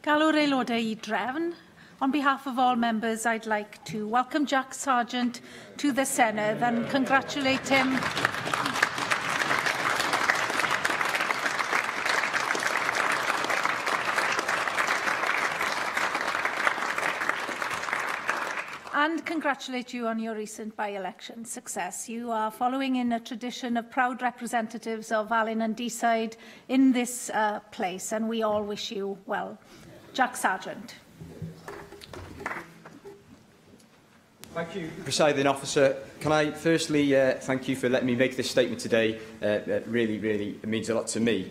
Galw'r aelodau i drefn. On behalf of all members, I'd like to welcome Jack Sargeant to the Senedd and congratulate him and congratulate you on your recent by-election success. You are following in a tradition of proud representatives of Alun and Deeside in this uh, place, and we all wish you well. Jack Sargeant. Thank you, Presiding Officer. Can I firstly uh, thank you for letting me make this statement today? Uh, uh, really, really it means a lot to me.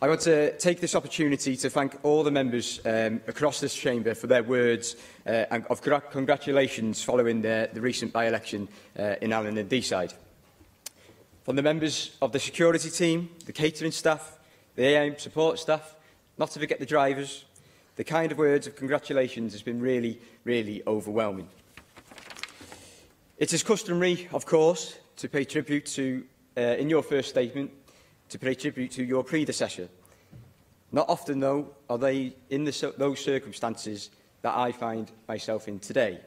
I want to take this opportunity to thank all the members um, across this chamber for their words uh, and of congratulations following the, the recent by-election uh, in Allen and Deeside. From the members of the security team, the catering staff, the AM support staff, not to forget the drivers, the kind of words of congratulations has been really, really overwhelming. It is customary, of course, to pay tribute to, uh, in your first statement, to pay tribute to your predecessor. Not often, though, are they in the, those circumstances that I find myself in today.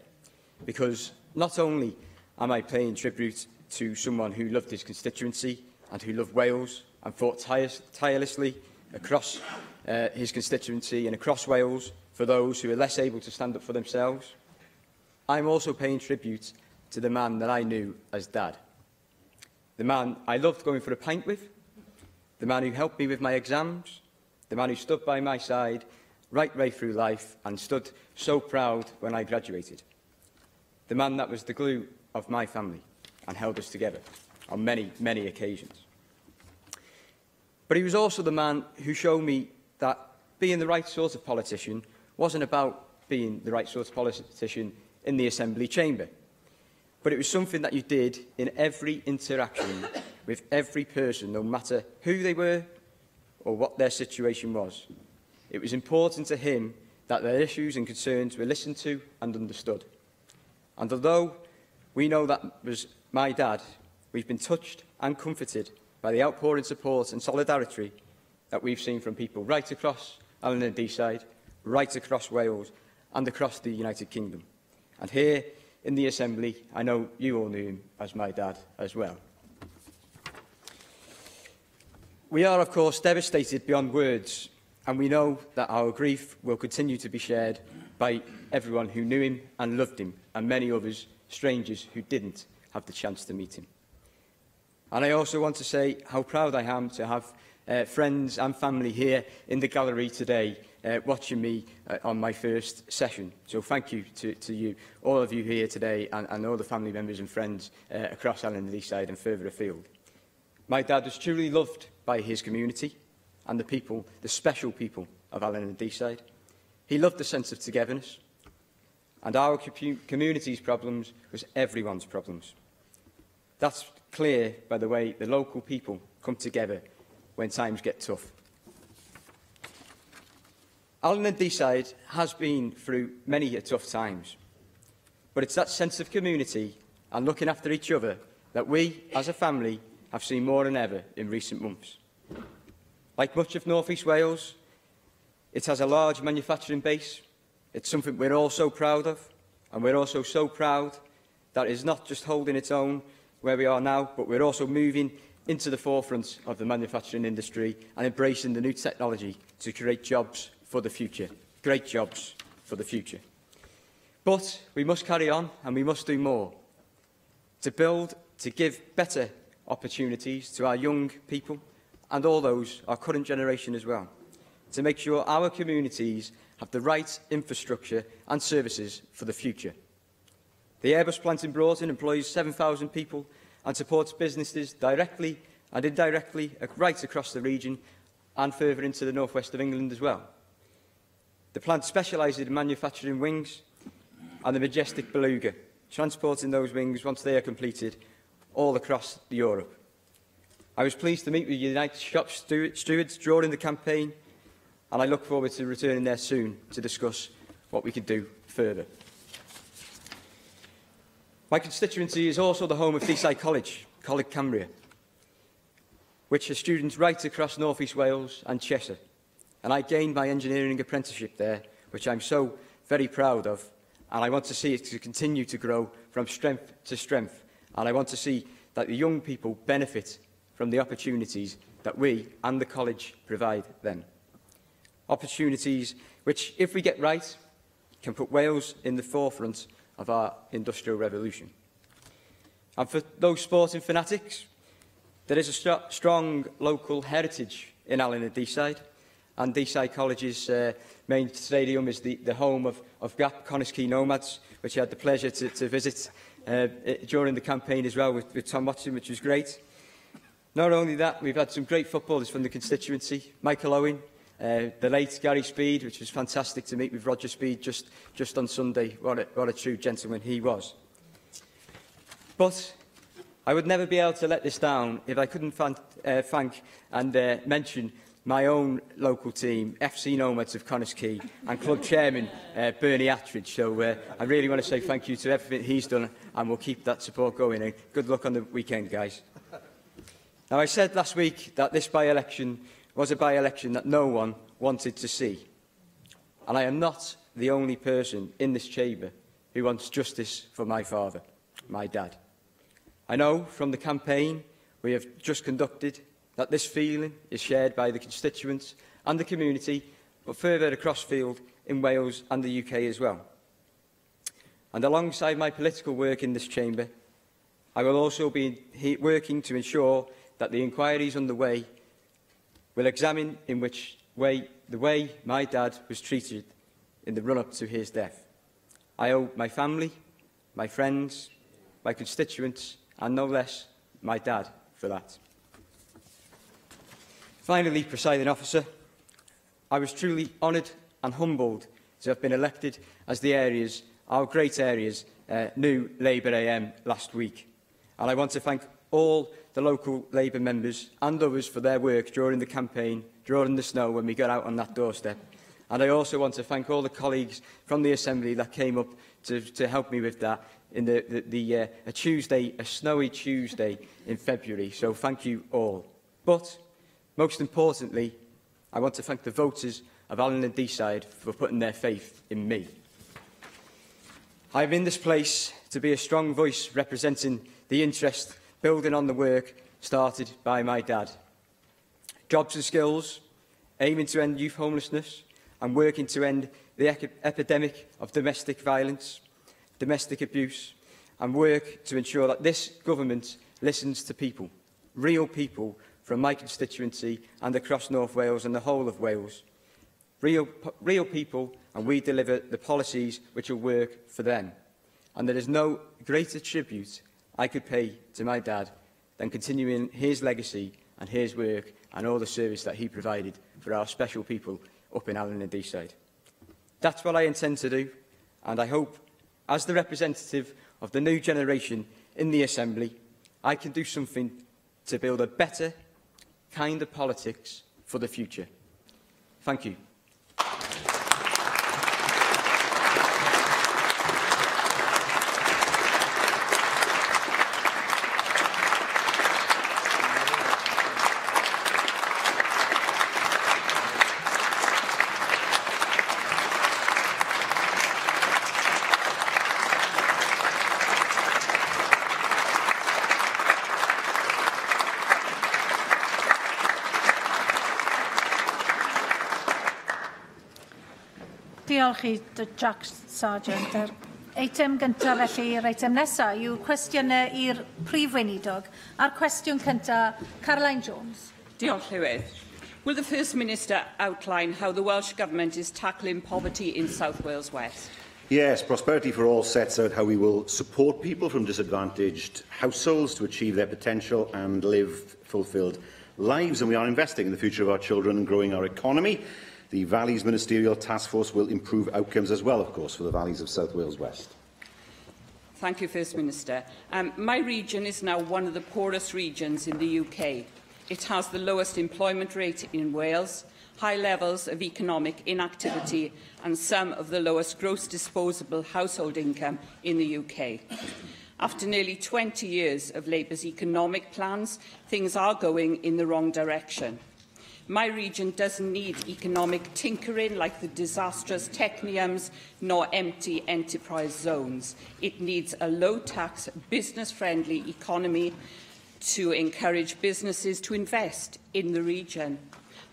Because not only am I paying tribute to someone who loved his constituency and who loved Wales and fought tirelessly across uh, his constituency and across Wales for those who are less able to stand up for themselves, I'm also paying tribute to the man that I knew as Dad. The man I loved going for a pint with, the man who helped me with my exams, the man who stood by my side right way through life and stood so proud when I graduated. The man that was the glue of my family and held us together on many, many occasions. But he was also the man who showed me that being the right sort of politician wasn't about being the right sort of politician in the assembly chamber. But it was something that you did in every interaction with every person, no matter who they were or what their situation was. It was important to him that their issues and concerns were listened to and understood. And although we know that was my dad, we've been touched and comforted by the outpouring support and solidarity that we've seen from people right across Allen and Deeside, right across Wales and across the United Kingdom. And here in the Assembly, I know you all knew him as my dad as well. We are, of course, devastated beyond words, and we know that our grief will continue to be shared by everyone who knew him and loved him, and many others, strangers who didn't have the chance to meet him. And I also want to say how proud I am to have uh, friends and family here in the gallery today uh, watching me uh, on my first session. So thank you to, to you, all of you here today, and, and all the family members and friends uh, across Allen and Eastside and further afield. My dad was truly loved by his community and the people, the special people of Allen and Deeside. He loved the sense of togetherness, and our community's problems was everyone's problems. That's clear by the way the local people come together when times get tough. Allen and Deeside has been through many a tough times, but it's that sense of community and looking after each other that we, as a family, have seen more than ever in recent months. Like much of North East Wales, it has a large manufacturing base. It's something we're all so proud of, and we're also so proud that it's not just holding its own where we are now, but we're also moving into the forefront of the manufacturing industry and embracing the new technology to create jobs for the future. Great jobs for the future. But we must carry on and we must do more to build, to give better opportunities to our young people and all those, our current generation as well, to make sure our communities have the right infrastructure and services for the future. The Airbus plant in Broughton employs 7,000 people and supports businesses directly and indirectly right across the region and further into the northwest of England as well. The plant specialises in manufacturing wings and the majestic Beluga, transporting those wings once they are completed all across Europe. I was pleased to meet with United Shop Stewards during the campaign and I look forward to returning there soon to discuss what we can do further. My constituency is also the home of Deeside College, Coleg Cambria, which has students right across North East Wales and Cheshire. And I gained my engineering apprenticeship there, which I'm so very proud of. And I want to see it to continue to grow from strength to strength. And I want to see that the young people benefit from the opportunities that we and the college provide them. Opportunities which, if we get right, can put Wales in the forefront of our industrial revolution. And for those sporting fanatics, there is a st strong local heritage in Allen and Deeside, and Deeside College's main stadium is the, the home of, of Gap Connah's Quay Nomads, which I had the pleasure to, to visit during the campaign as well with, with Tom Watson, which was great. Not only that, we've had some great footballers from the constituency. Michael Owen, the late Gary Speed, which was fantastic to meet with Roger Speed just, just on Sunday. What a, what a true gentleman he was. But I would never be able to let this down if I couldn't thank and mention my own local team, FC Nomads of Connah's Quay, and club chairman, Bernie Attridge. So I really want to say thank you to everything he's done, and we'll keep that support going. And good luck on the weekend, guys. Now, I said last week that this by-election was a by-election that no one wanted to see. And I am not the only person in this chamber who wants justice for my father, my dad. I know from the campaign we have just conducted that this feeling is shared by the constituents and the community, but further across field in Wales and the UK as well. And alongside my political work in this chamber, I will also be working to ensure that the inquiries underway will examine in which way the way my dad was treated in the run-up to his death. I owe my family, my friends, my constituents, and no less my dad for that. Finally, Presiding Officer, I was truly honoured and humbled to have been elected as the area's, our great area's, new Labour AM last week. And I want to thank all the local Labour members and others for their work during the campaign, during the snow when we got out on that doorstep. And I also want to thank all the colleagues from the Assembly that came up to, to help me with that in the, the, the a Tuesday, a snowy Tuesday in February. So thank you all. But most importantly, I want to thank the voters of Allen and Deeside for putting their faith in me. I am in this place to be a strong voice representing the interest building on the work started by my dad. Jobs and skills, aiming to end youth homelessness and working to end the epidemic of domestic violence, domestic abuse, and work to ensure that this government listens to people, real people from my constituency and across North Wales and the whole of Wales. Real, real people, and we deliver the policies which will work for them. And there is no greater tribute I could pay to my dad than continuing his legacy and his work and all the service that he provided for our special people up in Allen and Deeside. That's what I intend to do, and I hope, as the representative of the new generation in the Assembly, I can do something to build a better kind of politics for the future. Thank you. Diolch i Jack Sargeant. Yr eitem gyntaf felly, yr eitem nesaf, yw cwestiynau i'r Prif Weinidog. A'r cwestiwn cyntaf, Caroline Jones. Diolch, Llywydd. Will the First Minister outline how the Welsh Government is tackling poverty in South Wales West? Yes, Prosperity for All sets out how we will support people from disadvantaged households to achieve their potential and live fulfilled lives. And we are investing in the future of our children and growing our economy. The Valleys Ministerial Task Force will improve outcomes as well, of course, for the valleys of South Wales West. Thank you, First Minister. My region is now one of the poorest regions in the UK. It has the lowest employment rate in Wales, high levels of economic inactivity and some of the lowest gross disposable household income in the UK. After nearly 20 years of Labour's economic plans, things are going in the wrong direction. My region doesn't need economic tinkering like the disastrous techniums nor empty enterprise zones. It needs a low-tax, business-friendly economy to encourage businesses to invest in the region.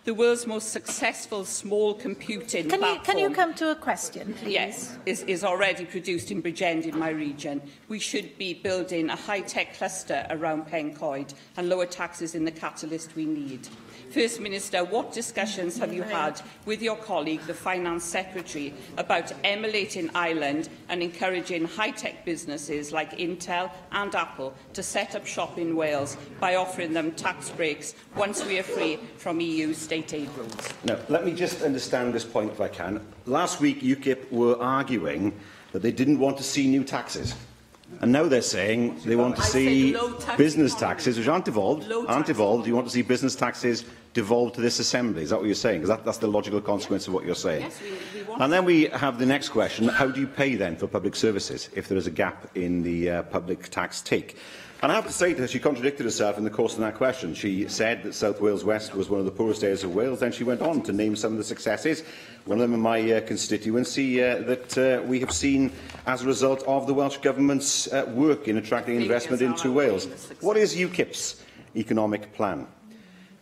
The world's most successful small computing platform... Can you come to a question, please? Yes, is already produced in Bridgend in my region. We should be building a high-tech cluster around Pencoed and lower taxes in the catalyst we need. First Minister, what discussions have you had with your colleague, the Finance Secretary, about emulating Ireland and encouraging high-tech businesses like Intel and Apple to set up shop in Wales by offering them tax breaks once we are free from EU state aid rules? Now, let me just understand this point if I can. Last week, UKIP were arguing that they didn't want to see new taxes. And now they're saying they want to see business taxes, which aren't devolved. Aren't devolved. You want to see business taxes devolved to this assembly. Is that what you're saying? Because that's the logical consequence of what you're saying. Yes, we want. And then we have the next question. How do you pay then for public services if there is a gap in the public tax take? And I have to say that she contradicted herself in the course of that question. She said that South Wales West was one of the poorest areas of Wales. Then she went on to name some of the successes, one of them in my constituency, that we have seen as a result of the Welsh Government's work in attracting investment into Wales. What is UKIP's economic plan?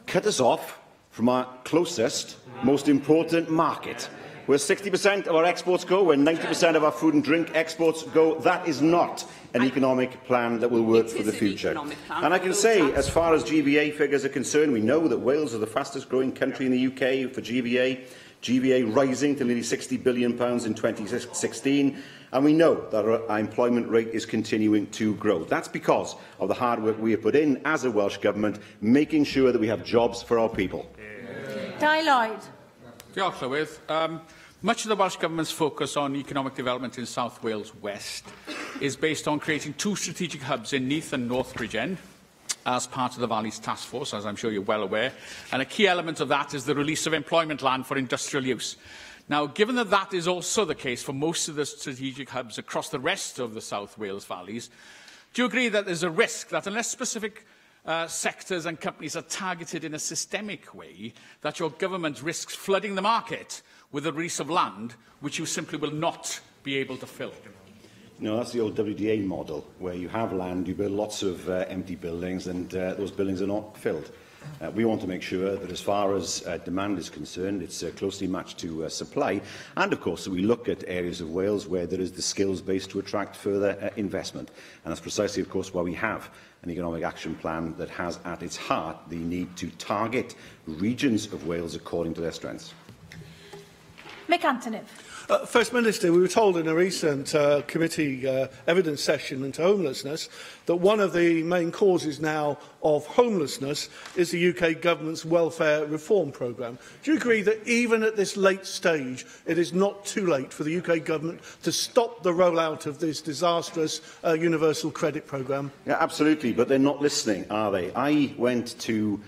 Cut us off from our closest, most important market, where 60% of our exports go, where 90% of our food and drink exports go. That is not an economic plan that will work for the future. And I can say, as far as GVA figures are concerned, we know that Wales is the fastest growing country in the UK for GVA, GVA rising to nearly £60 billion in 2016, and we know that our employment rate is continuing to grow. That's because of the hard work we have put in as a Welsh Government, making sure that we have jobs for our people. Dai Lloyd. Diolch, Llywydd. Much of the Welsh Government's focus on economic development in South Wales West is based on creating two strategic hubs in Neath and North Bridgend as part of the Valleys Task Force, as I'm sure you're well aware. And a key element of that is the release of employment land for industrial use. Now, given that that is also the case for most of the strategic hubs across the rest of the South Wales Valleys, do you agree that there's a risk that unless specific sectors and companies are targeted in a systemic way, that your government risks flooding the market with the release of land which you simply will not be able to fill? No, that's the old WDA model, where you have land, you build lots of empty buildings, and those buildings are not filled. We want to make sure that as far as demand is concerned, it's closely matched to supply. And, of course, that we look at areas of Wales where there is the skills base to attract further investment. And that's precisely, of course, why we have an economic action plan that has at its heart the need to target regions of Wales according to their strengths. Mick Antoniw. First Minister, we were told in a recent committee evidence session into homelessness that one of the main causes now of homelessness is the UK government's welfare reform programme. Do you agree that even at this late stage, it is not too late for the UK government to stop the rollout of this disastrous universal credit programme? Yeah, absolutely, but they're not listening, are they? I went to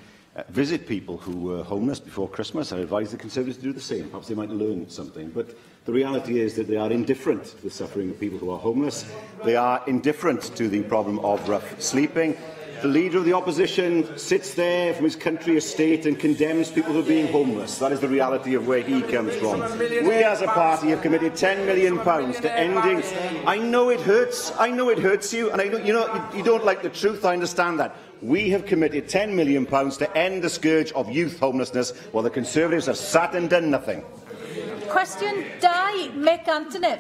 visit people who were homeless before Christmas. I advise the Conservatives to do the same. Perhaps they might learn something. But the reality is that they are indifferent to the suffering of people who are homeless. They are indifferent to the problem of rough sleeping. The leader of the opposition sits there from his country estate and condemns people for being homeless. That is the reality of where he comes from. We as a party have committed £10 million to ending... I know it hurts. I know it hurts you. And I know, you know, you don't like the truth. I understand that. We have committed £10 million to end the scourge of youth homelessness, while the Conservatives have sat and done nothing. Question 2, Mick Antoniw.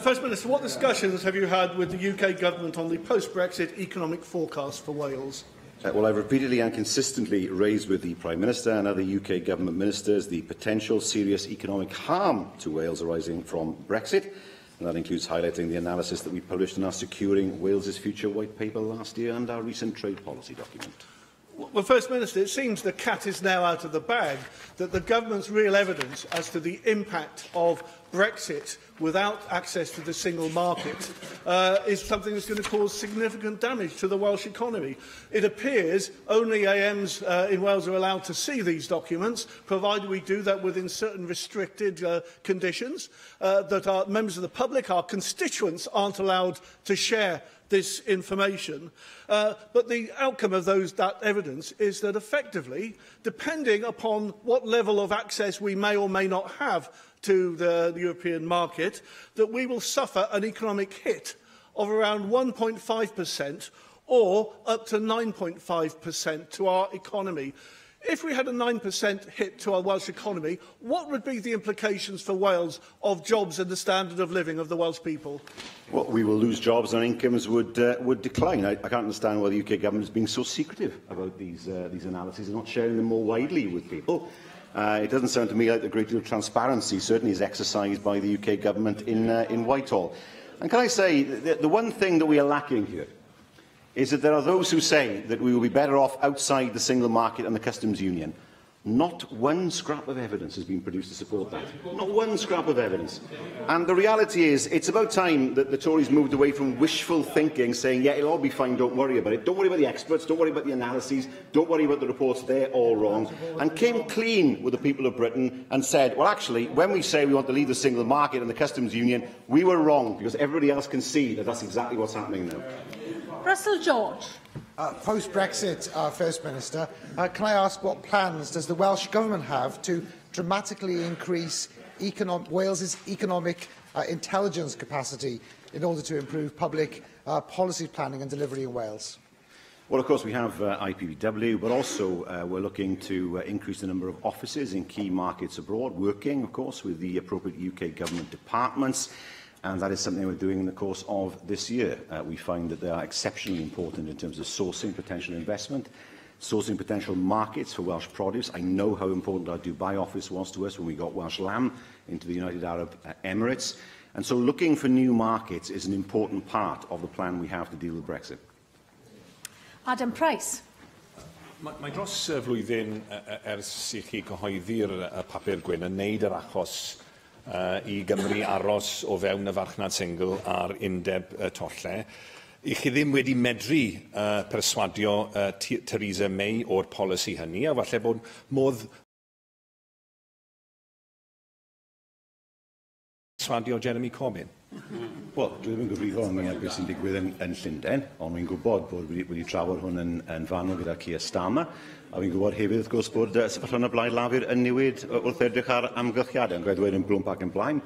First Minister, what discussions have you had with the UK government on the post-Brexit economic forecast for Wales? Well, I've repeatedly and consistently raised with the Prime Minister and other UK government ministers the potential serious economic harm to Wales arising from Brexit. And that includes highlighting the analysis that we published in our Securing Wales's Future white paper last year and our recent trade policy document. Well, First Minister, it seems the cat is now out of the bag, that the government's real evidence as to the impact of Brexit without access to the single market is something that's going to cause significant damage to the Welsh economy. It appears only AMs in Wales are allowed to see these documents, provided we do that within certain restricted conditions, that our members of the public, our constituents, aren't allowed to share this information. But the outcome of that evidence is that effectively, depending upon what level of access we may or may not have to the European market, that we will suffer an economic hit of around 1.5% or up to 9.5% to our economy. If we had a 9% hit to our Welsh economy, what would be the implications for Wales of jobs and the standard of living of the Welsh people? Well, we will lose jobs and incomes would decline. I can't understand why the UK government is being so secretive about these analyses and not sharing them more widely with people. It doesn't sound to me like a great deal of transparency certainly is exercised by the UK government in Whitehall. And can I say, the one thing that we are lacking here is that there are those who say that we will be better off outside the single market and the customs union. Not one scrap of evidence has been produced to support that. Not one scrap of evidence. And the reality is, it's about time that the Tories moved away from wishful thinking, saying, yeah, it'll all be fine, don't worry about it. Don't worry about the experts, don't worry about the analyses, don't worry about the reports, they're all wrong. And came clean with the people of Britain and said, well, actually, when we say we want to leave the single market and the customs union, we were wrong, because everybody else can see that that's exactly what's happening now. Russell George. Post-Brexit, First Minister, can I ask what plans does the Welsh Government have to dramatically increase Wales's economic intelligence capacity in order to improve public policy planning and delivery in Wales? Well, of course, we have IPBW, but also we're looking to increase the number of offices in key markets abroad, working, of course, with the appropriate UK government departments. And that is something we're doing in the course of this year. We find that they are exceptionally important in terms of sourcing potential investment, sourcing potential markets for Welsh produce. I know how important our Dubai office was to us when we got Welsh lamb into the United Arab Emirates. And so looking for new markets is an important part of the plan we have to deal with Brexit. Adam Price. Mae dros flwyddyn ers i chi cyhoeddi'r papur gwyn yn neud yr achos i Gymru aros o fewn y farchnad sengl a'r undeb tollau. I chi ddim wedi medru perswadio Theresa May o'r polisi hynny, a falle bod modd perswadio Jeremy Corbyn. Wel, dwi ddim yn gyfrifol am beth sy'n digwydd yn Llundain, ond fi'n gwybod bod wedi trafod hwn yn fanwl gyda Keir Starmer, a fi'n gwybod hefyd, wrth gwrs, bod sefyllfa y Blaid Lafur yn newid wrth edrych ar amgylchiadau, yn dweud yn blwmp ac yn blaen,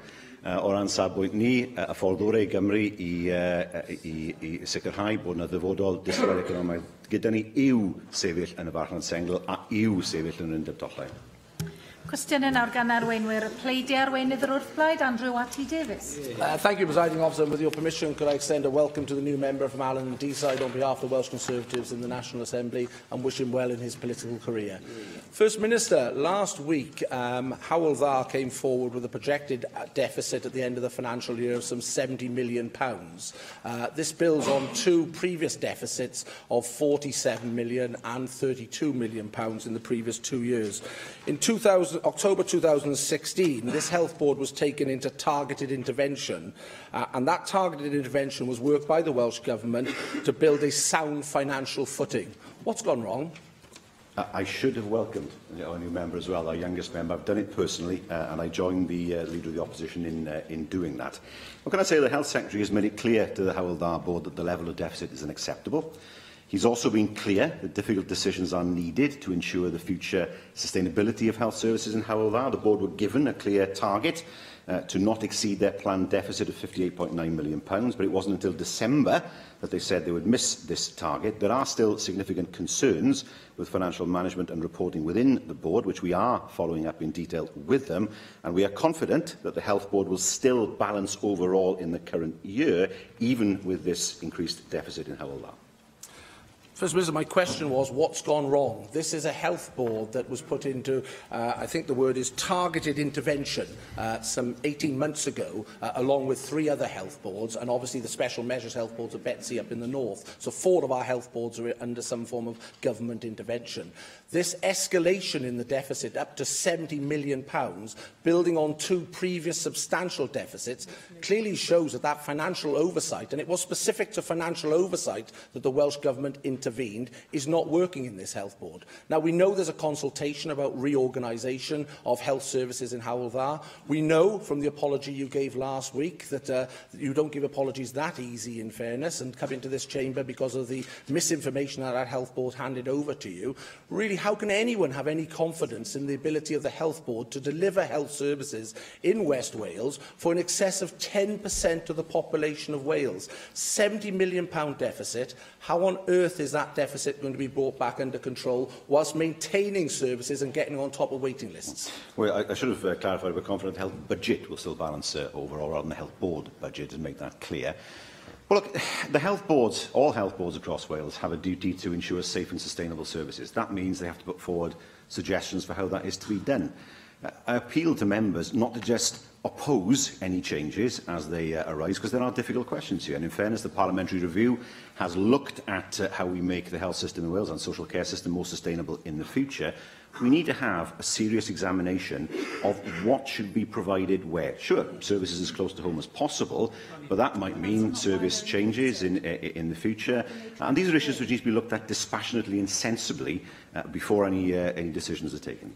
o ran safbwynt ni, y ffordd orau i Gymru i sicrhau bod yna ddyfodol disgwyl economaidd gyda ni yw sefyll yn y farchnad sengl a yw sefyll yn yr undeb tollau. Cwestiynau nawr gan arweinwyr y pleidiau, arweinydd yr wrthblaid, Andrew R.T. Davies. Thank you, Presiding Officer. And with your permission, could I extend a welcome to the new member from Alyn and Deeside on behalf of the Welsh Conservatives in the National Assembly and wish him well in his political career. First Minister, last week, Hywel Dda came forward with a projected deficit at the end of the financial year of some £70 million. This builds on two previous deficits of £47 million and £32 million in the previous 2 years. In October 2016, this health board was taken into targeted intervention, and that targeted intervention was worked by the Welsh Government to build a sound financial footing. What's gone wrong? I should have welcomed our new member as well, our youngest member. I've done it personally, and I joined the leader of the opposition in doing that. What can I say? The Health Secretary has made it clear to the Hywel Dda board that the level of deficit is unacceptable. He's also been clear that difficult decisions are needed to ensure the future sustainability of health services in Hywel Dda. The board were given a clear target to not exceed their planned deficit of £58.9 million, but it wasn't until December that they said they would miss this target. There are still significant concerns with financial management and reporting within the board, which we are following up in detail with them, and we are confident that the Health Board will still balance overall in the current year, even with this increased deficit in Hywel Dda. First Minister, my question was, what's gone wrong? This is a health board that was put into, I think the word is targeted intervention, some 18 months ago, along with 3 other health boards, and obviously the special measures health boards of Betsi up in the north. So 4 of our health boards are under some form of government intervention. This escalation in the deficit up to £70 million, building on 2 previous substantial deficits, clearly shows that that financial oversight, and it was specific to financial oversight that the Welsh Government intervened, is not working in this health board. Now, we know there's a consultation about reorganisation of health services in Hywel Dda. We know from the apology you gave last week that you don't give apologies that easy, in fairness, and come into this chamber because of the misinformation that our health board handed over to you. Really, how can anyone have any confidence in the ability of the health board to deliver health services in West Wales for in excess of 10% of the population of Wales? £70 million deficit. How on earth is that deficit going to be brought back under control whilst maintaining services and getting on top of waiting lists? Well, I should have clarified, we're confident the health budget will still balance overall rather than the health board budget, and make that clear. Well, look, the health boards, all health boards across Wales, have a duty to ensure safe and sustainable services. That means they have to put forward suggestions for how that is to be done. I appeal to members not to just oppose any changes as they arise, because there are difficult questions here. And in fairness, the Parliamentary Review has looked at how we make the health system in Wales and social care system more sustainable in the future. We need to have a serious examination of what should be provided where. Sure, services as close to home as possible, but that might mean service changes in the future. And these are issues which need to be looked at dispassionately and sensibly before any decisions are taken.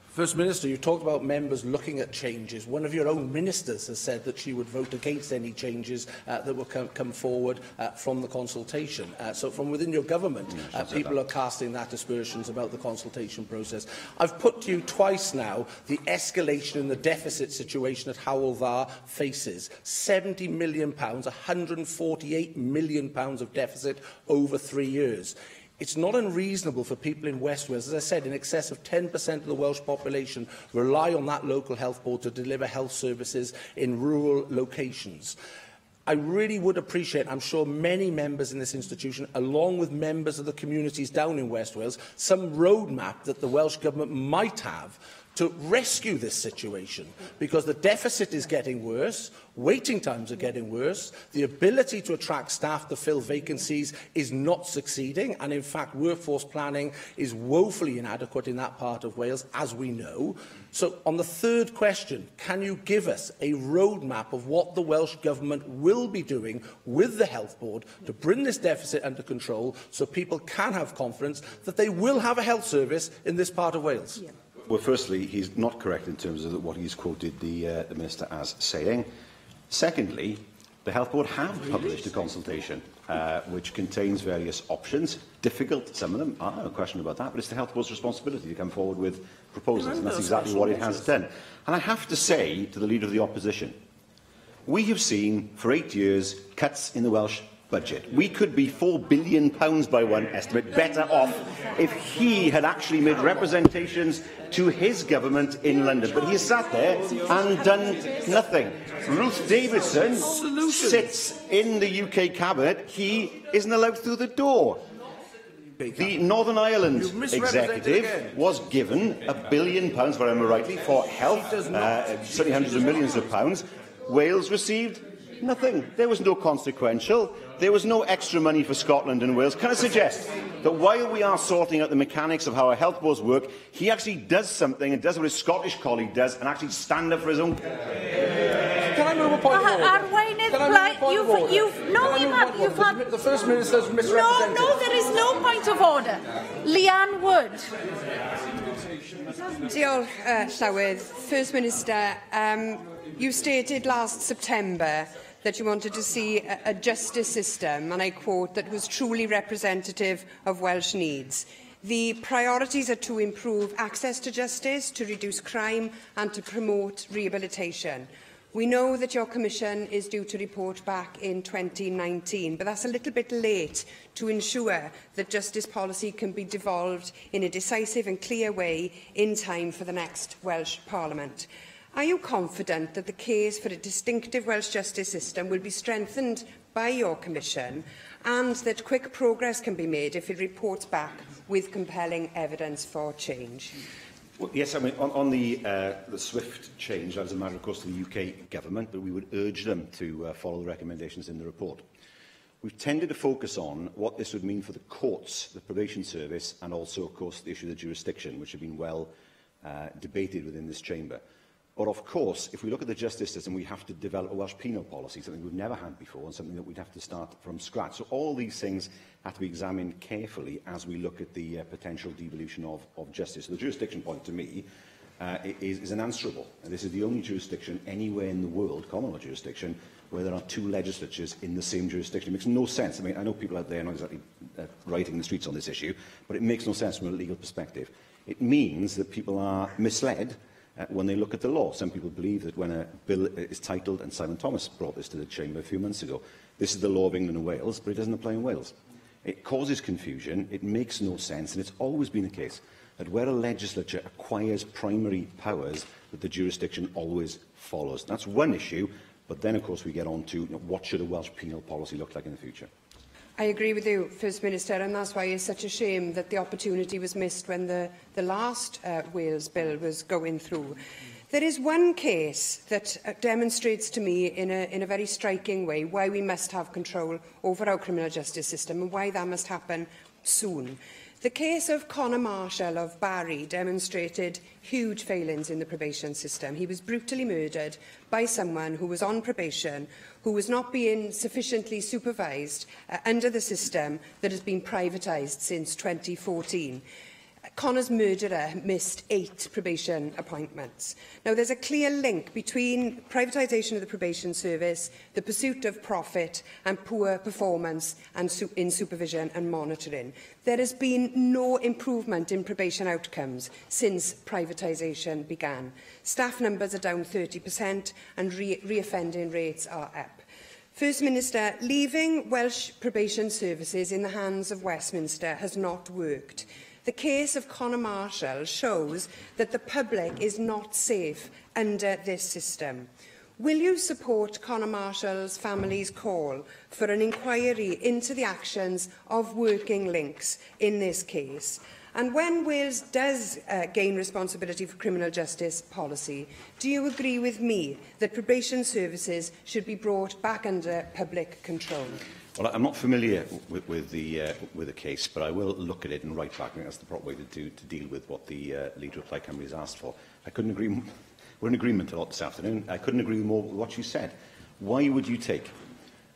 First Minister, you talked about members looking at changes. One of your own ministers has said that she would vote against any changes that will come forward from the consultation. So from within your government, people are casting that aspersions about the consultation process. I've put to you twice now the escalation in the deficit situation that Hywel Dda faces. £70 million, £148 million of deficit over 3 years. It's not unreasonable for people in West Wales, as I said, in excess of 10% of the Welsh population rely on that local health board to deliver health services in rural locations. I really would appreciate, I'm sure many members in this institution, along with members of the communities down in West Wales, some roadmap that the Welsh Government might have to rescue this situation, because the deficit is getting worse, waiting times are getting worse, the ability to attract staff to fill vacancies is not succeeding, and in fact workforce planning is woefully inadequate in that part of Wales, as we know. So on the third question, can you give us a roadmap of what the Welsh Government will be doing with the Health Board to bring this deficit under control so people can have confidence that they will have a health service in this part of Wales? Yeah. Well, firstly, he's not correct in terms of what he's quoted the Minister as saying. Secondly, the Health Board have published a consultation which contains various options. Difficult, some of them are, no question about that, but it's the Health Board's responsibility to come forward with proposals, and that's exactly what it has done. And I have to say to the Leader of the Opposition, we have seen for 8 years cuts in the Welsh budget. We could be £4 billion by one estimate better off if he had actually made representations to his government in London. But he has sat there and done nothing. Ruth Davidson sits in the UK Cabinet. He isn't allowed through the door. The Northern Ireland executive was given £1 billion, if I remember rightly, for health, certainly hundreds of millions of pounds. Wales received nothing. There was no consequential. There was no extra money for Scotland and Wales. Can I suggest that while we are sorting out the mechanics of how our health boards work, he actually does something and does what his Scottish colleague does and actually stand up for his own... Can I move a point of order? You've had... The First Minister has misrepresented. No, there is no point of order. Leanne Wood. Diolch, Llywydd. First Minister, you stated last September that you wanted to see a justice system, and I quote, that was truly representative of Welsh needs. The priorities are to improve access to justice, to reduce crime and to promote rehabilitation. We know that your commission is due to report back in 2019, but that's a little bit late to ensure that justice policy can be devolved in a decisive and clear way in time for the next Welsh Parliament. Are you confident that the case for a distinctive Welsh justice system will be strengthened by your commission and that quick progress can be made if it reports back with compelling evidence for change? Well, yes, I mean, on, on the, uh, the swift change, that is a matter, of course, to the UK government, but we would urge them to uh, follow the recommendations in the report. We've tended to focus on what this would mean for the courts, the probation service, and also, of course, the issue of the jurisdiction, which have been well uh, debated within this chamber. But of course, if we look at the justice system, we have to develop a Welsh penal policy, something we've never had before and something that we'd have to start from scratch. So all these things have to be examined carefully as we look at the uh, potential devolution of, of justice. So the jurisdiction point to me uh, is, is unanswerable. And this is the only jurisdiction anywhere in the world, common law jurisdiction, where there are two legislatures in the same jurisdiction. It makes no sense. I mean, I know people out there are not exactly uh, writing the streets on this issue, but it makes no sense from a legal perspective. It means that people are misled uh, when they look at the law. Some people believe that when a bill is titled, and Simon Thomas brought this to the chamber a few months ago, this is the law of England and Wales, but it doesn't apply in Wales. It causes confusion, it makes no sense, and it's always been the case that where a legislature acquires primary powers, that the jurisdiction always follows. That's one issue, but then, of course, we get on to you know, what should a Welsh penal policy look like in the future. I agree with you, First Minister, and that's why it's such a shame that the opportunity was missed when the, the last uh, Wales bill was going through. There is one case that uh, demonstrates to me in a, in a very striking way why we must have control over our criminal justice system and why that must happen soon. The case of Connor Marshall of Barry demonstrated huge failings in the probation system. He was brutally murdered by someone who was on probation, who was not being sufficiently supervised uh, under the system that has been privatised since 2014. Connor's murderer missed eight probation appointments. Now, there's a clear link between privatisation of the probation service, the pursuit of profit and poor performance and su in supervision and monitoring. There has been no improvement in probation outcomes since privatisation began. Staff numbers are down 30% and re reoffending rates are up. First Minister, leaving Welsh probation services in the hands of Westminster has not worked. The case of Connor Marshall shows that the public is not safe under this system. Will you support Connor Marshall's family's call for an inquiry into the actions of working links in this case? And when Wales does uh, gain responsibility for criminal justice policy, do you agree with me that probation services should be brought back under public control? Well, I'm not familiar with, with, the, uh, with the case, but I will look at it and write back. I think that's the proper way to, do, to deal with what the uh, leader of Plaid Cymru has asked for. I couldn't agree. We're in agreement a lot this afternoon. I couldn't agree more with what you said. Why would you take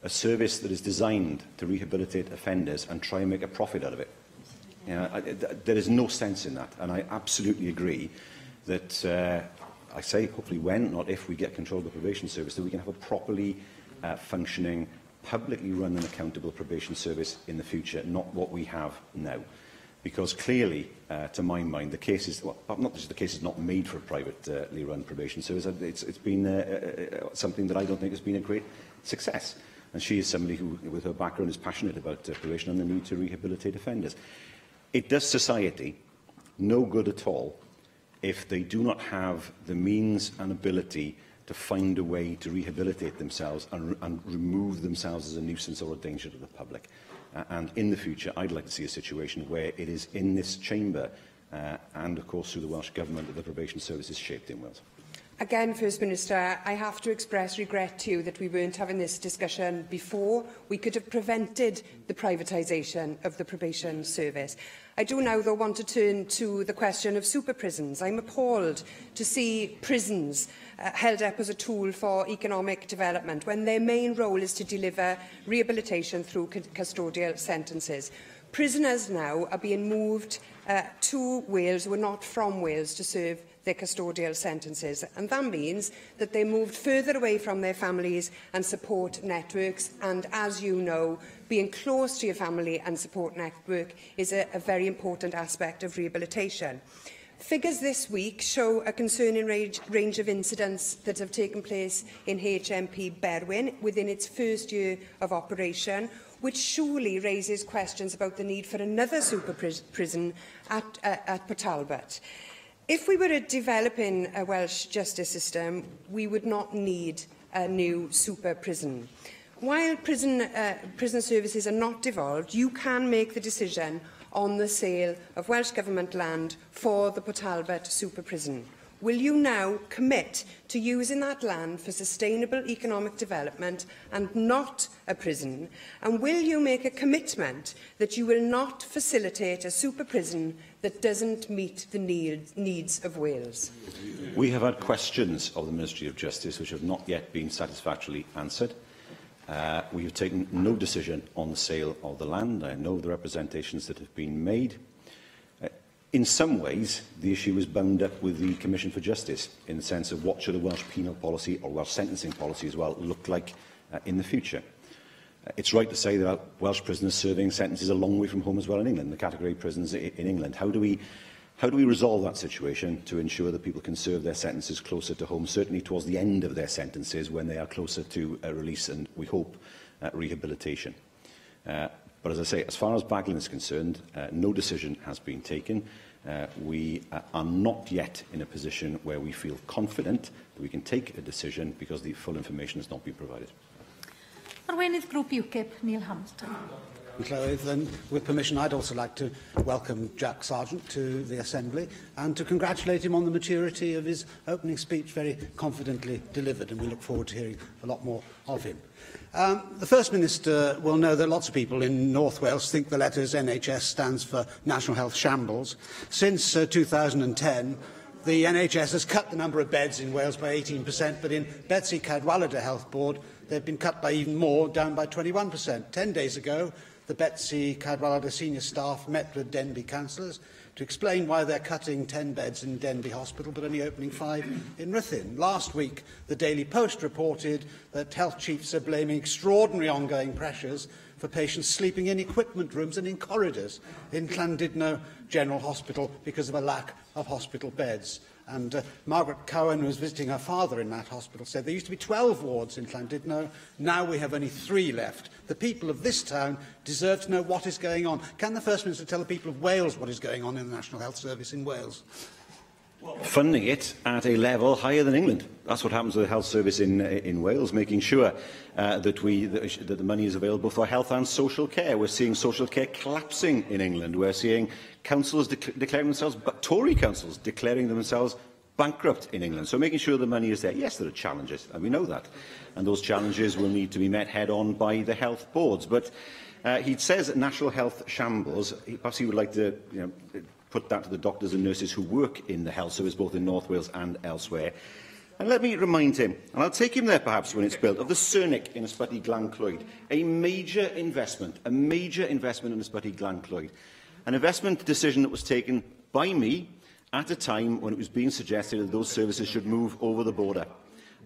a service that is designed to rehabilitate offenders and try and make a profit out of it? You know, I, there is no sense in that, and I absolutely agree that, uh, I say hopefully when, not if, we get control of the probation service, that we can have a properly uh, functioning publicly run and accountable probation service in the future, not what we have now. Because clearly, uh, to my mind, the case is, well, not just the case is not made for a privately run probation service, uh, it's, it's been uh, uh, uh, something that I don't think has been a great success. And she is somebody who, with her background, is passionate about uh, probation and the need to rehabilitate offenders. It does society no good at all if they do not have the means and ability to find a way to rehabilitate themselves and, and remove themselves as a nuisance or a danger to the public. Uh, and in the future, I'd like to see a situation where it is in this chamber uh, and, of course, through the Welsh Government that the probation service is shaped in Wales. Again, First Minister, I have to express regret to you that we weren't having this discussion before. We could have prevented the privatisation of the probation service. I do now, though, want to turn to the question of super prisons. I'm appalled to see prisons uh, held up as a tool for economic development when their main role is to deliver rehabilitation through custodial sentences. Prisoners now are being moved uh, to Wales who are not from Wales to serve their custodial sentences. And that means that they moved further away from their families and support networks. And as you know, being close to your family and support network is a, a very important aspect of rehabilitation. Figures this week show a concerning range, range of incidents that have taken place in HMP Berwyn within its first year of operation, which surely raises questions about the need for another super prison at, uh, at Port Talbot. If we were developing a Welsh justice system, we would not need a new super prison. While prison, prison services are not devolved, you can make the decision on the sale of Welsh Government land for the Port Talbot super prison. Will you now commit to using that land for sustainable economic development and not a prison? And will you make a commitment that you will not facilitate a super prison that doesn't meet the needs of Wales? We have had questions of the Ministry of Justice which have not yet been satisfactorily answered. We have taken no decision on the sale of the land. I know the representations that have been made. In some ways, the issue is bound up with the Commission for Justice in the sense of what should a Welsh penal policy or Welsh sentencing policy as well look like in the future. It's right to say there are Welsh prisoners serving sentences a long way from home as well in England, the category prisons in England. How do we resolve that situation to ensure that people can serve their sentences closer to home, certainly towards the end of their sentences when they are closer to release and, we hope, rehabilitation? But as I say, as far as Baglan is concerned, no decision has been taken. We are not yet in a position where we feel confident that we can take a decision because the full information has not been provided. Arweinydd Grŵp UKIP, Neil Hamilton. Llywydd, and with permission, I'd also like to welcome Jack Sargeant to the Assembly and to congratulate him on the maturity of his opening speech, very confidently delivered, and we look forward to hearing a lot more of him. The First Minister will know that lots of people in North Wales think the letters NHS stands for National Health Shambles. Since 2010, the NHS has cut the number of beds in Wales by 18%, but in Betsi Cadwaladr Health Board, they've been cut by even more, down by 21%. 10 days ago, the Betsi Cadwaladr senior staff met with Denbigh councillors to explain why they're cutting 10 beds in Denbigh Hospital but only opening 5 in Ruthin. Last week, the Daily Post reported that health chiefs are blaming extraordinary ongoing pressures for patients sleeping in equipment rooms and in corridors in Llandudno General Hospital because of a lack of hospital beds. And Margaret Cohen, who was visiting her father in that hospital, said there used to be 12 wards in Llandudno. Now we have only 3 left. The people of this town deserve to know what is going on. Can the First Minister tell the people of Wales what is going on in the National Health Service in Wales? Well, funding it at a level higher than England. That's what happens with the health service in Wales, making sure that the money is available for health and social care. We're seeing social care collapsing in England. We're seeing councils declaring themselves, Tory councils declaring themselves bankrupt in England. So making sure the money is there. Yes, there are challenges, and we know that. And those challenges will need to be met head-on by the health boards. But he says national health shambles. Perhaps he would like to, put that to the doctors and nurses who work in the health service, both in North Wales and elsewhere. And let me remind him, and I'll take him there perhaps when it's built, of the Cernic in Ysbyty Glan Clwyd, a major investment in Ysbyty Glan Clwyd, an investment decision that was taken by me at a time when it was being suggested that those services should move over the border.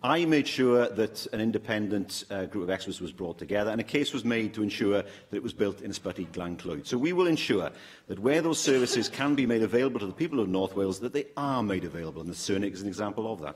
I made sure that an independent group of experts was brought together and a case was made to ensure that it was built in Ysbyty Glan Clwyd. So we will ensure that where those services can be made available to the people of North Wales, that they are made available, and the Cernic is an example of that.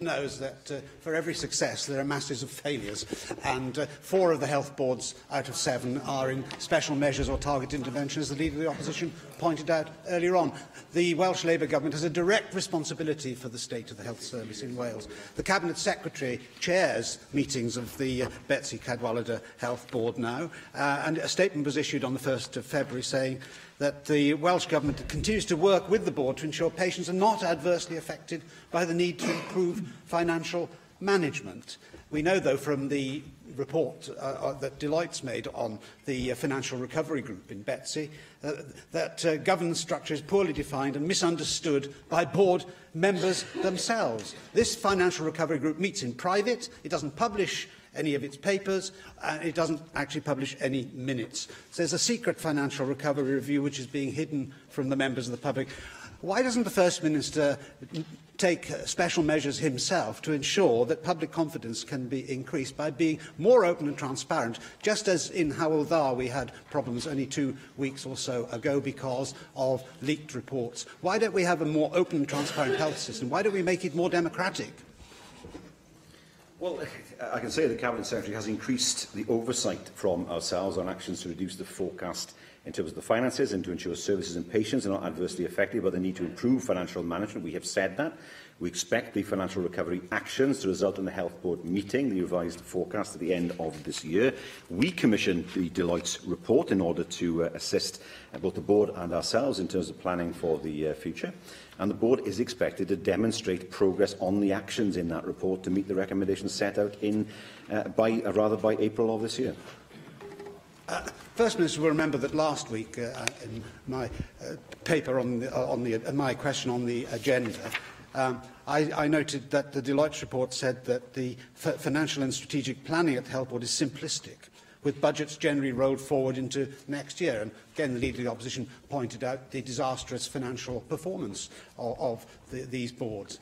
Knows that for every success there are masses of failures, and 4 of the health boards out of 7 are in special measures or targeted intervention, as the Leader of the Opposition pointed out earlier on. The Welsh Labour government has a direct responsibility for the state of the health service in Wales. The Cabinet Secretary chairs meetings of the Betsi Cadwaladr Health Board now, and a statement was issued on the 1st of February saying that the Welsh Government continues to work with the board to ensure patients are not adversely affected by the need to improve financial management. We know, though, from the report that Deloitte's made on the Financial Recovery Group in Betsi, that governance structure is poorly defined and misunderstood by board members themselves. This Financial Recovery Group meets in private. It doesn't publish any of its papers, and it doesn't actually publish any minutes. So there's a secret financial recovery review which is being hidden from the members of the public. Why doesn't the First Minister take special measures himself to ensure that public confidence can be increased by being more open and transparent, just as in Hywel Dda we had problems only 2 weeks or so ago because of leaked reports? Why don't we have a more open and transparent health system? Why don't we make it more democratic? Well, I can say the Cabinet Secretary has increased the oversight from ourselves on actions to reduce the forecast In terms of the finances and to ensure services and patients are not adversely affected by the need to improve financial management, we have said that. We expect the financial recovery actions to result in the Health Board meeting the revised forecast at the end of this year. We commissioned the Deloitte's report in order to assist both the board and ourselves in terms of planning for the future. And the board is expected to demonstrate progress on the actions in that report to meet the recommendations set out in, by April of this year. First Minister will remember that last week in my paper on my question on the agenda, I noted that the Deloitte's report said that the financial and strategic planning at the Health Board is simplistic, with budgets generally rolled forward into next year. And again, the Leader of the Opposition pointed out the disastrous financial performance of these boards.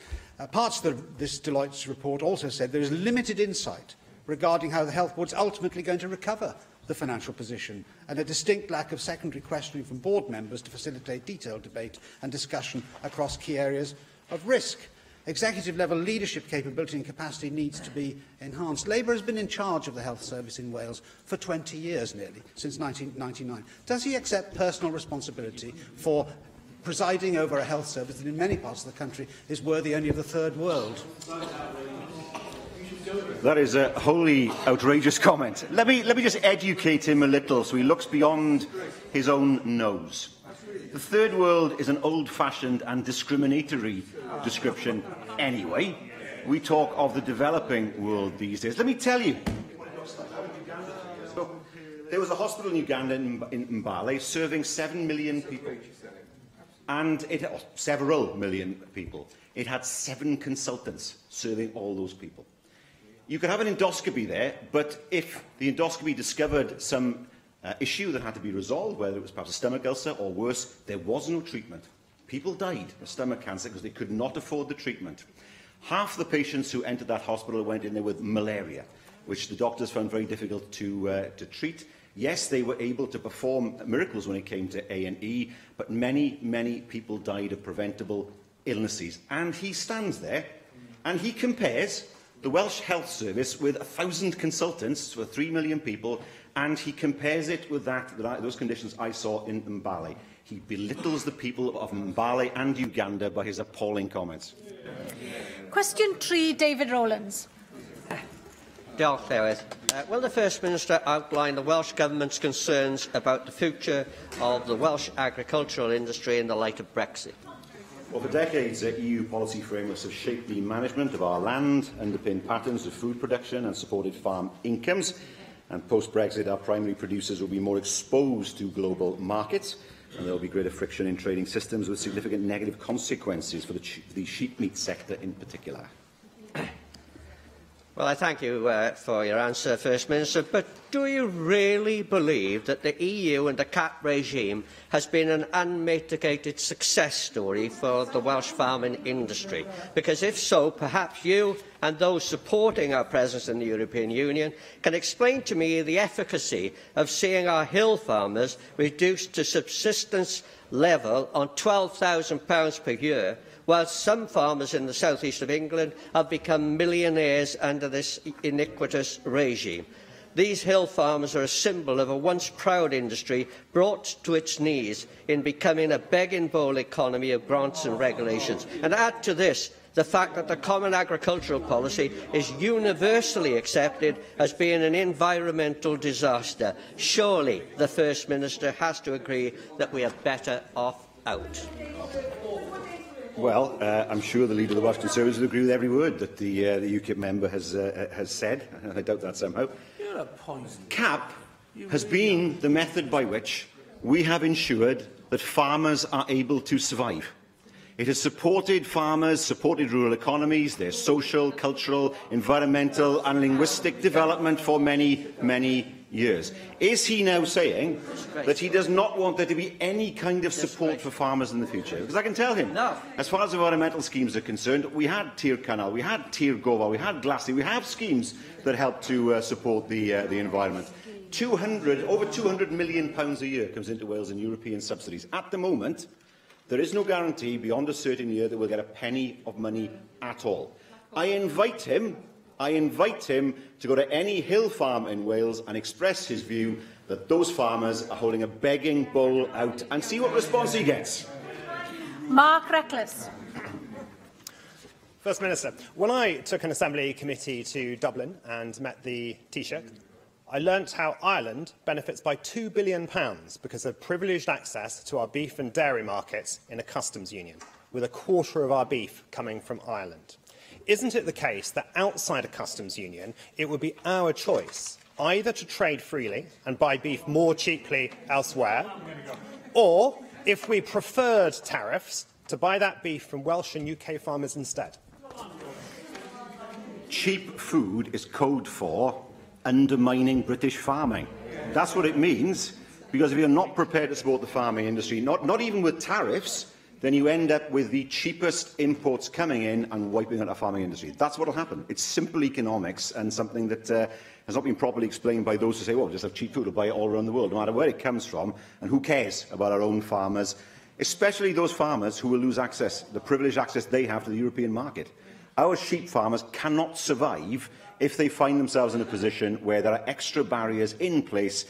Parts of this Deloitte's report also said there is limited insight regarding how the Health Board is ultimately going to recover the financial position, and a distinct lack of secondary questioning from board members to facilitate detailed debate and discussion across key areas of risk. Executive-level leadership capability and capacity needs to be enhanced. Labour has been in charge of the health service in Wales for 20 years nearly, since 1999. Does he accept personal responsibility for presiding over a health service that in many parts of the country is worthy only of the third world? That is a wholly outrageous comment. Let me just educate him a little so he looks beyond his own nose. The third world is an old-fashioned and discriminatory description anyway. We talk of the developing world these days. Let me tell you. There was a hospital in Uganda, in Mbale, serving 7 million people. And several million people. It had 7 consultants serving all those people. You could have an endoscopy there, but if the endoscopy discovered some issue that had to be resolved, whether it was perhaps a stomach ulcer or worse, there was no treatment. People died of stomach cancer because they could not afford the treatment. Half the patients who entered that hospital went in there with malaria, which the doctors found very difficult to treat. Yes, they were able to perform miracles when it came to A&E, but many, many people died of preventable illnesses. And he stands there and he compares the Welsh Health Service with 1,000 consultants for 3 million people, and he compares it with those conditions I saw in Mbale. He belittles the people of Mbale and Uganda by his appalling comments. Question 3, David Rowlands. Diolch, Llywydd. Will the First Minister outline the Welsh Government's concerns about the future of the Welsh agricultural industry in the light of Brexit? Well, for decades, EU policy frameworks have shaped the management of our land, underpinned patterns of food production and supported farm incomes. And post-Brexit, our primary producers will be more exposed to global markets, and there will be greater friction in trading systems with significant negative consequences for the sheep meat sector in particular. Well, I thank you for your answer, First Minister, but do you really believe that the EU and the CAP regime has been an unmitigated success story for the Welsh farming industry? Because if so, perhaps you and those supporting our presence in the European Union can explain to me the efficacy of seeing our hill farmers reduced to subsistence level on £12,000 per year, while some farmers in the southeast of England have become millionaires under this iniquitous regime. These hill farmers are a symbol of a once proud industry brought to its knees in becoming a begging bowl economy of grants and regulations. And add to this the fact that the Common Agricultural Policy is universally accepted as being an environmental disaster. Surely the First Minister has to agree that we are better off out. Well, I'm sure the Leader of the Welsh Conservatives will agree with every word that the UKIP member has said. I doubt that somehow. You're a poison. CAP has been the method by which we have ensured that farmers are able to survive. It has supported farmers, supported rural economies, their social, cultural, environmental and linguistic development for many, many years. Is he now saying that he does not want there to be any kind of support for farmers in the future? Because I can tell him, no. As far as environmental schemes are concerned, we had Tir Canal, we had Tir Gofal, we had Glassy, we have schemes that help to support the environment. Over £200 million a year comes into Wales in European subsidies. At the moment, there is no guarantee beyond a certain year that we'll get a penny of money at all. I invite him I invite him to go to any hill farm in Wales and express his view that those farmers are holding a begging bowl out and see what response he gets. Mark Reckless. First Minister, when I took an Assembly committee to Dublin and met the Taoiseach, I learnt how Ireland benefits by £2 billion because of privileged access to our beef and dairy markets in a customs union, with a quarter of our beef coming from Ireland. Isn't it the case that outside a customs union, it would be our choice either to trade freely and buy beef more cheaply elsewhere, or, if we preferred tariffs, to buy that beef from Welsh and UK farmers instead? Cheap food is code for undermining British farming. That's what it means, because if you're not prepared to support the farming industry, not even with tariffs, then you end up with the cheapest imports coming in and wiping out our farming industry. That's what will happen. It's simple economics and something that has not been properly explained by those who say, well, we'll just have cheap food, we'll buy it all around the world, no matter where it comes from, and who cares about our own farmers, especially those farmers who will lose access, the privileged access they have to the European market. Our sheep farmers cannot survive if they find themselves in a position where there are extra barriers in place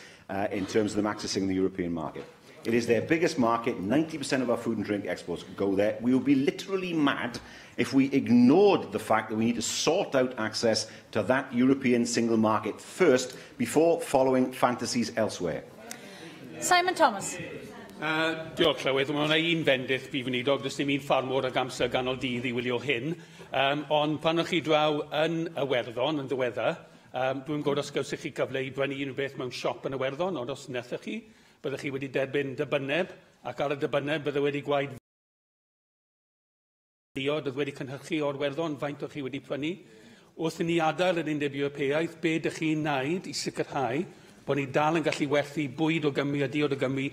in terms of them accessing the European market. It is their biggest market. 90% of our food and drink exports go there. We would be literally mad if we ignored the fact that we need to sort out access to that European single market first before following fantasies elsewhere. Simon Thomas. Diolch, Llywydd. Mae hwnna un fendith, Brif Weinidog. Does dim un ffarmwr ag amser ganol dydd i wylio hyn. Ond pan o'ch chi draw yn Iwerddon yn ddiweddar, dwi'n gwybod os gawsech chi gyfle i brynu unrhyw beth mewn siop yn Iwerddon, ond os wnaethoch chi, byddech chi wedi derbyn dibyneb, ac ar y dibyneb bydde wedi gwaed diod oedd wedi cynhyrchu o'r Iwerddon, faint o'ch chi wedi prynu. Wrth i ni adael yr Undeb Ewropeaidd, be ydych chi'n wneud i sicrhau bod ni dal yn gallu werthu bwyd o Gymru a diod o Gymru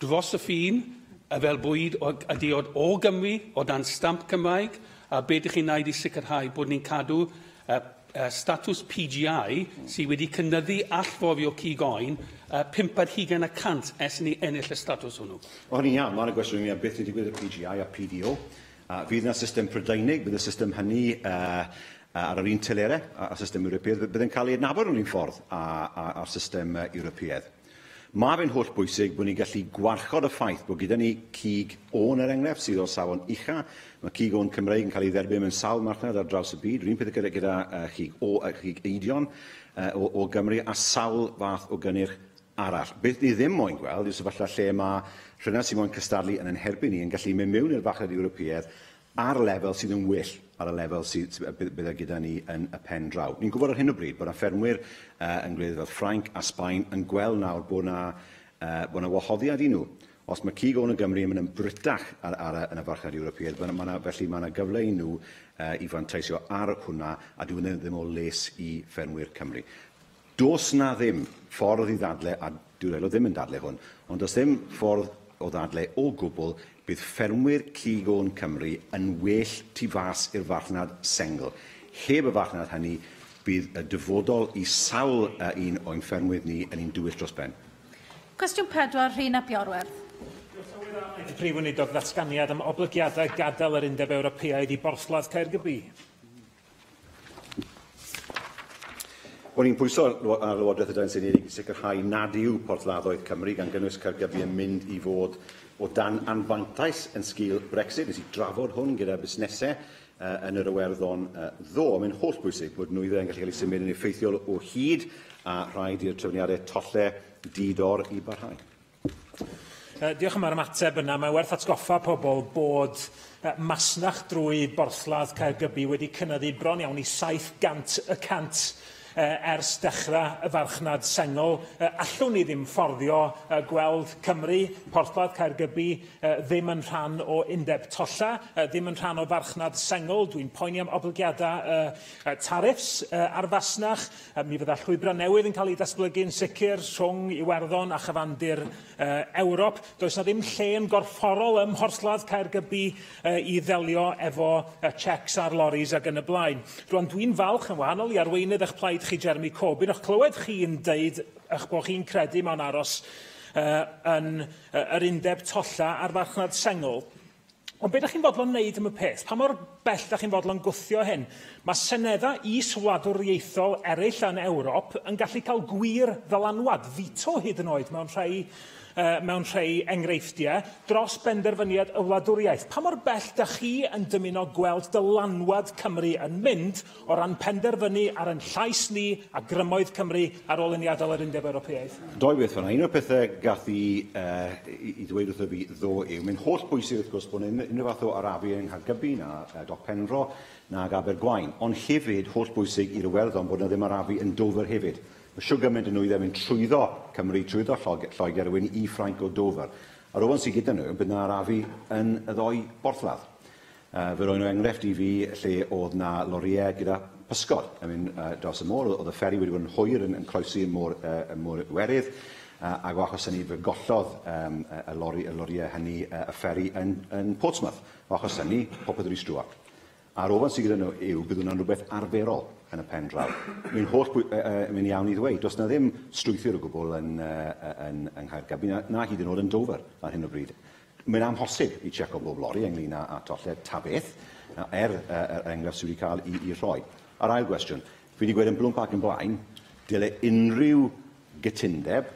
dros y ffin, fel bwyd a diod o Gymru, o dan stamp Cymraeg, a be ydych chi'n wneud i sicrhau bod ni'n cadw statws PGI sydd wedi cynyddu allforio cig oen 25% ers ni ennill y statws hwnnw? O, hynny'n iawn. Mae'n gwestiwn i mi am beth sy'n digwydd y PGI a PDO. Fydd yna system Prydeinig, bydd y system hynny ar yr un telerau a'r system Ewropeaidd, bydd yn cael ei adnabod yn un ffordd a'r system Ewropeaidd. Mae fe'n holl bwysig bod ni'n gallu gwarchod y ffaith bod gyda ni cig oen, er enghraifft, sydd o'r safon ucha. Mae cig oen Cymreig yn cael ei dderbyn mewn sawl marchnad ar draws y byd. Rwy'n peth gyda cig eidion o Gymru a sawl fath o gynnyrch arall. Beth ni ddim moyn gweld yw sefyllfa lle mae rhywun sy'n moyn cystadlu yn herbyn ni yn gallu mynd mewn i'r farchnad Ewropeaidd ar lefel sydd yn well ar y lefel sydd bydde gyda ni yn y pen draw. Ni'n gwybod ar hyn o bryd bod yna ffermwyr yn gwledydd fel Ffrainc a Sbaen yn gweld nawr bod yna wahoddiad i nhw. Os mae cig oen o Gymru yn mynd yn britach yn y farchnad Ewropeaidd, felly mae yna gyfle i nhw i fanteisio ar hwnna, a dyw hwnna ddim o les i ffermwyr Cymru. Does na ddim ffordd i ddadle, a dyw'r aelod ddim yn dadle hwn, ond does ddim ffordd o ddadle o gwbl bydd ffermwyr cig oen Cymru yn well tu fas i'r farchnad sengl. Heb y farchnad hynny, bydd y dyfodol i sawl un o'n ffermwyr ni yn un dywyll dros ben. Cwestiwn 4, Rhun ap Iorwerth. Y Prif Weinidog ddatganiad am oblygiadau gadael yr Undeb Ewropeaidd i Borthladd Caergybi. O'n i'n pwyso ar Lywodraeth y Deyrnas Unedig i sicrhau nad yw porthladdoedd Cymru, gan gynnwys Caergybi, yn mynd i fod o dan anfantais yn sgil Brexit. Nes i drafod hwn gyda busnesau yn yr Iwerddon ddo. Mae'n holl bwysig bod nwyddau yn gallu cael eu symud yn effeithiol o hyd a rhaid i'r trefniadau tollau di-dor i barhau. Diolch am yr ymateb yna. Mae werth atgoffa pobl bod masnach drwy Borthladd Caergybi wedi cynyddu bron iawn i 700% ers dechrau y farchnad sengl. Allwn ni ddim fforddio gweld Cymru, Porthladd Caergybi, ddim yn rhan o undeb tolla, ddim yn rhan o farchnad sengl. Dwi'n poeni am oblygiadau tariffs ar fasnach. Mi fydda llwybrau newydd yn cael ei datblygu'n sicr rhwng Iwerddon a chyfandir Ewrop. Does na ddim lle yn gorfforol ym Mhorthladd Caergybi i ddelio efo checks ar loris ac yn y blaen. Rwan, dwi'n falch yn wahanol i arweinydd eich plaid chi, Jeremy Corbyn, o'ch clywed chi'n deud eich bod chi'n credu mewn aros yn yr undeb tolla a'r farchnad sengl. Ond be ydych chi'n fodlon wneud am y peth? Pa mor bell da chi'n fodlon gwthio hyn? Mae seneddau is-wladwriaethol eraill yn Ewrop yn gallu cael gwir ddylanwad, veto hyd yn oed mewn rhai enghreifftiau, dros benderfyniad y wladwriaeth. Pa mor bell da chi yn dymuno gweld dylanwad Cymru yn mynd o ran penderfynu ar ein llais ni a grymoedd Cymru ar ôl i ni adael yr Undeb Ewropeaidd? Doi beth fan'na. Un o'r pethau gath i ddweud wrtho fi ddo yw, mae'n holl bwysig wrth gwrs bod unrhyw fath o arafu yng Nghaergybi na Doc Penfro nag Abergwaun, ond hefyd holl bwysig i'r Iwerddon bod yna ddim arafu yn Dover hefyd. Mae siwr gymaint o nwyddau mynd trwyddo Cymru, trwyddo Lloegr, rywun i Ffrainc o Dover. A'r ofn sydd gyda nhw, bydd yna arafu yn y ddoi borthladd. Fe roen nhw enghraifft i fi lle oedd na loriau gyda pysgod yn mynd dros y môr. Oedd y fferi wedi bod yn hwyr yn croesi y môr Iwerydd, ac o achos hynny fe gollodd y loriau hynny y fferi yn Portsmouth. O achos hynny, popeth wedi strwa. A'r ofn sydd gyda nhw yw bydd hwnna'n rhywbeth arferol yn y pen draw. Mae'n holl mae'n iawn i ddweud, does na ddim strwythur o gwbl yn Nghaergybi, na hyd yn oed yn Dover ar hyn o bryd. Mae'n amhosib i checo bob lori ynglyn â tollau ta beth, er enghraifft sydd wedi cael ei rhoi. A'r ail gwestiwn, fi wedi gweud yn blwmp ac yn blaen, dyle unrhyw gytundeb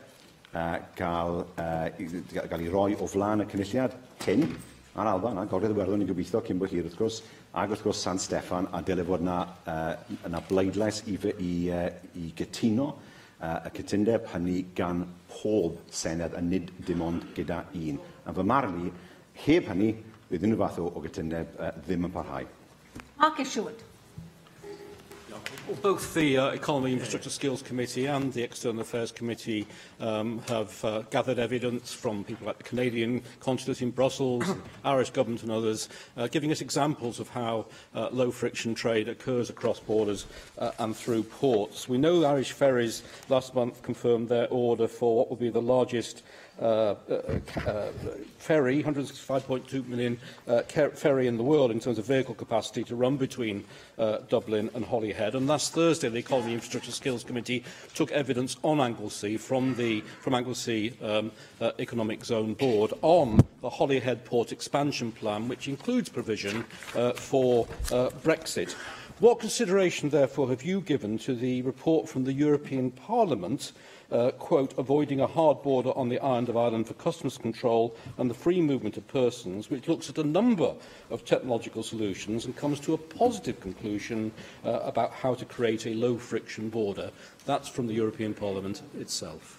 gael ei roi o flaen y cynulliad cyn a'r Alban, a Gogledd Iwerddon ni'n gobeithio cyn bo hir wrth gwrs, ac wrth gwrs San Steffan, a dyle fod na bleidlais i gytuno y cytundeb hynny gan pob senedd a nid dim ond gyda un. A fy marn i, heb hynny, bydd unrhyw fath o gytundeb ddim yn parhau. Mark Isherwood. Well, both the Economy, Infrastructure Skills Committee and the External Affairs Committee have gathered evidence from people like the Canadian consulate in Brussels, the Irish government and others, giving us examples of how low-friction trade occurs across borders and through ports. We know Irish Ferries last month confirmed their order for what will be the largest ferry, 165.2 million ferry in the world in terms of vehicle capacity to run between Dublin and Holyhead. And last Thursday, the Economy Infrastructure Skills Committee took evidence on Anglesey from Anglesey Economic Zone Board on the Holyhead Port expansion plan, which includes provision for Brexit. What consideration, therefore, have you given to the report from the European Parliament, quote, avoiding a hard border on the island of Ireland for customs control and the free movement of persons, which looks at a number of technological solutions and comes to a positive conclusion about how to create a low-friction border? That's from the European Parliament itself.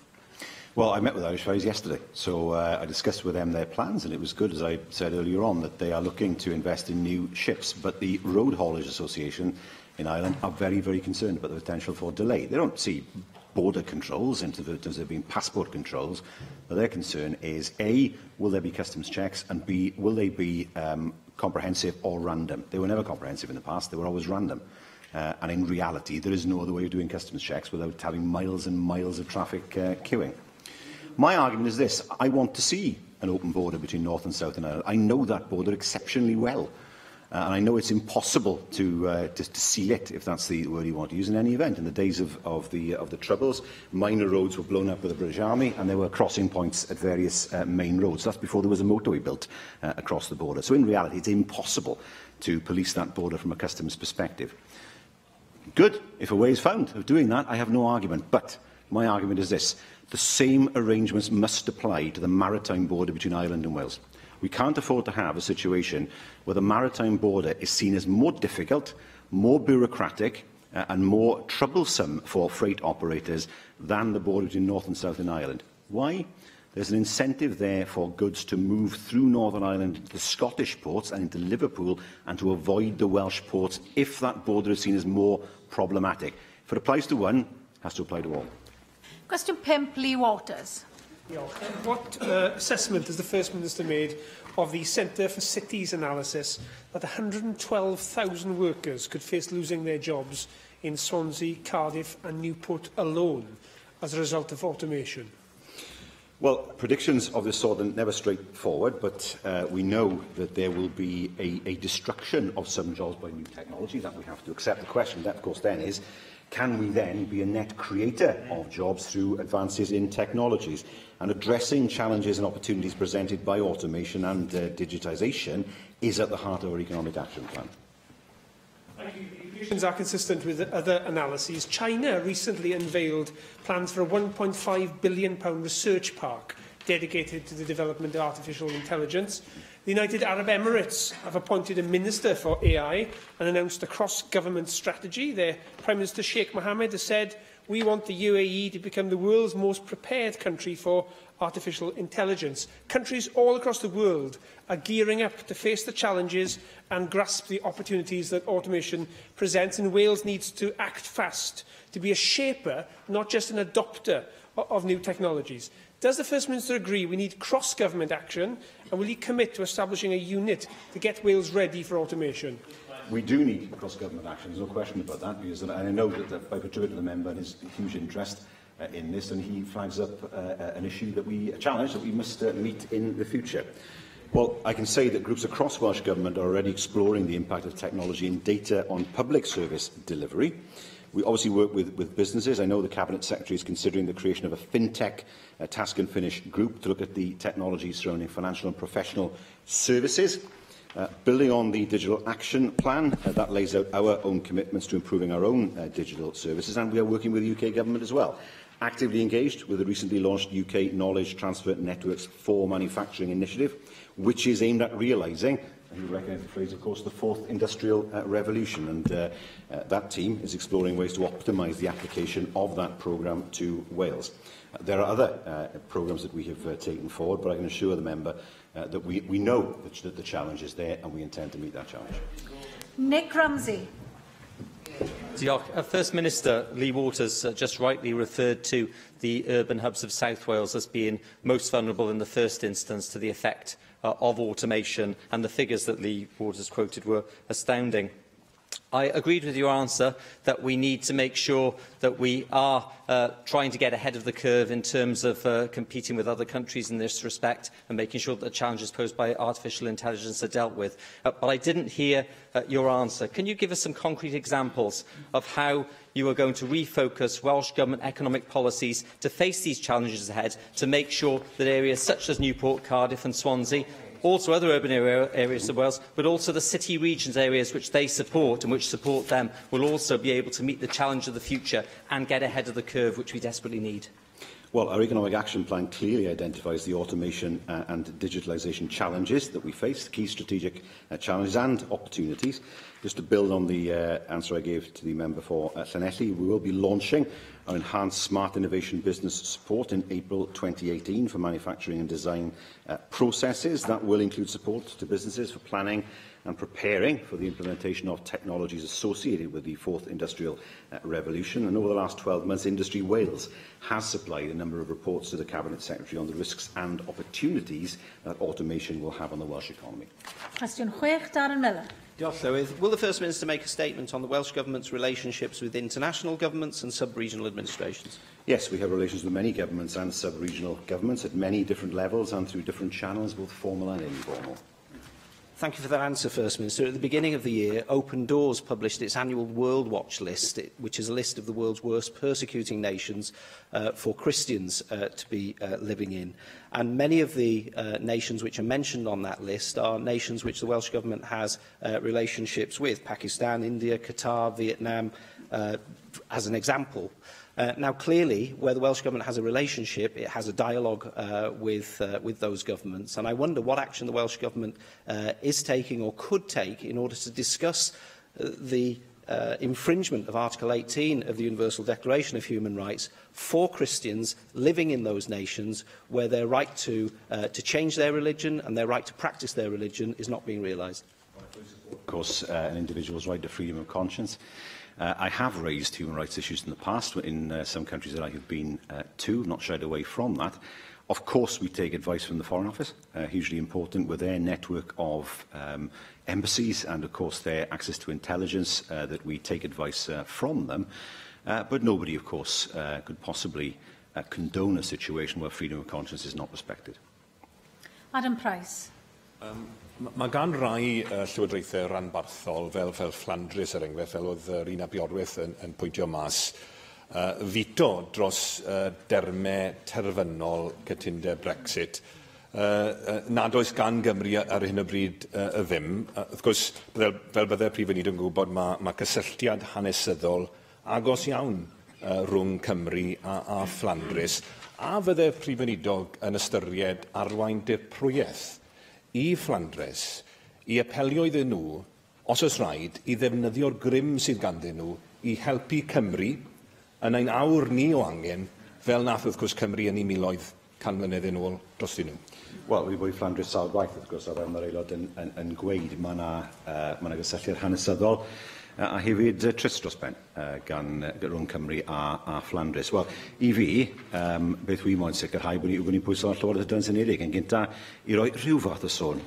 Well, I met with Irish Ferries yesterday, so I discussed with them their plans, and it was good, as I said earlier on, that they are looking to invest in new ships, but the Road Haulage Association in Ireland are very, very concerned about the potential for delay. They don't see border controls in terms of there being passport controls, but their concern is, A, will there be customs checks, and B, will they be comprehensive or random? They were never comprehensive in the past, they were always random. And in reality, there is no other way of doing customs checks without having miles and miles of traffic queuing. My argument is this: I want to see an open border between North and South Ireland. I know that border exceptionally well. And I know it's impossible to seal it, if that's the word you want to use, in any event. In the days of the Troubles, minor roads were blown up with the British Army, and there were crossing points at various main roads. That's before there was a motorway built across the border. So in reality, it's impossible to police that border from a customs perspective. Good, if a way is found of doing that, I have no argument. But my argument is this: the same arrangements must apply to the maritime border between Ireland and Wales. We can't afford to have a situation where the maritime border is seen as more difficult, more bureaucratic and more troublesome for freight operators than the border between North and Southern Ireland. Why? There's an incentive there for goods to move through Northern Ireland into the Scottish ports and into Liverpool and to avoid the Welsh ports if that border is seen as more problematic. If it applies to one, it has to apply to all. Question 5, Lee Waters. What assessment has the First Minister made of the Centre for Cities analysis that 112,000 workers could face losing their jobs in Swansea, Cardiff and Newport alone as a result of automation? Well, predictions of this sort are never straightforward, but we know that there will be a destruction of some jobs by new technology that we have to accept. The question, that, of course, then is, can we then be a net creator of jobs through advances in technologies? And addressing challenges and opportunities presented by automation and digitisation is at the heart of our economic action plan. Conclusions are consistent with other analyses. China recently unveiled plans for a £1.5 billion research park dedicated to the development of artificial intelligence. The United Arab Emirates have appointed a minister for AI and announced a cross-government strategy. Their Prime Minister Sheikh Mohammed has said, "We want the UAE to become the world's most prepared country for artificial intelligence." Countries all across the world are gearing up to face the challenges and grasp the opportunities that automation presents, and Wales needs to act fast to be a shaper, not just an adopter of new technologies. Does the First Minister agree we need cross-government action, and will he commit to establishing a unit to get Wales ready for automation? We do need cross-government action, there's no question about that, because, and I know that I put to the member and his huge interest in this, and he flags up an issue that we, a challenge that we must meet in the future. Well, I can say that groups across Welsh Government are already exploring the impact of technology and data on public service delivery. We obviously work with businesses. I know the Cabinet Secretary is considering the creation of a fintech task and finish group to look at the technologies surrounding financial and professional services. Building on the Digital Action Plan, that lays out our own commitments to improving our own digital services, and we are working with the UK Government as well. Actively engaged with the recently launched UK Knowledge Transfer Networks for Manufacturing initiative, which is aimed at realising, and you recognise the phrase, of course, the fourth industrial revolution. And that team is exploring ways to optimise the application of that programme to Wales. There are other programmes that we have taken forward, but I can assure the member that we know that the challenge is there, and we intend to meet that challenge. Nick Ramsay. Diolch. First Minister Lee Waters just rightly referred to the urban hubs of South Wales as being most vulnerable in the first instance to the effect of automation, and the figures that Lee Waters quoted were astounding. I agreed with your answer that we need to make sure that we are trying to get ahead of the curve in terms of competing with other countries in this respect and making sure that the challenges posed by artificial intelligence are dealt with. But I didn't hear your answer. Can you give us some concrete examples of how you are going to refocus Welsh Government economic policies to face these challenges ahead, to make sure that areas such as Newport, Cardiff and Swansea, also other urban areas of Wales, but also the city regions areas which they support and which support them, will also be able to meet the challenge of the future and get ahead of the curve, which we desperately need? Well, our Economic Action Plan clearly identifies the automation and digitalisation challenges that we face, key strategic challenges and opportunities. Just to build on the answer I gave to the member for Llanelli, we will be launching our enhanced Smart Innovation Business Support in April 2018 for manufacturing and design processes. That will include support to businesses for planning and preparing for the implementation of technologies associated with the fourth industrial revolution. And over the last 12 months, Industry Wales has supplied a number of reports to the Cabinet Secretary on the risks and opportunities that automation will have on the Welsh economy. Cwestiwn 6, Darren Miller. Diolch, Llywydd. Will the First Minister make a statement on the Welsh Government's relationships with international governments and sub-regional administrations? Yes, we have relations with many governments and sub-regional governments at many different levels and through different channels, both formal and informal. Thank you for that answer, First Minister. At the beginning of the year, Open Doors published its annual World Watch list, which is a list of the world's worst persecuting nations for Christians to be living in. And many of the nations which are mentioned on that list are nations which the Welsh Government has relationships with: Pakistan, India, Qatar, Vietnam, as an example. Now, clearly, where the Welsh Government has a relationship, it has a dialogue with those governments. And I wonder what action the Welsh Government is taking or could take in order to discuss the infringement of Article 18 of the Universal Declaration of Human Rights for Christians living in those nations where their right to change their religion and their right to practice their religion is not being realised. Of course, an individual's right to freedom of conscience. I have raised human rights issues in the past in some countries that I have been to, not shied away from that. Of course, we take advice from the Foreign Office, hugely important with their network of embassies and, of course, their access to intelligence, that we take advice from them. But nobody, of course, could possibly condone a situation where freedom of conscience is not respected. Adam Price. Mae gan rai llywodraethau ranbarthol fel Flandres, er enghraifft, fel oedd Rhun ap Iorwerth yn pwyntio mas, fito dros dermau terfynol cytundeb Brexit. nad oes gan Gymru ar hyn o bryd ddim. Wrth gwrs, fel bydde'r Prif Weinidog yn gwybod, mae cysylltiad hanesyddol agos iawn rhwng Cymru a Fflandrys. A fydde'r Prif Weinidog yn ystyried arwain dirprwyaeth i Fflandrys i apelio iddyn nhw, os oes rhaid, i ddefnyddio'r grym sydd ganddyn nhw i helpu Cymru yn ein awr ni o angen, fel nath wrth gwrs Cymru yn ei miloedd 100 mlynedd yn ôl drostyn nhw? Wel, wedi bod i Fflandrys sawl gwaith, wrth gwrs, a fel mae'r aelod yn gweud, mae yna gysylltiad hanesyddol a hefyd trist dros ben gan rhwng Cymru a Fflandrys. Wel, i fi, beth wi moyn sicrhau bod ni'n pwyso ar Llywodraeth y Deyrnas Unedig yn gynta i roi rhyw fath o sôn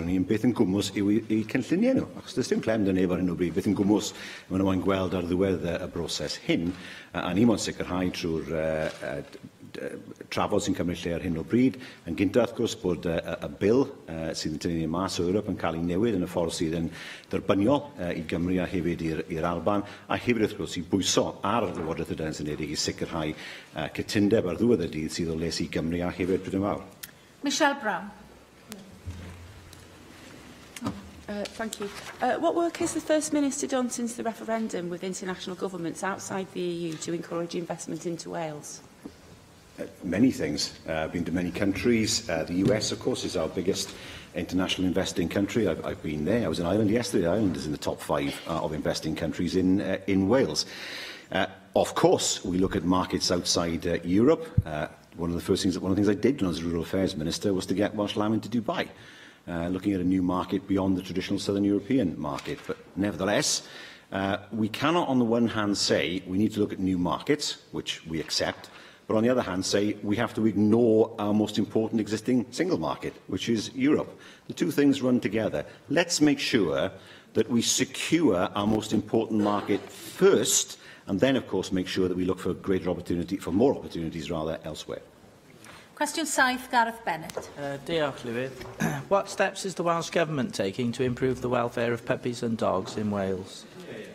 i ni beth yn gwmws yw eu cynlluniau nhw. Achos does dim clem 'da neb ar hyn o bryd beth yn gwmws maen nhw moyn gweld ar ddiwedd y broses hyn, a ni moyn sicrhau trwy'r trafod sy'n cymryd lle ar hyn o bryd. Yn gyntaf, wrth gwrs, bod y bil sydd yn tynnu ni mas o Ewrop yn cael ei newid yn y ffordd sydd yn dderbyniol i Gymru a hefyd i'r Alban, a hefyd, wrth gwrs, i bwyso ar Lywodraeth y Deyrnas Unedig i sicrhau cytundeb ar ddiwedd y dydd sydd o les i Gymru a hefyd Prydain Fawr. Michelle Brown. Thank you. What work has the First Minister done since the referendum with international governments outside the EU to encourage investment into Wales? Many things. Been to many countries. The US, of course, is our biggest international investing country. I've been there. I was in Ireland yesterday. Ireland is in the top 5 of investing countries in Wales. Of course, we look at markets outside Europe. One of the things I did when I was Rural Affairs Minister was to get Welsh lamb into Dubai, looking at a new market beyond the traditional Southern European market. But nevertheless, we cannot, on the one hand, say we need to look at new markets, which we accept, but on the other hand say we have to ignore our most important existing single market, which is Europe. The two things run together. Let's make sure that we secure our most important market first, and then, of course, make sure that we look for greater opportunity, for more opportunities rather, elsewhere. Question 7, Gareth Bennett. Diolch, Llywydd. What steps is the Welsh Government taking to improve the welfare of puppies and dogs in Wales?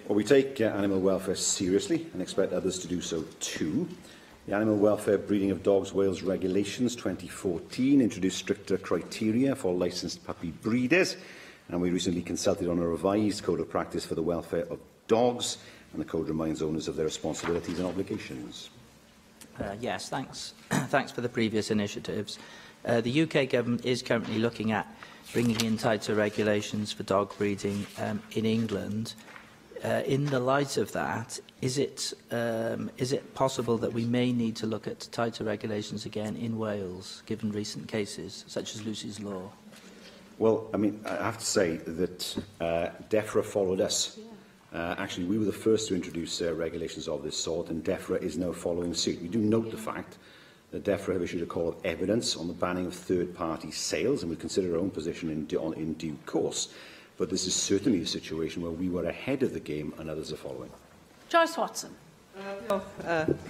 Well, we take animal welfare seriously and expect others to do so too. The Animal Welfare Breeding of Dogs Wales Regulations 2014 introduced stricter criteria for licensed puppy breeders, and we recently consulted on a revised code of practice for the welfare of dogs, and the code reminds owners of their responsibilities and obligations. Yes, thanks. Thanks for the previous initiatives. The UK government is currently looking at bringing in tighter regulations for dog breeding in England. In the light of that, is it possible that we may need to look at tighter regulations again in Wales, given recent cases such as Lucy's Law? Well, I mean, I have to say that DEFRA followed us. Actually, we were the first to introduce regulations of this sort, and DEFRA is now following suit. We do note the fact that DEFRA have issued a call of evidence on the banning of third-party sales, and we consider our own position in due course. But this is certainly a situation where we were ahead of the game and others are following. Joyce Watson.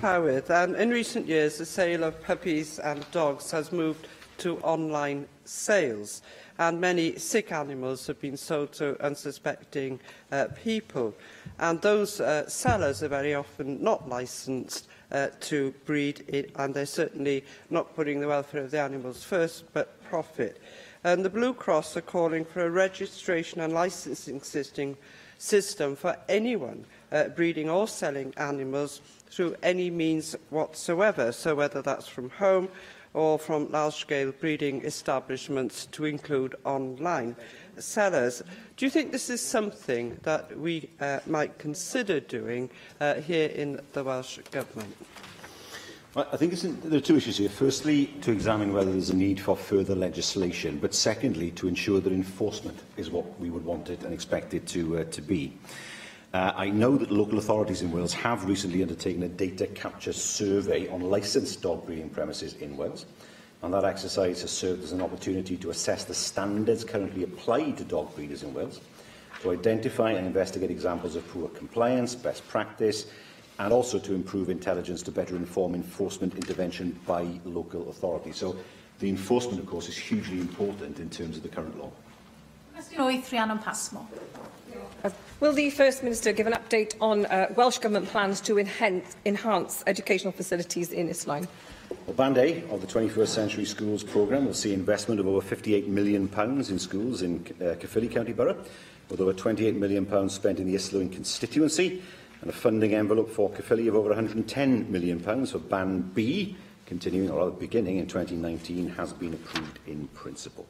Llywydd, in recent years, the sale of puppies and dogs has moved to online sales, and many sick animals have been sold to unsuspecting people. And those sellers are very often not licensed to breed, it, and they're certainly not putting the welfare of the animals first, but profit. And the Blue Cross are calling for a registration and licensing system for anyone breeding or selling animals through any means whatsoever, so whether that's from home or from large-scale breeding establishments to include online sellers. Do you think this is something that we might consider doing here in the Welsh Government? I think there are two issues here. Firstly, to examine whether there's a need for further legislation, but secondly, to ensure that enforcement is what we would want it and expect it to be. I know that local authorities in Wales have recently undertaken a data capture survey on licensed dog breeding premises in Wales, and that exercise has served as an opportunity to assess the standards currently applied to dog breeders in Wales, to identify and investigate examples of poor compliance, best practice, and also to improve intelligence to better inform enforcement intervention by local authorities. So the enforcement, of course, is hugely important in terms of the current law. Question 8, Rhianon Passmore. Will the First Minister give an update on Welsh Government plans to enhance educational facilities in Islwyn? Well, Band A of the 21st Century Schools programme will see investment of over £58 million in schools in Caerphilly County Borough, with over £28 million spent in the Islwyn constituency, and a funding envelope for Caerphilly of over £110 million for Band B, continuing or rather beginning in 2019, has been approved in principle.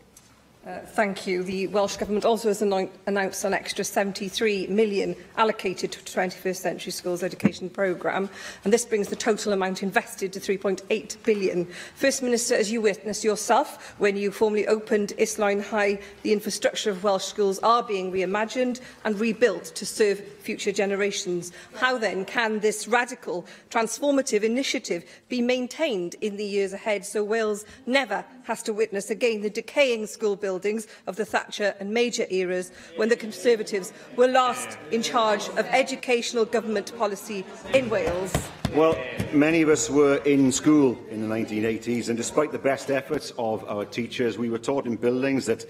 Thank you. The Welsh Government also has announced an extra 73 million allocated to 21st Century Schools Education Programme, and this brings the total amount invested to 3.8 billion. First Minister, as you witnessed yourself when you formally opened Islwyn High, the infrastructure of Welsh schools are being reimagined and rebuilt to serve future generations. How then can this radical, transformative initiative be maintained in the years ahead so Wales never has to witness again the decaying school buildings of the Thatcher and Major eras, when the Conservatives were last in charge of educational government policy in Wales? Well, many of us were in school in the 1980s, and despite the best efforts of our teachers, we were taught in buildings that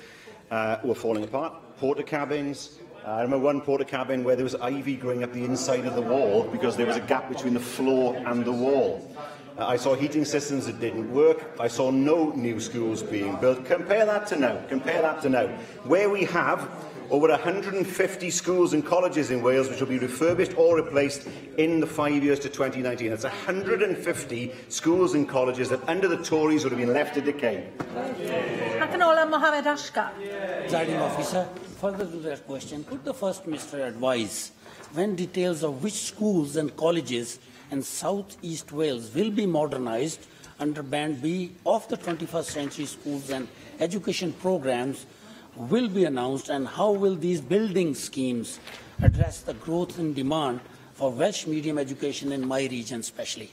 were falling apart, porta cabins. I remember one porta cabin where there was ivy growing up the inside of the wall because there was a gap between the floor and the wall. I saw heating systems that didn't work. I saw no new schools being built. Compare that to now. Compare that to now, where we have over 150 schools and colleges in Wales which will be refurbished or replaced in the 5 years to 2019. That's 150 schools and colleges that under the Tories would have been left to decay. Ac yn ola, Mohamed Asghar. Presiding officer, further to that question, could the First Minister advise when details of which schools and colleges in South East Wales will be modernised under Band B of the 21st Century Schools and Education Programmes will be announced, and how will these building schemes address the growth in demand for Welsh medium education in my region especially?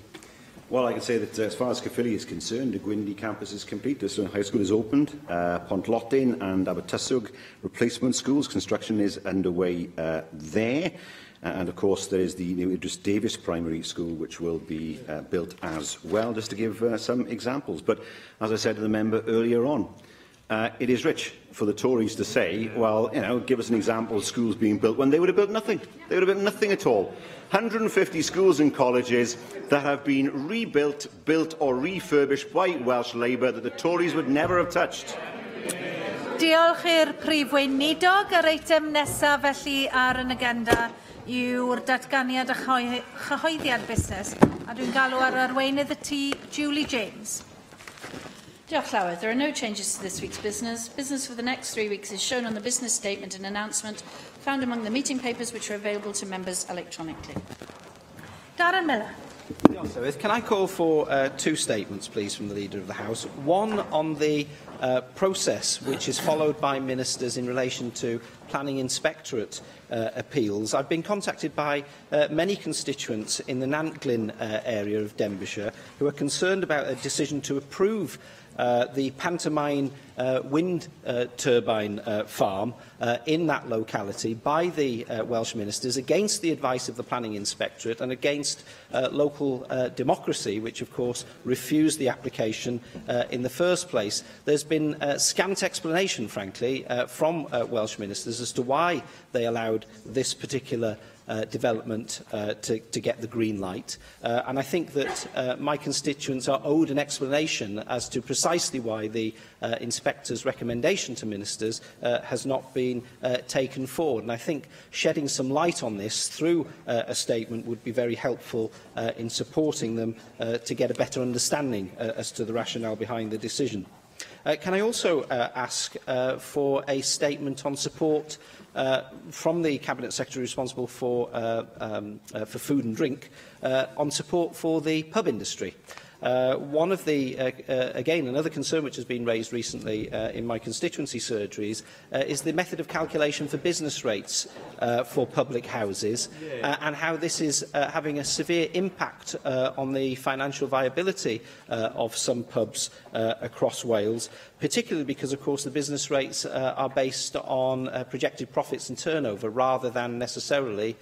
Well, I can say that as far as Caerphilly is concerned, the Gwyndy campus is complete. The High School is opened. Pontlottyn and Abertyswg replacement schools, construction is underway there. And of course, there is the new Idris Davis Primary School, which will be built as well, just to give some examples. But as I said to the member earlier on, it is rich for the Tories to say, well, you know, give us an example of schools being built when they would have built nothing. They would have built nothing at all. 150 schools and colleges that have been rebuilt, built or refurbished by Welsh Labour that the Tories would never have touched. Diolch i'r Prif Weinidog. Yr eitem nesaf felly ar yn agenda yw'r datganiad a chyhoeddiad busnes. A dwi'n galw ar arweinydd y tŷ, Julie James. Diolch, Llywydd. There are no changes to this week's business. Business for the next 3 weeks is shown on the business statement and announcement found among the meeting papers, which are available to members electronically. Darren Millar. Diolch, Llywydd. Can I call for two statements, please, from the Leader of the House? One on the process which is followed by ministers in relation to planning inspectorate appeals. I've been contacted by many constituents in the Nantglyn area of Denbighshire who are concerned about a decision to approve the Pantomime wind turbine farm in that locality by the Welsh ministers against the advice of the planning inspectorate and against local democracy, which of course refused the application in the first place. There's been scant explanation, frankly, from Welsh ministers as to why they allowed this particular development to get the green light. And I think that my constituents are owed an explanation as to precisely why the inspector's recommendation to ministers has not been taken forward. And I think shedding some light on this through a statement would be very helpful in supporting them to get a better understanding as to the rationale behind the decision. Can I also ask for a statement on support from the Cabinet Secretary responsible for food and drink on support for the pub industry? One of the, again, another concern which has been raised recently in my constituency surgeries is the method of calculation for business rates for public houses and how this is having a severe impact on the financial viability of some pubs across Wales, particularly because, of course, the business rates are based on projected profits and turnover rather than necessarily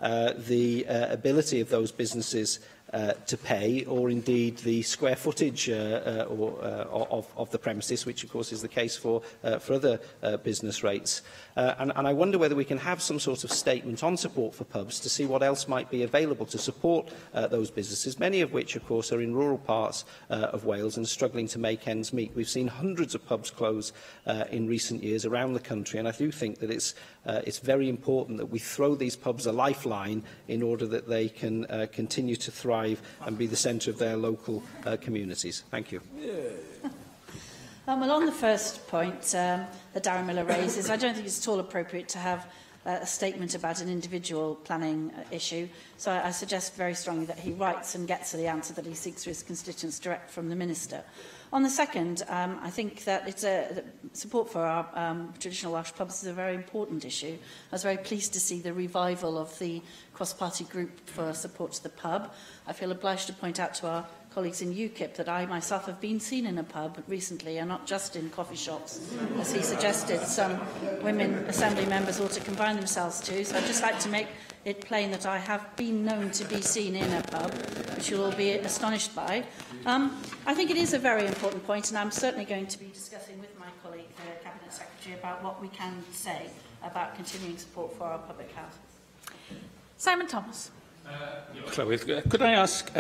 the ability of those businesses to pay, or indeed the square footage of the premises, which of course is the case for other business rates. And I wonder whether we can have some sort of statement on support for pubs to see what else might be available to support those businesses, many of which, of course, are in rural parts of Wales and struggling to make ends meet. We've seen hundreds of pubs close in recent years around the country, and I do think that it's very important that we throw these pubs a lifeline in order that they can continue to thrive and be the centre of their local communities. Thank you. Yeah. Well, on the first point that Darren Miller raises, I don't think it's at all appropriate to have a statement about an individual planning issue. So I suggest very strongly that he writes and gets the answer that he seeks for his constituents direct from the Minister. On the second, I think that that support for our traditional Welsh pubs is a very important issue. I was very pleased to see the revival of the cross-party group for support to the pub. I feel obliged to point out to our colleagues in UKIP that I myself have been seen in a pub recently, and not just in coffee shops, as he suggested some women assembly members ought to confine themselves to. So I'd just like to make it plain that I have been known to be seen in a pub, which you'll all be astonished by. I think it is a very important point, and I'm certainly going to be discussing with my colleague, the Cabinet Secretary, about what we can say about continuing support for our public houses. Simon Thomas. Llywydd, could I ask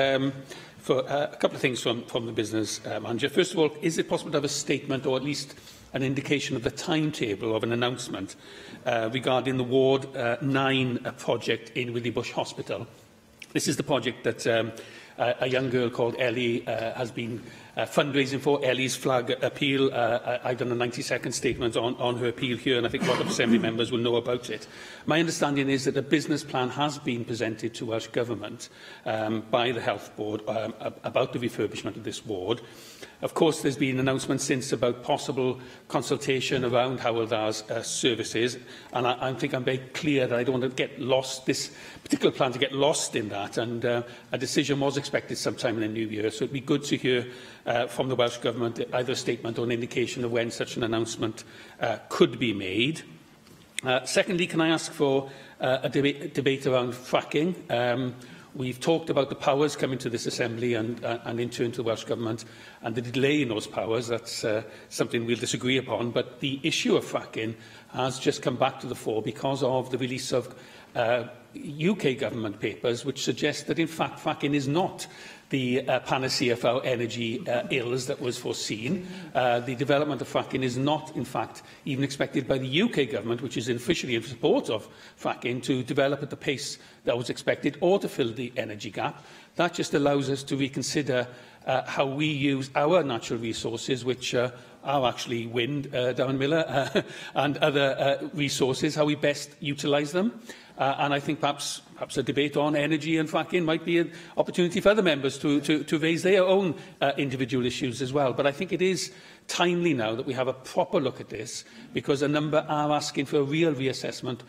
for a couple of things from the business manager? First of all, is it possible to have a statement or at least an indication of the timetable of an announcement regarding the Ward 9 project in Withybush Hospital? This is the project that a young girl called Ellie has been fundraising for, Ellie's flag appeal. I've done a 90-second statement on her appeal here, and I think a lot of Assembly members will know about it. My understanding is that a business plan has been presented to Welsh Government by the Health Board about the refurbishment of this ward. Of course, there's been announcements since about possible consultation around Hywel Dda's services, and I think I'm very clear that I don't want to get lost, this particular plan to get lost in that, and a decision was expected sometime in the new year, so it'd be good to hear from the Welsh Government either a statement or an indication of when such an announcement could be made. Secondly, can I ask for a debate around fracking? We've talked about the powers coming to this Assembly and in turn to the Welsh Government and the delay in those powers. That's something we'll disagree upon. But the issue of fracking has just come back to the fore because of the release of UK government papers which suggest that in fact fracking is not the panacea for our energy ills that was foreseen. The development of fracking is not, in fact, even expected by the UK government, which is officially in support of fracking, to develop at the pace that was expected or to fill the energy gap. That just allows us to reconsider how we use our natural resources, which are actually wind, Darren Miller, and other resources, how we best utilise them. And I think perhaps a debate on energy and fracking might be an opportunity for other members to raise their own individual issues as well. But I think it is timely now that we have a proper look at this, because a number are asking for a real reassessment.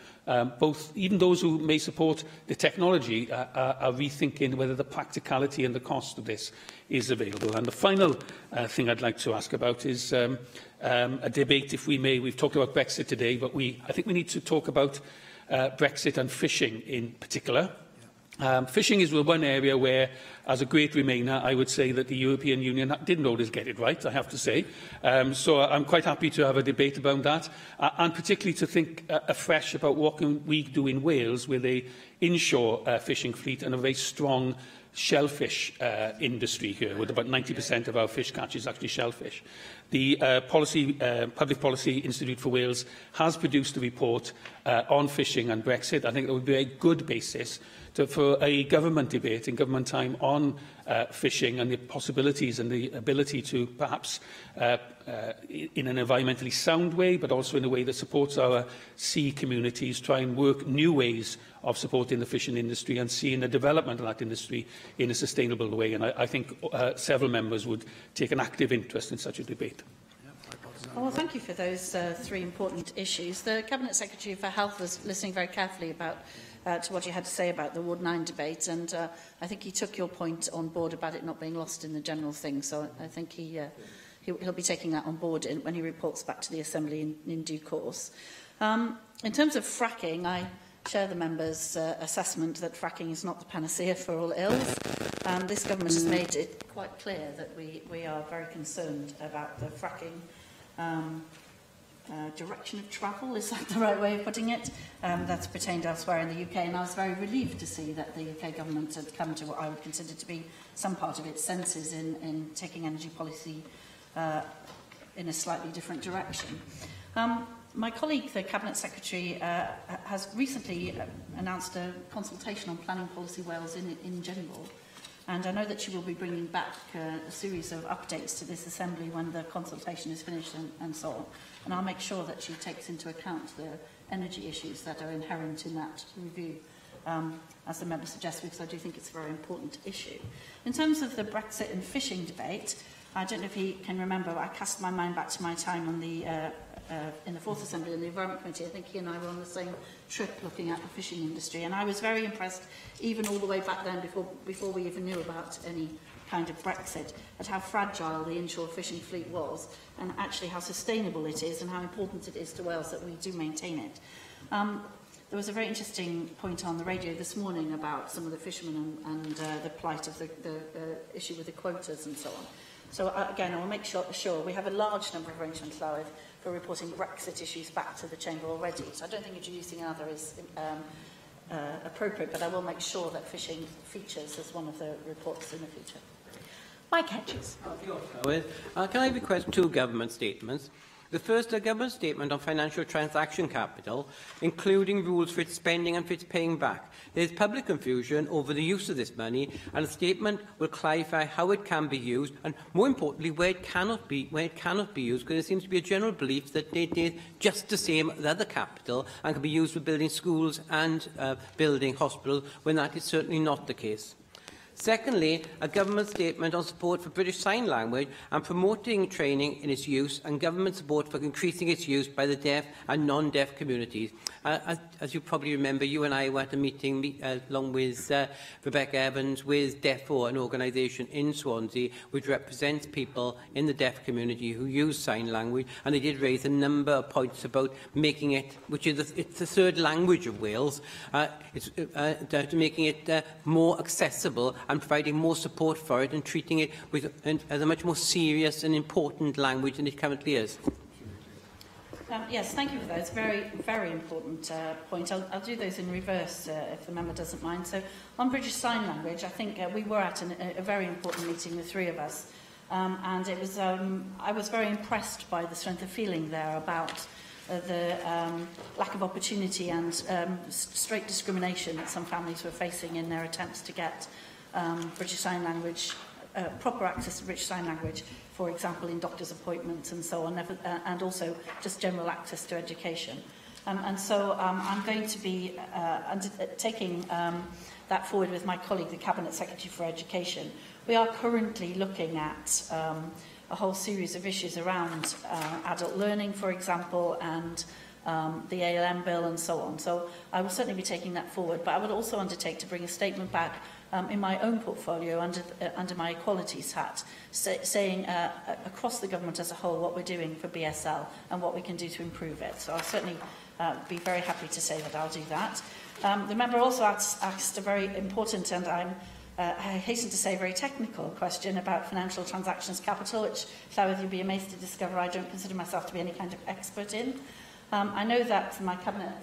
Both, even those who may support the technology are rethinking whether the practicality and the cost of this is available. And the final thing I'd like to ask about is a debate, if we may. We've talked about Brexit today, but I think we need to talk about Brexit and fishing in particular. Fishing is the one area where, as a great Remainer, I would say that the European Union didn't always get it right, I have to say. So I'm quite happy to have a debate about that, and particularly to think afresh about what can we do in Wales with a inshore fishing fleet and a very strong shellfish industry here, with about 90% of our fish catch is actually shellfish. The Public Policy Institute for Wales has produced a report on fishing and Brexit. I think that would be a good basis for a government debate in government time on fishing and the possibilities and the ability to perhaps, in an environmentally sound way, but also in a way that supports our sea communities, try and work new ways of supporting the fishing industry and seeing the development of that industry in a sustainable way. And I think several members would take an active interest in such a debate. Well, thank you for those three important issues. The Cabinet Secretary for Health was listening very carefully about to what you had to say about the Ward 9 debate, and I think he took your point on board about it not being lost in the general thing, so I think he'll be taking that on board when he reports back to the Assembly in due course. In terms of fracking, I share the member's assessment that fracking is not the panacea for all ills. This government has made it quite clear that we are very concerned about the fracking direction of travel, is that the right way of putting it? That's pertained elsewhere in the UK, and I was very relieved to see that the UK government had come to what I would consider to be some part of its senses in taking energy policy in a slightly different direction. My colleague, the Cabinet Secretary, has recently announced a consultation on planning policy Wales in general. And I know that she will be bringing back a series of updates to this Assembly when the consultation is finished and so on. And I'll make sure that she takes into account the energy issues that are inherent in that review, as the member suggests, because I do think it's a very important issue. In terms of the Brexit and fishing debate, I don't know if he can remember, but I cast my mind back to my time on the in the Fourth Assembly in the Environment Committee. I think he and I were on the same trip looking at the fishing industry, and I was very impressed, even all the way back then, before we even knew about any kind of Brexit, at how fragile the inshore fishing fleet was, and actually how sustainable it is and how important it is to Wales that we do maintain it. There was a very interesting point on the radio this morning about some of the fishermen and the plight of the issue with the quotas and so on. So again, I will make sure we have a large number of arrangements, Llywydd, for reporting Brexit issues back to the Chamber already. So I don't think introducing another is appropriate, but I will make sure that fishing features as one of the reports in the future. Mike Hedges. Can I request two government statements? The first, a government statement on financial transaction capital, including rules for its spending and for its paying back. There is public confusion over the use of this money, and a statement will clarify how it can be used, and more importantly, where it cannot be used, because there seems to be a general belief that it is just the same as other capital and can be used for building schools and building hospitals, when that is certainly not the case. Secondly, a government statement on support for British Sign Language and promoting training in its use and government support for increasing its use by the deaf and non-deaf communities. As you probably remember, you and I were at a meeting along with Rebecca Evans with DEFO, an organisation in Swansea which represents people in the deaf community who use sign language, and they did raise a number of points about making it, which is it's the third language of Wales, making it more accessible and providing more support for it and treating it as a much more serious and important language than it currently is. Yes, thank you for those. Very, very important point. I'll do those in reverse if the member doesn't mind. So on British Sign Language, I think we were at a very important meeting, the three of us, and it was I was very impressed by the strength of feeling there about the lack of opportunity and straight discrimination that some families were facing in their attempts to get British Sign Language, proper access to British Sign Language, for example, in doctor's appointments and so on, and also just general access to education. And so I'm going to be taking that forward with my colleague, the Cabinet Secretary for Education. We are currently looking at a whole series of issues around adult learning, for example, and the ALM bill and so on. So I will certainly be taking that forward, but I would also undertake to bring a statement back in my own portfolio under my equalities hat, saying across the government as a whole what we're doing for BSL and what we can do to improve it. So I'll certainly be very happy to say that I'll do that. The member also asked a very important and I hasten to say very technical question about financial transactions capital, which, Llywydd, you'll be amazed to discover I don't consider myself to be any kind of expert in. I know that my Cabinet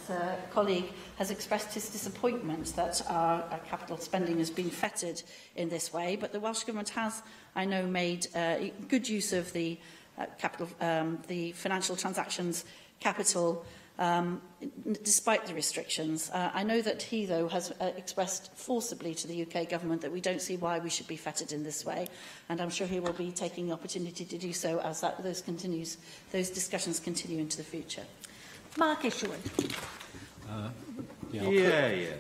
colleague has expressed his disappointment that our capital spending has been fettered in this way, but the Welsh Government has, I know, made good use of the the financial transactions capital despite the restrictions. I know that he, though, has expressed forcibly to the UK government that we don't see why we should be fettered in this way, and I'm sure he will be taking the opportunity to do so as those discussions continue into the future. Mark Isherwood.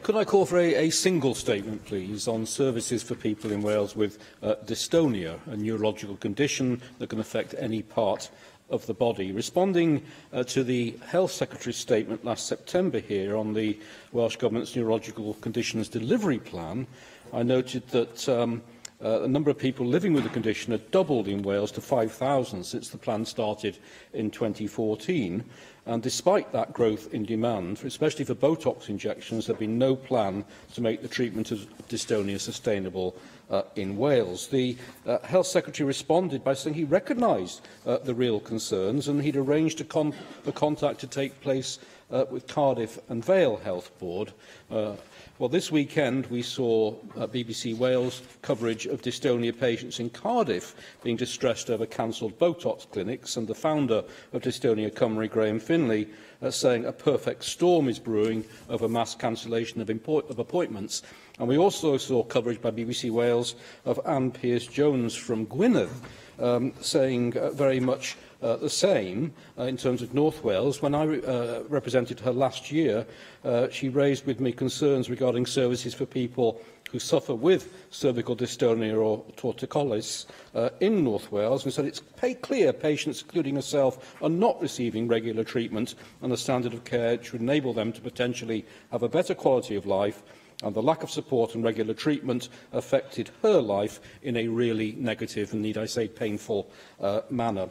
Could I call for a single statement, please, on services for people in Wales with dystonia, a neurological condition that can affect any part of the body. Responding to the Health Secretary's statement last September here on the Welsh Government's Neurological Conditions Delivery Plan, I noted that The number of people living with the condition had doubled in Wales to 5,000 since the plan started in 2014. And despite that growth in demand, especially for Botox injections, there had been no plan to make the treatment of dystonia sustainable in Wales. The Health Secretary responded by saying he recognised the real concerns and he'd arranged a contact to take place with Cardiff and Vale Health Board. Well, this weekend we saw BBC Wales coverage of dystonia patients in Cardiff being distressed over cancelled Botox clinics, and the founder of Dystonia Cymru, Graham Finlay, saying a perfect storm is brewing over mass cancellation of appointments. And we also saw coverage by BBC Wales of Anne Pierce-Jones from Gwynedd saying very much the same in terms of North Wales. When I represented her last year, she raised with me concerns regarding services for people who suffer with cervical dystonia or torticollis in North Wales, and said it's clear patients, including herself, are not receiving regular treatment and the standard of care which would enable them to potentially have a better quality of life, and the lack of support and regular treatment affected her life in a really negative and, need I say, painful manner.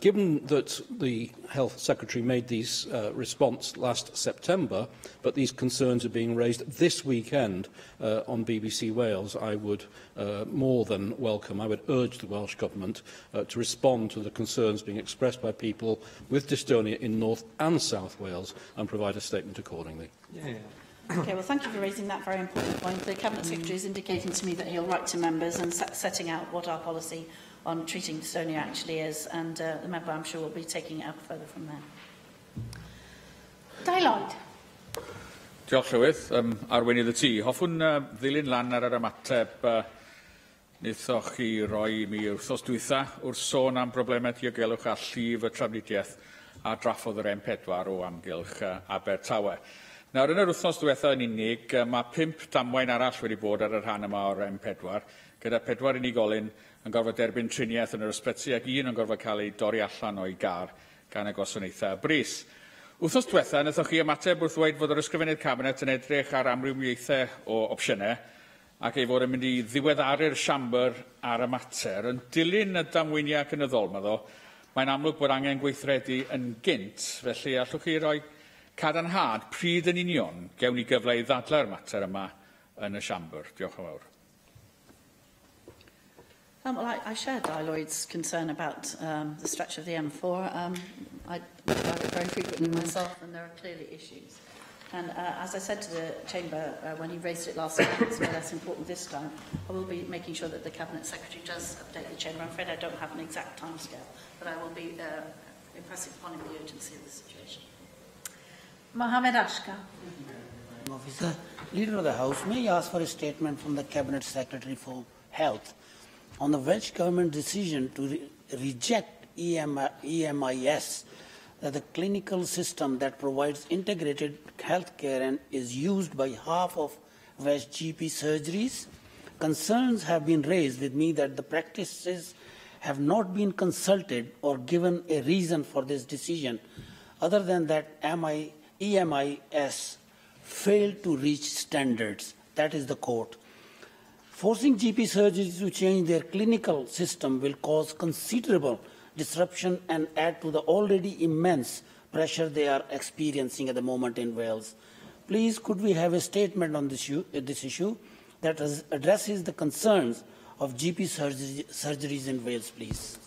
Given that the Health Secretary made these response last September, but these concerns are being raised this weekend on BBC Wales, I would more than welcome, I would urge the Welsh Government to respond to the concerns being expressed by people with dystonia in North and South Wales and provide a statement accordingly. Yeah. Okay, well, thank you for raising that very important point. The Cabinet Secretary is indicating to me that he'll write to members and setting out what our policy on treating dystonia actually is, and the member, I'm sure, will be taking it up further from there. Dai Lloyd. Diolch, Llywydd. Arweinydd y tŷ. Hoffwn ddilyn lan ar yr ymateb wnaethoch chi roi i mi wythnos dwytha wrth sôn am broblemau diogelwch a llif y trafnidiaeth a draffodd yr M4 o amgylch Abertawe. Nawr, yn yr wythnos diwetha yn unig, mae 5 damwain arall wedi bod ar y rhan yma o'r M4, gyda 4 unigolyn yn gorfod derbyn triniaeth yn yr ysbyty ac un yn gorfod cael ei dorri allan o'i gar gan y gwasanaethau brys. Wythnos diwetha, wnaethoch chi ymateb wrth ddweud fod yr Ysgrifennydd Cabinet yn edrych ar amrywiaethau o opsiynau ac ei fod yn mynd i ddiweddaru'r siambr ar y mater. Yn dilyn y damweiniau cynyddol, maddo, mae'n amlwg bod angen gweithredu yn gynt, felly allwch chi roi cadarnhad pryd yn union gewn ni gyfle i ddadlau'r mater yma yn y siambr. Diolch yn fawr. Well, I share Dai Lloyd's concern about the stretch of the M4. I drive it very frequently myself, and there are clearly issues. And as I said to the Chamber when he raised it last time, it's no less important this time, I will be making sure that the Cabinet Secretary does update the Chamber. I'm afraid I don't have an exact timescale, but I will be impressing upon him the urgency of the situation. Mohamed Ashkar. Officer, Leader of the House, may I ask for a statement from the Cabinet Secretary for Health on the Welsh Government decision to reject EMIS, that the clinical system that provides integrated healthcare and is used by half of Welsh GP surgeries. Concerns have been raised with me that the practices have not been consulted or given a reason for this decision, other than that EMIS failed to reach standards. That is the quote. Forcing GP surgeries to change their clinical system will cause considerable disruption and add to the already immense pressure they are experiencing at the moment in Wales. Please, could we have a statement on this issue that addresses the concerns of GP surgeries in Wales, please?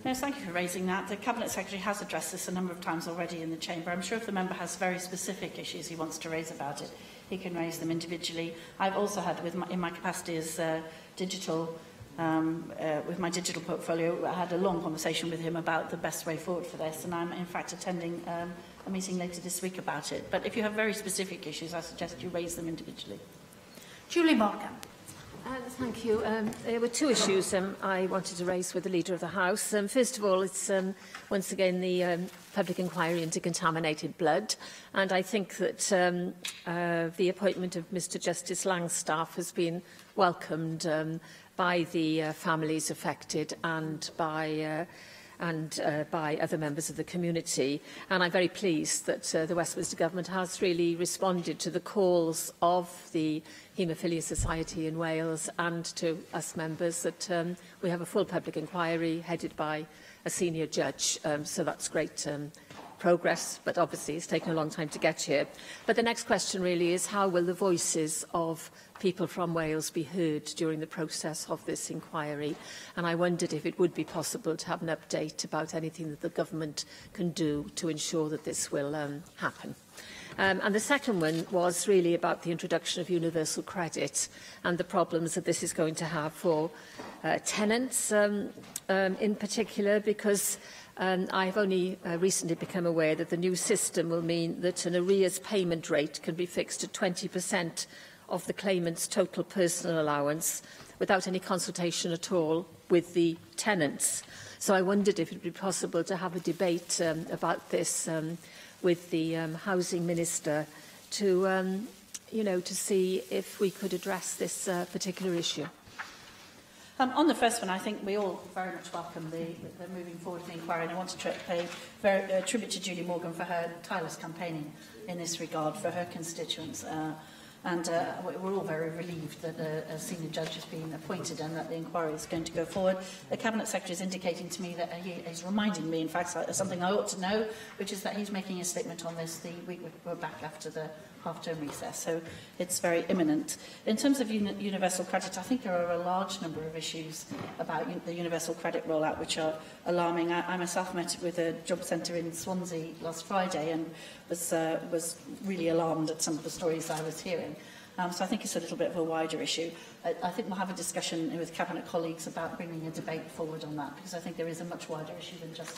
No, thank you for raising that. The Cabinet Secretary has addressed this a number of times already in the Chamber. I'm sure if the member has very specific issues he wants to raise about it, he can raise them individually. I've also had, in my capacity as with my digital portfolio, I had a long conversation with him about the best way forward for this, and I'm in fact attending a meeting later this week about it. But if you have very specific issues, I suggest you raise them individually. Julie Morgan. Thank you. There were two issues I wanted to raise with the Leader of the House. First of all, it's once again the public inquiry into contaminated blood. And I think that the appointment of Mr Justice Langstaff has been welcomed by the families affected and by and by other members of the community. And I'm very pleased that the Westminster Government has really responded to the calls of the Haemophilia Society in Wales and to us members that we have a full public inquiry headed by a senior judge. So that's great progress, but obviously it's taken a long time to get here. But the next question really is, how will the voices of people from Wales be heard during the process of this inquiry? And I wondered if it would be possible to have an update about anything that the government can do to ensure that this will happen. And the second one was really about the introduction of universal credit and the problems that this is going to have for tenants in particular, because I've only recently become aware that the new system will mean that an arrears payment rate can be fixed at 20% of the claimant's total personal allowance without any consultation at all with the tenants. So I wondered if it would be possible to have a debate about this with the housing minister to, you know, to see if we could address this particular issue. On the first one, I think we all very much welcome the moving forward of the inquiry, and I want to pay tribute to Julie Morgan for her tireless campaigning in this regard for her constituents. And we're all very relieved that a senior judge has been appointed and that the inquiry is going to go forward. The Cabinet Secretary is indicating to me that he is reminding me, in fact, something I ought to know, which is that he's making a statement on this the week we're back after the half-term recess, so it's very imminent. In terms of universal credit, I think there are a large number of issues about the universal credit rollout which are alarming. I myself met with a job centre in Swansea last Friday and was really alarmed at some of the stories I was hearing. So I think it's a little bit of a wider issue. I think we'll have a discussion with Cabinet colleagues about bringing a debate forward on that, because I think there is a much wider issue than just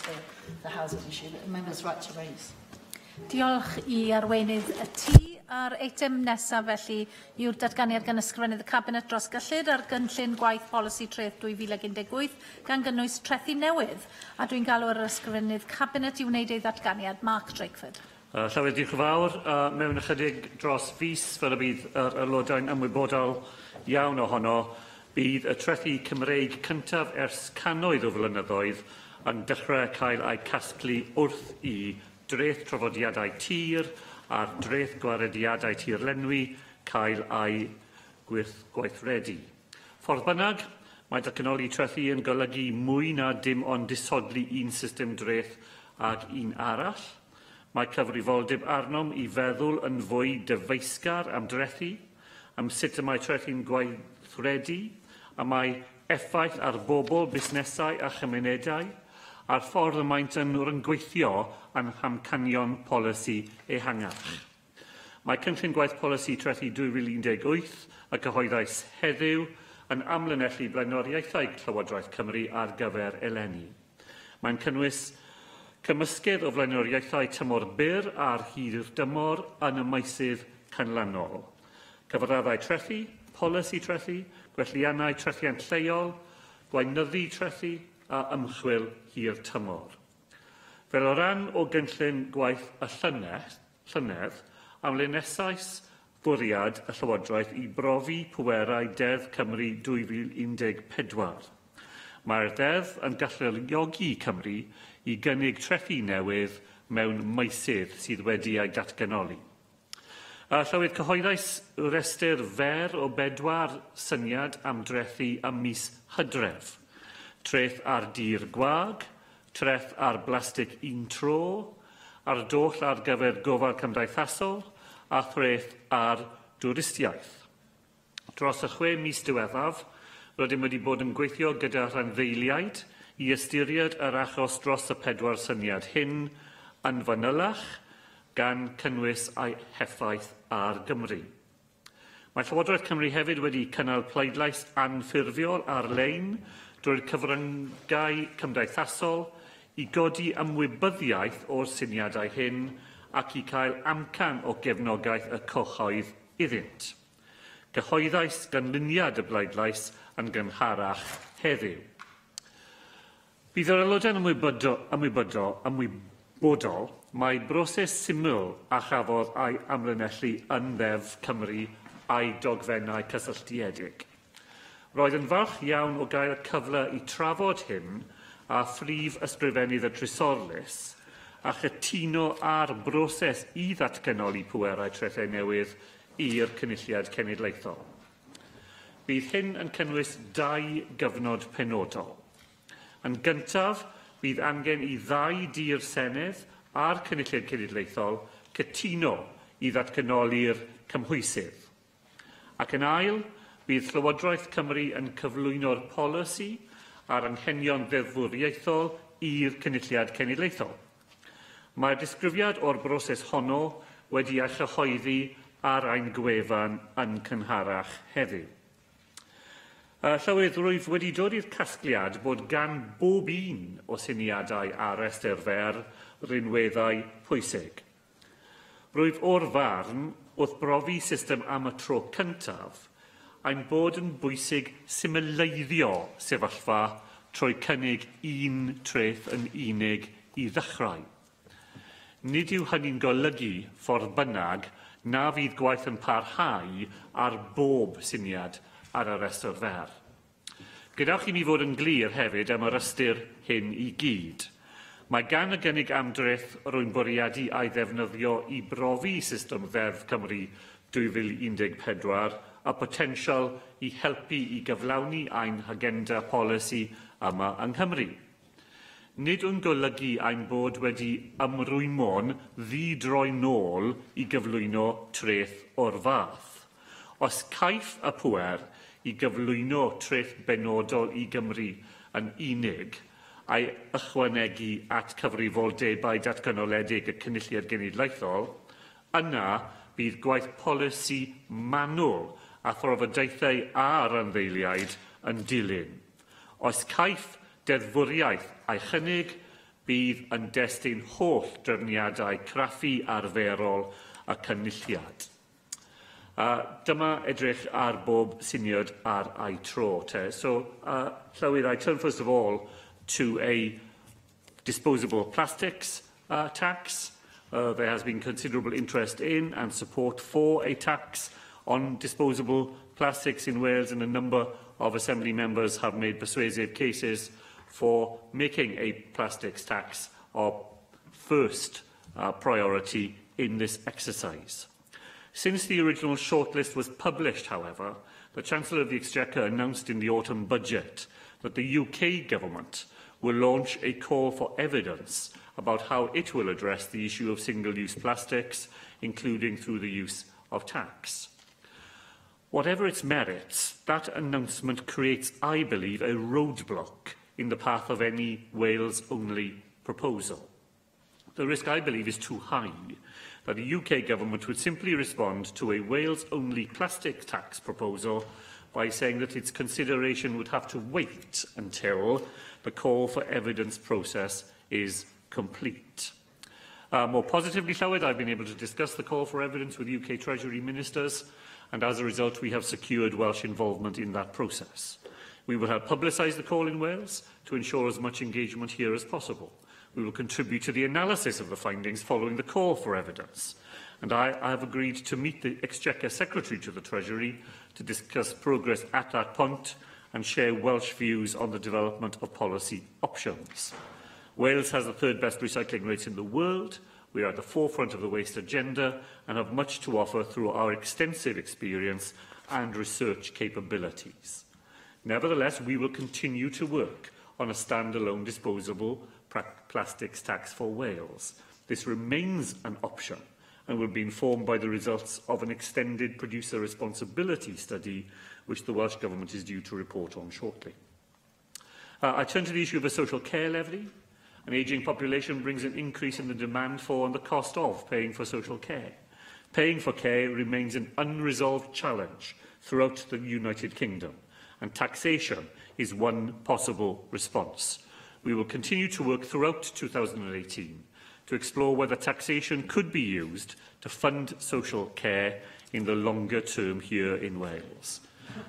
the housing issue, but the member's right to raise. Diolch i arweinydd y tŷ. A'r eitem nesaf felly yw'r datganiad gan Ysgrifennydd y Cabinet dros gyllid ar gynllun gwaith polisi treth 2018 gan gynnwys trethi newydd. A dwi'n galw ar yr Ysgrifennydd Cabinet i wneud ei ddatganiad, Mark Drakeford. Llywydd, diolch yn fawr. Mewn ychydig dros fis, fel y bydd yr aelodau'n ymwybodol iawn ohono, bydd y trethi Cymreig cyntaf ers cannoedd o flynyddoedd yn dechrau cael eu casglu wrth i dreth trafodiadau tir a'r dreth gwarediadau tirlenwi cael ei gweithredu. Ffordd bynnag, mae datganoli trethi yn golygu mwy na dim ond disodli un system dreth ag un arall. Mae cyfrifoldeb arnom i feddwl yn fwy dyfeisgar am drethi, am sut y mae trethi'n gweithredu, a mae effaith ar bobl, busnesau a chymunedau, a'r ffordd y maent yn rhyngweithio yn hamcanion polisi ehangach. Mae cynllun gwaith polisi trethi 2018 a gyhoeddais heddiw yn amlinellu blaenoriaethau Llywodraeth Cymru ar gyfer eleni. Mae'n cynnwys cymysgedd o flaenoriaethau tymor byr a'r hir dymor yn y meysydd canlynol: cyfraddau trethi, polisi trethi, gwelliannau trethiant lleol, gweinyddu trethi a ymchwil hir tymor. Fel o ran o gynllun gwaith y llynedd, amlinellais fwriad y Llywodraeth i brofi pwerau Deddf Cymru 2014. Mae'r ddeddf yn galluogi Cymru i gynnig trethi newydd mewn meysydd sydd wedi eu datganoli. Llywydd, cyhoeddais restr fer o 4 syniad am drethi ym mis Hydref. Treth ar dir gwag, treth ar blastig un tro, ar doll ar gyfer gofal cymdeithasol a threth ar dwristiaeth. Dros y 6 mis diwethaf, rydym wedi bod yn gweithio gyda rhanddeiliaid i ystyried yr achos dros y 4 syniad hyn yn fanylach, gan cynnwys ei heffaith ar Gymru. Mae Llywodraeth Cymru hefyd wedi cynnal pleidlais anffurfiol ar-lein drwy'r cyfryngau cymdeithasol i godi ymwybyddiaeth o'r syniadau hyn ac i cael amcan o gefnogaeth y cyhoedd iddynt. Cyhoeddais ganlyniad y bleidlais yn gynharach heddiw. Bydd yr aelodau'n ymwybodol mae broses syml a chafodd ei amlinellu yn Ddeddf Cymru a'i dogfennau cysylltiedig. Roedd yn falch iawn o gael y cyfle i trafod hyn a phrif ysgrifennydd y Trysorlys a chytuno ar broses i ddatganoli pwerau trethau newydd i'r Cynulliad Cenedlaethol. Bydd hyn yn cynnwys dau gyfnod penodol. Yn gyntaf, bydd angen i ddau dŷ'r Senedd a'r Cynulliad Cenedlaethol cytuno i ddatganoli'r cymhwysydd. Ac yn ail, bydd Llywodraeth Cymru yn cyflwyno'r polisi a'r anghenion ddeddfwriaethol i'r Cynulliad Cenedlaethol. Mae'r disgrifiad o'r broses honno wedi ei chyhoeddi ar ein gwefan yn cynharach heddiw. Llywydd, rwyf wedi dod i'r casgliad bod gan bob un o syniadau ar restr fer rinweddau pwysig. Rwyf o'r farn, wrth brofi system am y tro cyntaf, ein bod yn bwysig symleiddio sefyllfa trwy cynnig un treth yn unig i ddechrau. Nid yw hynny'n golygu, ffordd bynnag, na fydd gwaith yn parhau ar bob syniad ar y restr fer. Gadewch i mi fod yn glir hefyd am yr ystyr hyn i gyd. Mae gan y gynnig am dreth rwy'n bwriadu a'i ddefnyddio i brofi system Ddeddf Cymru 2014 a potensial i helpu i gyflawni ein hagenda polisi yma yng Nghymru. Nid yw'n golygu ein bod wedi ymrwymo'n ddi-droi nôl i gyflwyno treth o'r fath. Os caiff y pŵer i gyflwyno treth benodol i Gymru yn unig, a'i ychwanegu at cyfrifoldebau datganoledig y Cynulliad Genedlaethol, yna bydd gwaith polisi manwl a thrafodaethau ar randdeiliaid yn dilyn. Os caiff deddfwriaeth a'i chynnig, bydd yn destun holl drefniadau craffu arferol y Cynulliad. Dyma edrych ar bob syniad ar ei tro. Te. So, Llywydd, I turn first of all to a disposable plastics tax. There has been considerable interest in and support for a tax on disposable plastics in Wales, and a number of Assembly members have made persuasive cases for making a plastics tax our first priority in this exercise. Since the original shortlist was published, however, the Chancellor of the Exchequer announced in the autumn budget that the UK government will launch a call for evidence about how it will address the issue of single-use plastics, including through the use of tax. Whatever its merits, that announcement creates, I believe, a roadblock in the path of any Wales-only proposal. The risk, I believe, is too high that the UK government would simply respond to a Wales-only plastic tax proposal by saying that its consideration would have to wait until the call for evidence process is complete. More positively, Llywydd, I've been able to discuss the call for evidence with UK Treasury ministers, and as a result we have secured Welsh involvement in that process. We will help publicise the call in Wales to ensure as much engagement here as possible. We will contribute to the analysis of the findings following the call for evidence. And I have agreed to meet the Exchequer Secretary to the Treasury to discuss progress at that point and share Welsh views on the development of policy options. Wales has the third best recycling rates in the world. We are at the forefront of the waste agenda and have much to offer through our extensive experience and research capabilities. Nevertheless, we will continue to work on a standalone disposable plastics tax for Wales. This remains an option and will be informed by the results of an extended producer responsibility study, which the Welsh Government is due to report on shortly. I turn to the issue of a social care levy. An ageing population brings an increase in the demand for and the cost of paying for social care. Paying for care remains an unresolved challenge throughout the United Kingdom, and taxation is one possible response. We will continue to work throughout 2018 to explore whether taxation could be used to fund social care in the longer term here in Wales.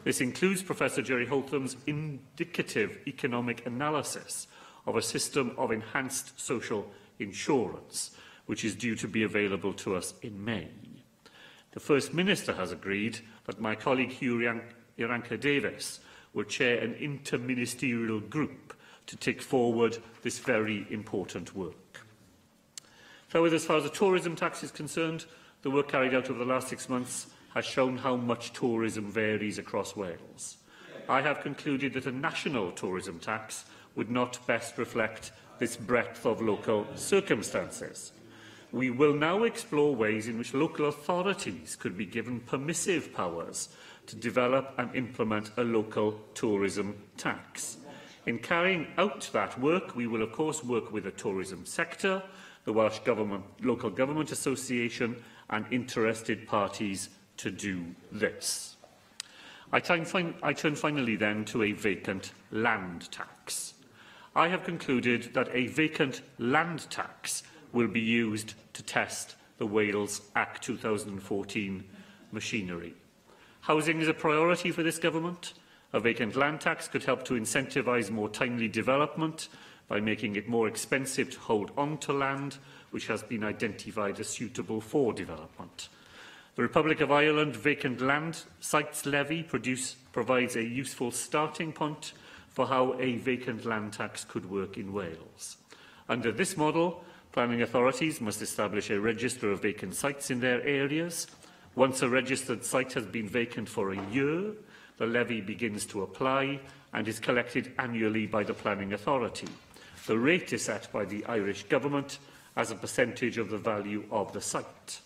This includes Professor Jerry Holtham's indicative economic analysis of a system of enhanced social insurance, which is due to be available to us in May. The First Minister has agreed that my colleague Huw Irranca-Davies will chair an interministerial group to take forward this very important work. Llywydd, as far as the tourism tax is concerned, the work carried out over the last 6 months has shown how much tourism varies across Wales. I have concluded that a national tourism tax would not best reflect this breadth of local circumstances. We will now explore ways in which local authorities could be given permissive powers to develop and implement a local tourism tax. In carrying out that work, we will of course work with the tourism sector, the Welsh Government, Local Government Association and interested parties to do this. I turn finally then to a vacant land tax. I have concluded that a vacant land tax will be used to test the Wales Act 2014 machinery. Housing is a priority for this government. A vacant land tax could help to incentivise more timely development by making it more expensive to hold on to land which has been identified as suitable for development. The Republic of Ireland Vacant Land Sites Levy provides a useful starting point for how a vacant land tax could work in Wales. Under this model, planning authorities must establish a register of vacant sites in their areas. Once a registered site has been vacant for a year, the levy begins to apply and is collected annually by the planning authority. The rate is set by the Irish government as a percentage of the value of the site.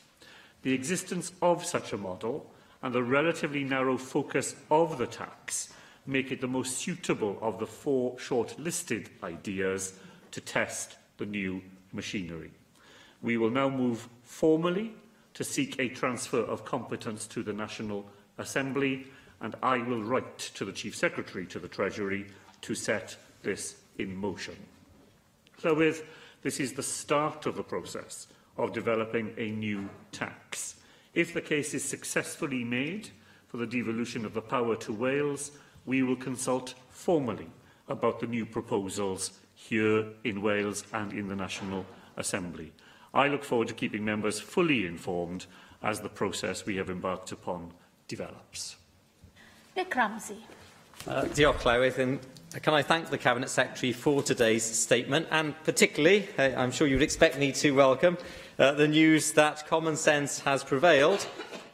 The existence of such a model and the relatively narrow focus of the tax make it the most suitable of the four shortlisted ideas to test the new machinery. We will now move formally to seek a transfer of competence to the National Assembly, and I will write to the Chief Secretary to the Treasury to set this in motion. Llywydd, this is the start of the process of developing a new tax. If the case is successfully made for the devolution of the power to Wales, we will consult formally about the new proposals here in Wales and in the National Assembly. I look forward to keeping members fully informed as the process we have embarked upon develops. Nick Ramsay. Diolch, Llywydd, and can I thank the Cabinet Secretary for today's statement, and particularly, I'm sure you would expect me to welcome, the news that common sense has prevailed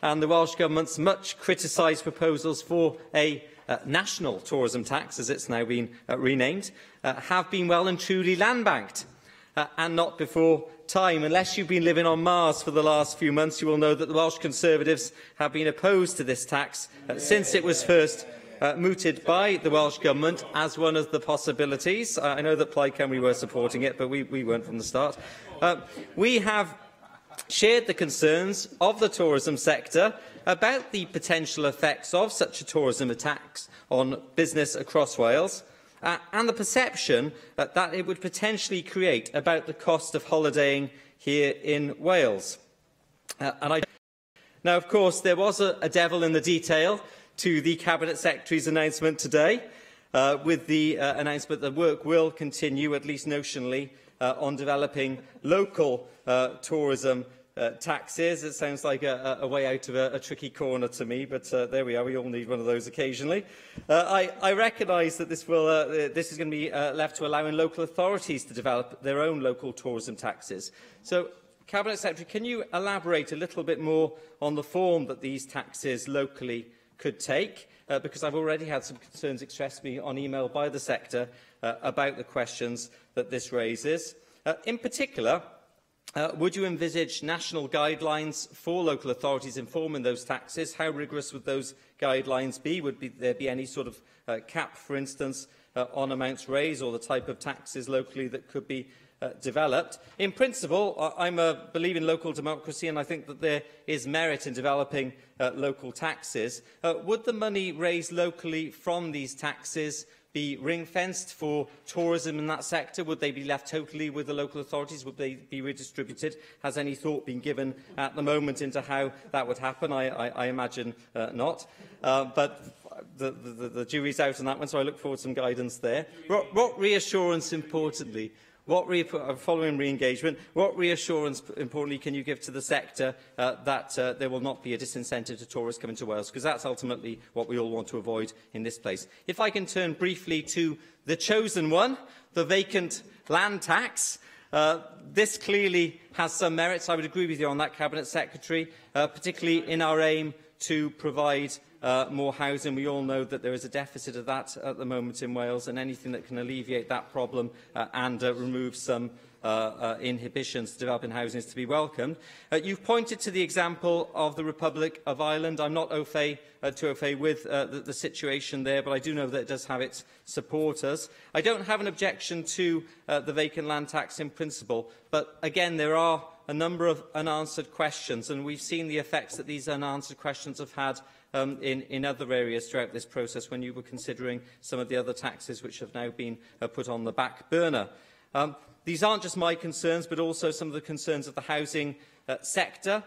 and the Welsh Government's much criticised proposals for a national tourism tax, as it's now been renamed, have been well and truly land banked, and not before time. Unless you've been living on Mars for the last few months, you will know that the Welsh Conservatives have been opposed to this tax since it was first mooted by the Welsh Government as one of the possibilities. I know that Plaid Cymru were supporting it, but we weren't from the start. We have shared the concerns of the tourism sector about the potential effects of such a tourism tax on business across Wales, and the perception that it would potentially create about the cost of holidaying here in Wales. Now, of course, there was a devil in the detail to the Cabinet Secretary's announcement today, with the announcement that work will continue, at least notionally, on developing local tourism taxes. It sounds like a way out of a tricky corner to me, but there we are. We all need one of those occasionally. I recognise that this is going to be left to allowing local authorities to develop their own local tourism taxes. So, Cabinet Secretary, can you elaborate a little bit more on the form that these taxes locally could take? Because I've already had some concerns expressed to me on email by the sector about the questions that this raises. In particular, would you envisage national guidelines for local authorities informing those taxes? How rigorous would those guidelines be? Would there be any sort of cap, for instance, on amounts raised or the type of taxes locally that could be developed? In principle, I'm a believer in local democracy, and I think that there is merit in developing local taxes. Would the money raised locally from these taxes be ring-fenced for tourism in that sector? Would they be left totally with the local authorities? Would they be redistributed? Has any thought been given at the moment into how that would happen? I imagine not. But the jury's out on that one, so I look forward to some guidance there. What reassurance, importantly, What following re-engagement, what reassurance, importantly, can you give to the sector that there will not be a disincentive to tourists coming to Wales? Because that's ultimately what we all want to avoid in this place. If I can turn briefly to the chosen one, the vacant land tax. This clearly has some merits. I would agree with you on that, Cabinet Secretary, particularly in our aim to provide more housing. We all know that there is a deficit of that at the moment in Wales, and anything that can alleviate that problem and remove some inhibitions to developing housing is to be welcomed. You've pointed to the example of the Republic of Ireland. I'm not too au fait with the situation there, but I do know that it does have its supporters. I don't have an objection to the vacant land tax in principle, but again, there are a number of unanswered questions, and we've seen the effects that these unanswered questions have had in other areas throughout this process when you were considering some of the other taxes which have now been put on the back burner. These aren't just my concerns, but also some of the concerns of the housing sector.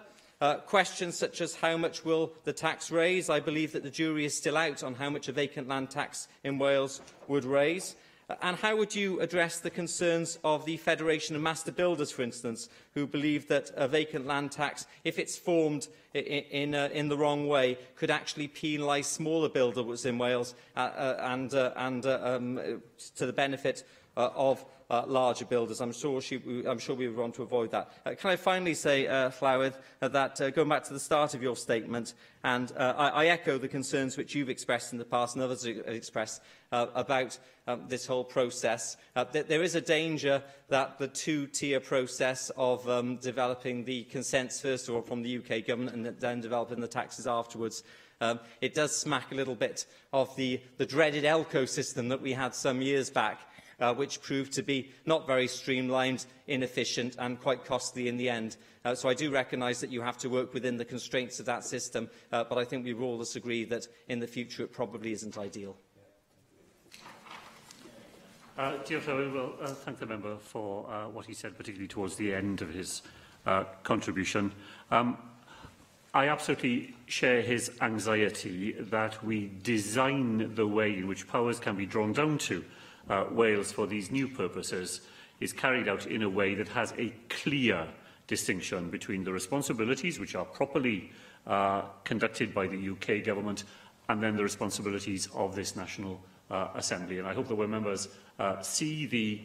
Questions such as how much will the tax raise? I believe that the jury is still out on how much a vacant land tax in Wales would raise. And how would you address the concerns of the Federation of Master Builders, for instance, who believe that a vacant land tax, if it's formed in the wrong way, could actually penalise smaller builders in Wales and to the benefit of larger builders? I'm sure we would want to avoid that. Can I finally say, Llywydd, that going back to the start of your statement, and I echo the concerns which you've expressed in the past and others have expressed about this whole process. There is a danger that the two-tier process of developing the consents first of all from the UK government and then developing the taxes afterwards, it does smack a little bit of the dreaded ELCO system that we had some years back, which proved to be not very streamlined, inefficient and quite costly in the end. So I do recognise that you have to work within the constraints of that system, but I think we will all disagree that in the future it probably isn't ideal. Diolch, Llywydd. Well, thank the member for what he said, particularly towards the end of his contribution. I absolutely share his anxiety that we design the way in which powers can be drawn down to Wales for these new purposes is carried out in a way that has a clear distinction between the responsibilities which are properly conducted by the UK government and then the responsibilities of this National Assembly. And I hope that when members see the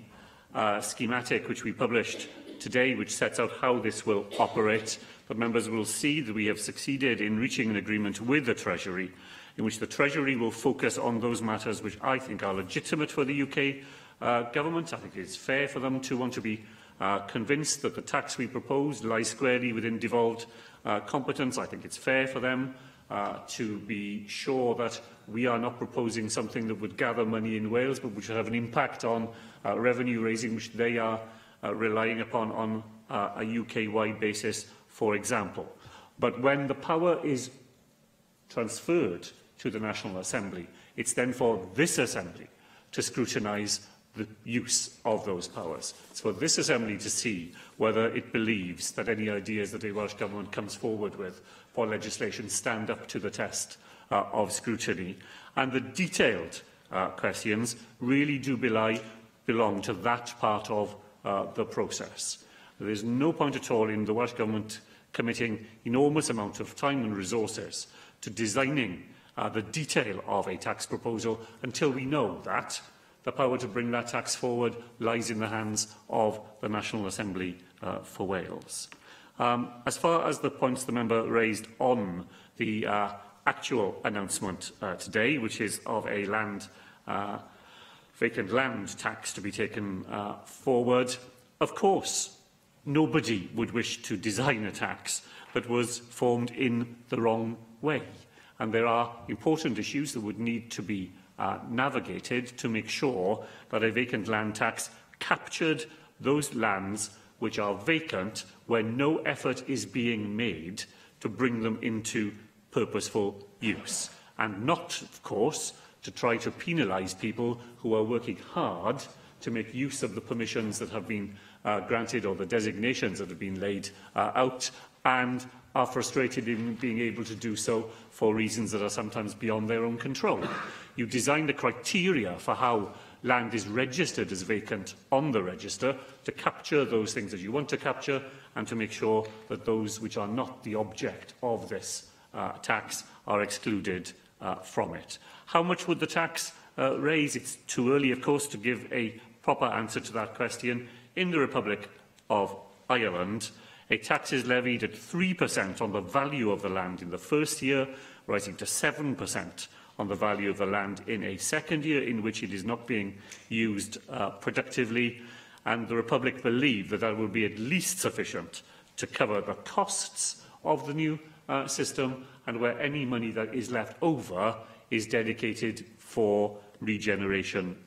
schematic which we published today, which sets out how this will operate, that members will see that we have succeeded in reaching an agreement with the Treasury in which the Treasury will focus on those matters which I think are legitimate for the UK government. I think it's fair for them to want to be convinced that the tax we propose lies squarely within devolved competence. I think it's fair for them to be sure that we are not proposing something that would gather money in Wales, but which would have an impact on revenue raising, which they are relying upon on a UK-wide basis, for example. But when the power is transferred to the National Assembly, it's then for this Assembly to scrutinise the use of those powers. It's for this Assembly to see whether it believes that any ideas that a Welsh Government comes forward with for legislation stand up to the test of scrutiny. And the detailed questions really do belong to that part of the process. There is no point at all in the Welsh Government committing enormous amount of time and resources to designing the detail of a tax proposal until we know that the power to bring that tax forward lies in the hands of the National Assembly for Wales. As far as the points the member raised on the actual announcement today, which is of a land, vacant land tax to be taken forward, of course, nobody would wish to design a tax that was formed in the wrong way. And there are important issues that would need to be navigated to make sure that a vacant land tax captured those lands which are vacant when no effort is being made to bring them into purposeful use. And not, of course, to try to penalise people who are working hard to make use of the permissions that have been granted or the designations that have been laid out, and are frustrated in being able to do so for reasons that are sometimes beyond their own control. You design the criteria for how land is registered as vacant on the register, to capture those things that you want to capture and to make sure that those which are not the object of this tax are excluded from it. How much would the tax raise? It's too early, of course, to give a proper answer to that question. In the Republic of Ireland, a tax is levied at 3% on the value of the land in the first year, rising to 7% on the value of the land in a second year in which it is not being used productively. And the Republic believe that that will be at least sufficient to cover the costs of the new system, and where any money that is left over is dedicated for regeneration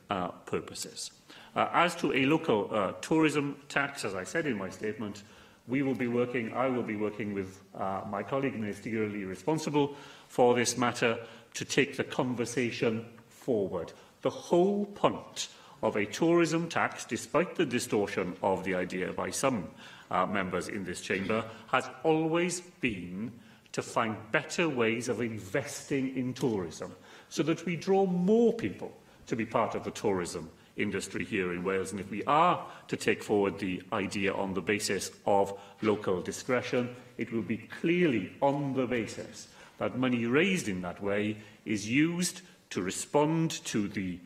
purposes. As to a local tourism tax, as I said in my statement, we will be working, I will be working with my colleague ministerially responsible for this matter to take the conversation forward. The whole point of a tourism tax, despite the distortion of the idea by some members in this chamber, has always been to find better ways of investing in tourism so that we draw more people to be part of the tourism industry here in Wales. And if we are to take forward the idea on the basis of local discretion, it will be clearly on the basis that money raised in that way is used to respond to the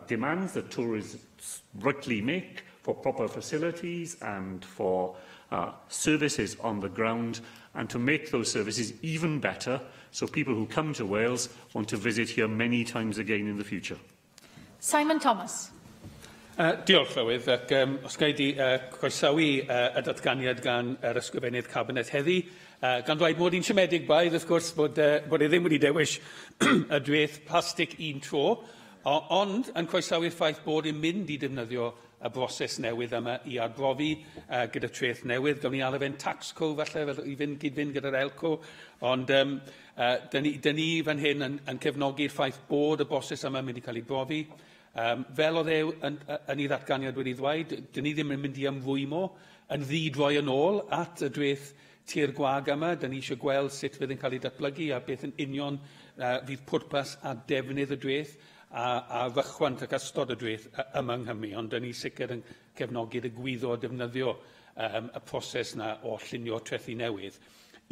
demands that tourists rightly make for proper facilities and for services on the ground, and to make those services even better so people who come to Wales want to visit here many times again in the future. Simon Thomas. Diolch, Llywydd, ac os ga i di croesawu y datganiad gan yr Ysgrifennydd Cabinet heddi, gan ddweud mod i'n siomedig braidd, wrth gwrs, bod e ddim wedi dewis y dreth plastig un tro, ond yn croesawu'r ffaith bod e'n mynd i defnyddio y broses newydd yma i arbrofi gyda treth newydd. Gawn ni alw fe'n tax co falle, fel i fynd gyd-fynd gyda'r ELCO, ond dyn ni fan hyn yn cefnogi'r ffaith bod y broses yma yn mynd i cael ei brofi. Fel oedd e yn ei ddatganiad wedi ddweud, dyn ni ddim yn mynd i ymrwymo yn ddidroi yn ôl at y dreth tir gwag yma. Dyn ni eisiau gweld sut fydd yn cael ei datblygu a beth yn union fydd pwrpas a defnydd y dreth a rychwant ac ystod y dreth yma yng Nghymru. Ond dyn ni sicr yn cefnogi'r egwyddor defnyddio y proses na o llunio trethi newydd.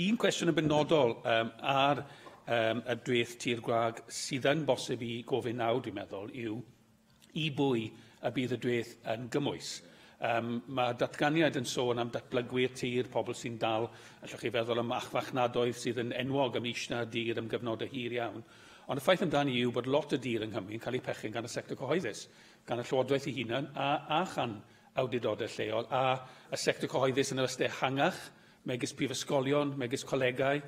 Un cwestiwn yn benodol ar y dreth tir gwag sydd yn bosib i gofyn nawr, dwi'n meddwl, yw i bwy y bydd y dreth yn gymwys. Mae datganiad yn sôn am datblygwyr tir, pobl sy'n dal, allwch chi feddwl am archfarchnadoedd sydd yn enwog am eisiau dir am gyfnodau hir iawn. Ond y ffaith amdani yw bod lot o dir yng Nghymru yn cael ei pechen gan y sector cyhoeddus, gan y llywodraeth ei hunan a chan awdurdodau lleol, a y sector cyhoeddus yn yr ystyr ehangach, megis prifysgolion, megis colegau,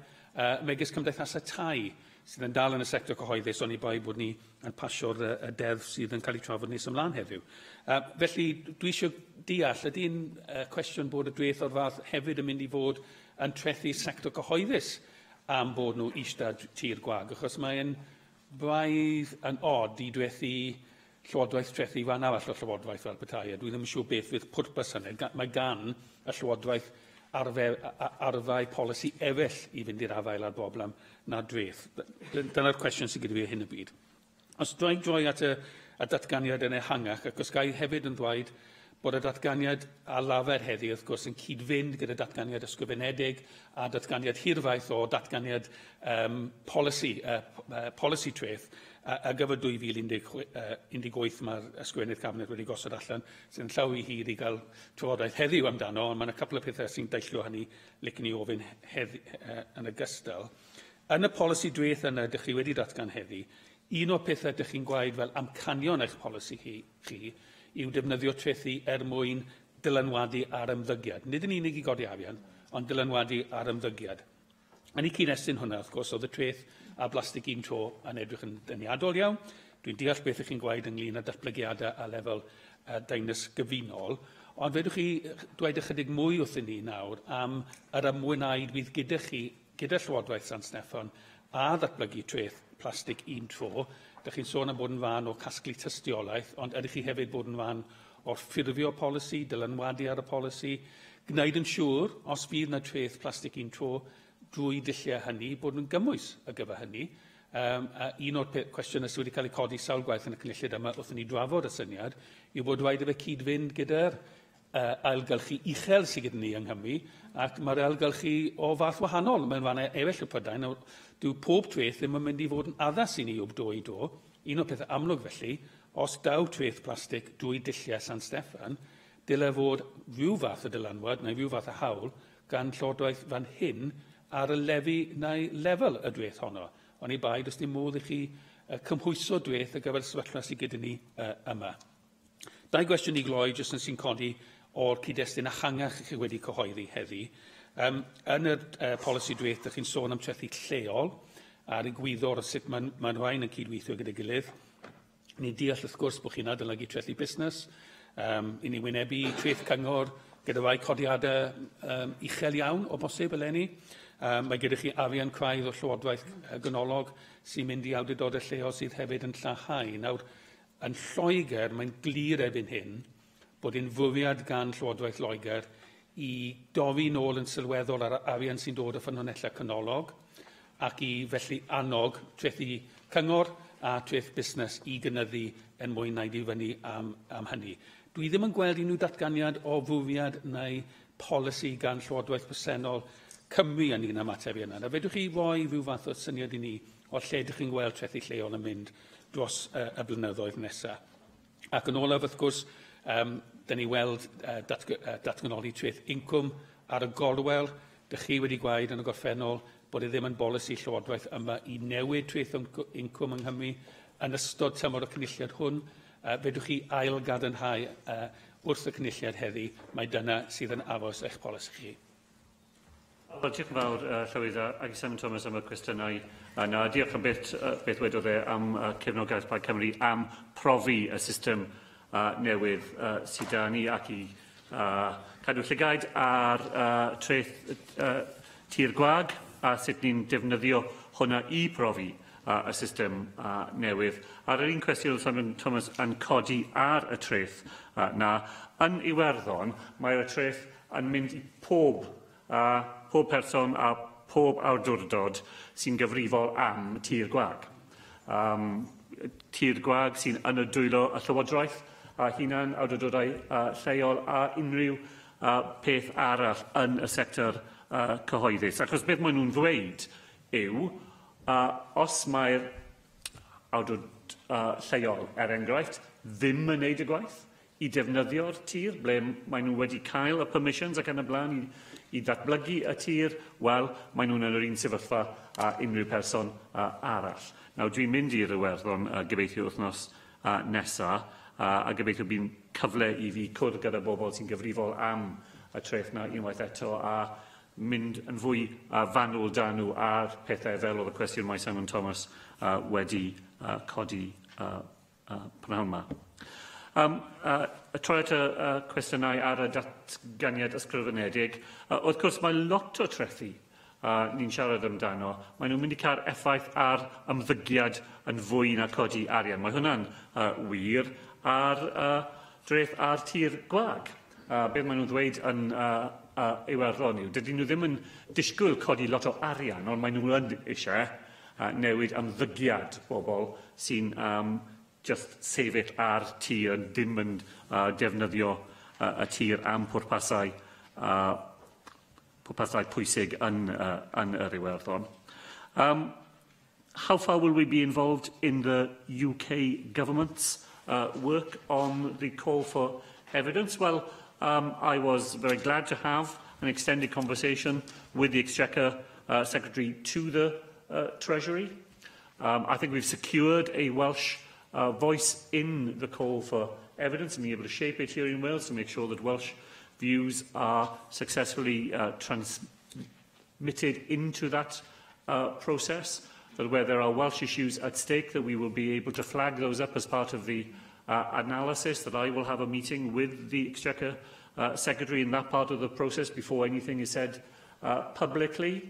megis cymdeithasau tai sydd yn dal yn y sector cyhoeddus, oni bai bod ni yn pasio'r y deddf sydd yn cael ei trafod nes ymlaen heddiw. Felly, dwi eisiau deall, ydy'n cwestiwn bod y dreth o'r fath hefyd yn mynd i fod yn trethu sector cyhoeddus am bod nhw eistedd tir gwag, achos mae'n braidd yn od i drethu llywodraeth trethu rhan arall o'r llywodraeth fel petai, a dwi ddim yn siŵr beth fydd pwrpas hynny. Mae gan y llywodraeth arfau polisi eraill i fynd i'r afael â'r broblem na dreth. Dyna'r cwestiwn sydd gyda fi ar hyn o bryd. Os dwi'n droi at y datganiad yn ehangach, ac os ga i hefyd yn dweud bod y datganiad a lafer heddi, wrth gwrs, yn cyd-fynd gyda datganiad ysgrifenedig a datganiad hirfaith o datganiad polisi treth ar gyfer 2018 mae'r Ysgrifennydd Cabinet wedi gosod allan, sy'n llaw i hir i gael trafodaeth heddiw amdano, ond mae'n cwpl o pethau sy'n deillio hynny licen i ofyn heddi, yn ogystal. Yn y polisi dreth yna, dych chi wedi datgan heddi, un o'r pethau dych chi'n gwaed fel amcanion eich polisi chi yw defnyddio trethi er mwyn dylanwadu ar ymddygiad. Nid yn unig i godi arian, ond dylanwadu ar ymddygiad. Yn ei cyd-destun hwnna, wrth gwrs, oedd y treth a blastig un tro yn edrych yn deniadol iawn. Dwi'n deall beth ych chi'n gwaed ynglyn â datblygiadau a lefel deyrnas gyfunol, ond fedrwch chi dweud ychydig mwy wrthyn ni nawr am yr ymwneud fydd gyda chi, gyda Llywodraeth San Steffan, a ddatblygu treth plastig un tro. Dych chi'n sôn am bod yn fan o casglu tystiolaeth, ond ydych chi hefyd bod yn fan o'r ffurfio polisi, dylanwadu ar y polisi, gwneud yn siŵr, os fydd na treth plastig un tro, drwy dulliau hynny, bod nhw'n gymwys ar gyfer hynny. Un o'r cwestiynau sydd wedi cael ei codi sawl gwaith yn y cynulliad yma wrth i ni drafod y syniad yw bod rhaid i fe cyd-fynd gyda'r ailgylchu uchel sydd gyda ni yng Nghymru, ac mae'r ailgylchu o fath wahanol mewn rhannau eraill o Prydain. Nawr, dyw pob treth ddim yn mynd i fod yn addas i ni o dro i dro. Un o'r pethau amlwg felly, os daw treth plastig drwy dulliau San Steffan, dyle fod rhyw fath o dylanwad neu rhyw fath o hawl gan Llywodraeth fan hyn ar y lefi neu lefel y dreth honno. Oni bai, does dim modd i chi cymhwyso dreth ar gyfer y sefyllfa sydd gyda ni yma. Dau gwestiwn i gloi, jyst yn sy'n codi o'r cyd-destun ehangach chi wedi cyhoeddi heddi. Yn yr polisi dreth, dych chi'n sôn am trethi lleol a'r egwyddor o sut mae'n ma rhain yn cydweithio gyda'i gilydd. Ni'n deall wrth gwrs bod chi'n adolygu trethi busnes, i ni wynebu treth cyngor gyda rai codiadau uchel iawn o bosib eleni. Mae gyda chi arian craidd o'r Llywodraeth ganolog sy'n mynd i awdurdodau lleol sydd hefyd yn lleihau. Nawr, yn Lloegr, mae'n glir erbyn hyn bod un fwriad gan Llywodraeth Loegr i dorri nôl yn sylweddol ar arian sy'n dod o ffynonellau canolog ac i felly annog trethi cyngor a treth busnes i gynyddu er mwyn wneud i fyny am hynny. Dwi ddim yn gweld unrhyw datganiad o fwriad neu polisi gan Llywodraeth presennol Cymru yn un ymateb i yna. Na fedrwch chi roi rhyw fath o syniad i ni o lle ydych chi'n gweld trethi lleol yn mynd dros y blynyddoedd nesaf. Ac yn olaf, wrth gwrs, dyn ni weld datganoli treth incwm ar y gorwel. Dych chi wedi gwaed yn y gorffennol bod e ddim yn bolisi Llywodraeth yma i newid treth incwm yng Nghymru yn ystod tymor y cynulliad hwn. Fedrwch chi ail gadarnhau wrth y cynulliad heddi, mae dyna sydd yn aros eich polisi chi. Wel, diolch yn fawr, Llywydd, ac i Simon Thomas am y cwestiynau yna. Diolch am beth wedodd e am cefnogaeth Plaid Cymru am profi y system newydd sydd da ni ac i cadw llygaid ar treth tir gwag a sut ni'n defnyddio hwnna i profi y system newydd. Ar yr un cwestiwn Simon Thomas yn codi ar y treth na, yn Iwerddon mae'r treth yn mynd i pob person a pob awdurdod sy'n gyfrifol am tir gwag. Tir gwag sy'n yn y dwylo y Llywodraeth a hunan awdurdodau lleol a unrhyw peth arall yn y sector cyhoeddus. Achos beth maen nhw'n ddweud yw, os mae'r awdurdod lleol, er enghraifft, ddim yn neud y gwaith i defnyddio'r tir, ble maen nhw wedi cael y permissions ac yn y blaen i ddatblygu y tir, wel, maen nhw'n yn yr un sefyllfa a unrhyw person arall. Nawr, dwi'n mynd i'r Iwerddon gobeithio wythnos nesa, a gobeithio bydd cyfle i fi cwrdd gyda bobl sy'n gyfrifol am y treth na unwaith eto a mynd yn fwy fanwl da nhw ar pethau fel oedd y cwestiwn mae Simon Thomas wedi codi prynhawn yma. Troi at y cwestiynau ar y datganiad ysgrifenedig, wrth gwrs mae lot o trethi ni'n siarad amdano. Maen nhw'n mynd i cael effaith ar ymddygiad yn fwy na codi arian. Mae hwnna'n wir ar dreth ar tir gwag. Beth maen nhw'n ddweud yn Iwerddon yw, dydyn nhw ddim yn disgwyl codi lot o arian, ond maen nhw yn eisiau newid ymddygiad bobl sy'n just sefyll ar tir yn ddim yn defnyddio y tir am pwrpasau pwysig yn yr Iwerddon. How far will we be involved in the UK government's work on the call for evidence? Well, I was very glad to have an extended conversation with the Exchequer Secretary to the Treasury. I think we've secured a Welsh voice in the call for evidence and being able to shape it here in Wales to make sure that Welsh views are successfully transmitted into that process, that where there are Welsh issues at stake, that we will be able to flag those up as part of the analysis, that I will have a meeting with the Exchequer Secretary in that part of the process before anything is said publicly.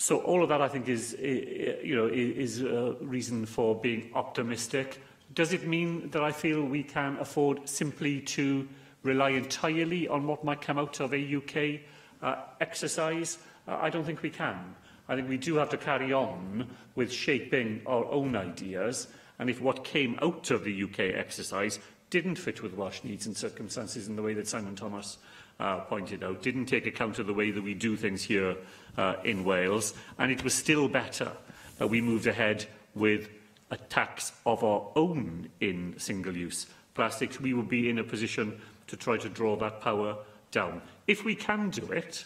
So all of that, I think, is a reason for being optimistic. Does it mean that I feel we can afford simply to rely entirely on what might come out of a UK exercise? I don't think we can. I think we do have to carry on with shaping our own ideas, and if what came out of the UK exercise didn't fit with Welsh needs and circumstances in the way that Simon Thomas pointed out, didn't take account of the way that we do things here in Wales, and it was still better that we moved ahead with a tax of our own in single-use plastics, we would be in a position to try to draw that power down. If we can do it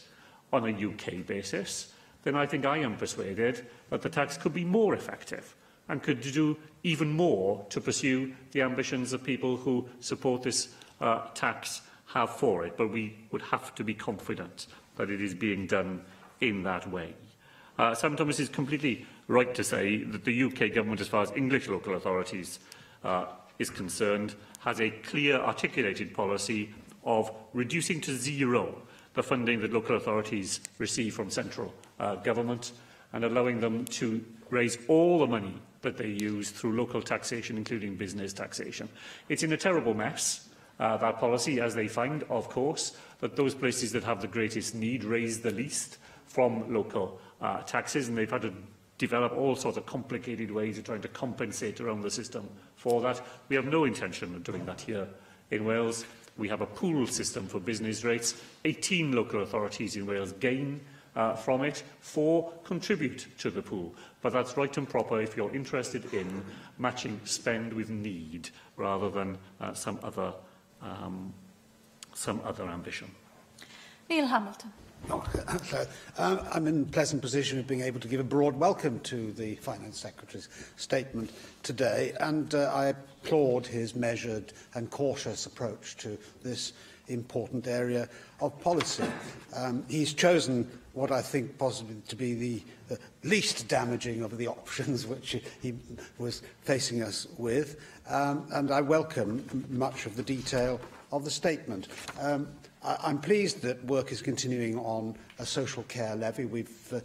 on a UK basis, then I think I am persuaded that the tax could be more effective and could do even more to pursue the ambitions of people who support this tax have for it. But we would have to be confident that it is being done in that way. Simon Thomas is completely right to say that the UK government, as far as English local authorities is concerned, has a clear articulated policy of reducing to zero the funding that local authorities receive from central government and allowing them to raise all the money that they use through local taxation, including business taxation. It's in a terrible mess, that policy, as they find, of course, that those places that have the greatest need raise the least from local taxes, and they've had to develop all sorts of complicated ways of trying to compensate around the system for that. We have no intention of doing that here in Wales. We have a pool system for business rates. 18 local authorities in Wales gain from it, 4 contribute to the pool. But that's right and proper if you're interested in matching spend with need rather than some other ambition. Neil Hamilton. So, I'm in a pleasant position of being able to give a broad welcome to the Finance Secretary's statement today, and I applaud his measured and cautious approach to this important area of policy. He's chosen what I think possibly to be the least damaging of the options which he was facing us with, and I welcome much of the detail of the statement. I'm pleased that work is continuing on a social care levy. We've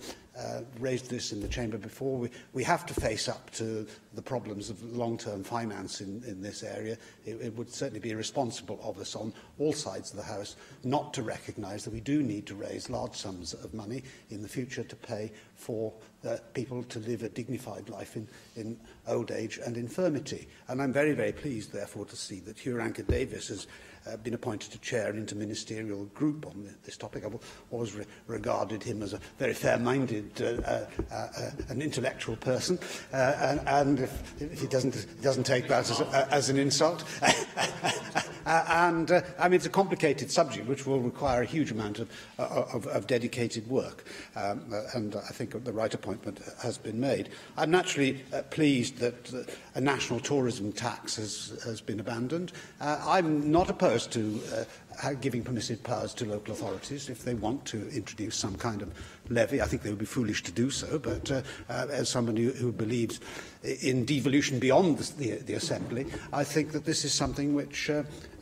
raised this in the chamber before. We have to face up to the problems of long-term finance in this area. It would certainly be irresponsible of us on all sides of the House not to recognise that we do need to raise large sums of money in the future to pay for people to live a dignified life in old age and infirmity. And I'm very, very pleased, therefore, to see that Hugh Rankin-Davies has been appointed to chair an interministerial group on this topic. I've always regarded him as a very fair-minded an intellectual person, and if he doesn't take that as an insult. And I mean, it's a complicated subject which will require a huge amount of dedicated work, and I think the right appointment has been made. I'm naturally pleased that a national tourism tax has been abandoned. I'm not opposed to giving permissive powers to local authorities if they want to introduce some kind of levy. I think they would be foolish to do so, but as somebody who believes in devolution beyond the Assembly, I think that this is something which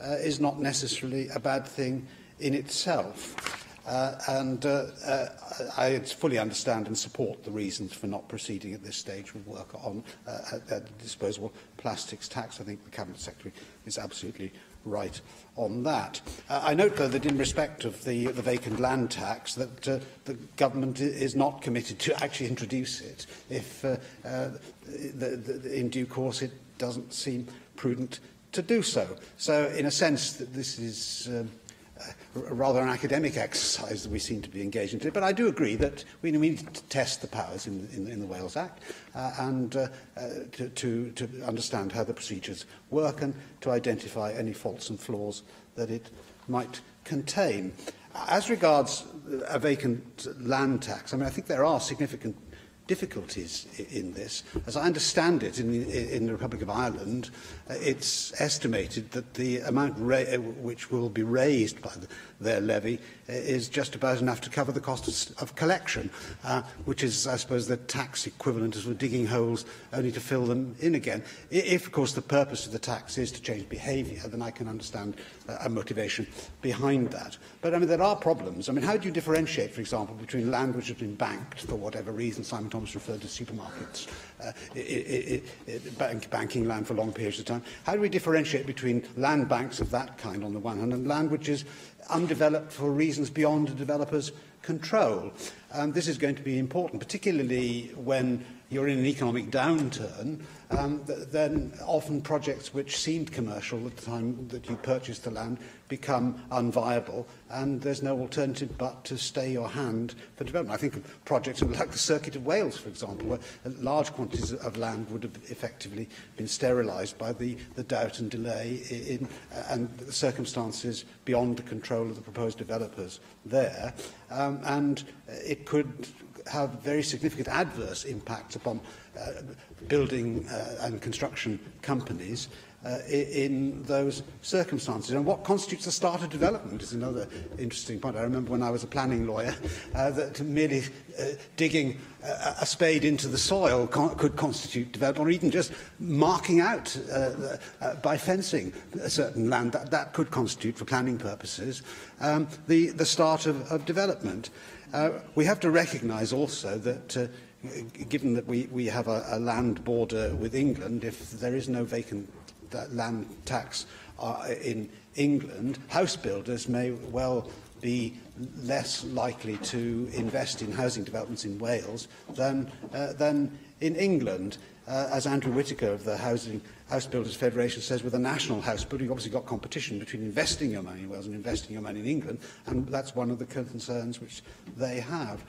is not necessarily a bad thing in itself. I fully understand and support the reasons for not proceeding at this stage with work on a disposable plastics tax. I think the Cabinet Secretary is absolutely right on that. I note, though, that in respect of the vacant land tax, that the government is not committed to actually introduce it if in due course it doesn't seem prudent to do so. So, in a sense, this is rather an academic exercise that we seem to be engaged in today. But I do agree that we need to test the powers in the Wales Act and to understand how the procedures work and to identify any faults and flaws that it might contain. As regards a vacant land tax, I mean, I think there are significant difficulties in this. As I understand it, in the Republic of Ireland, it's estimated that the amount which will be raised by their levy is just about enough to cover the cost of collection, which is, I suppose, the tax equivalent of digging holes only to fill them in again. If, of course, the purpose of the tax is to change behaviour, then I can understand a motivation behind that. But, I mean, there are problems. I mean, how do you differentiate, for example, between land which has been banked for whatever reason? Simon Thomas referred to supermarkets, banking land for long periods of time. How do we differentiate between land banks of that kind on the one hand and land which is undeveloped for reasons beyond a developer's control? This is going to be important, particularly when you're in an economic downturn, then often projects which seemed commercial at the time that you purchased the land become unviable, and there's no alternative but to stay your hand for development. I think of projects like the Circuit of Wales, for example, where large quantities of land would have effectively been sterilised by the doubt and delay in and the circumstances beyond the control of the proposed developers there. And it could have very significant adverse impacts upon building and construction companies in those circumstances. And what constitutes the start of development is another interesting point. I remember when I was a planning lawyer that merely digging a spade into the soil could constitute development, or even just marking out by fencing a certain land, that could constitute, for planning purposes, the start of development. We have to recognise also that given that we have a land border with England, if there is no vacant land tax in England, house builders may well be less likely to invest in housing developments in Wales than in England. As Andrew Whittaker of the House Builders Federation says, with a national house building, you've obviously got competition between investing your money in Wales and investing your money in England, and that's one of the concerns which they have.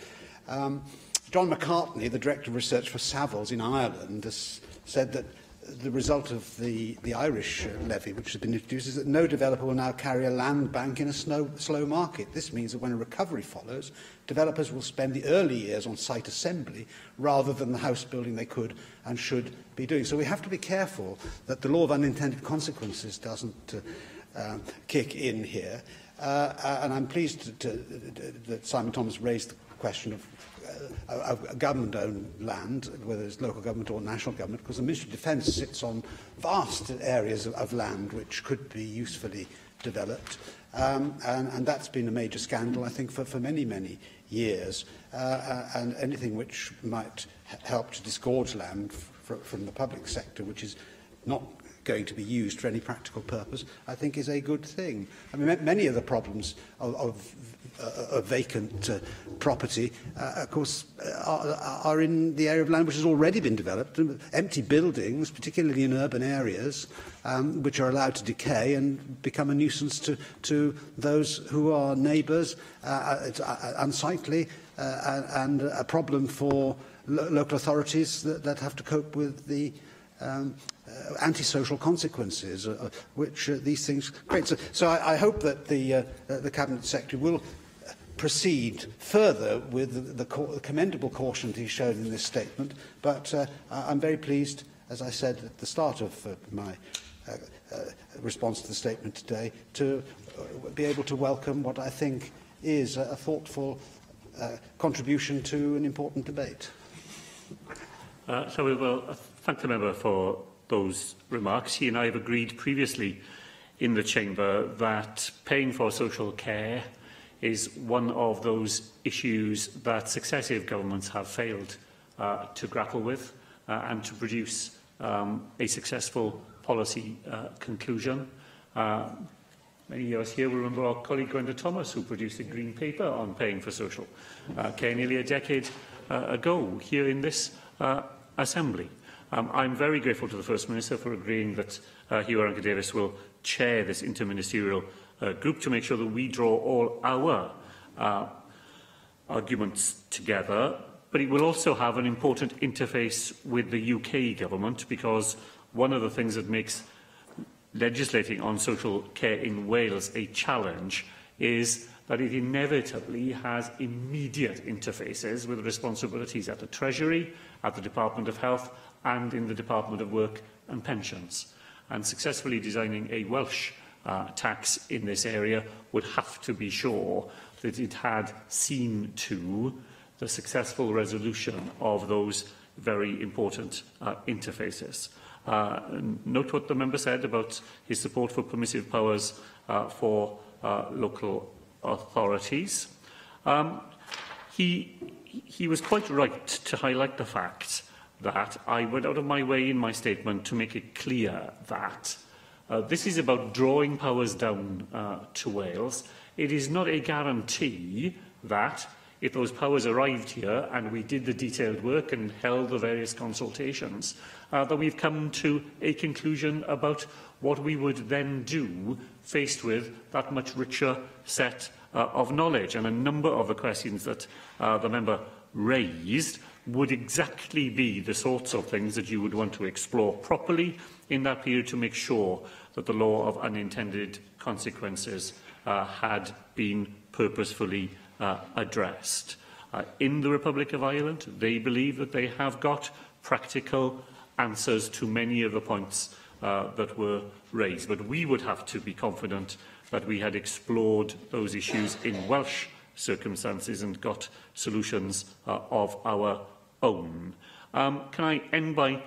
John McCartney, the Director of Research for Savills in Ireland, has said that the result of the Irish levy, which has been introduced, is that no developer will now carry a land bank in a slow market. This means that when a recovery follows, developers will spend the early years on site assembly rather than the house building they could and should be doing. So we have to be careful that the law of unintended consequences doesn't kick in here. And I'm pleased that Simon Thomas raised the question of government-owned land, whether it's local government or national government, because the Ministry of Defence sits on vast areas of land which could be usefully developed. And that's been a major scandal, I think, for many, many years. And anything which might help to disgorge land from the public sector, which is not going to be used for any practical purpose, I think is a good thing. I mean, many of the problems of vacant property, of course, are in the area of land which has already been developed. Empty buildings, particularly in urban areas, which are allowed to decay and become a nuisance to those who are neighbours. It's unsightly and a problem for local authorities that have to cope with the antisocial consequences which these things create. So I hope that the Cabinet Secretary will proceed further with the commendable caution that he showed in this statement, but I'm very pleased, as I said at the start of my response to the statement today, to be able to welcome what I think is a thoughtful contribution to an important debate. So we will thank the member for those remarks. He and I have agreed previously in the chamber that paying for social care is one of those issues that successive governments have failed to grapple with and to produce a successful policy conclusion. Many of us here will remember our colleague Gwenda Thomas, who produced a green paper on paying for social care nearly a decade ago here in this Assembly. I'm very grateful to the First Minister for agreeing that Huw Irranca-Davies will chair this interministerial group to make sure that we draw all our arguments together. But it will also have an important interface with the UK government, because one of the things that makes legislating on social care in Wales a challenge is that it inevitably has immediate interfaces with responsibilities at the Treasury, at the Department of Health and in the Department of Work and Pensions. And successfully designing a Welsh tax in this area would have to be sure that it had seen to the successful resolution of those very important interfaces. Note what the member said about his support for permissive powers for local authorities. He was quite right to highlight the fact that I went out of my way in my statement to make it clear that this is about drawing powers down to Wales. It is not a guarantee that If those powers arrived here and we did the detailed work and held the various consultations, that we've come to a conclusion about what we would then do faced with that much richer set of knowledge. And a number of the questions that the member raised would exactly be the sorts of things that you would want to explore properly in that period to make sure that the law of unintended consequences had been purposefully addressed. In the Republic of Ireland, they believe that they have got practical answers to many of the points that were raised. But we would have to be confident that we had explored those issues in Welsh circumstances and got solutions of our own. Can I end by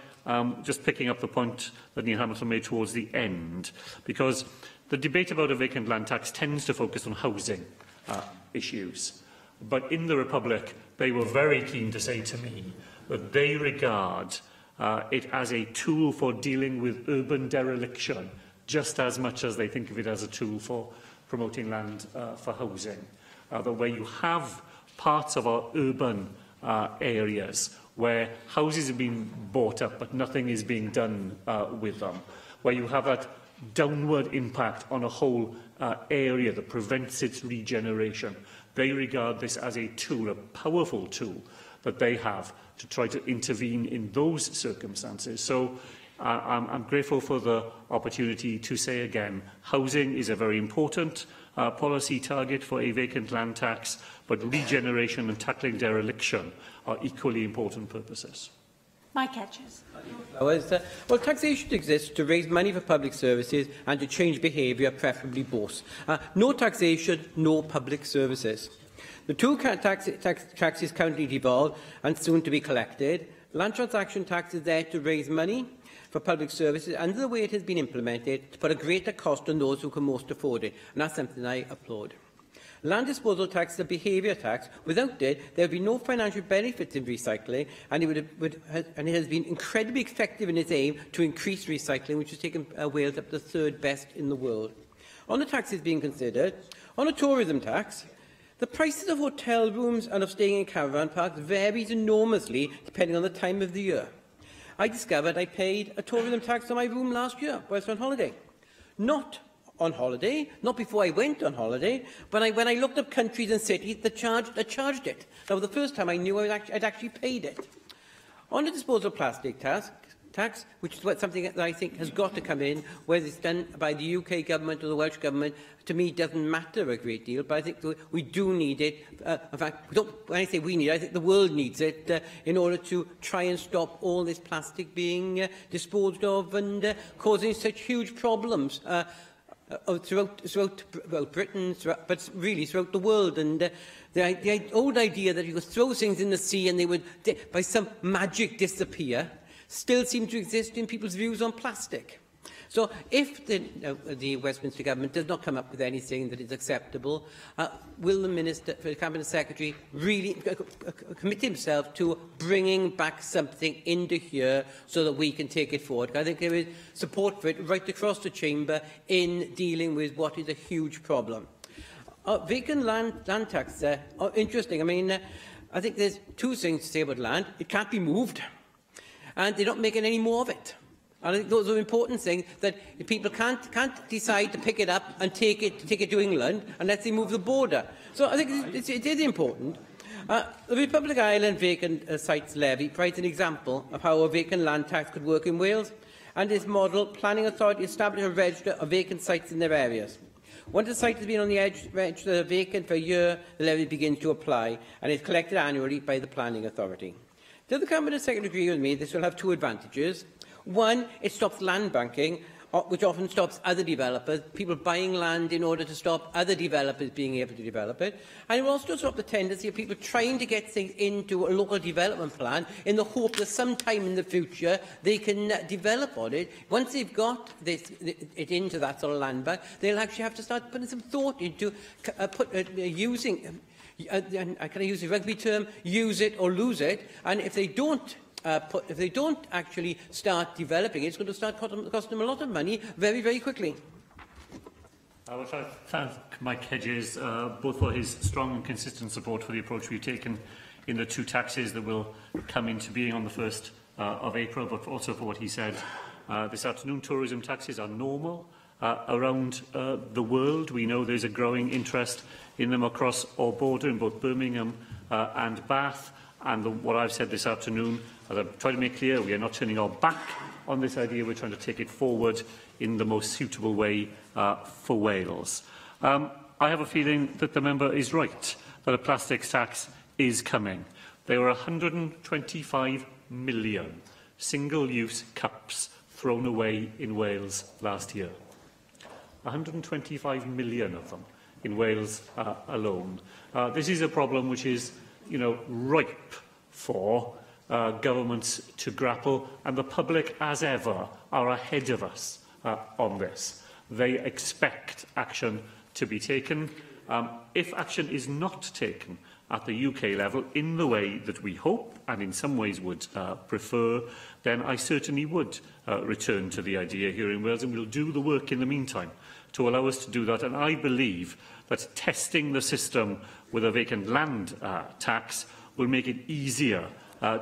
just picking up the point that Neil Hamilton made towards the end? Because the debate about a vacant land tax tends to focus on housing issues. But in the Republic, they were very keen to say to me that they regard it as a tool for dealing with urban dereliction, just as much as they think of it as a tool for promoting land for housing. That where you have parts of our urban areas where houses have been bought up but nothing is being done with them, where you have that downward impact on a whole area that prevents its regeneration. They regard this as a tool, a powerful tool that they have to try to intervene in those circumstances. So I'm grateful for the opportunity to say again, housing is a very important policy target for a vacant land tax, but regeneration and tackling dereliction are equally important purposes. Mike Hedges. Well, taxation exists to raise money for public services and to change behaviour, preferably both. No taxation, no public services. The two taxes currently devolved and soon to be collected. Land transaction tax is there to raise money for public services, and the way it has been implemented, to put a greater cost on those who can most afford it. And that's something I applaud. Land disposal tax is a behaviour tax. Without it, there would be no financial benefits in recycling, and it has been incredibly effective in its aim to increase recycling, which has taken Wales up to the third best in the world. On the taxes being considered, on a tourism tax, the prices of hotel rooms and of staying in caravan parks varies enormously depending on the time of the year. I discovered I paid a tourism tax on my room last year whilst on holiday. Not on holiday, not before I went on holiday, but when I looked up countries and cities that charged it. That was the first time I knew I'd actually paid it. On the disposal of plastic tax, which is something that I think has got to come in, whether it's done by the UK government or the Welsh government, to me doesn't matter a great deal, but I think we do need it. In fact, when I say we need it, I think the world needs it in order to try and stop all this plastic being disposed of and causing such huge problems throughout Britain, but really throughout the world. And the old idea that you could throw things in the sea and they would, by some magic, disappear, still seem to exist in people's views on plastic. So if the Westminster government does not come up with anything that is acceptable, will the Minister, the Cabinet Secretary, really commit himself to bringing back something into here so that we can take it forward? I think there is support for it right across the chamber in dealing with what is a huge problem. Vacant land tax, interesting. I mean, I think there's two things to say about land. It can't be moved, and they're not making any more of it. And I think those are important things, that people can't decide to pick it up and take it to England unless they move the border. So I think it is important. The Republic of Ireland Vacant Sites Levy provides an example of how a vacant land tax could work in Wales, and its model, planning authority established a register of vacant sites in their areas. Once a site has been on the register vacant for a year, the levy begins to apply and is collected annually by the planning authority. Does the Cabinet Secretary agree with me this will have two advantages? One, it stops land banking, which often stops other developers, people buying land in order to stop other developers being able to develop it. And it will also stop the tendency of people trying to get things into a local development plan in the hope that sometime in the future they can develop on it. Once they've got it into that sort of land bank, they'll actually have to start putting some thought into using, and can I use the rugby term, use it or lose it. And if they don't if they don't actually start developing it, it's going to start costing them a lot of money very, very quickly. I would like to thank Mike Hedges both for his strong and consistent support for the approach we've taken in the two taxes that will come into being on the 1st of April, but also for what he said this afternoon. Tourism taxes are normal around the world. We know there's a growing interest in them across our border in both Birmingham and Bath. And what I've said this afternoon, as I've tried to make clear, we are not turning our back on this idea. We're trying to take it forward in the most suitable way for Wales. I have a feeling that the member is right, that a plastics tax is coming. There were 125 million single-use cups thrown away in Wales last year. 125 million of them in Wales alone. This is a problem which is, you know, ripe for governments to grapple, and the public, as ever, are ahead of us on this. They expect action to be taken. If action is not taken at the UK level in the way that we hope and in some ways would prefer, then I certainly would return to the idea here in Wales, and we'll do the work in the meantime to allow us to do that. And I believe that testing the system with a vacant land tax will make it easier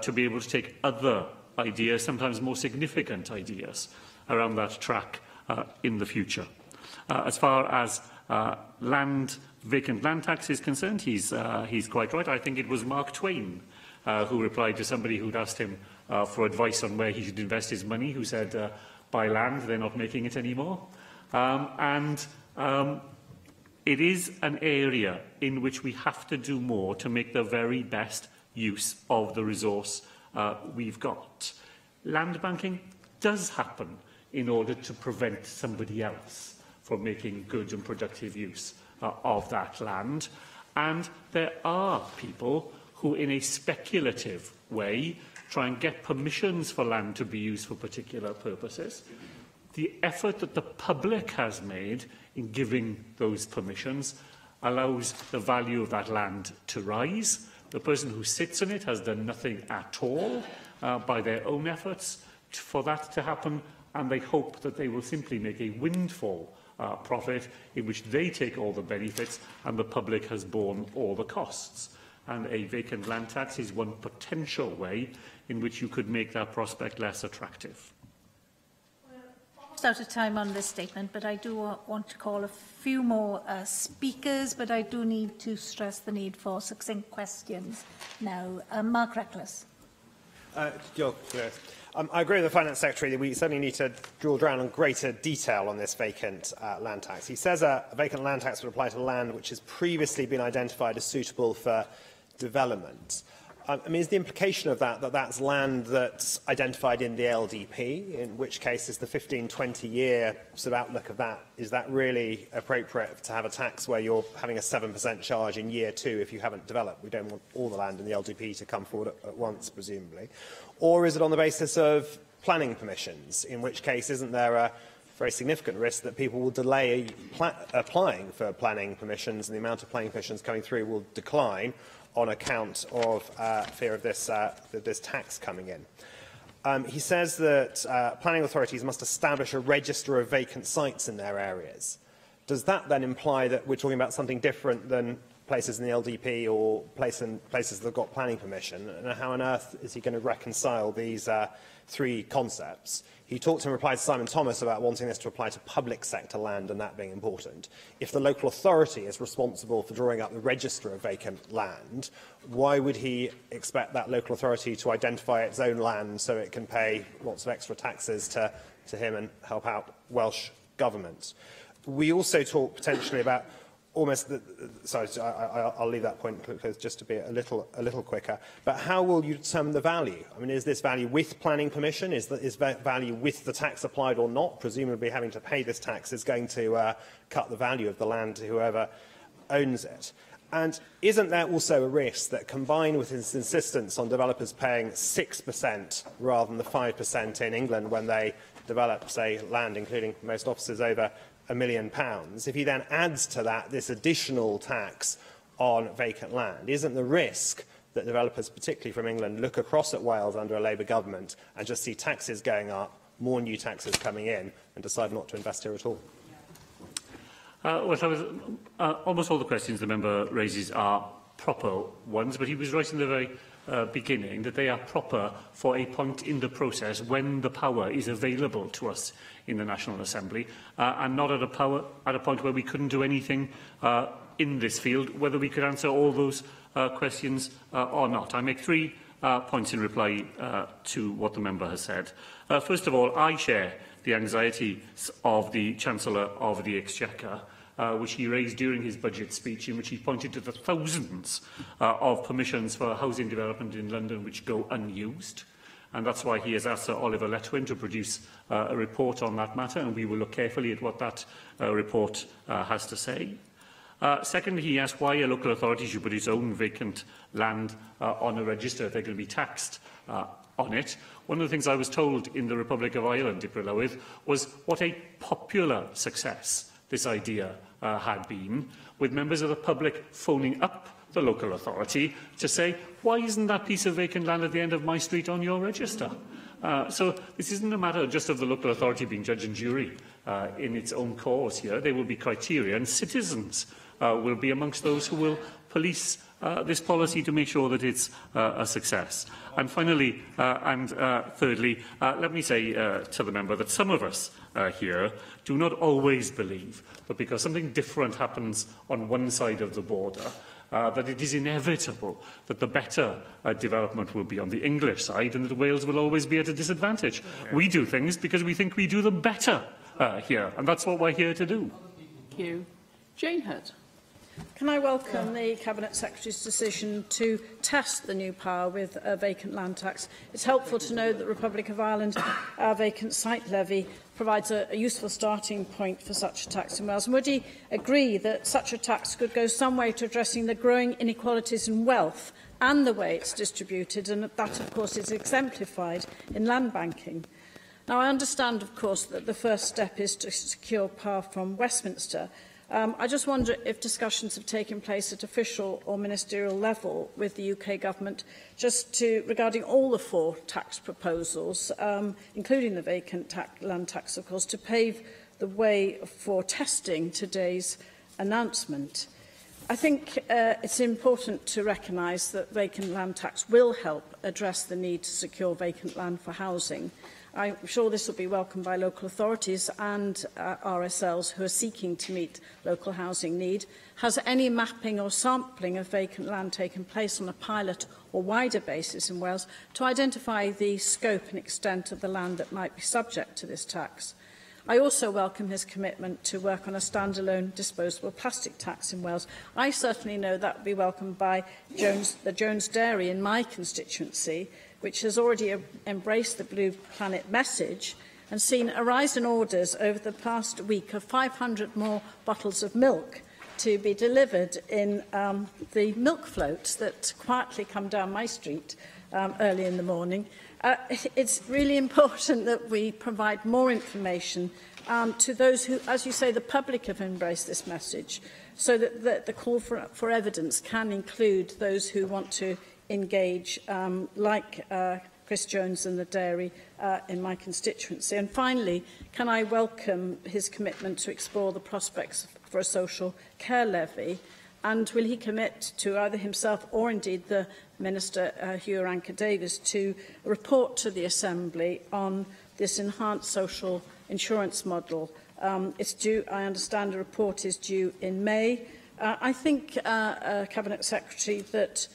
to be able to take other ideas, sometimes more significant ideas, around that track in the future. As far as vacant land tax is concerned, he's quite right. I think it was Mark Twain who replied to somebody who'd asked him for advice on where he should invest his money, who said, buy land, they're not making it anymore. It is an area in which we have to do more to make the very best use of the resource we've got. Land banking does happen in order to prevent somebody else from making good and productive use of that land. And there are people who, in a speculative way, try and get permissions for land to be used for particular purposes. The effort that the public has made in giving those permissions allows the value of that land to rise. The person who sits on it has done nothing at all by their own efforts for that to happen, and they hope that they will simply make a windfall profit in which they take all the benefits and the public has borne all the costs. And a vacant land tax is one potential way in which you could make that prospect less attractive. Almost out of time on this statement, but I do want to call a few more speakers, but I do need to stress the need for succinct questions now. Mark Reckless. Diolch. I agree with the Finance Secretary that we certainly need to drill down on greater detail on this vacant land tax. He says a vacant land tax would apply to land which has previously been identified as suitable for development. I mean, is the implication of that that's land that's identified in the LDP, in which case is the 15, 20-year sort of outlook of that, is that really appropriate to have a tax where you're having a 7% charge in year two if you haven't developed? We don't want all the land in the LDP to come forward at once, presumably. Or is it on the basis of planning permissions, in which case isn't there a very significant risk that people will delay applying for planning permissions, and the amount of planning permissions coming through will decline on account of fear of this, this tax coming in? He says that planning authorities must establish a register of vacant sites in their areas. Does that then imply that we're talking about something different than places in the LDP or places that have got planning permission? And how on earth is he going to reconcile these three concepts? He talked in reply to Simon Thomas about wanting this to apply to public sector land and that being important. If the local authority is responsible for drawing up the register of vacant land, why would he expect that local authority to identify its own land so it can pay lots of extra taxes to him and help out Welsh government? We also talk potentially about almost the, sorry, I'll leave that point just to be a little quicker. But how will you determine the value? I mean, is this value with planning permission? Is value with the tax applied or not? Presumably having to pay this tax is going to cut the value of the land to whoever owns it. And isn't there also a risk that, combined with his insistence on developers paying 6% rather than the 5% in England when they develop, say, land, including most offices over £1 million, if he then adds to that this additional tax on vacant land, isn't the risk that developers, particularly from England, look across at Wales under a Labour government and just see taxes going up, more new taxes coming in, and decide not to invest here at all? Uh, well, was, uh, almost all the questions the member raises are proper ones, but he was right in the very uh, beginning that they are proper for a point in the process when the power is available to us in the National Assembly uh, and not at a, power, at a point where we couldn't do anything uh, in this field, whether we could answer all those uh, questions uh, or not. I make three uh, points in reply uh, to what the member has said. Uh, first of all, I share the anxiety of the Chancellor of the Exchequer, uh, which he raised during his budget speech, in which he pointed to the thousands uh, of permissions for housing development in London which go unused. And that's why he has asked Sir Oliver Letwin to produce uh, a report on that matter, and we will look carefully at what that uh, report uh, has to say. Uh, secondly, he asked why a local authority should put its own vacant land uh, on a register if they're going to be taxed uh, on it. One of the things I was told in the Republic of Ireland, Dipri was what a popular success this idea uh, had been, with members of the public phoning up the local authority to say, why isn't that piece of vacant land at the end of my street on your register? Uh, so this isn't a matter just of the local authority being judge and jury uh, in its own cause here. There will be criteria, and citizens uh, will be amongst those who will police uh, this policy to make sure that it's uh, a success. And finally, uh, and uh, thirdly, uh, let me say uh, to the member that some of us uh, here do not always believe that because something different happens on one side of the border, uh, that it is inevitable that the better uh, development will be on the English side and that Wales will always be at a disadvantage. Yeah. We do things because we think we do them better uh, here, and that's what we're here to do. Thank you. Jane Hutt. Can I welcome the Cabinet Secretary's decision to test the new power with a vacant land tax? It's helpful to know that the Republic of Ireland our vacant site levy provides a, a useful starting point for such a tax in Wales. And would he agree that such a tax could go some way to addressing the growing inequalities in wealth and the way it's distributed, and that, of course, is exemplified in land banking? Now, I understand, of course, that the first step is to secure power from Westminster, Um, I just wonder if discussions have taken place at official or ministerial level with the UK government just to regarding all the four tax proposals, um, including the vacant tax, land tax, of course, to pave the way for testing today's announcement. I think uh, it's important to recognise that vacant land tax will help address the need to secure vacant land for housing. I'm sure this will be welcomed by local authorities and uh, RSLs who are seeking to meet local housing need. Has any mapping or sampling of vacant land taken place on a pilot or wider basis in Wales to identify the scope and extent of the land that might be subject to this tax? I also welcome his commitment to work on a standalone disposable plastic tax in Wales. I certainly know that would be welcomed by Jones, the Jones Dairy in my constituency, which has already embraced the Blue Planet message and seen a rise in orders over the past week of 500 more bottles of milk to be delivered in um, the milk floats that quietly come down my street um, early in the morning. Uh, it's really important that we provide more information um, to those who, as you say, the public have embraced this message, so that the, the call for, for evidence can include those who want to engage, um, like uh, Chris Jones and the dairy uh, in my constituency. And finally, can I welcome his commitment to explore the prospects for a social care levy? And will he commit to either himself or indeed the Minister, uh, Hugh Ranker Davies, to report to the Assembly on this enhanced social insurance model? Um, it's due, I understand a report is due in May. Uh, I think, uh, uh, Cabinet Secretary, that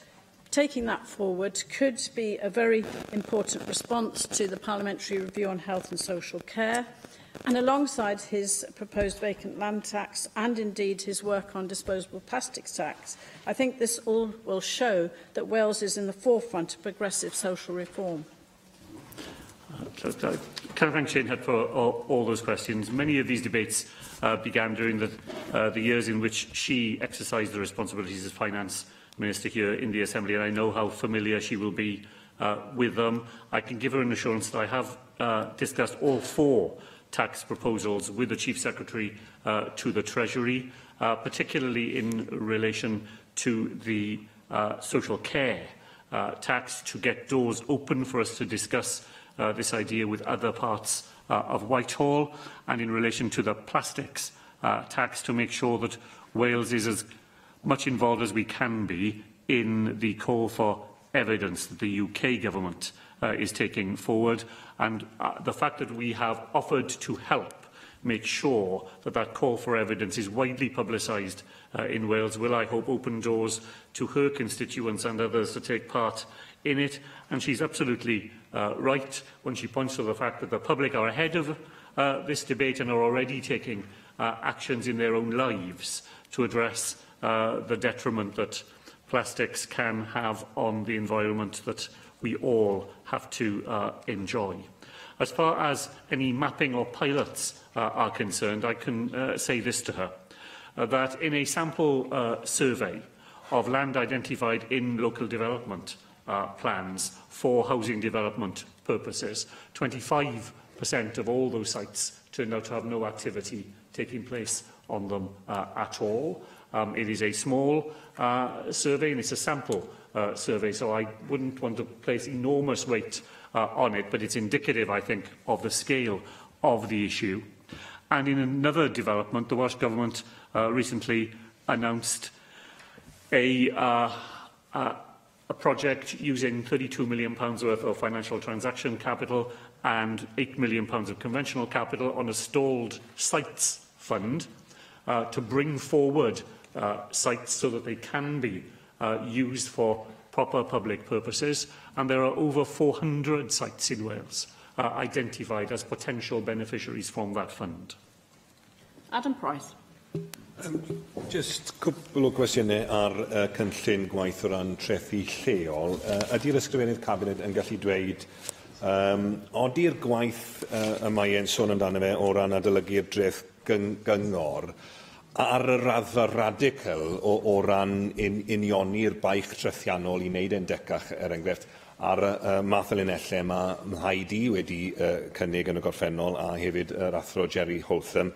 taking that forward could be a very important response to the Parliamentary Review on Health and Social Care. And alongside his proposed vacant land tax and indeed his work on disposable plastics tax, I think this all will show that Wales is in the forefront of progressive social reform. Uh, can I thank Shane Hutt for all, all those questions? Many of these debates uh, began during the, uh, the years in which she exercised the responsibilities as finance minister here in the Assembly, and I know how familiar she will be uh, with them. I can give her an assurance that I have uh, discussed all four tax proposals with the Chief Secretary uh, to the Treasury, uh, particularly in relation to the uh, social care uh, tax, to get doors open for us to discuss uh, this idea with other parts uh, of Whitehall, and in relation to the plastics tax to make sure that Wales is as much involved as we can be in the call for evidence that the UK government is taking forward. And the fact that we have offered to help make sure that that call for evidence is widely publicised in Wales will, I hope, open doors to her constituents and others to take part in it. And she's absolutely right when she points to the fact that the public are ahead of this debate and are already taking actions in their own lives to address the detriment that plastics can have on the environment that we all have to enjoy. As far as any mapping or pilots are concerned, I can say this to her, that in a sample survey of land identified in local development plans for housing development purposes, 25% of all those sites turned out to have no activity taking place on them at all. It is a small survey and it's a sample survey, so I wouldn't want to place enormous weight on it, but it's indicative, I think, of the scale of the issue. And in another development, the Welsh Government recently announced a project using £32 million worth of financial transaction capital and £8 million of conventional capital on a stalled sites fund to bring forward sites so that they can be used for proper public purposes. And there are over 400 sites in Wales identified as potential beneficiaries from that fund. Adam Price. Just cwpl o gwestiynau ar cynllun gwaith o ran trethu lleol. Ydy'r Ysgrifennydd Cabinet yn gallu dweud odi'r gwaith y mae e'n sôn amdano fe o ran adolygu'r dreth gyngor ar y raddfa radical o ran unioni'r baich trethiannol i wneud e'n decach, er enghraifft, ar y math o linellau mae mhaid i wedi cynnig yn y gorffennol a hefyd yr athro Jerry Holtham.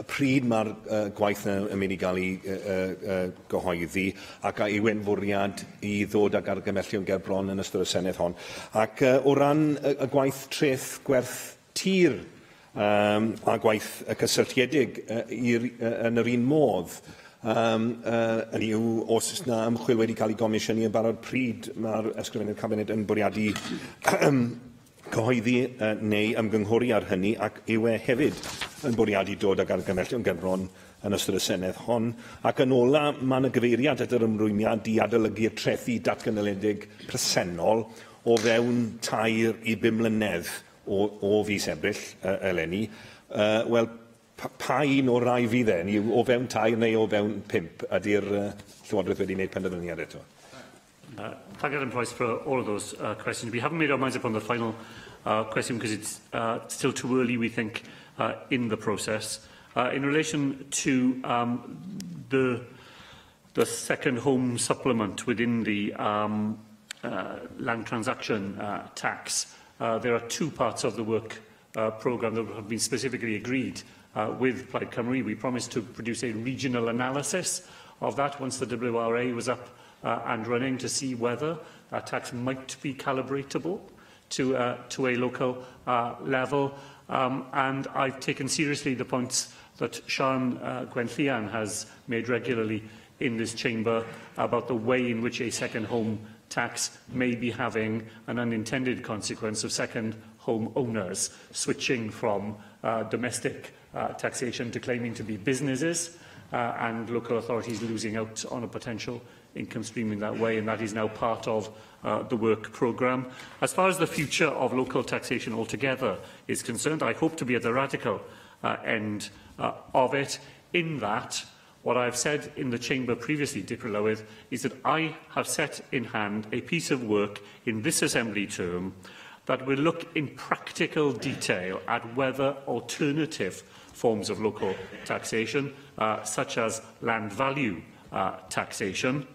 Pryd mae'r gwaith yn mynd i gael ei gyhoeddi ac a yw e'n fwriad i ddod ag argymhellion ger bron yn ystod y Senedd hon. Ac o ran y gwaith treth gwerth tir a gwaith cysylltiedig yn yr un modd, hynny yw, os oes 'na ymchwil wedi cael ei gomisiynu yn barod, pryd mae'r Ysgrifennydd Cabinet yn bwriadu cyhoeddi neu ymgynghori ar hynny, ac yw e hefyd yn bwriadu dod ag argymhellion gerbron yn ystod y Senedd hon. Ac yn ola, mae yna gyfeiriad at yr ymrwymiad i adolygu'r trethi datganoledig presennol o fewn 3 i 5 mlynedd o fis Ebrill eleni. Wel, pa un o'r rai fydd e? O fewn 3 neu o fewn 5? Ydy'r Llywodraeth wedi gwneud penderfyniad eto? Thank you, Adam Price, for all of those questions. We haven't made our minds up on the final question because it's still too early, we think, in the process. In relation to the second home supplement within the land transaction tax, there are two parts of the work programme that have been specifically agreed with Plaid Cymru. We promised to produce a regional analysis of that once the WRA was up and running to see whether that tax might be calibratable to a local level. And I've taken seriously the points that Sian Gwenllian has made regularly in this chamber about the way in which a second home tax may be having an unintended consequence of second home owners switching from domestic taxation to claiming to be businesses, and local authorities losing out on a potential income stream in that way, and that is now part of the work programme. As far as the future of local taxation altogether is concerned, I hope to be at the radical end of it, in that what I have said in the chamber previously, Dirprwy Lywydd, is that I have set in hand a piece of work in this Assembly term that will look in practical detail at whether alternative forms of local taxation, such as land value taxation,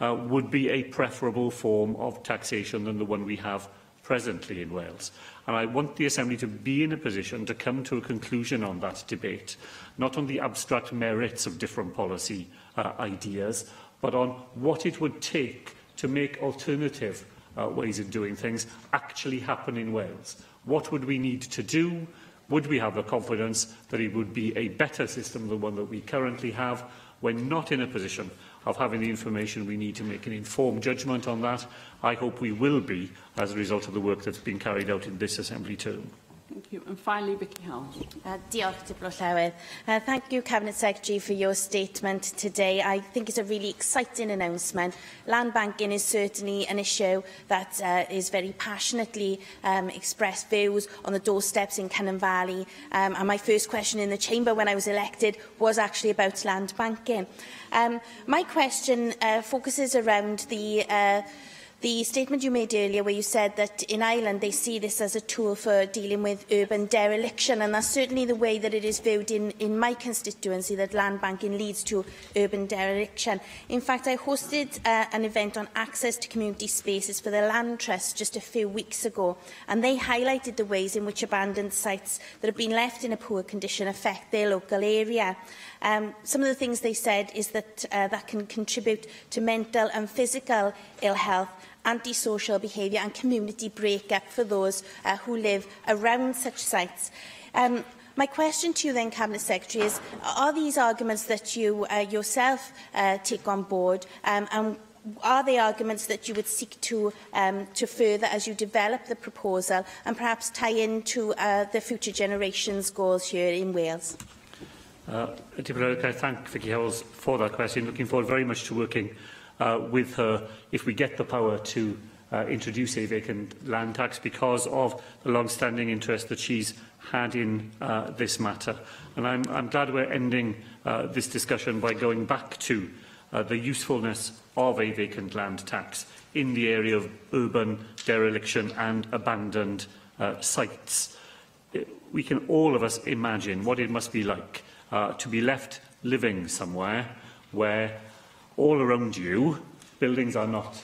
would be a preferable form of taxation than the one we have presently in Wales. And I want the Assembly to be in a position to come to a conclusion on that debate, not on the abstract merits of different policy ideas, but on what it would take to make alternative ways of doing things actually happen in Wales. What would we need to do? Would we have the confidence that it would be a better system than the one that we currently have? We're not in a position of having the information we need to make an informed judgment on that. I hope we will be as a result of the work that's been carried out in this Assembly term. Thank you. And finally, Vicky Howells. Diolch, Diplo Llywydd. Thank you, Cabinet Secretary, for your statement today. I think it's a really exciting announcement. Land banking is certainly an issue that is very passionately expressed views on the doorsteps in Cynon Valley. And my first question in the chamber when I was elected was actually about land banking. My question focuses around the statement you made earlier where you said that in Ireland they see this as a tool for dealing with urban dereliction, and that's certainly the way that it is viewed in my constituency, that land banking leads to urban dereliction. In fact, I hosted an event on access to community spaces for the Land Trust just a few weeks ago, and they highlighted the ways in which abandoned sites that have been left in a poor condition affect their local area. Some of the things they said is that that can contribute to mental and physical ill health, antisocial behaviour and community break-up for those who live around such sites. My question to you then, Cabinet Secretary, is are these arguments that you yourself take on board, and are they arguments that you would seek to further as you develop the proposal and perhaps tie into the future generations' goals here in Wales? I thank Vicky Howells for that question. Looking forward very much to working with her if we get the power to introduce a vacant land tax, because of the long-standing interest that she's had in this matter. And I'm glad we're ending this discussion by going back to the usefulness of a vacant land tax in the area of urban dereliction and abandoned sites. We can all of us imagine what it must be like to be left living somewhere where all around you buildings are not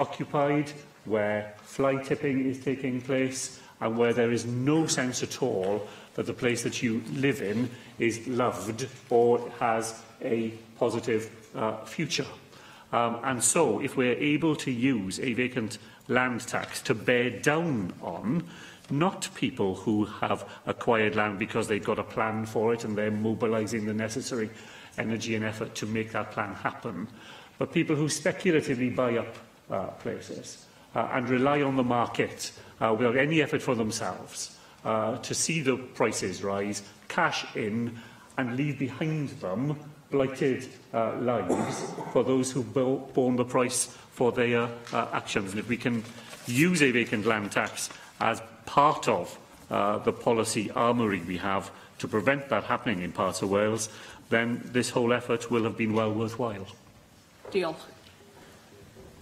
occupied, where fly tipping is taking place, and where there is no sense at all that the place that you live in is loved or has a positive future. And so, if we're able to use a vacant land tax to bear down on not people who have acquired land because they've got a plan for it and they're mobilising the necessary energy and effort to make that plan happen, but people who speculatively buy up places and rely on the market without any effort for themselves to see the prices rise, cash in and leave behind them blighted lives for those who borne the price for their actions. And if we can use a vacant land tax as part of the policy armoury we have to prevent that happening in parts of Wales, then this whole effort will have been well worthwhile. Diolch.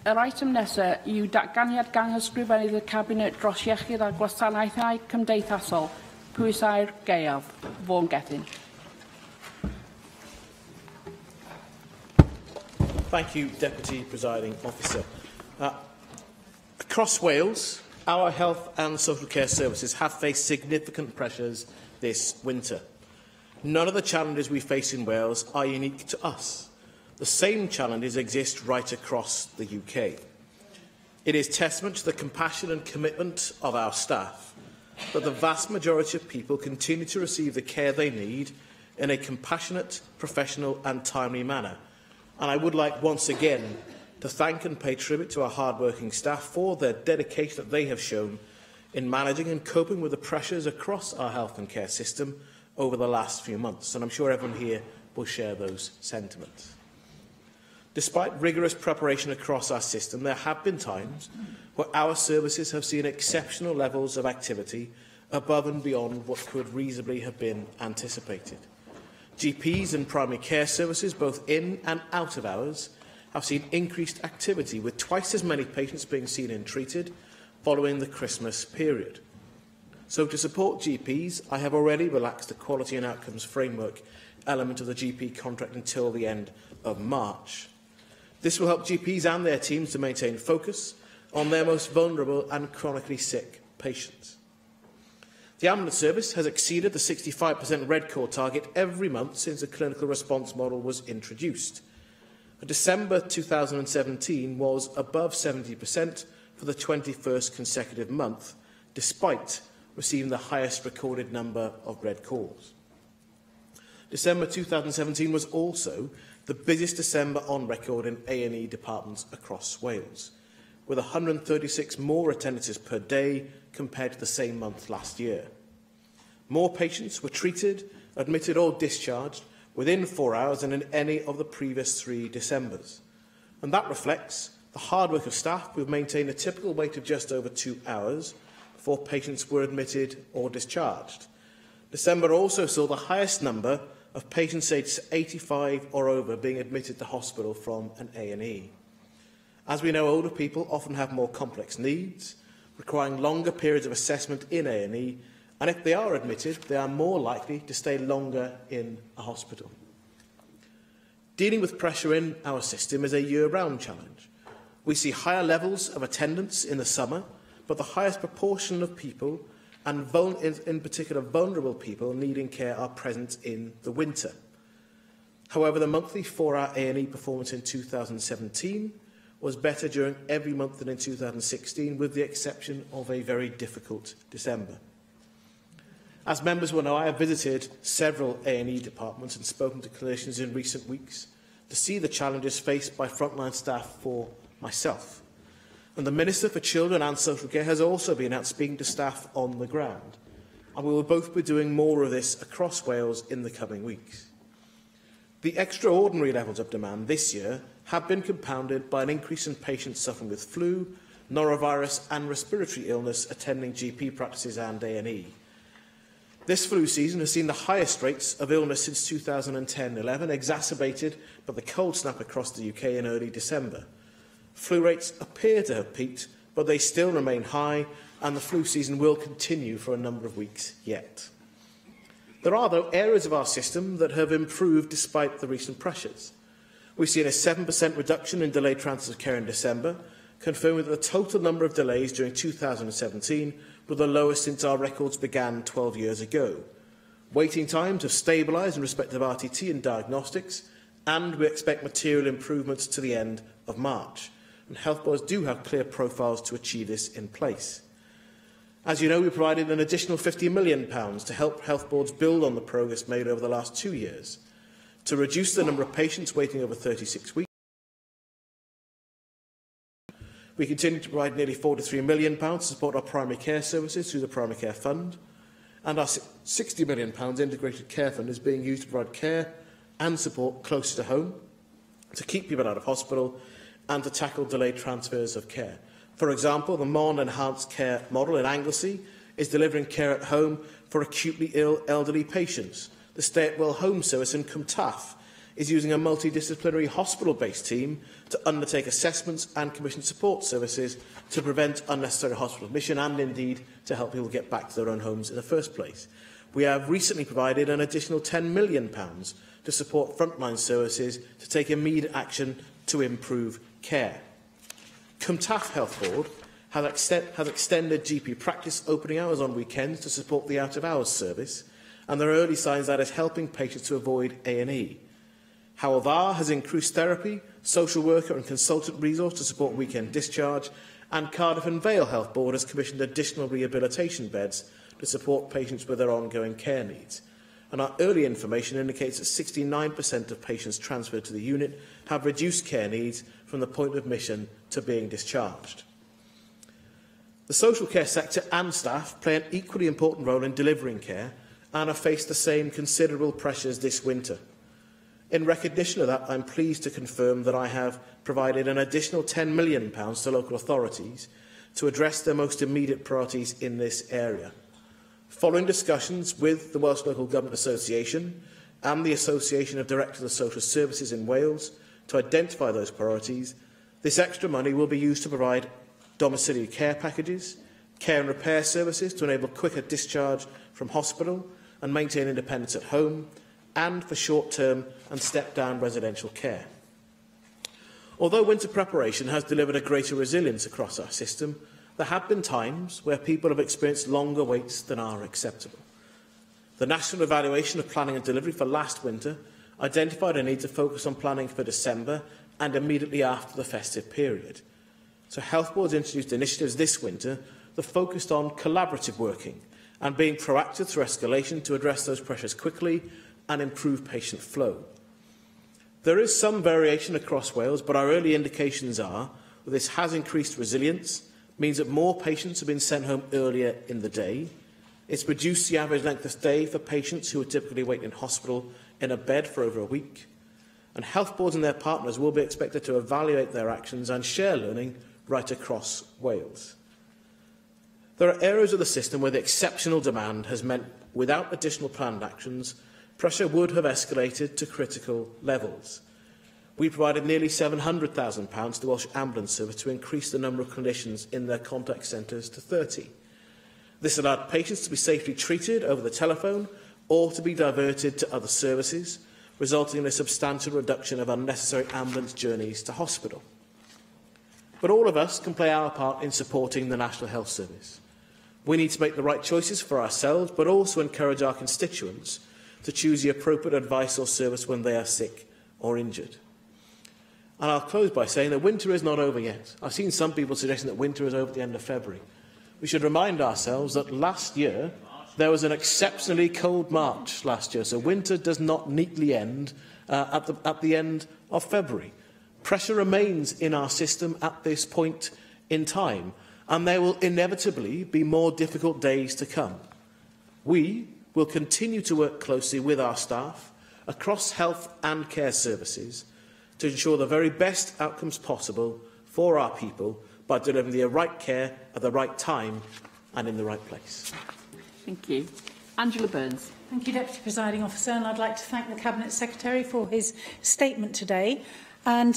Yr item nesaf yw datganiad gan ysgrifennydd y Cabinet dros Iechyd a Gwasanaethau Cymdeithasol, Pwysau'r Gaeaf, Vaughan Gething. Thank you, Deputy Presiding Officer. Across Wales, our health and social care services have faced significant pressures this winter. None of the challenges we face in Wales are unique to us. The same challenges exist right across the UK. It is testament to the compassion and commitment of our staff that the vast majority of people continue to receive the care they need in a compassionate, professional and timely manner. And I would like once again to thank and pay tribute to our hard-working staff for their dedication that they have shown in managing and coping with the pressures across our health and care system over the last few months. And I'm sure everyone here will share those sentiments. Despite rigorous preparation across our system, there have been times where our services have seen exceptional levels of activity above and beyond what could reasonably have been anticipated. GPs and primary care services, both in and out of hours, have seen increased activity, with twice as many patients being seen and treated following the Christmas period. So to support GPs, I have already relaxed the quality and outcomes framework element of the GP contract until the end of March. This will help GPs and their teams to maintain focus on their most vulnerable and chronically sick patients. The ambulance service has exceeded the 65% red core target every month since the clinical response model was introduced. December 2017 was above 70% for the 21st consecutive month, despite receiving the highest recorded number of red calls. December 2017 was also the busiest December on record in A&E departments across Wales, with 136 more attendances per day compared to the same month last year. More patients were treated, admitted or discharged within 4 hours than in any of the previous 3 Decembers. And that reflects the hard work of staff who have maintained a typical wait of just over 2 hours before patients were admitted or discharged. December also saw the highest number of patients aged 85 or over being admitted to hospital from an A&E. As we know, older people often have more complex needs, requiring longer periods of assessment in A&E, and if they are admitted, they are more likely to stay longer in a hospital. Dealing with pressure in our system is a year-round challenge. We see higher levels of attendance in the summer, but the highest proportion of people, and in particular vulnerable people needing care, are present in the winter. However, the monthly 4-hour A&E performance in 2017 was better during every month than in 2016, with the exception of a very difficult December. As members will know, I have visited several A&E departments and spoken to clinicians in recent weeks to see the challenges faced by frontline staff for myself. And the Minister for Children and Social Care has also been out speaking to staff on the ground. And we will both be doing more of this across Wales in the coming weeks. The extraordinary levels of demand this year have been compounded by an increase in patients suffering with flu, norovirus and respiratory illness attending GP practices and A&E. This flu season has seen the highest rates of illness since 2010-11, exacerbated by the cold snap across the UK in early December. Flu rates appear to have peaked, but they still remain high, and the flu season will continue for a number of weeks yet. There are, though, areas of our system that have improved despite the recent pressures. We've seen a 7% reduction in delayed transfers of care in December, confirming that the total number of delays during 2017 were the lowest since our records began 12 years ago. Waiting times have stabilised in respect of RTT and diagnostics, and we expect material improvements to the end of March. And health boards do have clear profiles to achieve this in place. As you know, we provided an additional £50 million to help health boards build on the progress made over the last 2 years, to reduce the number of patients waiting over 36 weeks. We continue to provide nearly £43 million to support our primary care services through the Primary Care Fund, and our £60 million Integrated Care Fund is being used to provide care and support closer to home, to keep people out of hospital and to tackle delayed transfers of care. For example, the Mon Enhanced Care model in Anglesey is delivering care at home for acutely ill elderly patients. The Stay at Well Home Service in Cwm Taf is using a multidisciplinary hospital-based team to undertake assessments and commission support services to prevent unnecessary hospital admission and, indeed, to help people get back to their own homes in the first place. We have recently provided an additional £10 million to support frontline services to take immediate action to improve care. Cwm Taf Health Board has extended GP practice opening hours on weekends to support the out-of-hours service, and there are early signs that is helping patients to avoid A&E. Hywel Dda has increased therapy, social worker and consultant resource to support weekend discharge, and Cardiff and Vale Health Board has commissioned additional rehabilitation beds to support patients with their ongoing care needs. And our early information indicates that 69% of patients transferred to the unit have reduced care needs from the point of admission to being discharged. The social care sector and staff play an equally important role in delivering care and have faced the same considerable pressures this winter. In recognition of that, I'm pleased to confirm that I have provided an additional £10 million to local authorities to address their most immediate priorities in this area. Following discussions with the Welsh Local Government Association and the Association of Directors of Social Services in Wales to identify those priorities, this extra money will be used to provide domiciliary care packages, care and repair services to enable quicker discharge from hospital and maintain independence at home, and for short-term and step-down residential care. Although winter preparation has delivered a greater resilience across our system, there have been times where people have experienced longer waits than are acceptable. The National Evaluation of Planning and Delivery for last winter identified a need to focus on planning for December and immediately after the festive period. So health boards introduced initiatives this winter that focused on collaborative working and being proactive through escalation to address those pressures quickly and improve patient flow. There is some variation across Wales, but our early indications are that this has increased resilience, means that more patients have been sent home earlier in the day. It's reduced the average length of stay for patients who would typically wait in hospital in a bed for over a week. And health boards and their partners will be expected to evaluate their actions and share learning right across Wales. There are areas of the system where the exceptional demand has meant, without additional planned actions, pressure would have escalated to critical levels. We provided nearly £700,000 to the Welsh Ambulance Service to increase the number of clinicians in their contact centres to 30. This allowed patients to be safely treated over the telephone or to be diverted to other services, resulting in a substantial reduction of unnecessary ambulance journeys to hospital. But all of us can play our part in supporting the National Health Service. We need to make the right choices for ourselves, but also encourage our constituents to choose the appropriate advice or service when they are sick or injured. And I'll close by saying that winter is not over yet. I've seen some people suggesting that winter is over at the end of February. We should remind ourselves that last year there was an exceptionally cold March last year, so winter does not neatly end at the end of February. Pressure remains in our system at this point in time, and there will inevitably be more difficult days to come. We will continue to work closely with our staff across health and care services to ensure the very best outcomes possible for our people by delivering the right care at the right time and in the right place. Thank you. Angela Burns. Thank you, Deputy Presiding Officer, and I'd like to thank the Cabinet Secretary for his statement today. And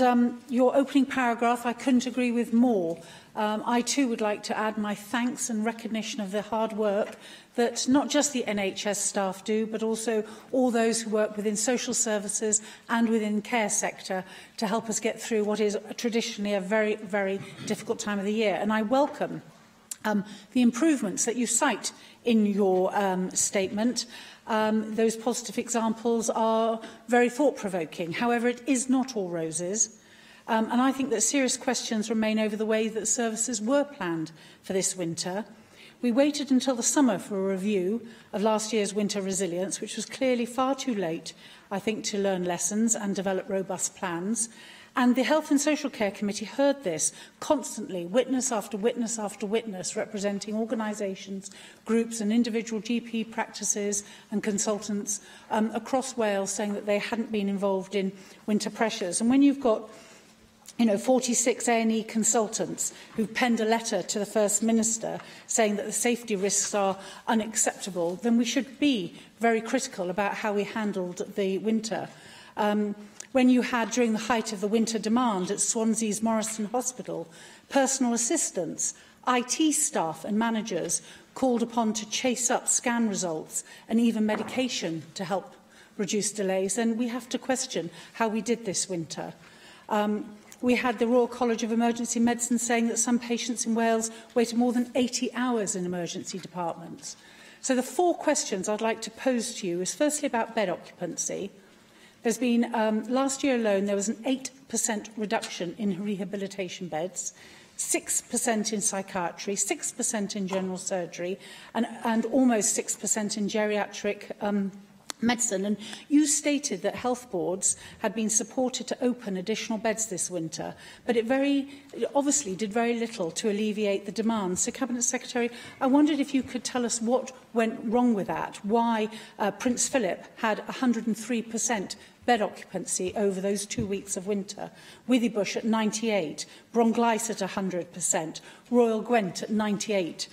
your opening paragraph, I couldn't agree with more. I too would like to add my thanks and recognition of the hard work that not just the NHS staff do, but also all those who work within social services and within care sector to help us get through what is traditionally a very, very difficult time of the year. And I welcome the improvements that you cite in your statement. Those positive examples are very thought-provoking. However, it is not all roses. And I think that serious questions remain over the way that services were planned for this winter. We waited until the summer for a review of last year's winter resilience, which was clearly far too late, I think, to learn lessons and develop robust plans. And the Health and Social Care Committee heard this constantly, witness after witness after witness, representing organisations, groups and individual GP practices and consultants across Wales saying that they hadn't been involved in winter pressures. And when you've got 46 A&E consultants who've penned a letter to the First Minister saying that the safety risks are unacceptable, then we should be very critical about how we handled the winter. When you had, during the height of the winter demand at Swansea's Morriston Hospital, personal assistants, IT staff and managers called upon to chase up scan results and even medication to help reduce delays, then we have to question how we did this winter. We had the Royal College of Emergency Medicine saying that some patients in Wales waited more than 80 hours in emergency departments. So the four questions I'd like to pose to you is firstly about bed occupancy. There's been, last year alone, there was an 8% reduction in rehabilitation beds, 6% in psychiatry, 6% in general surgery, and almost 6% in geriatric medicine. And you stated that health boards had been supported to open additional beds this winter, but it obviously did very little to alleviate the demand. So, Cabinet Secretary, I wondered if you could tell us what went wrong with that, why Prince Philip had 103% bed occupancy over those 2 weeks of winter, Withybush at 98, Bronglais at 100%, Royal Gwent at 98,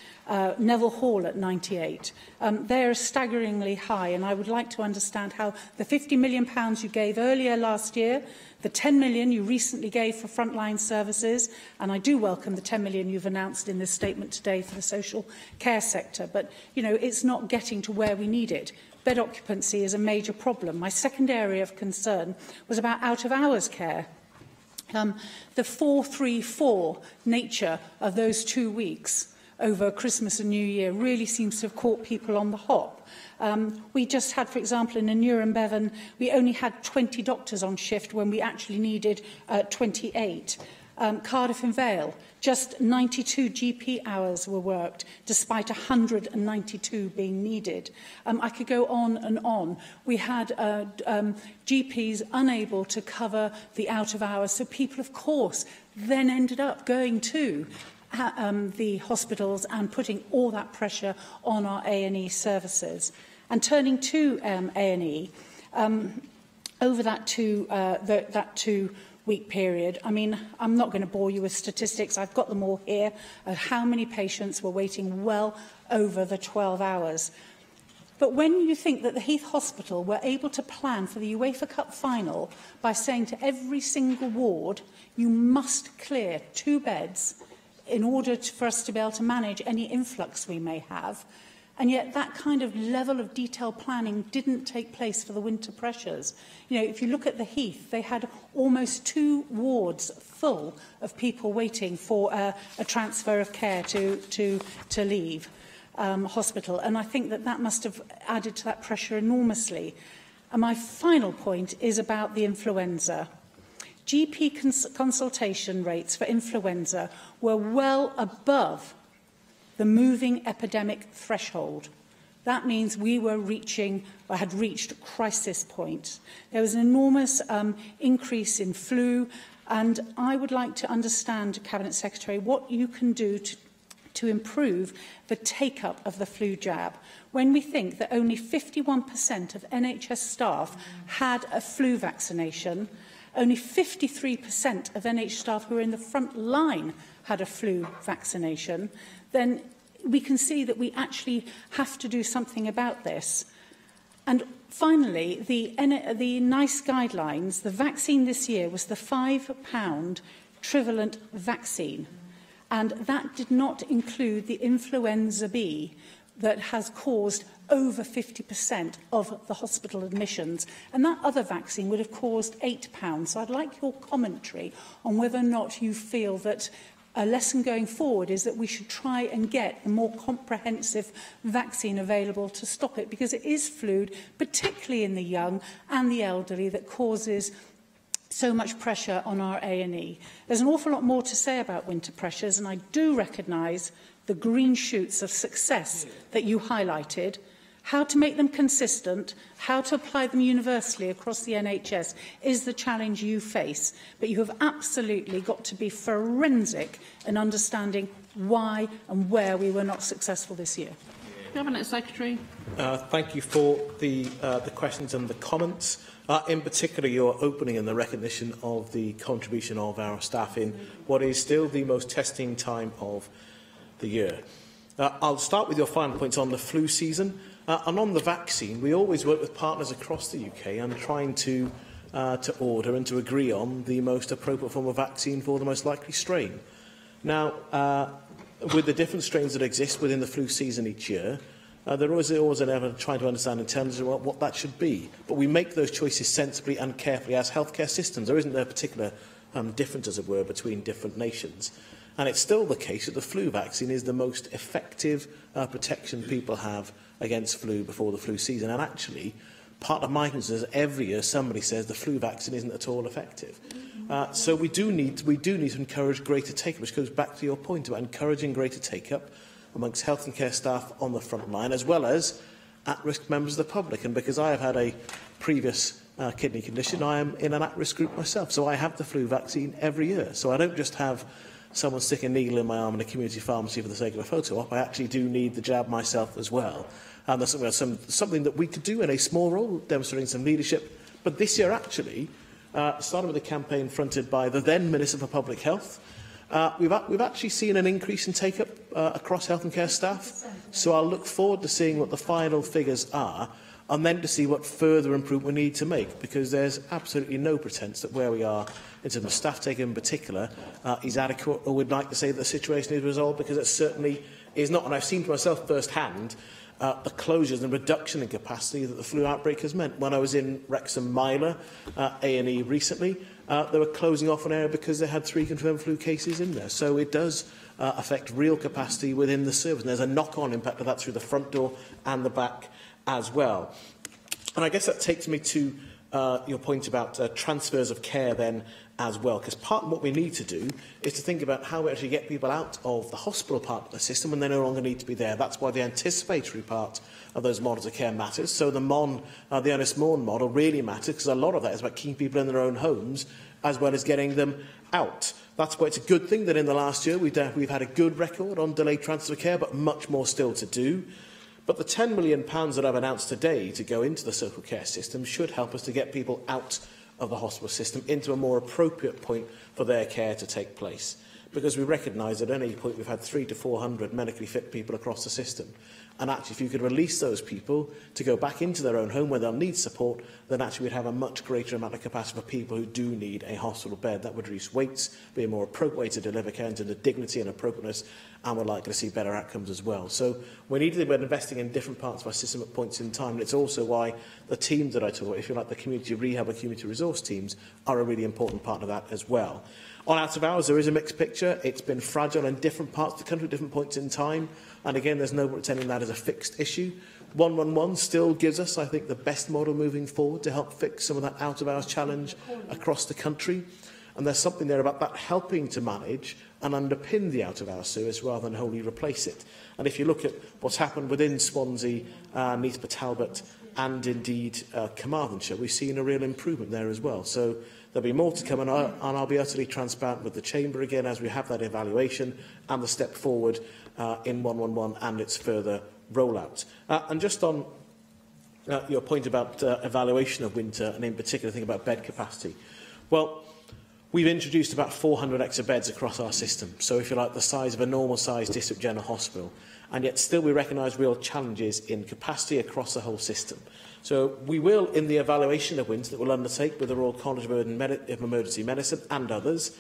Neville Hall at 98. They are staggeringly high, and I would like to understand how the £50 million you gave earlier last year, the £10 million you recently gave for frontline services, and I do welcome the £10 million you've announced in this statement today for the social care sector, but you know, it's not getting to where we need it. Bed occupancy is a major problem. My second area of concern was about out-of-hours care. The 4-3-4 nature of those 2 weeks over Christmas and New Year really seems to have caught people on the hop. We just had, for example, in Aneurin Bevan, we only had 20 doctors on shift when we actually needed 28. Cardiff and Vale, just 92 GP hours were worked, despite 192 being needed. I could go on and on. We had GPs unable to cover the out of hours, so people, of course, then ended up going to the hospitals and putting all that pressure on our A&E services. And turning to A&E, over that two-week period, I mean, I'm not going to bore you with statistics. I've got them all here of how many patients were waiting well over the 12 hours. But when you think that the Heath Hospital were able to plan for the UEFA Cup final by saying to every single ward, you must clear 2 beds in order for us to be able to manage any influx we may have, and yet that kind of level of detailed planning didn't take place for the winter pressures. You know, if you look at the Heath, they had almost 2 wards full of people waiting for a transfer of care to leave hospital. And I think that that must have added to that pressure enormously. And my final point is about the influenza. GP consultation rates for influenza were well above the moving epidemic threshold. That means we were reaching, or had reached, crisis point. There was an enormous increase in flu, and I would like to understand, Cabinet Secretary, what you can do to improve the take-up of the flu jab. When we think that only 51% of NHS staff had a flu vaccination, only 53% of NHS staff who were in the front line had a flu vaccination, then we can see that we actually have to do something about this. And finally, the NICE guidelines, the vaccine this year was the £5 trivalent vaccine. And that did not include the influenza B that has caused over 50% of the hospital admissions. And that other vaccine would have caused £8. So I'd like your commentary on whether or not you feel that a lesson going forward is that we should try and get a more comprehensive vaccine available to stop it, because it is flu, particularly in the young and the elderly, that causes so much pressure on our A&E. There's an awful lot more to say about winter pressures, and I do recognise the green shoots of success that you highlighted. How to make them consistent, how to apply them universally across the NHS is the challenge you face. But you have absolutely got to be forensic in understanding why and where we were not successful this year. Cabinet Secretary. Thank you for the questions and the comments. In particular, your opening and the recognition of the contribution of our staff in what is still the most testing time of the year. I'll start with your final points on the flu season. And on the vaccine, we always work with partners across the UK and trying to order and to agree on the most appropriate form of vaccine for the most likely strain. Now, with the different strains that exist within the flu season each year, there is always an effort trying to understand in terms of what that should be. But we make those choices sensibly and carefully as healthcare systems. There isn't a particular difference, as it were, between different nations. And it's still the case that the flu vaccine is the most effective protection people have against flu before the flu season. And actually, part of my concern is every year somebody says the flu vaccine isn't at all effective. So we do need to encourage greater take-up, which goes back to your point about encouraging greater take-up amongst health and care staff on the front line, as well as at-risk members of the public. And because I have had a previous kidney condition, I am in an at-risk group myself. So I have the flu vaccine every year. So I don't just have someone stick a needle in my arm in a community pharmacy for the sake of a photo op. I actually do need the jab myself as well. And that's something that we could do in a small role, demonstrating some leadership. But this year, actually, started with a campaign fronted by the then Minister for Public Health, we've actually seen an increase in take-up across health and care staff. So I'll look forward to seeing what the final figures are, and then to see what further improvement we need to make, because there's absolutely no pretense that where we are in terms of staff take in particular is adequate, or we'd like to say that the situation is resolved, because it certainly is not. And I've seen for myself firsthand the closures and reduction in capacity that the flu outbreak has meant. When I was in Wrexham Myler A&E recently, they were closing off an area because they had 3 confirmed flu cases in there. So it does affect real capacity within the service. And there's a knock-on impact of that through the front door and the back as well. And I guess that takes me to your point about transfers of care then as well, because part of what we need to do is to think about how we actually get people out of the hospital part of the system when they no longer need to be there. That's why the anticipatory part of those models of care matters. So the the Ynys Môn model really matters, because a lot of that is about keeping people in their own homes as well as getting them out. That's why it's a good thing that in the last year we've had a good record on delayed transfer of care, but much more still to do. But the £10 million that I've announced today to go into the social care system should help us to get people out of the hospital system into a more appropriate point for their care to take place. Because we recognise at any point we've had 300 to 400 medically fit people across the system. And actually, if you could release those people to go back into their own home where they'll need support, then actually we'd have a much greater amount of capacity for people who do need a hospital bed. That would reduce waits, be a more appropriate way to deliver care in terms of dignity and appropriateness, and we're likely to see better outcomes as well. So we need to think about investing in different parts of our system at points in time, and it's also why the teams that I talk about, if you like, the community rehab and community resource teams, are a really important part of that as well. On out of hours, there is a mixed picture. It's been fragile in different parts of the country at different points in time. And again, there's no pretending that is a fixed issue. 111 still gives us, I think, the best model moving forward to help fix some of that out-of-hours challenge across the country. And there's something there about that helping to manage and underpin the out-of-hours service rather than wholly replace it. And if you look at what's happened within Swansea, Neath Port Talbot and indeed Carmarthenshire, we've seen a real improvement there as well. So there'll be more to come, and I'll be utterly transparent with the Chamber again as we have that evaluation and the step forward in 111 and its further rollout. And just on your point about evaluation of winter, and in particular think about bed capacity. Well, we've introduced about 400 extra beds across our system, so if you like, the size of a normal-sized district general hospital, and yet still we recognise real challenges in capacity across the whole system. So we will, in the evaluation of winter that we'll undertake with the Royal College of Emergency Medicine and others,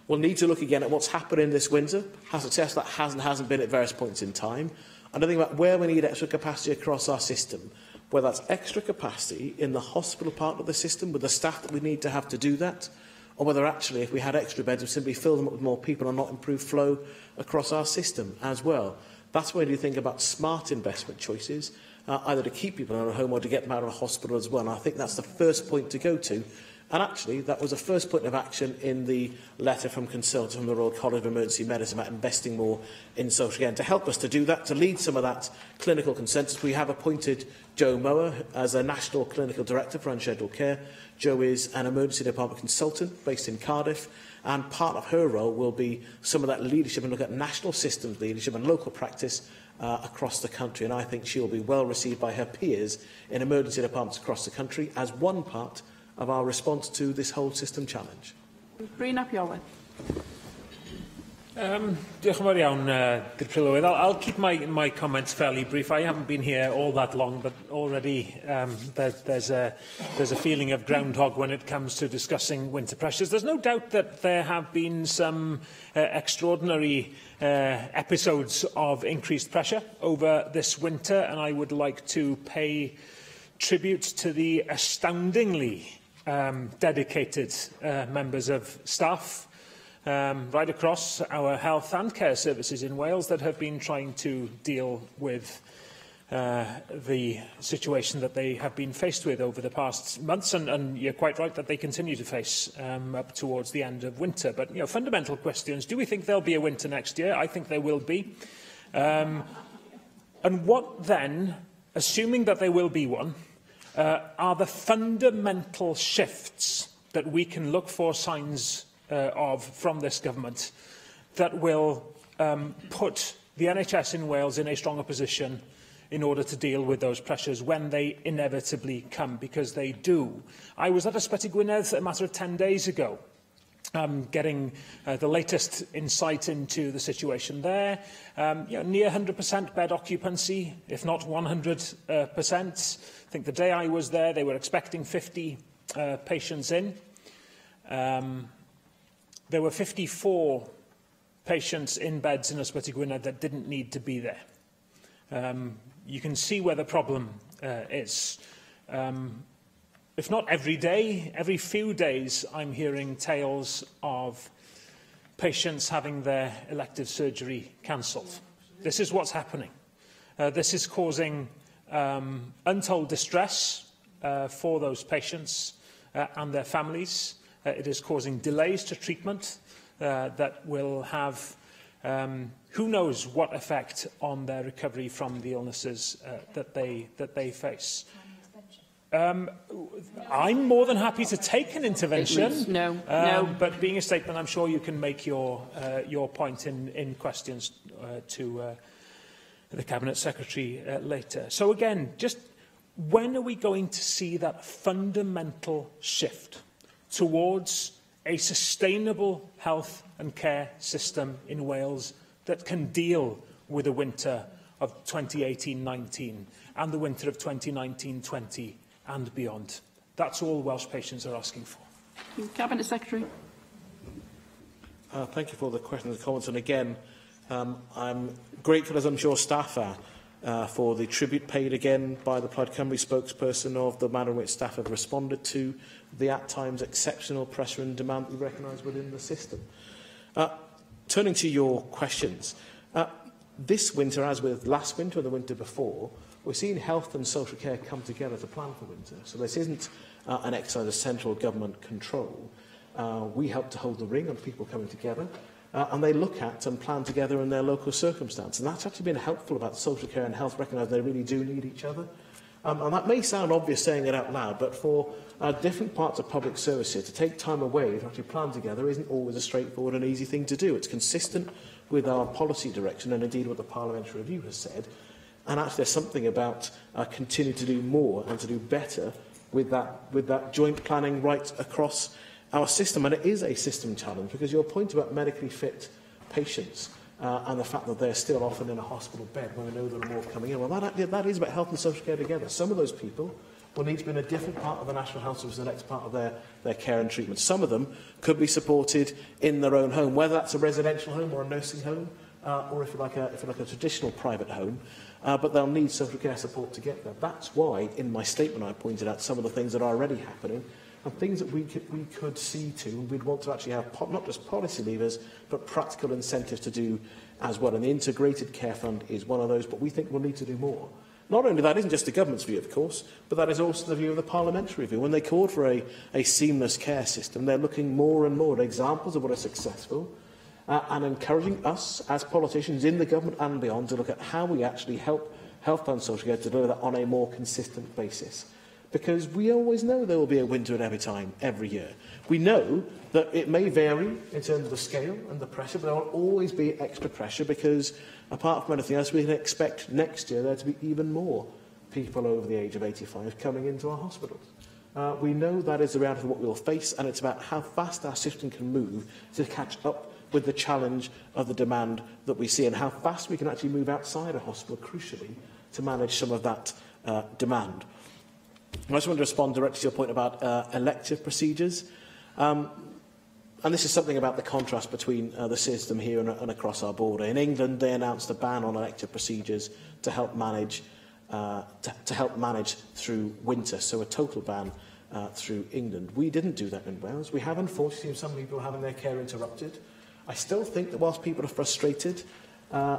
we'll need to look again at what's happened in this winter, how successful that has and hasn't been at various points in time, and I think about where we need extra capacity across our system, whether that's extra capacity in the hospital part of the system with the staff that we need to have to do that, or whether actually if we had extra beds, we'd simply fill them up with more people and not improve flow across our system as well. That's where you think about smart investment choices, either to keep people out of home or to get them out of a hospital as well. And I think that's the first point to go to. And actually, that was the first point of action in the letter from consultants from the Royal College of Emergency Medicine about investing more in social care. And to help us to do that, to lead some of that clinical consensus, we have appointed Joe Mower as a National Clinical Director for Unscheduled Care. Joe is an emergency department consultant based in Cardiff, and part of her role will be some of that leadership and look at national systems leadership and local practice across the country. And I think she will be well received by her peers in emergency departments across the country as one part of our response to this whole system challenge. Rhun ap Iorwerth. Diolch yn fawr iawn, Dirprwy Lywydd. I'll keep my comments fairly brief. I haven't been here all that long, but already there's a feeling of groundhog when it comes to discussing winter pressures. There's no doubt that there have been some extraordinary episodes of increased pressure over this winter, and I would like to pay tribute to the astoundingly dedicated members of staff right across our health and care services in Wales that have been trying to deal with the situation that they have been faced with over the past months, and you're quite right that they continue to face up towards the end of winter. But, you know, fundamental questions: do we think there'll be a winter next year? I think there will be. And what then, assuming that there will be one, are the fundamental shifts that we can look for signs of from this government that will put the NHS in Wales in a stronger position in order to deal with those pressures when they inevitably come, because they do. I was at Ysbyty Gwynedd a matter of 10 days ago, getting the latest insight into the situation there. You know, near 100% bed occupancy, if not 100%. I think the day I was there, they were expecting 50 patients in. There were 54 patients in beds in Ysbyty Gwynedd that didn't need to be there. You can see where the problem is. If not every day, every few days, I'm hearing tales of patients having their elective surgery cancelled. This is what's happening. This is causing untold distress for those patients. and their families. It is causing delays to treatment that will have who knows what effect on their recovery from the illnesses that they face. I'm more than happy to take an intervention. No, no. But being a statement, I'm sure you can make your point in questions to the Cabinet Secretary later. So again, just when are we going to see that fundamental shift towards a sustainable health and care system in Wales that can deal with the winter of 2018-19 and the winter of 2019-20 and beyond? That's all Welsh patients are asking for. Cabinet Secretary. Thank you for the questions and comments. And again, I'm grateful, as I'm sure staff are, for the tribute paid again by the Plaid Cymru spokesperson of the manner in which staff have responded to the at times exceptional pressure and demand we recognise within the system. Turning to your questions, this winter, as with last winter and the winter before, we're seeing health and social care come together to plan for winter. So this isn't an exercise of central government control. We help to hold the ring on people coming together, and they look at and plan together in their local circumstance. And that's actually been helpful about social care and health, recognising they really do need each other. And that may sound obvious saying it out loud, but for different parts of public services, to take time away to actually plan together isn't always a straightforward and easy thing to do. It's consistent with our policy direction and indeed what the Parliamentary Review has said. And actually there's something about continuing to do more and to do better with that joint planning right across our system. And it is a system challenge, because your point about medically fit patients and the fact that they're still often in a hospital bed when we know there are more coming in, well, that is about health and social care together. Some of those people will need to be in a different part of the National Health Service, the next part of their care and treatment. Some of them could be supported in their own home, whether that's a residential home or a nursing home, or if you like a traditional private home, but they'll need social care support to get there. That's why, in my statement, I pointed out some of the things that are already happening and things that we could see to, and we'd want to actually have not just policy levers, but practical incentives to do as well. And the Integrated Care Fund is one of those, but we think we'll need to do more. Not only that isn't just the government's view, of course, but that is also the view of the parliamentary view. When they called for a seamless care system, they're looking more and more at examples of what is successful, and encouraging us as politicians in the government and beyond to look at how we actually help health and social care to deliver that on a more consistent basis. Because we always know there will be a winter at every time, every year. We know that it may vary in terms of the scale and the pressure, but there will always be extra pressure because, apart from anything else, we can expect next year there to be even more people over the age of 85 coming into our hospitals. We know that is the reality of what we will face, and it's about how fast our system can move to catch up with the challenge of the demand that we see, and how fast we can actually move outside a hospital, crucially, to manage some of that demand. I just want to respond directly to your point about elective procedures. And this is something about the contrast between the system here and across our border. In England, they announced a ban on elective procedures to help manage, to help manage through winter, so a total ban through England. We didn't do that in Wales. We have, unfortunately, seen some people having their care interrupted. I still think that whilst people are frustrated,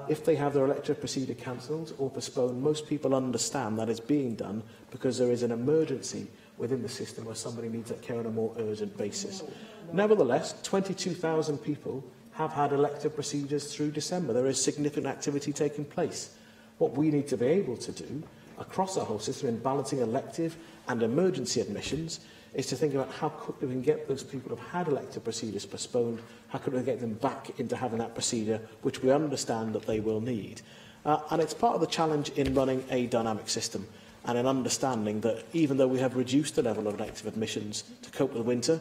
if they have their elective procedure cancelled or postponed, most people understand that it's being done because there is an emergency within the system where somebody needs that care on a more urgent basis. Nevertheless, 22,000 people have had elective procedures through December. There is significant activity taking place. What we need to be able to do across our whole system in balancing elective and emergency admissions is to think about how quickly we can get those people who have had elective procedures postponed, how could we get them back into having that procedure, which we understand that they will need. And it's part of the challenge in running a dynamic system and in understanding that even though we have reduced the level of elective admissions to cope with winter,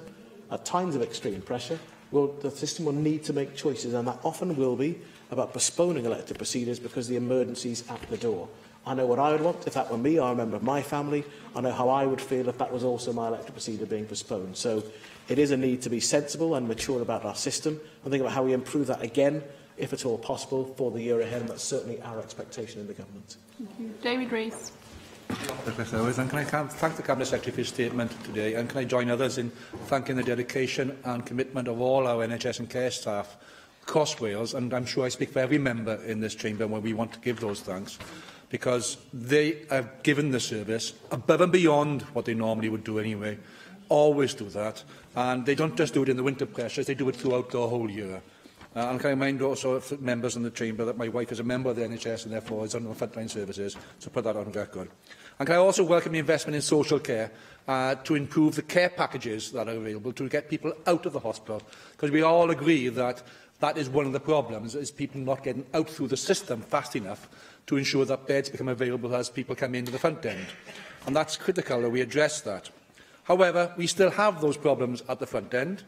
at times of extreme pressure, the system will need to make choices, and that often will be about postponing elective procedures because the emergency's at the door. I know what I would want if that were me or a member of my family. I know how I would feel if that was also my elective procedure being postponed. So it is a need to be sensible and mature about our system and think about how we improve that again, if at all possible, for the year ahead. And that's certainly our expectation in the government. Thank you. David Rees. And can I thank the Cabinet Secretary for his statement today, and can I join others in thanking the dedication and commitment of all our NHS and care staff across Wales, and I'm sure I speak for every member in this chamber when we want to give those thanks, because they have given the service above and beyond what they normally would do anyway, Always do that. And they don't just do it in the winter pressures, they do it throughout the whole year. And can I remind also members in the chamber that my wife is a member of the NHS and therefore is on the frontline services, so put that on record. And can I also welcome the investment in social care to improve the care packages that are available to get people out of the hospital? Because we all agree that that is one of the problems, is people not getting out through the system fast enough to ensure that beds become available as people come into the front end. And that's critical that we address that. However, we still have those problems at the front end.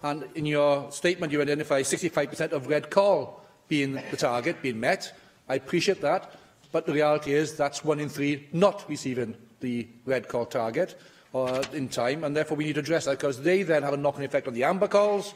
And in your statement, you identify 65% of red call being the target, being met. I appreciate that. But the reality is that's 1 in 3 not receiving the red call target in time. And therefore, we need to address that, because they then have a knock-on effect on the amber calls,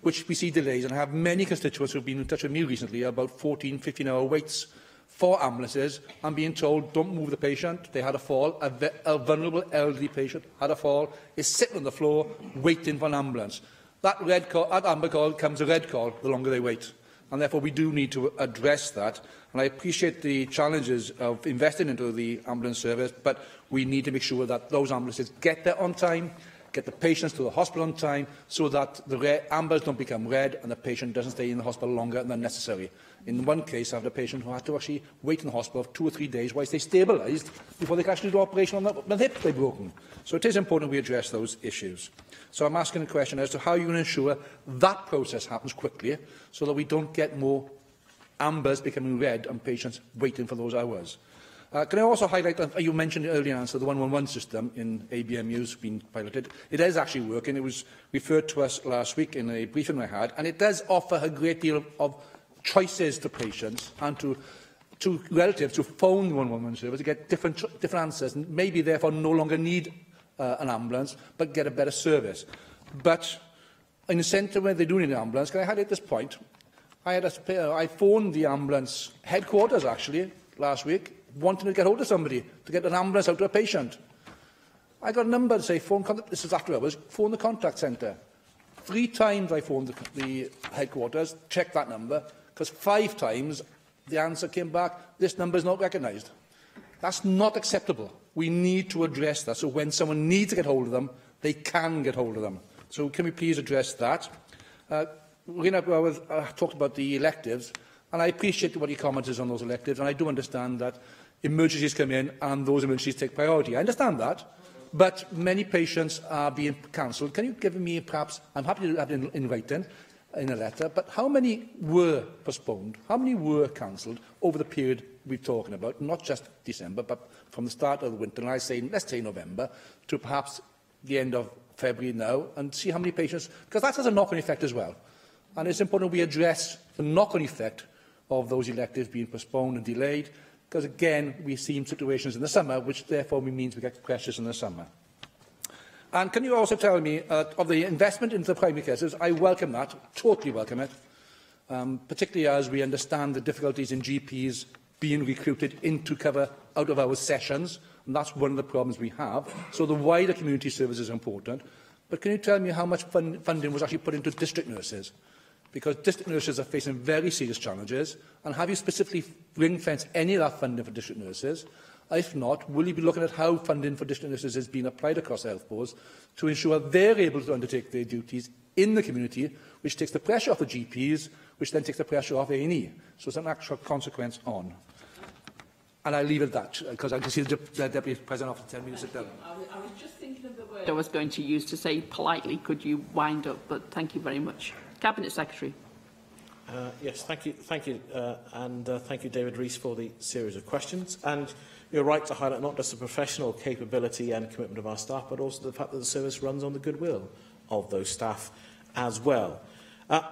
which we see delays. And I have many constituents who have been in touch with me recently about 14, 15-hour waits for ambulances and being told, don't move the patient, they had a fall, a vulnerable elderly patient had a fall, is sitting on the floor waiting for an ambulance. That red call, that amber call comes a red call the longer they wait. And therefore we do need to address that. And I appreciate the challenges of investing into the ambulance service, but we need to make sure that those ambulances get there on time, get the patients to the hospital on time, so that the ambers don't become red and the patient doesn't stay in the hospital longer than necessary. In one case, I had a patient who had to actually wait in the hospital for 2 or 3 days whilst they stabilised before they could actually do operation on the hip they'd broken. So it is important we address those issues. So I'm asking a question as to how you can ensure that process happens quickly so that we don't get more ambers becoming red and patients waiting for those hours. Can I also highlight, you mentioned earlier, answer, the 111 system in ABMU's been piloted. It is actually working. It was referred to us last week in a briefing I had, and it does offer a great deal of choices to patients and to relatives to phone the 111 service to get different answers, and maybe therefore no longer need an ambulance, but get a better service. But in the centre where they do need an ambulance, can I highlight this point? I phoned the ambulance headquarters, actually, last week, wanting to get hold of somebody to get an ambulance out to a patient. I got a number to say, phone contact, this is after hours, phone the contact centre. 3 times I phoned the headquarters, checked that number, because 5 times the answer came back, this number is not recognised. That's not acceptable. We need to address that, so when someone needs to get hold of them, they can get hold of them. So can we please address that? Rhun talked about the electives, and I appreciate what he commented on those electives, and I do understand that emergencies come in and those emergencies take priority. I understand that, but many patients are being cancelled. Can you give me perhaps, I'm happy to have it in writing, in a letter, but how many were postponed? How many were cancelled over the period we're talking about? Not just December, but from the start of the winter, and I say, let's say November, to perhaps the end of February now, and see how many patients, because that has a knock-on effect as well. And it's important we address the knock-on effect of those electives being postponed and delayed, because again, we see situations in the summer, which therefore means we get pressures in the summer. And can you also tell me, of the investment into the primary care service, I welcome that, totally welcome it, particularly as we understand the difficulties in GPs being recruited into cover out of our sessions, and that's one of the problems we have. So the wider community service is important. But can you tell me how much funding was actually put into district nurses? Because district nurses are facing very serious challenges. And have you specifically ring-fenced any of that funding for district nurses? If not, will you be looking at how funding for district nurses is being applied across health boards to ensure they're able to undertake their duties in the community, which takes the pressure off the GPs, which then takes the pressure off A&E? So it's an actual consequence on. And I leave it at that, because I can see the Deputy President often telling me to sit down. I was just thinking of the word I was going to use to say politely, could you wind up, but thank you very much. Cabinet Secretary. Yes, thank you, and thank you, David Rees, for the series of questions. And you're right to highlight not just the professional capability and commitment of our staff, but also the fact that the service runs on the goodwill of those staff as well. And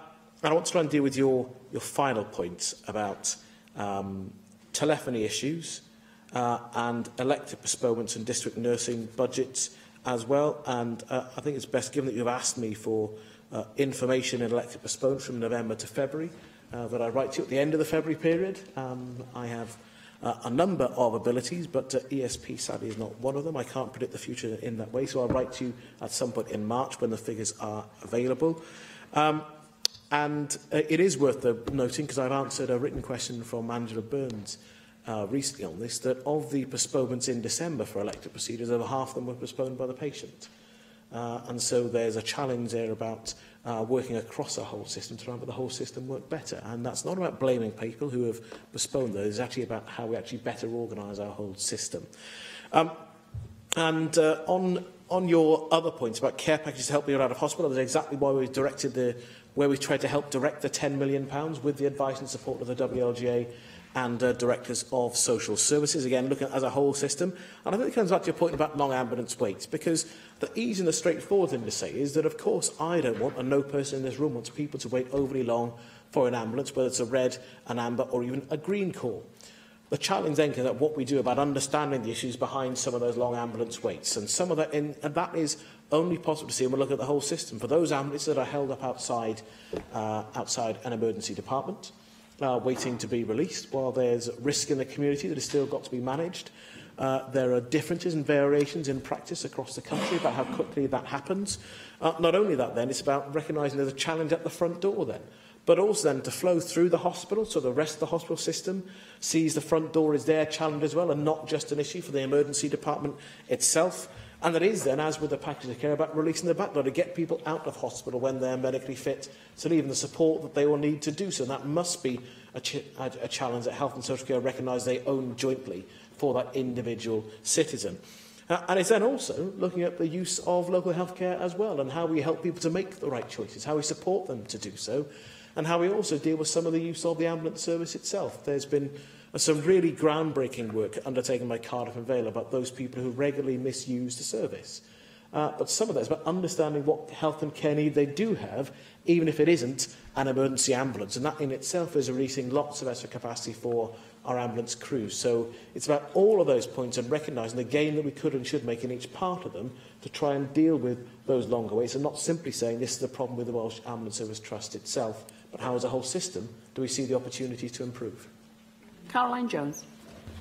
I want to try and deal with your final point about telephony issues and elective postponements and district nursing budgets as well. And I think it's best, given that you've asked me for information in elective postponements from November to February, that I write to you at the end of the February period. I have a number of abilities, but ESP sadly is not one of them. I can't predict the future in that way, so I'll write to you at some point in March when the figures are available. And it is worth noting, because I've answered a written question from Angela Burns recently on this, that of the postponements in December for elective procedures, over half of them were postponed by the patient. And so there's a challenge there about working across a whole system to try and make the whole system work better. And that's not about blaming people who have postponed those, it's actually about how we actually better organise our whole system. On your other points about care packages to help people out of hospital, that's exactly why we directed where we tried to help direct the £10 million with the advice and support of the WLGA and directors of social services. Again, looking at as a whole system. And I think it comes back to your point about long ambulance waits, because the easy and the straightforward thing to say is that, of course, I don't want, and no person in this room wants people to wait overly long for an ambulance, whether it's a red, an amber, or even a green call. The challenge then is that what we do about understanding the issues behind some of those long ambulance waits, and some of that, and that is only possible to see when we look at the whole system. For those ambulances that are held up outside an emergency department, waiting to be released, while there's risk in the community that has still got to be managed. There are differences and variations in practice across the country about how quickly that happens. Not only that then, it's about recognising there's a challenge at the front door then, but also then to flow through the hospital, so the rest of the hospital system sees the front door is their challenge as well and not just an issue for the emergency department itself. And that is then, as with the package of care, about releasing the backlog to get people out of hospital when they're medically fit, so even the support that they will need to do so. And that must be a challenge that health and social care recognise they own jointly for that individual citizen. And it's then also looking at the use of local healthcare as well, and how we help people to make the right choices, how we support them to do so, and how we also deal with some of the use of the ambulance service itself. There's been some really groundbreaking work undertaken by Cardiff and Vale about those people who regularly misuse the service. But some of that is about understanding what health and care need they do have, even if it isn't an emergency ambulance. And that in itself is releasing lots of extra capacity for our ambulance crews. So it's about all of those points and recognising the gain that we could and should make in each part of them to try and deal with those longer waits, and not simply saying this is the problem with the Welsh Ambulance Service Trust itself, but how as a whole system do we see the opportunity to improve? Caroline Jones.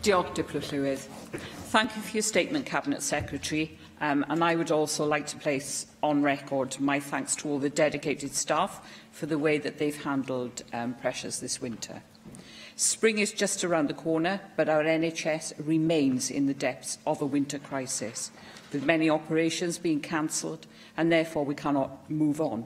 Diolch, Dirprwy Llywydd. Thank you for your statement, Cabinet Secretary. And I would also like to place on record my thanks to all the dedicated staff for the way that they've handled pressures this winter. Spring is just around the corner, but our NHS remains in the depths of a winter crisis, with many operations being cancelled, and therefore we cannot move on.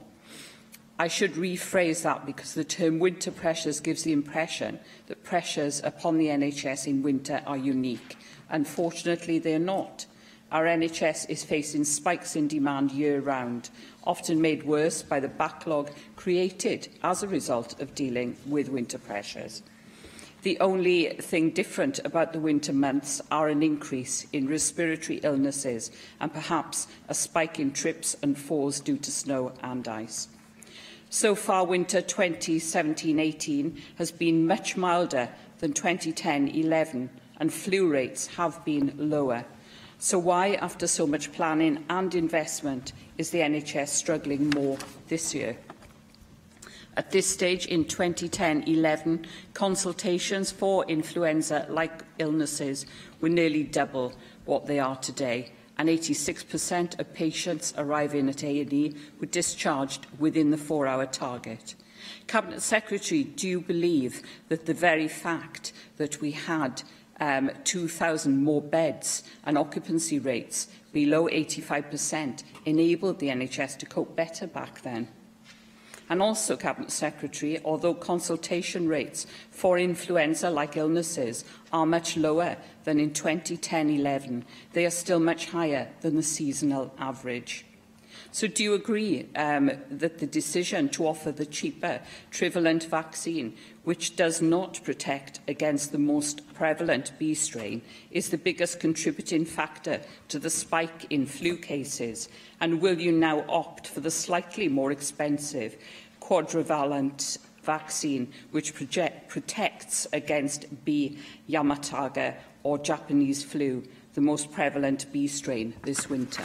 I should rephrase that, because the term winter pressures gives the impression that pressures upon the NHS in winter are unique. Unfortunately, they are not. Our NHS is facing spikes in demand year-round, often made worse by the backlog created as a result of dealing with winter pressures. The only thing different about the winter months are an increase in respiratory illnesses and perhaps a spike in trips and falls due to snow and ice. So far, winter 2017-18 has been much milder than 2010-11, and flu rates have been lower. So why, after so much planning and investment, is the NHS struggling more this year? At this stage in 2010-11, consultations for influenza-like illnesses were nearly double what they are today, and 86% of patients arriving at A&E were discharged within the 4-hour target. Cabinet Secretary, do you believe that the very fact that we had 2,000 more beds and occupancy rates below 85% enabled the NHS to cope better back then? And also, Cabinet Secretary, although consultation rates for influenza-like illnesses are much lower than in 2010-11, they are still much higher than the seasonal average. So do you agree that the decision to offer the cheaper trivalent vaccine, which does not protect against the most prevalent B strain, is the biggest contributing factor to the spike in flu cases? And will you now opt for the slightly more expensive quadrivalent vaccine, which protects against B Yamataga or Japanese flu, the most prevalent B strain this winter?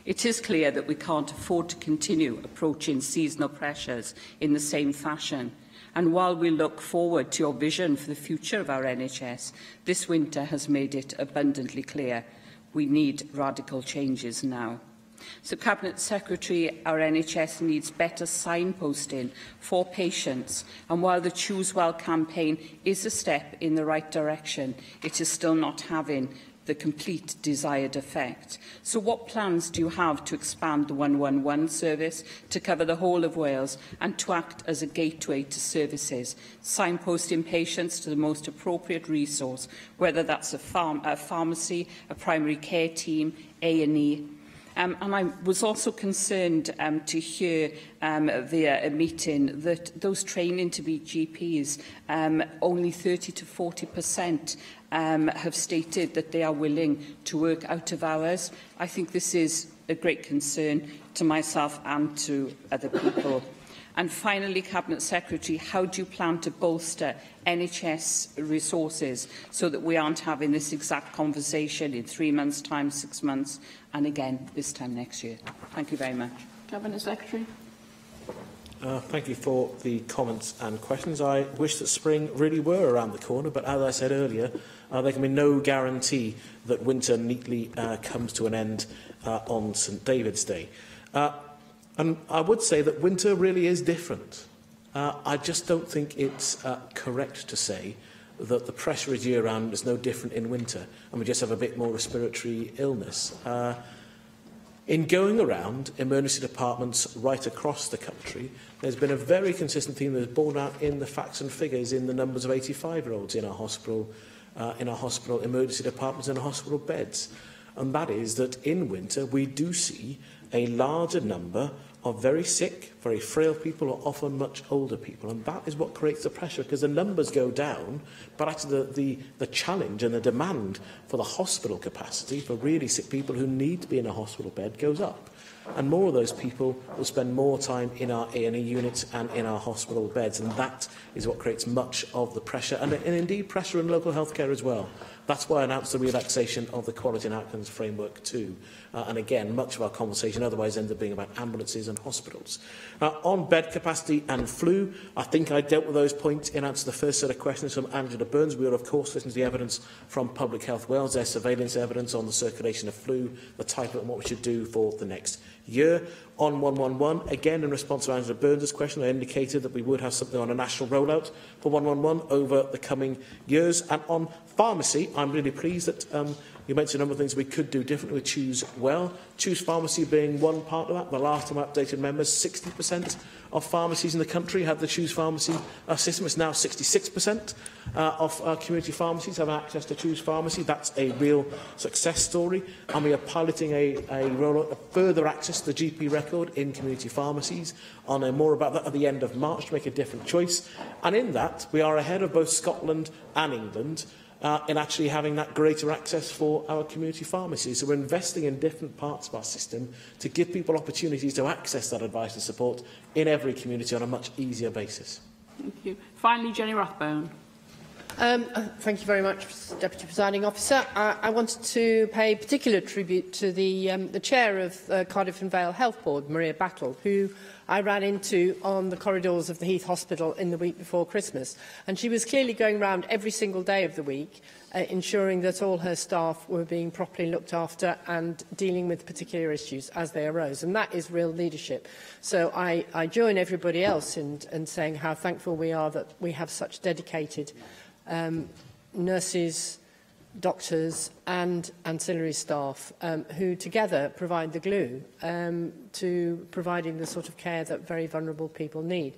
It is clear that we can't afford to continue approaching seasonal pressures in the same fashion. And while we look forward to your vision for the future of our NHS, this winter has made it abundantly clear we need radical changes now. So, Cabinet Secretary, our NHS needs better signposting for patients. And while the Choose Well campaign is a step in the right direction, it is still not having the complete desired effect. So what plans do you have to expand the 111 service to cover the whole of Wales and to act as a gateway to services, signposting patients to the most appropriate resource, whether that's a, pharm a pharmacy, a primary care team, A&E, Um, and I was also concerned um, to hear um, via a meeting that those training to be GPs, um, only 30 to 40% um, have stated that they are willing to work out of hours. I think this is a great concern to myself and to other people. And finally, Cabinet Secretary, how do you plan to bolster NHS resources so that we aren't having this exact conversation in three months' time, six months, and again this time next year? Thank you very much. Cabinet Secretary. Uh, thank you for the comments and questions. I wish that spring really were around the corner, but as I said earlier, uh, there can be no guarantee that winter neatly uh, comes to an end uh, on St David's Day. Uh, and I would say that winter really is different. Uh, I just don't think it's uh, correct to say that the pressure is year-round is no different in winter, and we just have a bit more respiratory illness. Uh, In going around emergency departments right across the country, there's been a very consistent theme that's borne out in the facts and figures in the numbers of 85-year-olds in our hospital, uh, in our hospital emergency departments and hospital beds. And that is that in winter we do see a larger number of very sick, very frail people, or often much older people. And that is what creates the pressure, because the numbers go down, but actually the, the, the challenge and the demand for the hospital capacity for really sick people who need to be in a hospital bed goes up. And more of those people will spend more time in our A&E units and in our hospital beds. And that is what creates much of the pressure, and, and indeed pressure in local healthcare as well. That's why I announced the relaxation of the Quality and Outcomes Framework too. Uh, and again, much of our conversation otherwise ends up being about ambulances and hospitals. Uh, on bed capacity and flu, I think I dealt with those points in answer to the first set of questions from Angela Burns. We will, of course, listen to the evidence from Public Health Wales, their surveillance evidence on the circulation of flu, the type of it and what we should do for the next year. On 111, again, in response to Angela Burns' question, I indicated that we would have something on a national rollout for 111 over the coming years. And on pharmacy, I'm really pleased that um, you mentioned a number of things we could do differently with Choose Well. Choose Pharmacy being one part of that. The last time I updated members, 60% of pharmacies in the country have the Choose Pharmacy uh, system. It's now 66% uh, of uh, community pharmacies have access to Choose Pharmacy. That's a real success story. And we are piloting a, a rollout of further access to the GP record in community pharmacies. I'll know more about that at the end of March to make a different choice. And in that, we are ahead of both Scotland and England uh, in actually having that greater access for our community pharmacies. So we're investing in different parts of our system to give people opportunities to access that advice and support in every community on a much easier basis. Thank you. Finally, Jenny Rathbone. Um, thank you very much, Deputy Presiding Officer. I, I wanted to pay particular tribute to the, um, the chair of uh, Cardiff and Vale Health Board, Maria Battle, who I ran into on the corridors of the Heath Hospital in the week before Christmas. And she was clearly going round every single day of the week, uh, ensuring that all her staff were being properly looked after and dealing with particular issues as they arose. And that is real leadership. So I, I join everybody else in, in saying how thankful we are that we have such dedicated um, nurses, doctors and ancillary staff um, who together provide the glue um, to providing the sort of care that very vulnerable people need.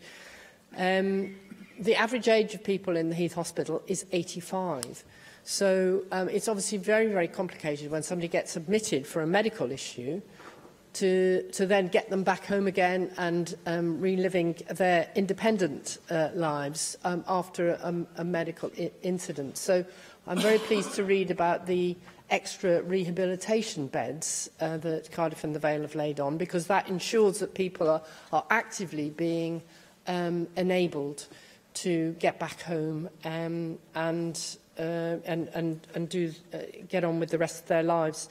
Um, the average age of people in the Heath Hospital is 85. So um, it's obviously very, very complicated when somebody gets admitted for a medical issue to, to then get them back home again and um, reliving their independent uh, lives um, after a, a medical incident. So I'm very pleased to read about the extra rehabilitation beds uh, that Cardiff and the Vale have laid on, because that ensures that people are, are actively being um, enabled to get back home um, and, uh, and, and, and do, uh, get on with the rest of their lives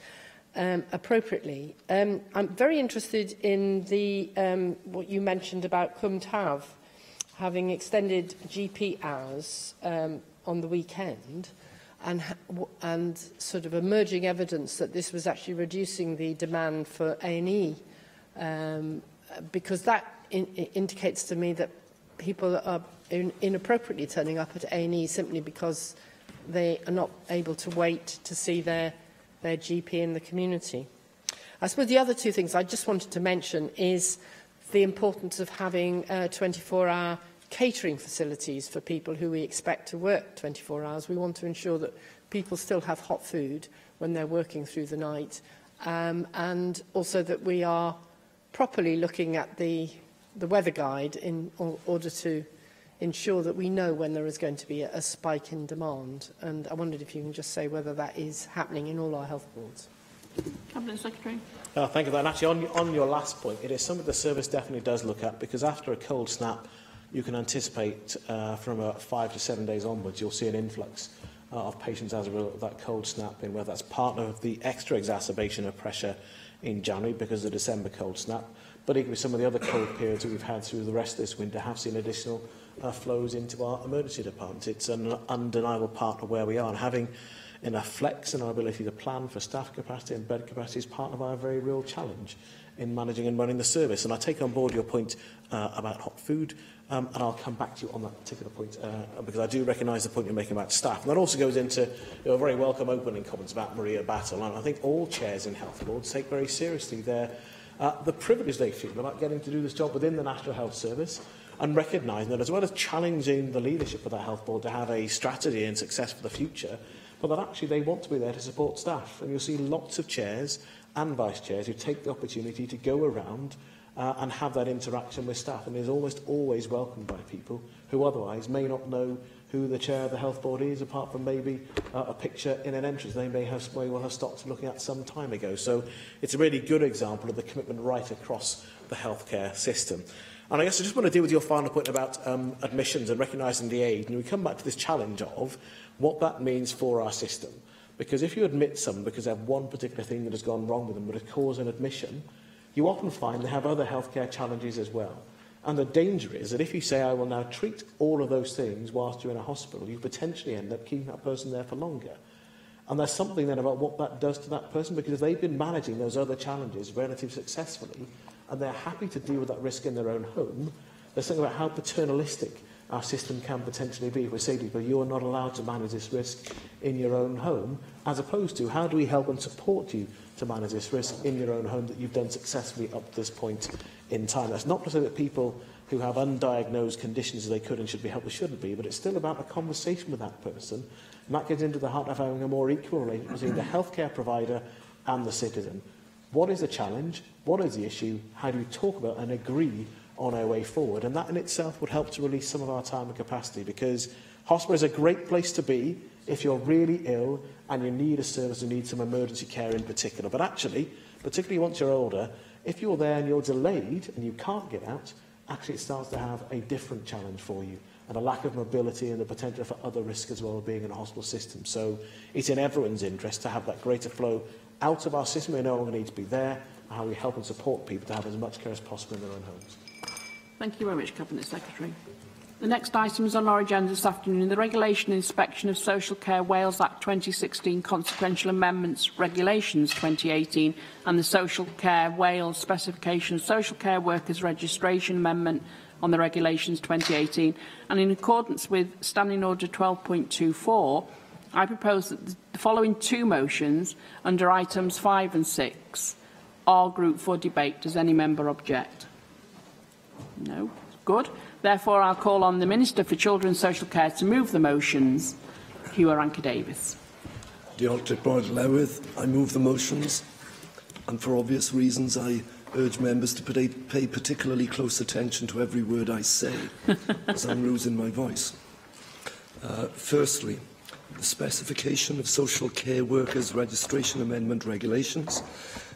um, appropriately. Um, I'm very interested in the, um, what you mentioned about Cwm Taf having extended GP hours um, on the weekend and, and sort of emerging evidence that this was actually reducing the demand for A&E um, because that in, indicates to me that people are in, inappropriately turning up at A&E simply because they are not able to wait to see their their GP in the community. I suppose the other two things I just wanted to mention is the importance of having 24-hour catering facilities for people who we expect to work 24 hours. We want to ensure that people still have hot food when they're working through the night, and also that we are properly looking at the weather guide in order to ensure that we know when there is going to be a spike in demand. And I wondered if you can just say whether that is happening in all our health boards. Cabinet Secretary. Thank you for that. And actually, on your last point, it is something the service definitely does look at, because after a cold snap, you can anticipate from about 5 to 7 days onwards, you'll see an influx of patients as a result of that cold snap, and whether that's part of the extra exacerbation of pressure in January because of the December cold snap, but equally some of the other cold periods that we've had through the rest of this winter have seen additional flows into our emergency departments. It's an undeniable part of where we are, and having enough flex in our ability to plan for staff capacity and bed capacity is part of our very real challenge in managing and running the service. And I take on board your point about hot food, and I'll come back to you on that particular point, because I do recognise the point you're making about staff. And that also goes into your very welcome opening comments about Maria Battle. And I think all chairs in health boards take very seriously their, the privilege they feel about getting to do this job within the National Health Service, and recognising that as well as challenging the leadership of that health board to have a strategy and success for the future, but that actually they want to be there to support staff. And you'll see lots of chairs and vice chairs who take the opportunity to go around and have that interaction with staff, and is almost always welcomed by people who otherwise may not know who the chair of the health board is, apart from maybe a picture in an entrance they may well have stopped looking at some time ago. So it's a really good example of the commitment right across the healthcare system. And I guess I just want to deal with your final point about admissions and recognising the age. And we come back to this challenge of what that means for our system. Because if you admit someone because they have one particular thing that has gone wrong with them, but it caused an admission, you often find they have other healthcare challenges as well. And the danger is that if you say, I will now treat all of those things whilst you're in a hospital, you potentially end up keeping that person there for longer. And there's something then about what that does to that person, because if they've been managing those other challenges relatively successfully, and they're happy to deal with that risk in their own home, there's something about how paternalistic our system can potentially be if we say to people, you're not allowed to manage this risk in your own home, as opposed to how do we help and support you to manage this risk in your own home that you've done successfully up to this point in time. That's not to say that people who have undiagnosed conditions they could and should be helped shouldn't be, but it's still about a conversation with that person. And that gets into the heart of having a more equal relationship between the healthcare provider and the citizen. What is the challenge? What is the issue? How do we talk about and agree on our way forward? And that in itself would help to release some of our time and capacity, because hospital is a great place to be if you're really ill and you need a service and need some emergency care in particular. But actually, particularly once you're older, if you're there and you're delayed and you can't get out, actually it starts to have a different challenge for you, and a lack of mobility and the potential for other risk as well of being in a hospital system. So it's in everyone's interest to have that greater flow out of our system. We no longer need to be there, and how we help and support people to have as much care as possible in their own homes. Thank you very much, Cabinet Secretary. The next item is on our agenda this afternoon, the Regulation and Inspection of Social Care Wales Act 2016 Consequential Amendments Regulations 2018 and the Social Care Wales Specification of Social Care Workers Registration Amendment on the Regulations 2018. And in accordance with Standing Order 12.24, I propose that the following two motions under items 5 and 6 are grouped for debate. Does any member object? No. Good. Therefore, I'll call on the Minister for Children and Social Care to move the motions. Huw Irranca-Davies. Diolch, Dirprwy Lywydd. I move the motions, and for obvious reasons I urge members to pay particularly close attention to every word I say, as I'm losing my voice. Firstly, the specification of Social Care Workers Registration Amendment Regulations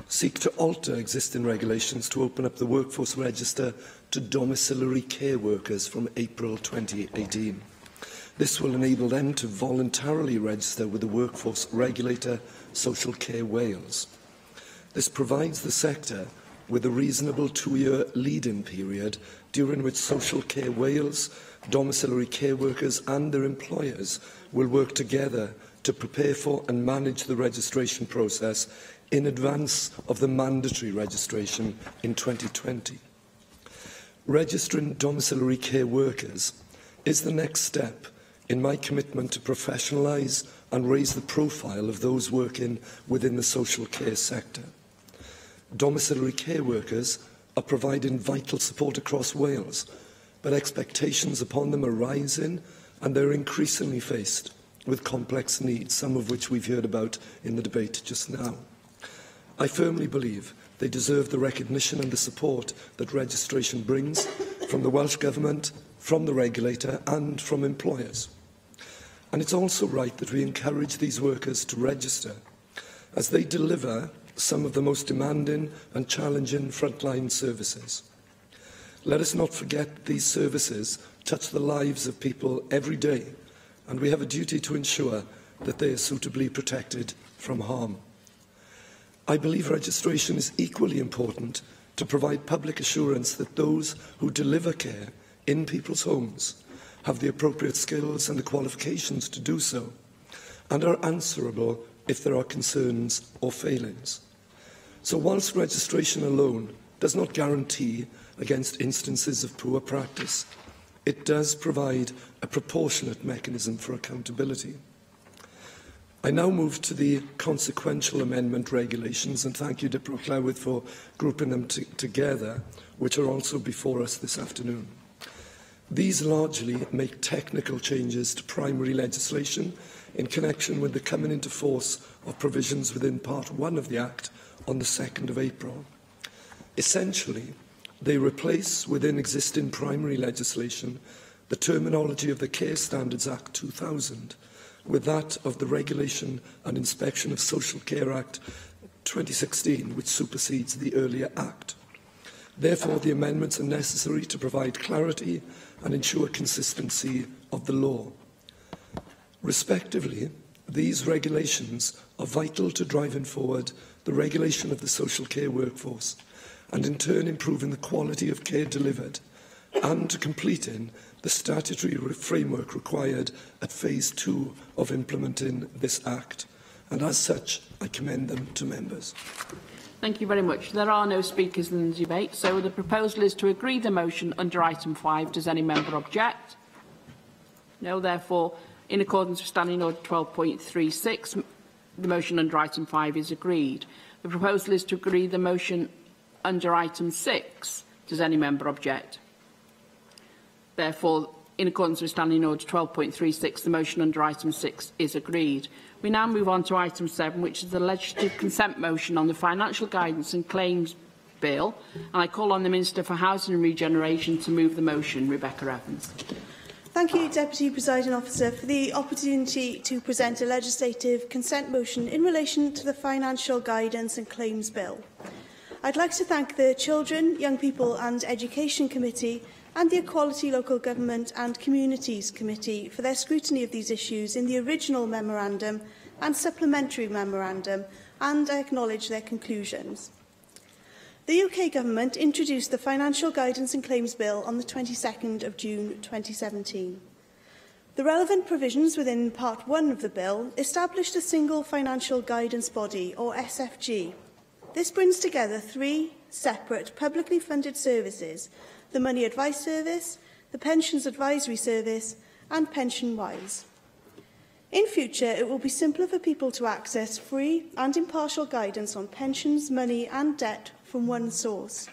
seek to alter existing regulations to open up the workforce register to domiciliary care workers from April 2018. This will enable them to voluntarily register with the workforce regulator Social Care Wales. This provides the sector with a reasonable 2-year lead-in period during which Social Care Wales, domiciliary care workers and their employers will work together to prepare for and manage the registration process in advance of the mandatory registration in 2020. Registering domiciliary care workers is the next step in my commitment to professionalise, and raise the profile of those working within the social care sector. Domiciliary care workers are providing vital support across Wales, but expectations upon them are rising and they're increasingly faced with complex needs, some of which we've heard about in the debate just now. I firmly believe they deserve the recognition and the support that registration brings from the Welsh Government, from the regulator and from employers. And it's also right that we encourage these workers to register, as they deliver some of the most demanding and challenging frontline services. Let us not forget these services touch the lives of people every day, and we have a duty to ensure that they are suitably protected from harm. I believe registration is equally important to provide public assurance that those who deliver care in people's homes have the appropriate skills and the qualifications to do so, and are answerable if there are concerns or failings. So whilst registration alone does not guarantee against instances of poor practice, it does provide a proportionate mechanism for accountability. I now move to the consequential amendment regulations, and thank you, Dirprwy Llywydd, for grouping them together, which are also before us this afternoon. These largely make technical changes to primary legislation in connection with the coming into force of provisions within Part 1 of the Act on the 2nd of April. Essentially, they replace within existing primary legislation the terminology of the Care Standards Act 2000 with that of the Regulation and Inspection of Social Care Act 2016, which supersedes the earlier Act. Therefore, the amendments are necessary to provide clarity and ensure consistency of the law. Respectively, these regulations are vital to driving forward the regulation of the social care workforce and in turn improving the quality of care delivered and to completing the statutory framework required at phase 2 of implementing this Act. And as such, I commend them to members. Thank you very much. There are no speakers in the debate, so the proposal is to agree the motion under item 5. Does any member object? No, therefore, in accordance with Standing Order 12.36, the motion under item 5 is agreed. The proposal is to agree the motion under item 6. Does any member object? Therefore, in accordance with Standing Order 12.36, the motion under item 6 is agreed. We now move on to item 7, which is the legislative consent motion on the Financial Guidance and Claims Bill. And I call on the Minister for Housing and Regeneration to move the motion, Rebecca Evans. Thank you, Deputy Presiding Officer, for the opportunity to present a legislative consent motion in relation to the Financial Guidance and Claims Bill. I'd like to thank the Children, Young People and Education Committee and the Equality, Local Government and Communities Committee for their scrutiny of these issues in the original memorandum and supplementary memorandum, and I acknowledge their conclusions. The UK Government introduced the Financial Guidance and Claims Bill on the 22nd of June 2017. The relevant provisions within Part 1 of the bill established a single financial guidance body, or SFG. This brings together three separate publicly funded services: the Money Advice Service, the Pensions Advisory Service and PensionWise. In future, it will be simpler for people to access free and impartial guidance on pensions, money and debt from one source.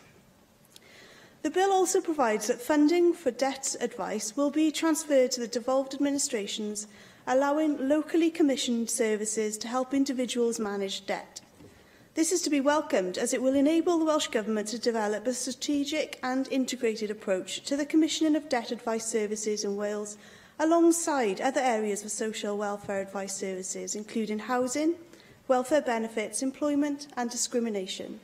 The bill also provides that funding for debt advice will be transferred to the devolved administrations, allowing locally commissioned services to help individuals manage debt. This is to be welcomed, as it will enable the Welsh Government to develop a strategic and integrated approach to the commissioning of debt advice services in Wales, alongside other areas of social welfare advice services, including housing, welfare benefits, employment and discrimination.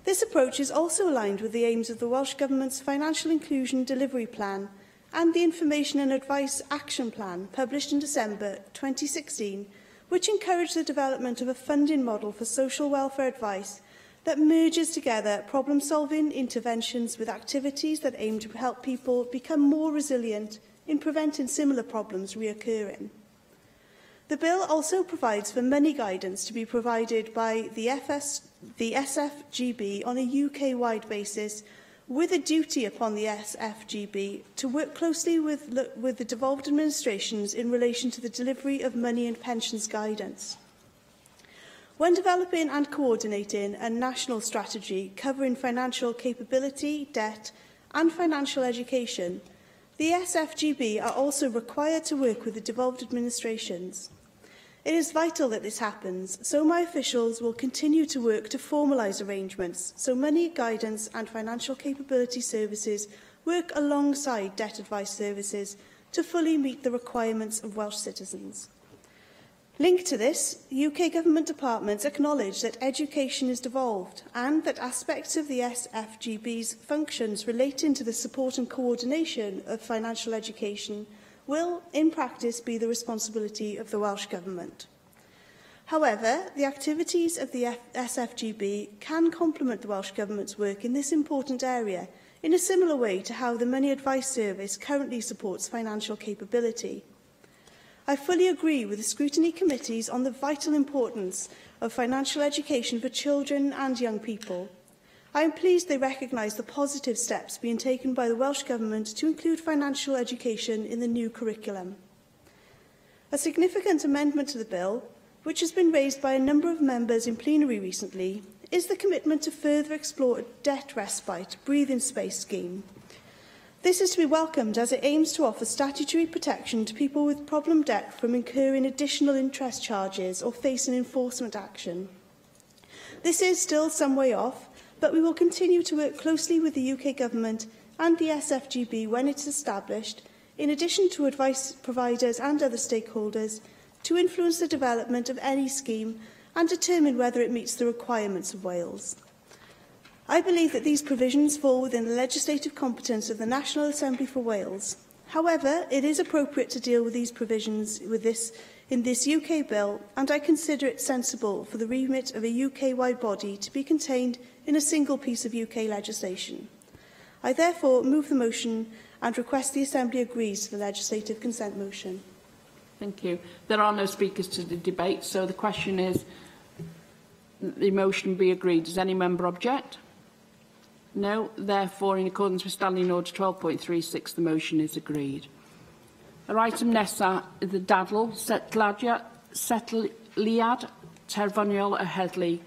This approach is also aligned with the aims of the Welsh Government's Financial Inclusion Delivery Plan and the Information and Advice Action Plan, published in December 2016, which encouraged the development of a funding model for social welfare advice that merges together problem-solving interventions with activities that aim to help people become more resilient in preventing similar problems reoccurring. The bill also provides for money guidance to be provided by the SFGB on a UK-wide basis with a duty upon the SFGB to work closely with the devolved administrations in relation to the delivery of money and pensions guidance. When developing and coordinating a national strategy covering financial capability, debt and financial education, the SFGB are also required to work with the devolved administrations. It is vital that this happens, so my officials will continue to work to formalise arrangements so money guidance and financial capability services work alongside debt advice services to fully meet the requirements of Welsh citizens. Linked to this, UK government departments acknowledge that education is devolved and that aspects of the SFGB's functions relating to the support and coordination of financial education will, in practice, be the responsibility of the Welsh Government. However, the activities of the SFGB can complement the Welsh Government's work in this important area in a similar way to how the Money Advice Service currently supports financial capability. I fully agree with the scrutiny committees on the vital importance of financial education for children and young people. I am pleased they recognise the positive steps being taken by the Welsh Government to include financial education in the new curriculum. A significant amendment to the bill, which has been raised by a number of members in plenary recently, is the commitment to further explore a debt respite breathing space scheme. This is to be welcomed as it aims to offer statutory protection to people with problem debt from incurring additional interest charges or facing enforcement action. This is still some way off, but we will continue to work closely with the UK Government and the SFGB when it is established, in addition to advice providers and other stakeholders, to influence the development of any scheme and determine whether it meets the requirements of Wales. I believe that these provisions fall within the legislative competence of the National Assembly for Wales. However, it is appropriate to deal with these provisions in this UK bill, and I consider it sensible for the remit of a UK-wide body to be contained in a single piece of UK legislation. I therefore move the motion and request the Assembly agrees to the legislative consent motion. Thank you. There are no speakers to the debate, so the question is the motion be agreed. Does any member object? No. Therefore, in accordance with Standing Order 12.36, the motion is agreed. Yr item nesaf, the dadl, setliad terfynol y heddlu,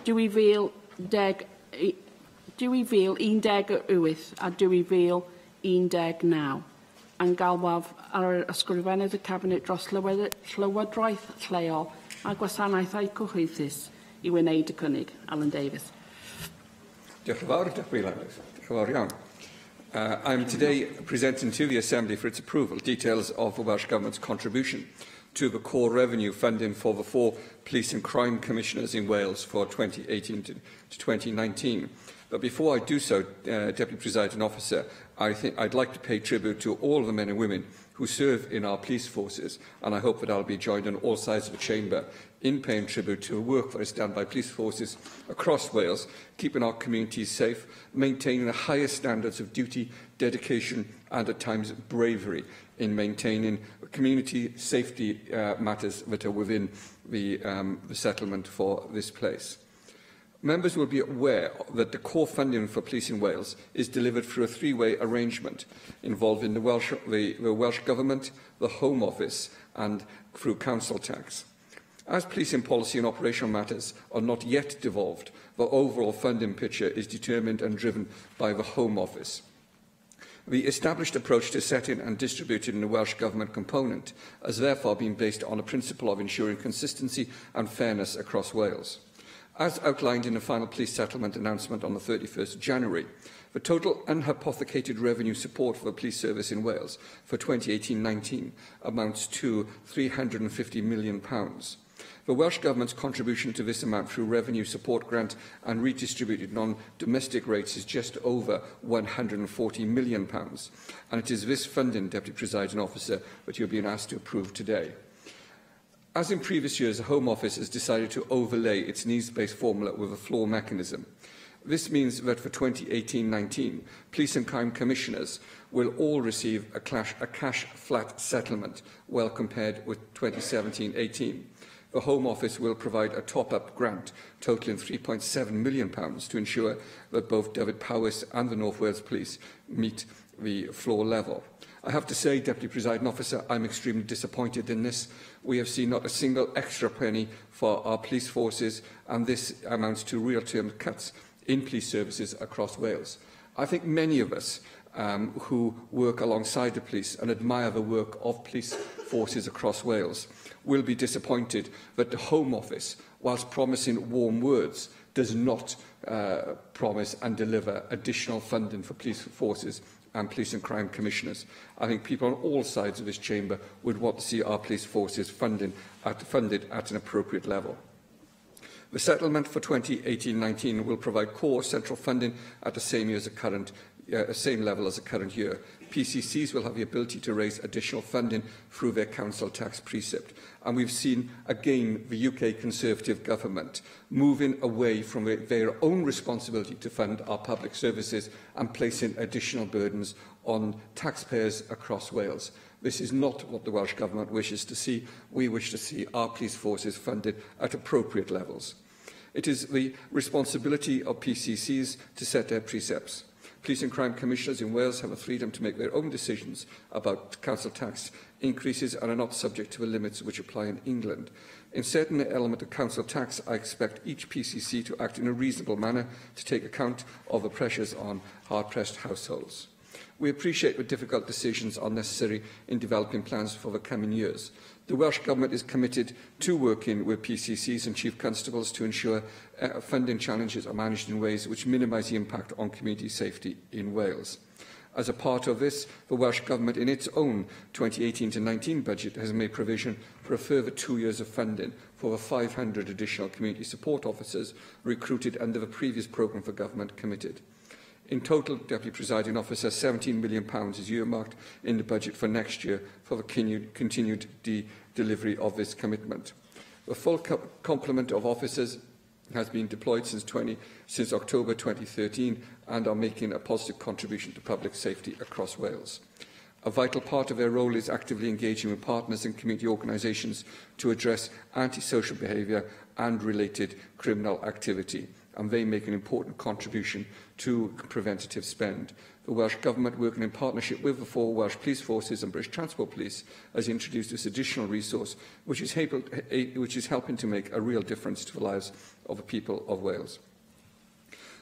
2018 a 2019. Yn galwaf ar yr ysgrifennydd y Cabinet dros Llywodraeth Lleol a Gwasanaethau Cyhoeddus i wneud y cynnig. Alan Davies. Diolch yn fawr, Deputy Lywydd. Diolch yn fawr iawn. I am today presenting to the Assembly for its approval details of the Welsh Government's contribution to the core revenue funding for the 4 police and crime commissioners in Wales for 2018 to 2019. But before I do so, Deputy Presiding Officer, I think I'd like to pay tribute to all the men and women who serve in our police forces, and I hope that I'll be joined on all sides of the chamber in paying tribute to the work that is done by police forces across Wales, keeping our communities safe, maintaining the highest standards of duty, dedication and at times bravery in maintaining community safety matters that are within the settlement for this place. Members will be aware that the core funding for police in Wales is delivered through a three-way arrangement involving the Welsh Government, the Home Office and through council tax. As policing policy and operational matters are not yet devolved, the overall funding picture is determined and driven by the Home Office. The established approach to setting and distributing the Welsh Government component has therefore been based on a principle of ensuring consistency and fairness across Wales. As outlined in the final police settlement announcement on the 31st of January, the total unhypothecated revenue support for the police service in Wales for 2018-19 amounts to £350 million. The Welsh Government's contribution to this amount through revenue support grant and redistributed non-domestic rates is just over £140 million. And it is this funding, Deputy Presiding Officer, that you are being asked to approve today. As in previous years, the Home Office has decided to overlay its needs-based formula with a floor mechanism. This means that for 2018-19, police and crime commissioners will all receive a cash flat settlement, well compared with 2017-18. The Home Office will provide a top-up grant totalling £3.7 million to ensure that both Dyfed-Powys and the North Wales Police meet the floor level. I have to say, Deputy Presiding Officer, I'm extremely disappointed in this. We have seen not a single extra penny for our police forces, and this amounts to real-term cuts in police services across Wales. I think many of us who work alongside the police and admire the work of police forces across Wales will be disappointed that the Home Office, whilst promising warm words, does not promise and deliver additional funding for police forces and police and crime commissioners. I think people on all sides of this chamber would want to see our police forces funded at an appropriate level. The settlement for 2018-19 will provide core central funding at the same year as the current same level as the current year. PCCs will have the ability to raise additional funding through their council tax precept. And we've seen, again, the UK Conservative government moving away from their own responsibility to fund our public services and placing additional burdens on taxpayers across Wales. This is not what the Welsh Government wishes to see. We wish to see our police forces funded at appropriate levels. It is the responsibility of PCCs to set their precepts. Police and crime commissioners in Wales have the freedom to make their own decisions about council tax increases and are not subject to the limits which apply in England. In certain element of council tax, I expect each PCC to act in a reasonable manner to take account of the pressures on hard-pressed households. We appreciate that difficult decisions are necessary in developing plans for the coming years. The Welsh Government is committed to working with PCCs and Chief Constables to ensure funding challenges are managed in ways which minimise the impact on community safety in Wales. As a part of this, the Welsh Government in its own 2018-19 budget has made provision for a further 2 years of funding for the 500 additional community support officers recruited under the previous programme for government committed. In total, Deputy Presiding Officer, £17 million is earmarked in the budget for next year for the continued delivery of this commitment. The full complement of officers has been deployed since October 2013 and are making a positive contribution to public safety across Wales. A vital part of their role is actively engaging with partners and community organisations to address antisocial behaviour and related criminal activity, and they make an important contribution to preventative spend. The Welsh Government, working in partnership with the four Welsh Police Forces and British Transport Police, has introduced this additional resource, which is helping to make a real difference to the lives of the people of Wales.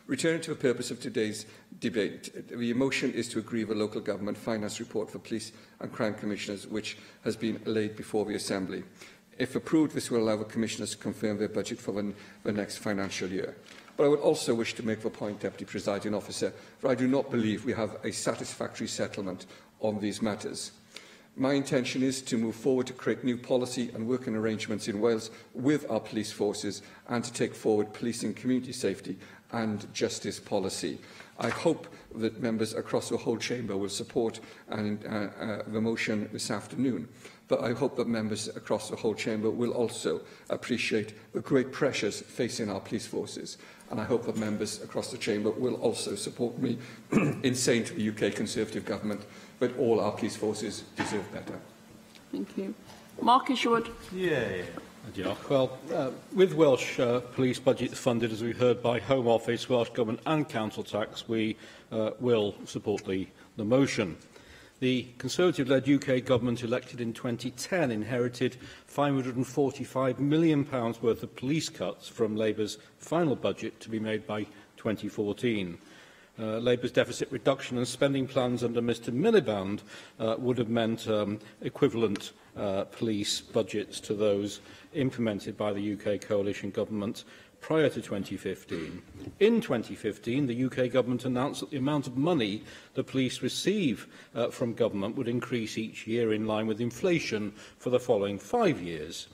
Returning to the purpose of today's debate, the motion is to agree the local government finance report for police and crime commissioners, which has been laid before the Assembly. If approved, this will allow the commissioners to confirm their budget for the next financial year. But I would also wish to make the point, Deputy Presiding Officer, that I do not believe we have a satisfactory settlement on these matters. My intention is to move forward to create new policy and working arrangements in Wales with our police forces and to take forward policing, community safety and justice policy. I hope that members across the whole chamber will support the motion this afternoon. But I hope that members across the whole chamber will also appreciate the great pressures facing our police forces. And I hope that members across the chamber will also support me in saying to the UK Conservative Government that all our police forces deserve better. Thank you. Mark Isherwood. Yeah. Diolch. Well, with Welsh police budgets funded, as we heard, by Home Office, Welsh Government and Council tax, we will support the motion. The Conservative-led UK government elected in 2010 inherited £545 million worth of police cuts from Labour's final budget to be made by 2014. Labour's deficit reduction and spending plans under Mr Miliband would have meant equivalent police budgets to those implemented by the UK coalition government prior to 2015. In 2015, the UK government announced that the amount of money the police receive from government would increase each year in line with inflation for the following 5 years.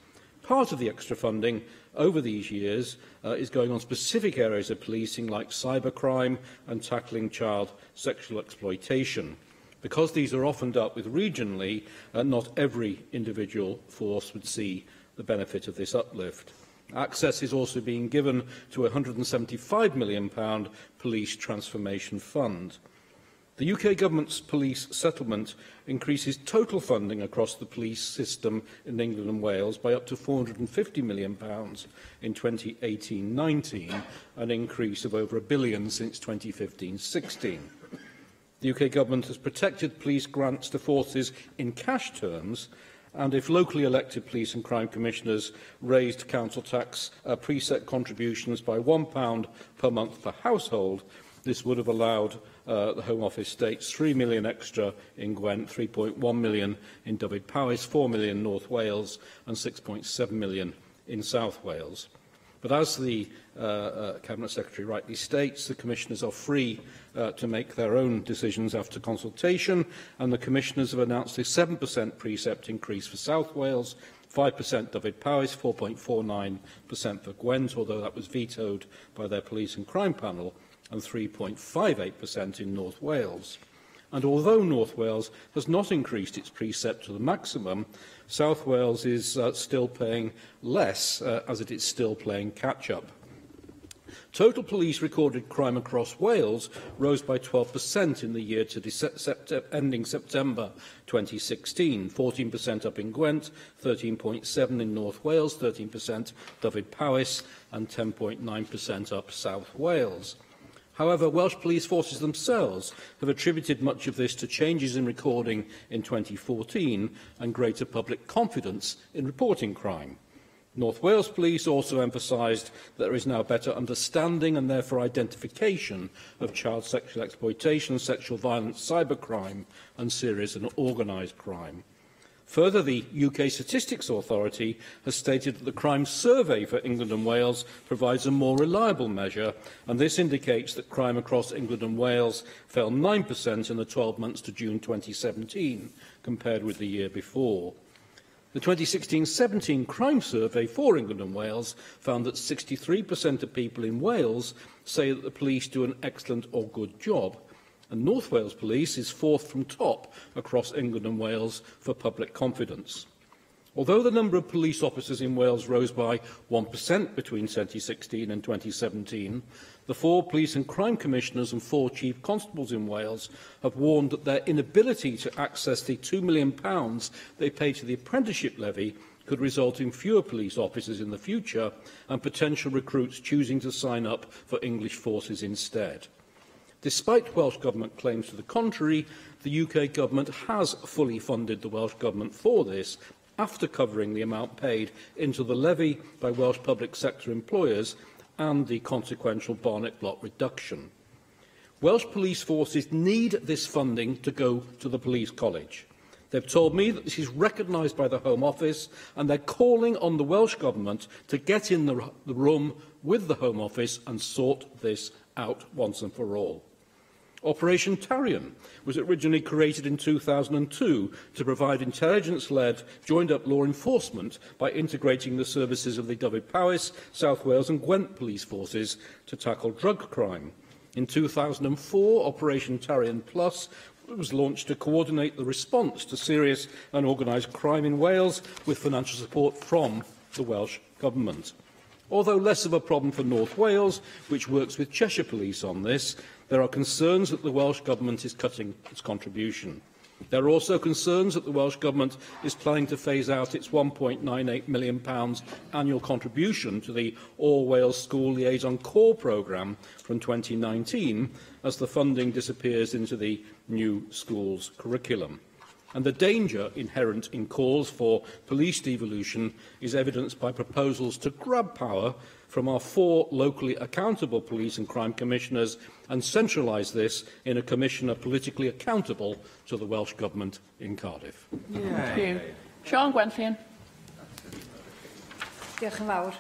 Part of the extra funding over these years is going on specific areas of policing like cybercrime and tackling child sexual exploitation. Because these are often dealt with regionally, not every individual force would see the benefit of this uplift. Access is also being given to a £175 million police transformation fund. The UK Government's police settlement increases total funding across the police system in England and Wales by up to £450 million in 2018-19, an increase of over a billion since 2015-16. The UK Government has protected police grants to forces in cash terms, and if locally elected police and crime commissioners raised council tax preset contributions by £1 per month per household, this would have allowed the Home Office states 3 million extra in Gwent, 3.1 million in Dyfed-Powys, 4 million in North Wales and 6.7 million in South Wales. But as the Cabinet Secretary rightly states, the commissioners are free to make their own decisions after consultation, and the commissioners have announced a 7% precept increase for South Wales, 5% Dyfed-Powys, 4.49% for Gwent, although that was vetoed by their police and crime panel, and 3.58% in North Wales. And although North Wales has not increased its precept to the maximum, South Wales is still paying less as it is still playing catch-up. Total police recorded crime across Wales rose by 12% in the year to ending September 2016, 14% up in Gwent, 13.7% in North Wales, 13% Dyfed-Powys and 10.9% up South Wales. However, Welsh police forces themselves have attributed much of this to changes in recording in 2014 and greater public confidence in reporting crime. North Wales Police also emphasised that there is now better understanding and therefore identification of child sexual exploitation, sexual violence, cybercrime and serious and organised crime. Further, the UK Statistics Authority has stated that the crime survey for England and Wales provides a more reliable measure, and this indicates that crime across England and Wales fell 9% in the 12 months to June 2017, compared with the year before. The 2016-17 crime survey for England and Wales found that 63% of people in Wales say that the police do an excellent or good job, and North Wales Police is fourth from top across England and Wales for public confidence. Although the number of police officers in Wales rose by 1% between 2016 and 2017, the 4 police and crime commissioners and 4 chief constables in Wales have warned that their inability to access the £2 million they pay to the apprenticeship levy could result in fewer police officers in the future and potential recruits choosing to sign up for English forces instead. Despite Welsh Government claims to the contrary, the UK Government has fully funded the Welsh Government for this, after covering the amount paid into the levy by Welsh public sector employers and the consequential Barnett Block reduction. Welsh police forces need this funding to go to the police college. They've told me that this is recognised by the Home Office, and they're calling on the Welsh Government to get in the room with the Home Office and sort this out once and for all. Operation Tarion was originally created in 2002 to provide intelligence-led, joined-up law enforcement by integrating the services of the Dyfed-Powys, South Wales and Gwent police forces to tackle drug crime. In 2004, Operation Tarion Plus was launched to coordinate the response to serious and organised crime in Wales with financial support from the Welsh Government. Although less of a problem for North Wales, which works with Cheshire Police on this, there are concerns that the Welsh Government is cutting its contribution. There are also concerns that the Welsh Government is planning to phase out its £1.98 million annual contribution to the All Wales School Liaison Corps programme from 2019 as the funding disappears into the new schools curriculum. And the danger inherent in calls for police devolution is evidenced by proposals to grab power from our 4 locally accountable police and crime commissioners and centralise this in a commissioner politically accountable to the Welsh Government in Cardiff. Yeah. Thank you. Siân Gwenllian. Diolch yn fawr.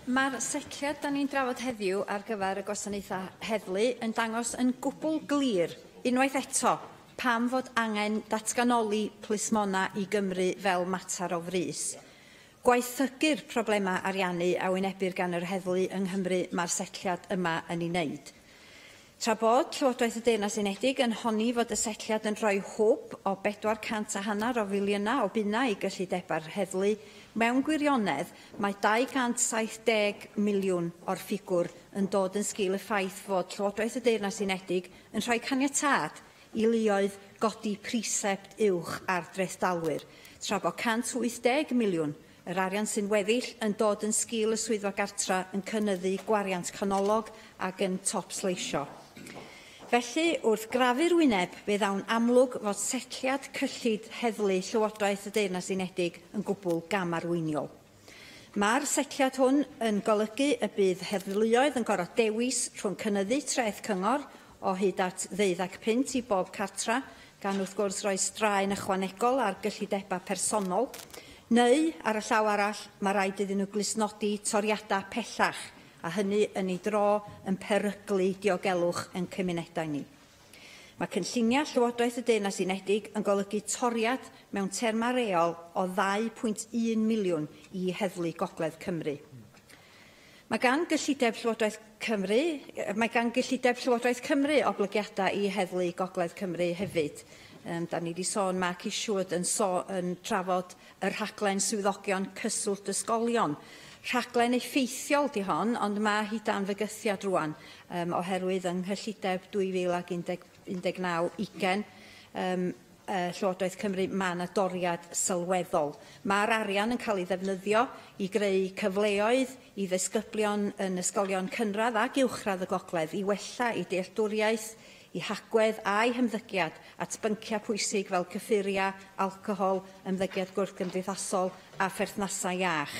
Mae'r setliad da ni'n drafod heddiw ar gyfer y gwasanaethau heddlu yn dangos yn gwbl glir, unwaith eto, pam fod angen datganoli plismona i Gymru fel mater o frys. Gwaethygu'r problemau ariannu a wynebir gan yr heddlu yng Nghymru mae'r setliad yma yn ei wneud. Tra bod Llywodraeth y Deyrnas Unedig yn honni fod y setliad yn rhoi hwb o 450 filiynau o bunnau i gyllidebau'r heddlu, mewn gwirionedd mae 270 miliwn o'r ffigwr yn dod yn sgil y ffaith fod Llywodraeth y Deyrnas Unedig yn rhoi caniatâd i luoedd godi prisept uwch ar drethdalwyr, tra bod 180 miliwn yr arian sy'n weddill yn dod yn sgil y swyddfa gartra yn cynyddu gwariant canolog ac yn top-sleisio. Felly, wrth grafu'r wyneb, fe ddawn amlwg fod setliad cyllid heddlu Llywodraeth y Deyrnas Unedig yn gwbl gamarweiniol. Mae'r setliad hwn yn golygu y bydd heddluoedd yn gorfod dewis rhwng cynyddu treth cyngor o hyd at 25 i bob cartra, gan wrth gwrs roi straen ychwanegol ar gyllidebau personol, neu, ar y llaw arall, mae rhaid iddyn nhw glustnodi toriadau pellach, a hynny yn ei dro yn peryglu diogelwch yn cymunedau ni. Mae cynlluniau Llywodraeth y Deyrnas Unedig yn golygu toriad mewn termau reol o 2.1 miliwn i Heddlu Gogledd Cymru. Mae gan gyllideb Llywodraeth Cymru, mae gan gyllideb Llywodraeth Cymru oblygiadau i Heddlu Gogledd Cymru hefyd. Da ni wedi sôn, Mark Isherwood yn trafod y rhaglen swyddogion cyswllt ysgolion. Rhaglen effeithiol di hon, ond mae hi dan fygythiad rwan, oherwydd yng nghyllideb 2019-20, Llywodraeth Cymru, mae yna doriad sylweddol. Mae'r arian yn cael ei ddefnyddio i greu cyfleoedd i ddisgyblion yn ysgolion cynradd ac uwchradd y Gogledd i wella eu dealltwriaeth, i hagwedd a'i hymddygiad at bynciau pwysig fel cyffuriau, alcohol, ymddygiad gwrthgymdeithasol a pherthnasau iach.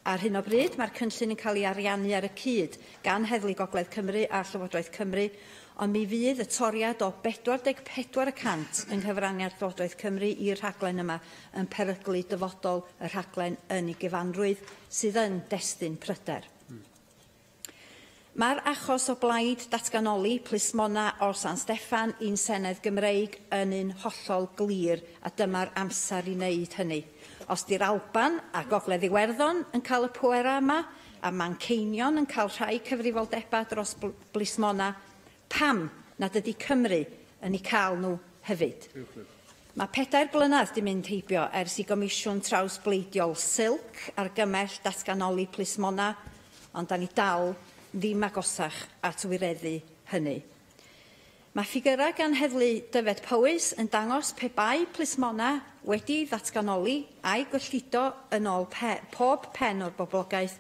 Ar hyn o bryd, mae'r cynllun yn cael ei ariannu ar y cyd gan Heddlu Gogledd Cymru a Llywodraeth Cymru, ond mi fydd y toriad o 44% yng nghyfraniad Llywodraeth Cymru i'r rhaglen yma yn peryglu dyfodol y rhaglen yn ei gyfanrwydd, sydd yn destun pryder. Mae'r achos o blaid datganoli plismona o San Steffan i'n Senedd Gymreig yn un hollol glir, a dyma'r amser i wneud hynny. Os di'r Alban a Gogledd Iwerddon yn cael y pwerau yma, a Manceinion yn cael rhai cyfrifoldebau dros blismona, pam nad ydy Cymru yn eu cael nhw hefyd? Mae 4 blynedd di mynd heibio ers i Gomisiwn Trawsbleidiol Silk argymell datganoli plismona, ond da ni dal ddim agosach at wireddu hynny. Mae ffigyrau gan Heddlu Dyfed Powys yn dangos pe bai plismona wedi ddatganoli a'i gyllido yn ôl pob pen o'r boblogaeth,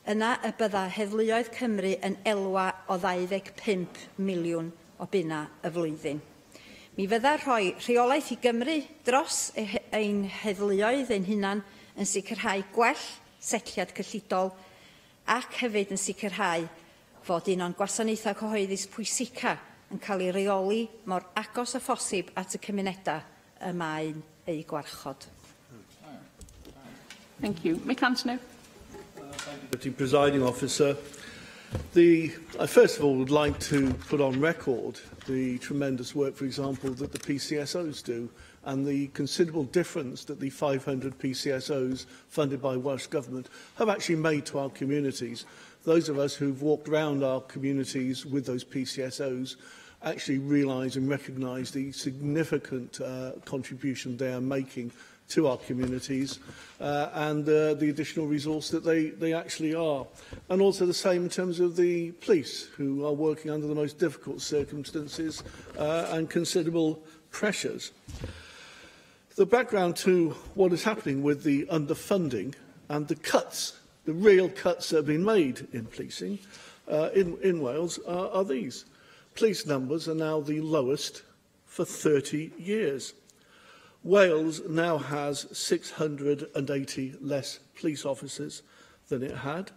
yna y bydda heddluoedd Cymru yn elwa o 25 miliwn o bunna y flwyddyn. Mi fydda rhoi rheolaeth i Gymru dros ein heddluoedd ein hunan yn sicrhau gwell setliad cyllidol ac hefyd yn sicrhau fod un o'n gwasanaethau cyhoeddus pwysica yn cael ei reoli mor agos â phosib at y cymunedau y mae'n eu gwarchod. Thank you. Mick Antoniw. Deputy Presiding Officer, I first of all would like to put on record the tremendous work, for example, that the PCSOs do and the considerable difference that the 500 PCSOs funded by Welsh Government have actually made to our communities. Those of us who've walked round our communities with those PCSOs actually realise and recognise the significant contribution they are making to our communities and the additional resource that they actually are. And also the same in terms of the police, who are working under the most difficult circumstances and considerable pressures. The background to what is happening with the underfunding and the cuts, the real cuts that have been made in policing in Wales are these. Police numbers are now the lowest for 30 years. Wales now has 680 less police officers than it had.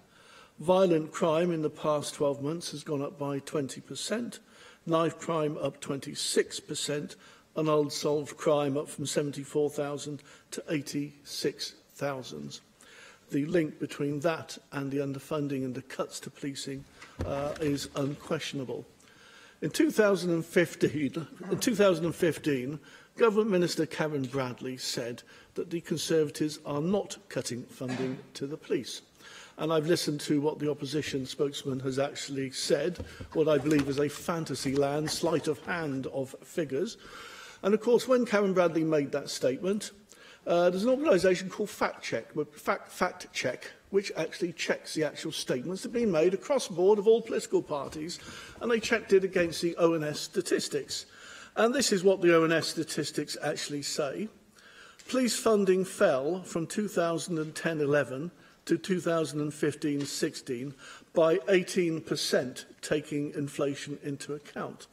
Violent crime in the past 12 months has gone up by 20%, knife crime up 26%, and unsolved crime up from 74,000 to 86,000. The link between that and the underfunding and the cuts to policing is unquestionable. In 2015, Government Minister Karen Bradley said that the Conservatives are not cutting funding to the police. And I've listened to what the opposition spokesman has actually said, what I believe is a fantasy land, sleight of hand of figures. And of course, when Karen Bradley made that statement, there's an organisation called Fact Check, which actually checks the actual statements that have been made across the board of all political parties, and they checked it against the ONS statistics. And this is what the ONS statistics actually say. Police funding fell from 2010-11 to 2015-16 by 18%, taking inflation into account.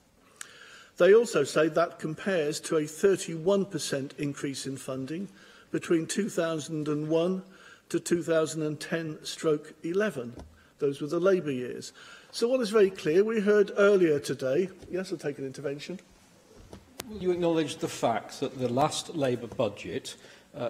They also say that compares to a 31% increase in funding between 2001 to 2010/11. Those were the Labour years. So what is very clear, we heard earlier today, yes, I'll take an intervention. Will you acknowledge the fact that the last Labour budget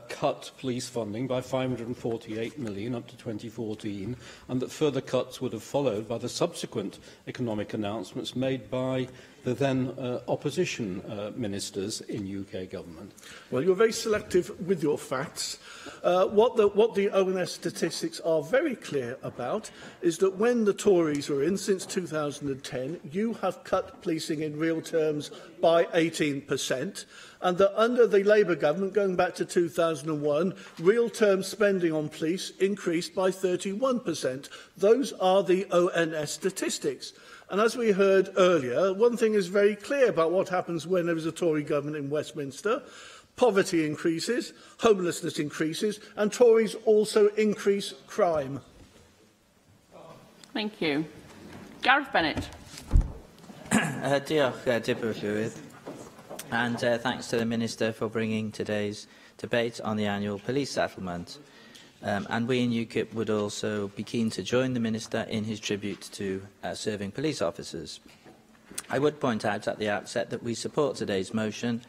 cut police funding by 548 million up to 2014, and that further cuts would have followed by the subsequent economic announcements made by the then opposition ministers in UK government? Well, you're very selective with your facts. What the ONS statistics are very clear about is that when the Tories were in since 2010, you have cut policing in real terms by 18%, and that under the Labour government, going back to 2001, real term spending on police increased by 31%. Those are the ONS statistics. And as we heard earlier, one thing is very clear about what happens when there is a Tory government in Westminster. Poverty increases, homelessness increases, and Tories also increase crime. Thank you. Gareth Bennett. Diolch, Dirprwy Llywydd. And thanks to the Minister for bringing today's debate on the annual police settlement. And we in UKIP would also be keen to join the Minister in his tribute to serving police officers. I would point out at the outset that we support today's motion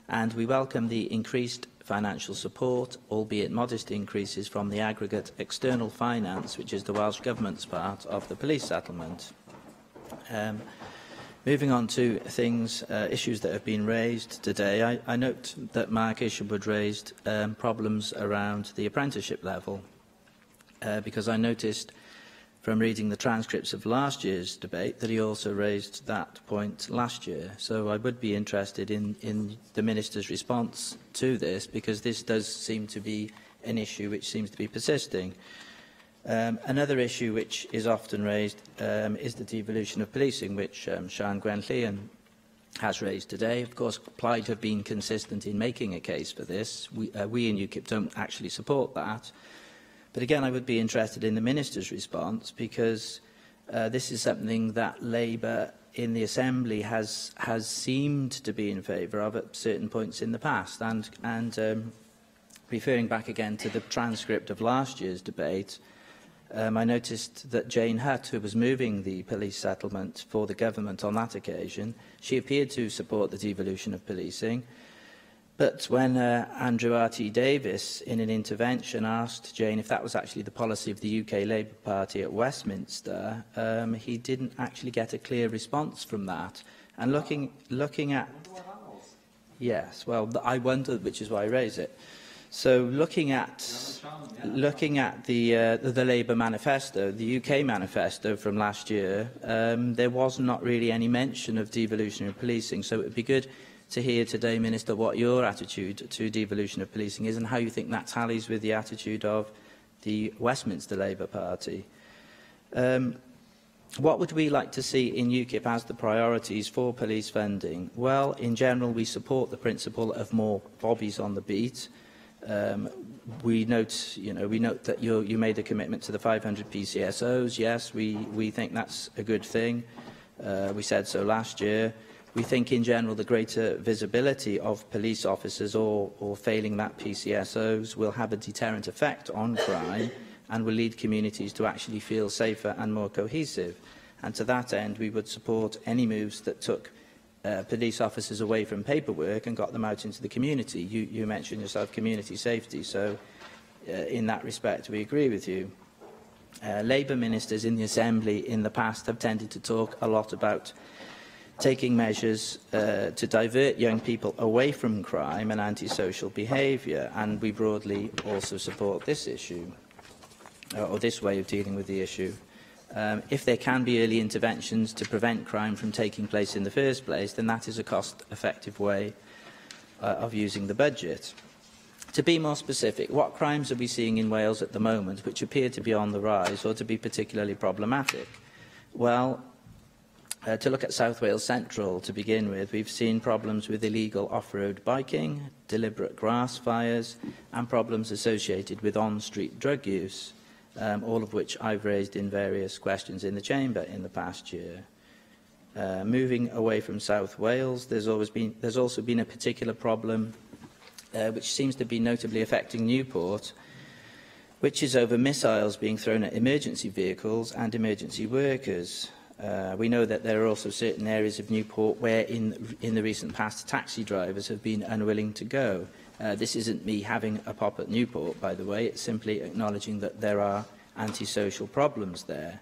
and we welcome the increased financial support, albeit modest increases from the aggregate external finance, which is the Welsh Government's part of the police settlement. Moving on to things, issues that have been raised today, I note that Mark Isherwood raised problems around the apprenticeship level, because I noticed from reading the transcripts of last year's debate that he also raised that point last year. So I would be interested in the Minister's response to this, because this does seem to be an issue which seems to be persisting. Another issue which is often raised is the devolution of policing, which Sian Gwenllian has raised today. Of course, Plaid have been consistent in making a case for this. We in UKIP don't actually support that. But again, I would be interested in the Minister's response, because this is something that Labour in the Assembly has seemed to be in favour of at certain points in the past. And referring back again to the transcript of last year's debate, I noticed that Jane Hutt, who was moving the police settlement for the government on that occasion, she appeared to support the devolution of policing. But when Andrew R.T. Davies, in an intervention, asked Jane if that was actually the policy of the UK Labour Party at Westminster, he didn't actually get a clear response from that. And looking at... Yes, well, I wondered, which is why I raise it. So looking at the Labour manifesto, the UK manifesto from last year, there was not really any mention of devolution of policing. So it would be good to hear today, Minister, what your attitude to devolution of policing is and how you think that tallies with the attitude of the Westminster Labour Party. What would we like to see in UKIP as the priorities for police funding? Well, in general, we support the principle of more bobbies on the beat. We note, we note that you made a commitment to the 500 PCSOs. Yes, we think that's a good thing. We said so last year. We think in general the greater visibility of police officers or failing that PCSOs will have a deterrent effect on crime and will lead communities to actually feel safer and more cohesive. And to that end, we would support any moves that took police officers away from paperwork and got them out into the community. You mentioned yourself community safety, so in that respect we agree with you. Labour ministers in the Assembly in the past have tended to talk a lot about taking measures to divert young people away from crime and antisocial behaviour, and we broadly also support this issue. or this way of dealing with the issue. If there can be early interventions to prevent crime from taking place in the first place, then that is a cost-effective way of using the budget. To be more specific, what crimes are we seeing in Wales at the moment which appear to be on the rise or to be particularly problematic? Well, to look at South Wales Central to begin with, we've seen problems with illegal off-road biking, deliberate grass fires, and problems associated with on-street drug use, all of which I've raised in various questions in the chamber in the past year. Moving away from South Wales, there's also been a particular problem which seems to be notably affecting Newport, which is over missiles being thrown at emergency vehicles and emergency workers. We know that there are also certain areas of Newport where in the recent past taxi drivers have been unwilling to go. This isn't me having a pop at Newport, by the way. It's simply acknowledging that there are antisocial problems there.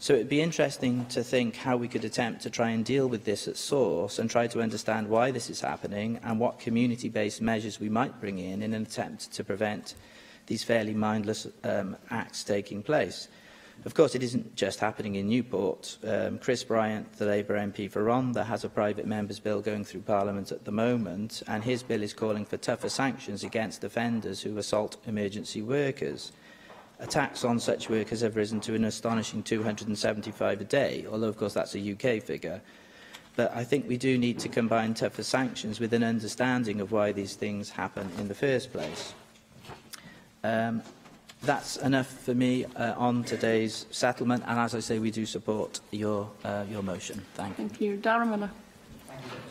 So it'd be interesting to think how we could attempt to try and deal with this at source and try to understand why this is happening and what community-based measures we might bring in an attempt to prevent these fairly mindless acts taking place. Of course, it isn't just happening in Newport. Chris Bryant, the Labour MP for Rhondda, has a private member's bill going through Parliament at the moment, and his bill is calling for tougher sanctions against offenders who assault emergency workers. Attacks on such workers have risen to an astonishing 275 a day, although, of course, that's a UK figure. But I think we do need to combine tougher sanctions with an understanding of why these things happen in the first place. That's enough for me on today's settlement, and as I say, we do support your motion. Thank you. Thank you. Darren Miller.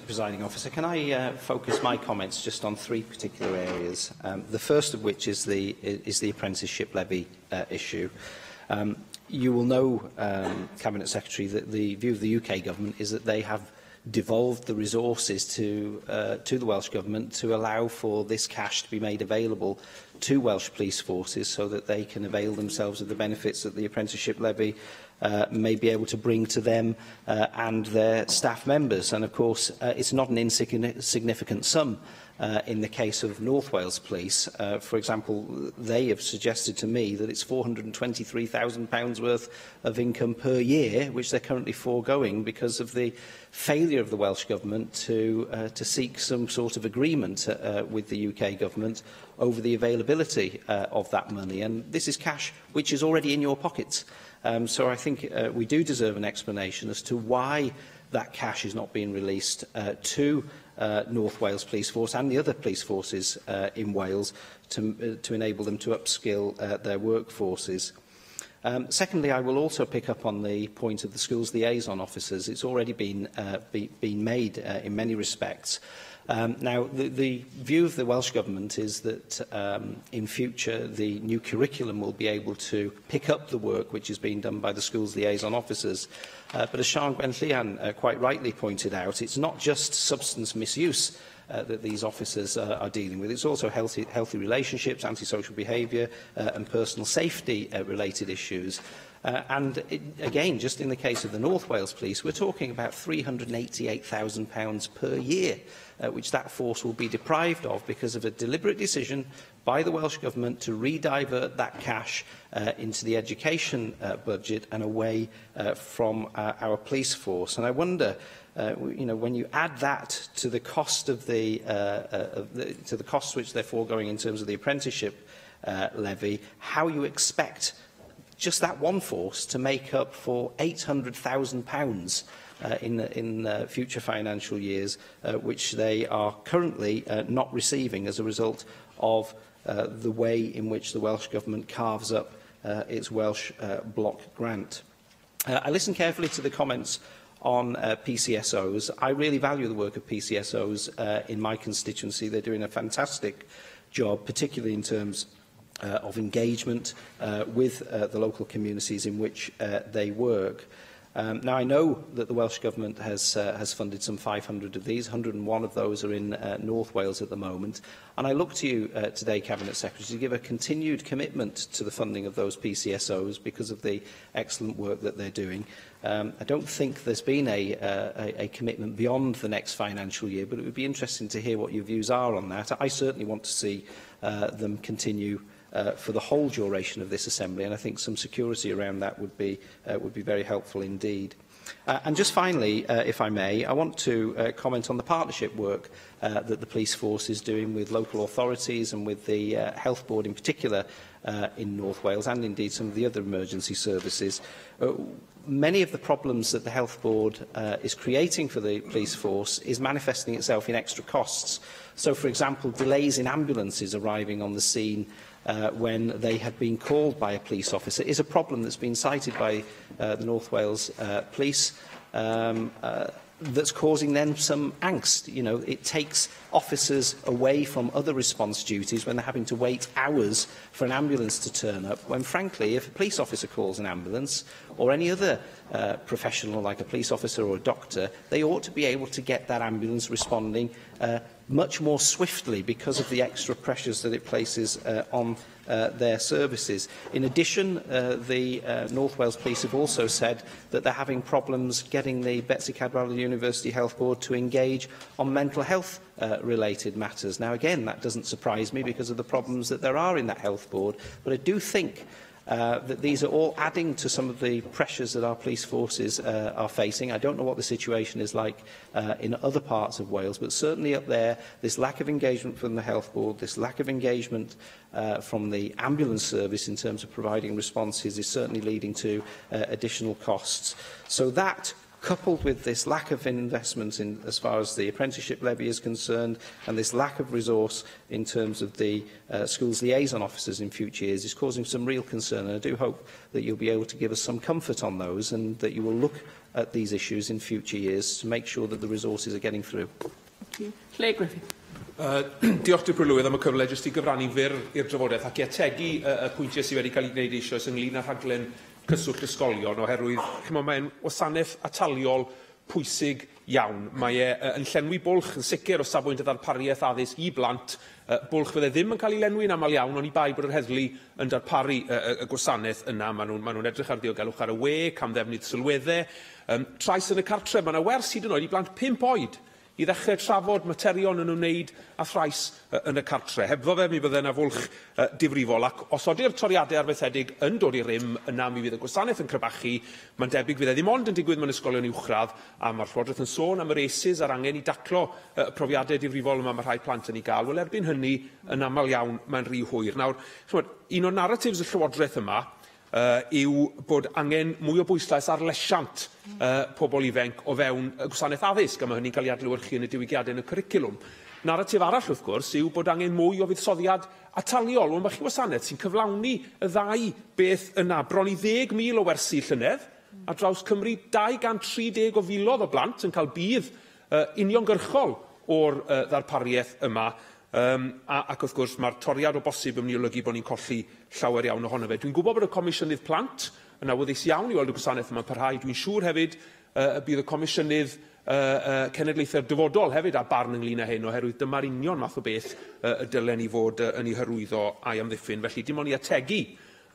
Presiding Officer, can I focus my comments just on three particular areas? The first of which is the apprenticeship levy issue. You will know, Cabinet Secretary, that the view of the UK government is that they have devolved the resources to the Welsh Government to allow for this cash to be made available to Welsh police forces so that they can avail themselves of the benefits that the apprenticeship levy may be able to bring to them and their staff members. And of course, it's not an insignificant sum in the case of North Wales Police. For example, they have suggested to me that it's £423,000 worth of income per year, which they're currently foregoing because of the failure of the Welsh Government to seek some sort of agreement with the UK Government over the availability of that money. And this is cash which is already in your pockets. So I think we do deserve an explanation as to why that cash is not being released to North Wales Police Force and the other police forces in Wales to enable them to upskill their workforces. Secondly, I will also pick up on the point of the schools liaison officers. It's already been made in many respects. Now, the view of the Welsh Government is that in future the new curriculum will be able to pick up the work which is being done by the schools liaison officers. But as Sian Gwenllian quite rightly pointed out, it's not just substance misuse that these officers are dealing with. It's also healthy relationships, antisocial behaviour and personal safety related issues. And it, again, just in the case of the North Wales Police, we're talking about £388,000 per year, which that force will be deprived of because of a deliberate decision by the Welsh Government to redivert that cash into the education budget and away from our police force. And I wonder, you know, when you add that to the cost of to the costs which they're foregoing in terms of the apprenticeship levy, how you expect just that one force to make up for £800,000 in future financial years, which they are currently not receiving as a result of the way in which the Welsh Government carves up its Welsh block grant. I listened carefully to the comments on PCSOs. I really value the work of PCSOs in my constituency. They're doing a fantastic job, particularly in terms of engagement with the local communities in which they work. Now, I know that the Welsh Government has funded some 500 of these. 101 of those are in North Wales at the moment. And I look to you today, Cabinet Secretary, to give a continued commitment to the funding of those PCSOs because of the excellent work that they're doing. I don't think there's been a commitment beyond the next financial year, but it would be interesting to hear what your views are on that. I certainly want to see them continue for the whole duration of this Assembly, and I think some security around that would be very helpful indeed. And just finally, if I may, I want to comment on the partnership work that the police force is doing with local authorities and with the Health Board in particular in North Wales, and indeed some of the other emergency services. Many of the problems that the Health Board is creating for the police force is manifesting itself in extra costs. So, for example, delays in ambulances arriving on the scene when they have been called by a police officer is a problem that's been cited by the North Wales Police that's causing them some angst. You know, it takes officers away from other response duties when they're having to wait hours for an ambulance to turn up, when frankly, if a police officer calls an ambulance or any other professional like a police officer or a doctor, they ought to be able to get that ambulance responding much more swiftly because of the extra pressures that it places on their services. In addition, the North Wales Police have also said that they're having problems getting the Betsi Cadwaladr University Health Board to engage on mental health related matters. Now, again, that doesn't surprise me because of the problems that there are in that health board, but I do think that these are all adding to some of the pressures that our police forces are facing. I don't know what the situation is like in other parts of Wales, but certainly up there, this lack of engagement from the Health Board, this lack of engagement from the ambulance service in terms of providing responses is certainly leading to additional costs. So that, coupled with this lack of investment in, as far as the apprenticeship levy is concerned, and this lack of resource in terms of the schools liaison officers in future years, is causing some real concern. And I do hope that you'll be able to give us some comfort on those and that you will look at these issues in future years to make sure that the resources are getting through. Thank you. Llyr Gruffydd. Diolch Dirprwy Lywydd am y cyfle jyst i gyfrannu fyr i'r drafodaeth ac i ategu y pwyntiau sydd wedi cael ei gwneud eisoes ynglyn â rhaglen cyswllt ysgolion, oherwydd chimod, mae'n wasanaeth ataliol pwysig iawn. Mae e yn llenwi bwlch yn sicr o safbwynt y ddarpariaeth addysg i blant, bwlch fydde ddim yn cael ei lenwi yn aml iawn, ond i bai bod yr heddlu yn darparu y gwasanaeth yna. Maen nhw'n edrych ar ddiogelwch ar y we, camddefnydd sylweddau, trais yn y cartref. Mae yna wers hyd yn oed i blant 5 oed i ddechrau trafod materion yn ymwneud â thrais yn y cartre. Hebddo fe, mi fydde yna fwlch difrifol, ac os ydy'r toriadau arfaethedig yn dod i rym, yna mi fydd y gwasanaeth yn crebachu. Mae'n debyg fydd e ddim ond yn digwydd mewn ysgolion uwchradd, a mae'r Llywodraeth yn sôn am yr ACEs a'r angen i daclo profiadau difrifol yma mae rhai plant yn ei gael. Wel, erbyn hynny, yn aml iawn, mae'n rhy hwyr. Nawr, chimod, un o'r narratives y Llywodraeth yma yw bod angen mwy o bwyslais ar lesiant pobl ifanc o fewn y gwasanaeth addysg, a mae hynny'n cael ei adlewyrchu yn y diwygiadau yn y cwricwlwm. Naratif arall, wrth gwrs, yw bod angen mwy o fuddsoddiad ataliol. Wel, mae chi wasanaeth sy'n cyflawni y ddau beth yna. Bron i 10,000 o wersi llynedd, ar draws Cymru 230 o filoedd o blant yn cael budd uniongyrchol o'r ddarpariaeth yma. Ac wrth gwrs mae'r toriad o bosib yn mynd i olygu bod ni'n colli llawer iawn ohono fe. Dwi'n gwybod bod y Comisiynydd Plant yn awyddus iawn i weld y gwasanaeth yma'n parhau. Dwi'n siŵr hefyd y bydd y Comisiynydd Cenedlaethau'r Dyfodol hefyd â barn ynglyn â hyn, oherwydd dyma'r union math o beth y dylen ni fod yn ei hyrwyddo a'i amddiffyn. Felly dim ond i ategu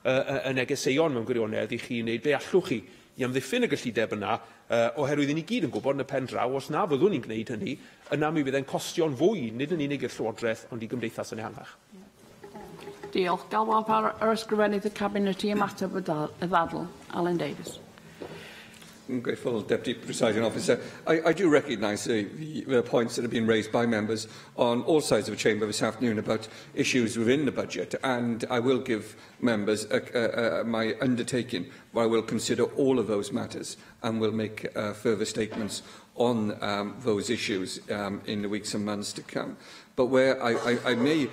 y negeseuon mewn gwirionedd i chi wneud be allwch chi i amddiffyn y gyllideb yna, oherwydd i ni gyd yn gwybod yn y pen draw, os na fyddwn ni'n gwneud hynny, yna mi fydd e'n costio'n fwy, nid yn unig i'r Llywodraeth, ond i gymdeithas yn ehangach. Diolch. Galwaf ar yr Ysgrifennydd y Cabinet i ymateb y ddadl. Alun Davies. I'm grateful, Deputy Presiding Officer. I do recognise the points that have been raised by members on all sides of the chamber this afternoon about issues within the budget, and I will give members my undertaking where I will consider all of those matters and will make further statements on those issues in the weeks and months to come. But where I may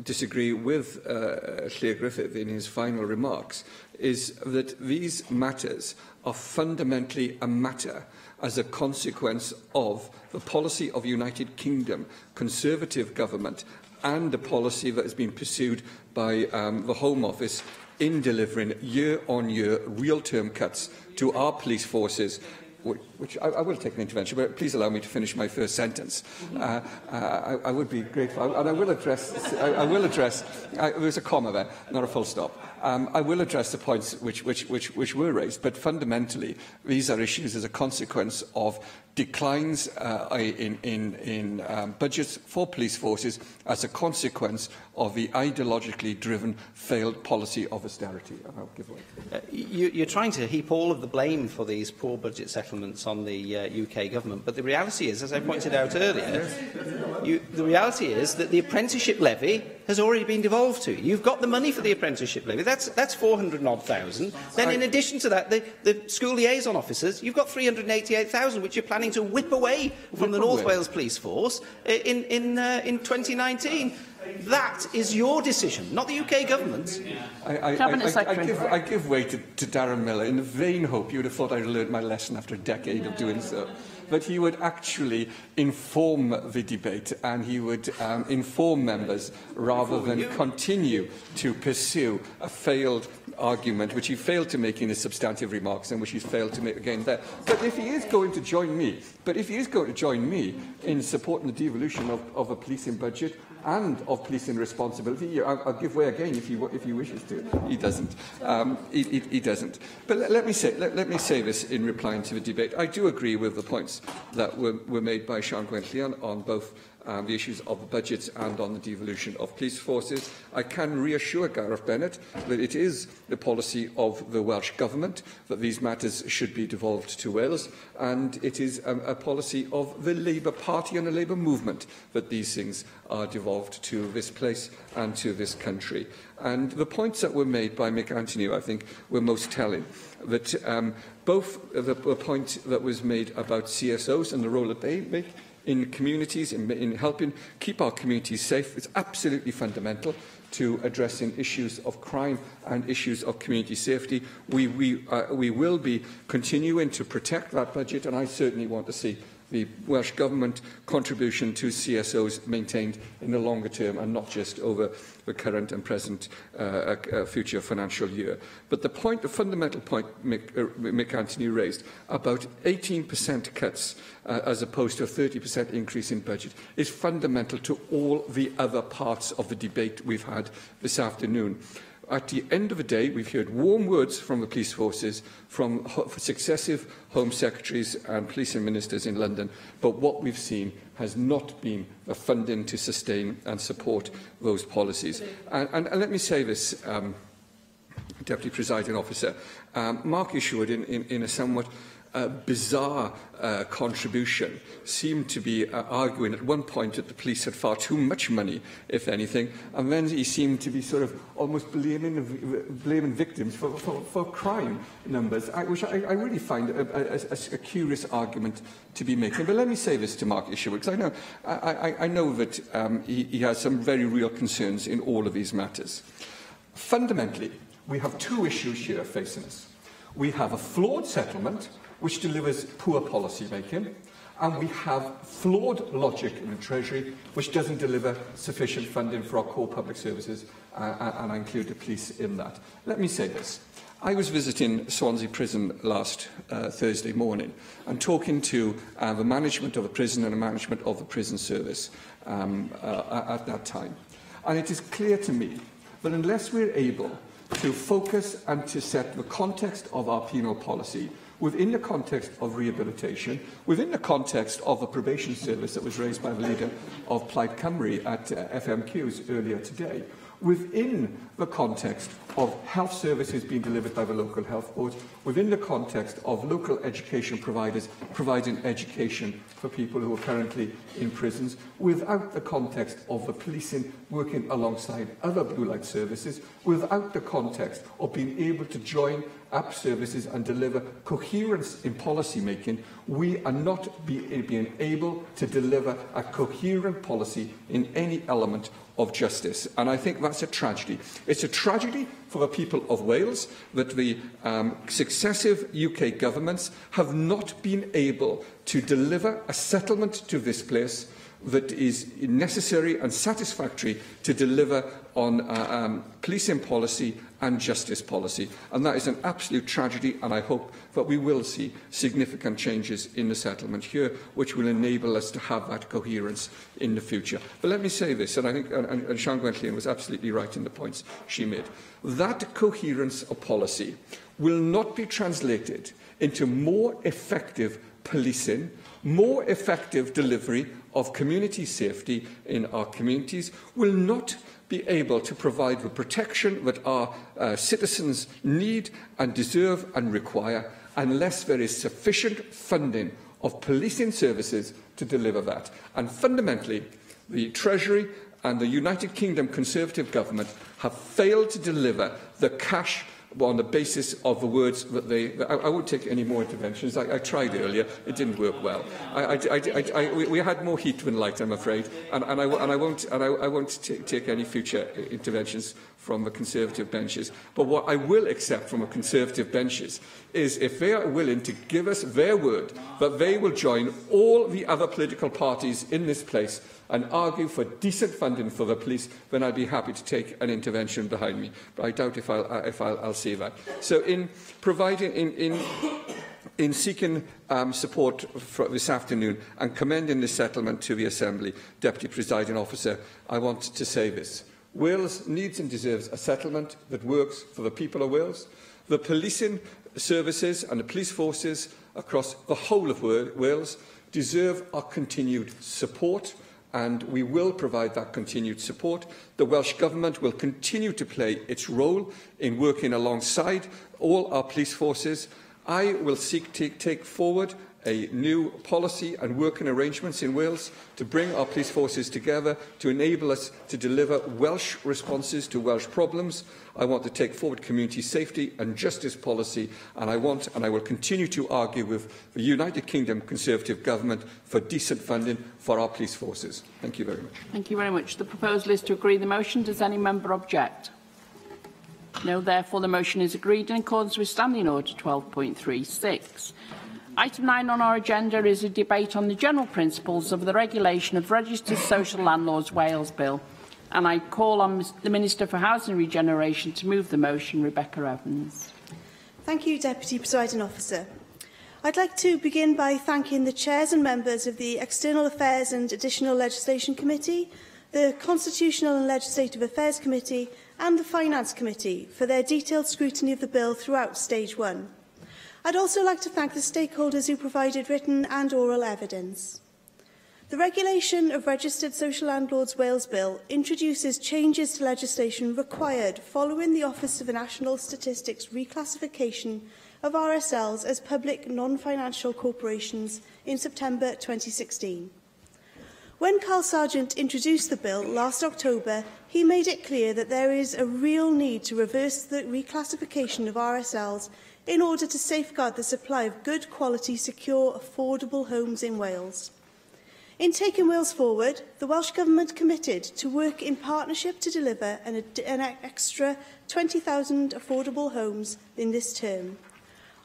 disagree with Llyr Gruffydd in his final remarks is that these matters are fundamentally a matter as a consequence of the policy of United Kingdom Conservative government and the policy that has been pursued by the Home Office in delivering year-on-year real-term cuts to our police forces, which I will take an intervention, but please allow me to finish my first sentence. I would be grateful, and I will address, there's a comma there, not a full stop. I will address the points which were raised, but fundamentally, these are issues as a consequence of declines in budgets for police forces as a consequence of the ideologically driven failed policy of austerity. And I'll give way. You're trying to heap all of the blame for these poor budget settlements on the UK government, but the reality is, as I pointed out earlier, the reality is that the apprenticeship levy has already been devolved to you. You've got the money for the apprenticeship levy. That's 400 and odd thousand. Then in addition to that, the school liaison officers, you've got 388,000, which you're planning to whip away from the North Wales Police Force in 2019. That is your decision, not the UK government's. I give way to Darren Miller in the vain hope you would have thought I'd learned my lesson after a decade of doing so. But he would actually inform the debate and he would inform members rather than continue to pursue a failed argument, which he failed to make in his substantive remarks and which he's failed to make again there. But if he is going to join me, in supporting the devolution of a policing budget and of policing responsibility, I'll give way again if he wishes to. He doesn't. He doesn't. But let me say this in replying to the debate. I do agree with the points that were made by Sian Gwenllian on both the issues of the budgets and on the devolution of police forces. I can reassure Gareth Bennett that it is the policy of the Welsh Government that these matters should be devolved to Wales, and it is a policy of the Labour Party and the Labour movement that these things are devolved to this place and to this country. And the points that were made by Mick Antoniw, I think, were most telling. That both the point that was made about CSOs and the role that they make in communities, in helping keep our communities safe, is absolutely fundamental to addressing issues of crime and issues of community safety. We will be continuing to protect that budget, and I certainly want to see the Welsh Government contribution to CSOs maintained in the longer term and not just over the current and present future financial year. But the point, the fundamental point Mick Antoniw raised about 18% cuts as opposed to a 30% increase in budget is fundamental to all the other parts of the debate we've had this afternoon. At the end of the day, we've heard warm words from the police forces, from successive Home Secretaries and policing ministers in London, but what we've seen has not been the funding to sustain and support those policies. And let me say this, Deputy Presiding Officer, Mark Isherwood, in a somewhat bizarre contribution, seemed to be arguing at one point that the police had far too much money, if anything, and then he seemed to be sort of almost blaming victims for crime numbers, which I really find a curious argument to be making. But let me say this to Mark Isherwood, because I know that he has some very real concerns in all of these matters. Fundamentally, we have two issues here facing us. We have a flawed settlement, which delivers poor policy making, and we have flawed logic in the Treasury, which doesn't deliver sufficient funding for our core public services, and I include the police in that. Let me say this. I was visiting Swansea Prison last Thursday morning and talking to the management of the prison and the management of the prison service at that time. And it is clear to me that unless we're able to focus and to set the context of our penal policy within the context of rehabilitation, within the context of the probation service that was raised by the leader of Plaid Cymru at FMQs earlier today, within the context of health services being delivered by the local health boards, within the context of local education providers providing education for people who are currently in prisons, without the context of the policing working alongside other blue light services, without the context of being able to join up services and deliver coherence in policy making, we are not being able to deliver a coherent policy in any element of justice. And I think that's a tragedy. It's a tragedy for the people of Wales that the successive UK governments have not been able to deliver a settlement to this place that is necessary and satisfactory to deliver on policing policy and justice policy. And that is an absolute tragedy, and I hope that we will see significant changes in the settlement here, which will enable us to have that coherence in the future. But let me say this, and I think and Sian Gwenllian was absolutely right in the points she made. That coherence of policy will not be translated into more effective policing, more effective delivery of community safety in our communities, will not be able to provide the protection that our citizens need and deserve and require unless there is sufficient funding of policing services to deliver that. And fundamentally, the Treasury and the United Kingdom Conservative Government have failed to deliver the cash on the basis of the words that they... I won't take any more interventions. I tried earlier. It didn't work well. We had more heat than light, I'm afraid, and I won't take any future interventions from the Conservative benches. But what I will accept from the Conservative benches is if they are willing to give us their word that they will join all the other political parties in this place and argue for decent funding for the police, then I'd be happy to take an intervention behind me. But I doubt if I'll see that. So in providing, in seeking support for this afternoon and commending this settlement to the Assembly, Deputy Presiding Officer, I want to say this. Wales needs and deserves a settlement that works for the people of Wales. The policing services and the police forces across the whole of Wales deserve our continued support, and we will provide that continued support. The Welsh Government will continue to play its role in working alongside all our police forces. I will seek to take forward a new policy and working arrangements in Wales to bring our police forces together to enable us to deliver Welsh responses to Welsh problems. I want to take forward community safety and justice policy, and I want and I will continue to argue with the United Kingdom Conservative Government for decent funding for our police forces. Thank you very much. Thank you very much. The proposal is to agree the motion. Does any member object? No, therefore the motion is agreed in accordance with Standing Order 12.36. Item 9 on our agenda is a debate on the general principles of the Regulation of Registered Social Landlords Wales Bill. And I call on the Minister for Housing Regeneration to move the motion, Rebecca Evans. Thank you, Deputy Presiding Officer. I'd like to begin by thanking the chairs and members of the External Affairs and Additional Legislation Committee, the Constitutional and Legislative Affairs Committee and the Finance Committee for their detailed scrutiny of the bill throughout Stage 1. I'd also like to thank the stakeholders who provided written and oral evidence. The Regulation of Registered Social Landlords Wales Bill introduces changes to legislation required following the Office of the National Statistics reclassification of RSLs as public non-financial corporations in September 2016. When Carl Sargent introduced the bill last October, he made it clear that there is a real need to reverse the reclassification of RSLs in order to safeguard the supply of good quality, secure, affordable homes in Wales. In Taking Wales Forward, the Welsh Government committed to work in partnership to deliver an extra 20,000 affordable homes in this term.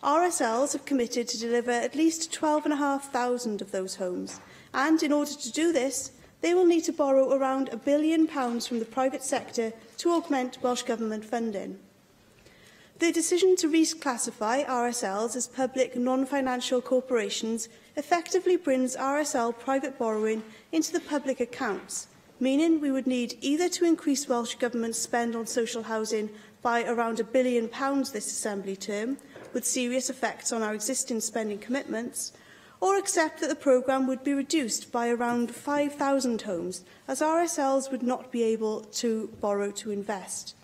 RSLs have committed to deliver at least 12,500 of those homes, and in order to do this, they will need to borrow around £1 billion from the private sector to augment Welsh Government funding. The decision to reclassify RSLs as public non-financial corporations effectively brings RSL private borrowing into the public accounts, meaning we would need either to increase Welsh Government spend on social housing by around £1 billion this Assembly term, with serious effects on our existing spending commitments, or accept that the programme would be reduced by around 5,000 homes, as RSLs would not be able to borrow to invest.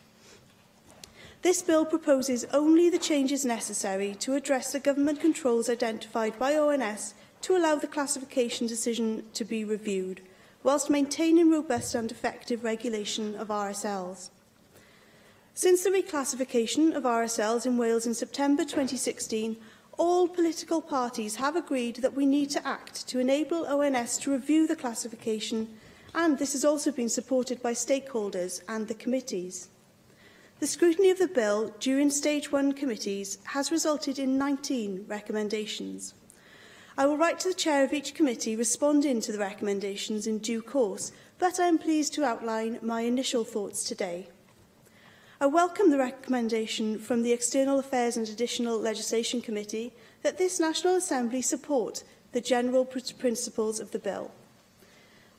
This bill proposes only the changes necessary to address the government controls identified by ONS to allow the classification decision to be reviewed, whilst maintaining robust and effective regulation of RSLs. Since the reclassification of RSLs in Wales in September 2016, all political parties have agreed that we need to act to enable ONS to review the classification, and this has also been supported by stakeholders and the committees. The scrutiny of the bill during Stage 1 committees has resulted in 19 recommendations. I will write to the chair of each committee responding to the recommendations in due course, but I am pleased to outline my initial thoughts today. I welcome the recommendation from the External Affairs and Additional Legislation Committee that this National Assembly support the general principles of the bill.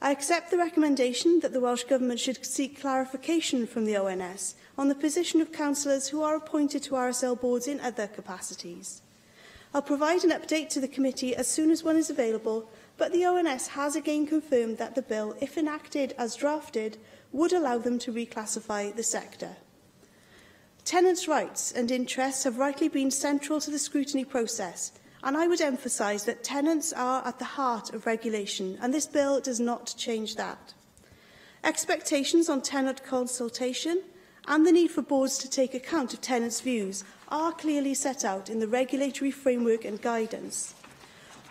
I accept the recommendation that the Welsh Government should seek clarification from the ONS on the position of councillors who are appointed to RSL boards in other capacities. I'll provide an update to the committee as soon as one is available, but the ONS has again confirmed that the bill, if enacted as drafted, would allow them to reclassify the sector. Tenants' rights and interests have rightly been central to the scrutiny process, and I would emphasise that tenants are at the heart of regulation, and this bill does not change that. Expectations on tenant consultation and the need for boards to take account of tenants' views are clearly set out in the regulatory framework and guidance.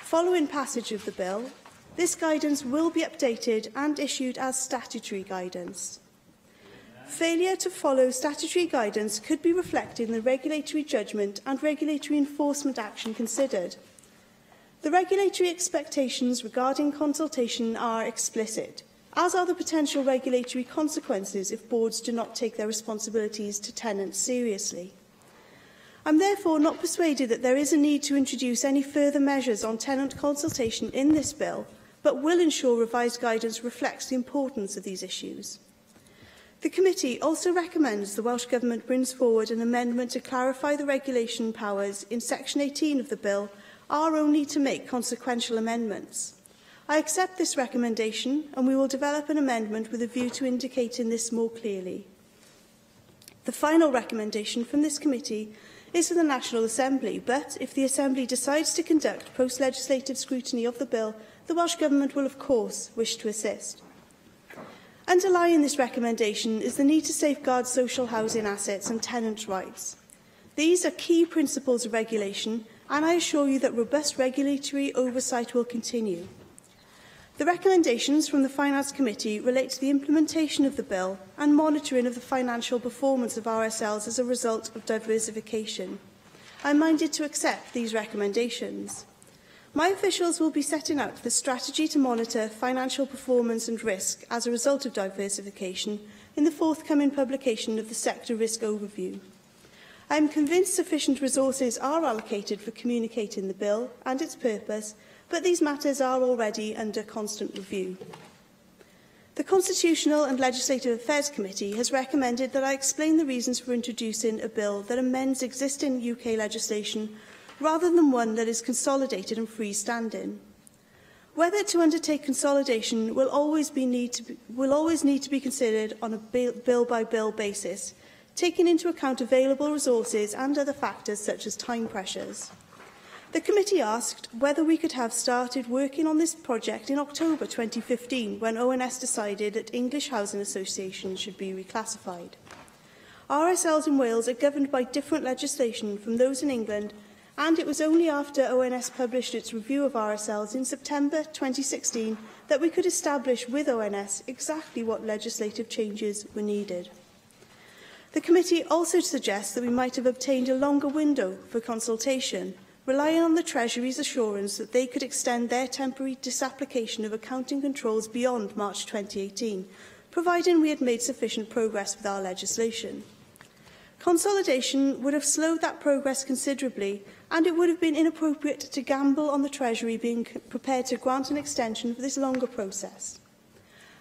Following passage of the bill, this guidance will be updated and issued as statutory guidance. Failure to follow statutory guidance could be reflected in the regulatory judgment and regulatory enforcement action considered. The regulatory expectations regarding consultation are explicit, as are the potential regulatory consequences if boards do not take their responsibilities to tenants seriously. I'm therefore not persuaded that there is a need to introduce any further measures on tenant consultation in this bill, but will ensure revised guidance reflects the importance of these issues. The committee also recommends the Welsh Government brings forward an amendment to clarify the regulation powers in Section 18 of the bill are only to make consequential amendments. I accept this recommendation and we will develop an amendment with a view to indicating this more clearly. The final recommendation from this committee is for the National Assembly, but if the Assembly decides to conduct post-legislative scrutiny of the bill, the Welsh Government will of course wish to assist. Underlying this recommendation is the need to safeguard social housing assets and tenant rights. These are key principles of regulation, and I assure you that robust regulatory oversight will continue. The recommendations from the Finance Committee relate to the implementation of the bill and monitoring of the financial performance of RSLs as a result of diversification. I am minded to accept these recommendations. My officials will be setting out the strategy to monitor financial performance and risk as a result of diversification in the forthcoming publication of the Sector Risk Overview. I am convinced sufficient resources are allocated for communicating the bill and its purpose, but these matters are already under constant review. The Constitutional and Legislative Affairs Committee has recommended that I explain the reasons for introducing a bill that amends existing UK legislation rather than one that is consolidated and freestanding. Whether to undertake consolidation will always, be need, to be, will always need to be considered on a bill-by-bill basis, taking into account available resources and other factors such as time pressures. The committee asked whether we could have started working on this project in October 2015 when ONS decided that English housing associations should be reclassified. RSLs in Wales are governed by different legislation from those in England, and it was only after ONS published its review of RSLs in September 2016 that we could establish with ONS exactly what legislative changes were needed. The committee also suggests that we might have obtained a longer window for consultation, relying on the Treasury's assurance that they could extend their temporary disapplication of accounting controls beyond March 2018, providing we had made sufficient progress with our legislation. Consolidation would have slowed that progress considerably, and it would have been inappropriate to gamble on the Treasury being prepared to grant an extension for this longer process.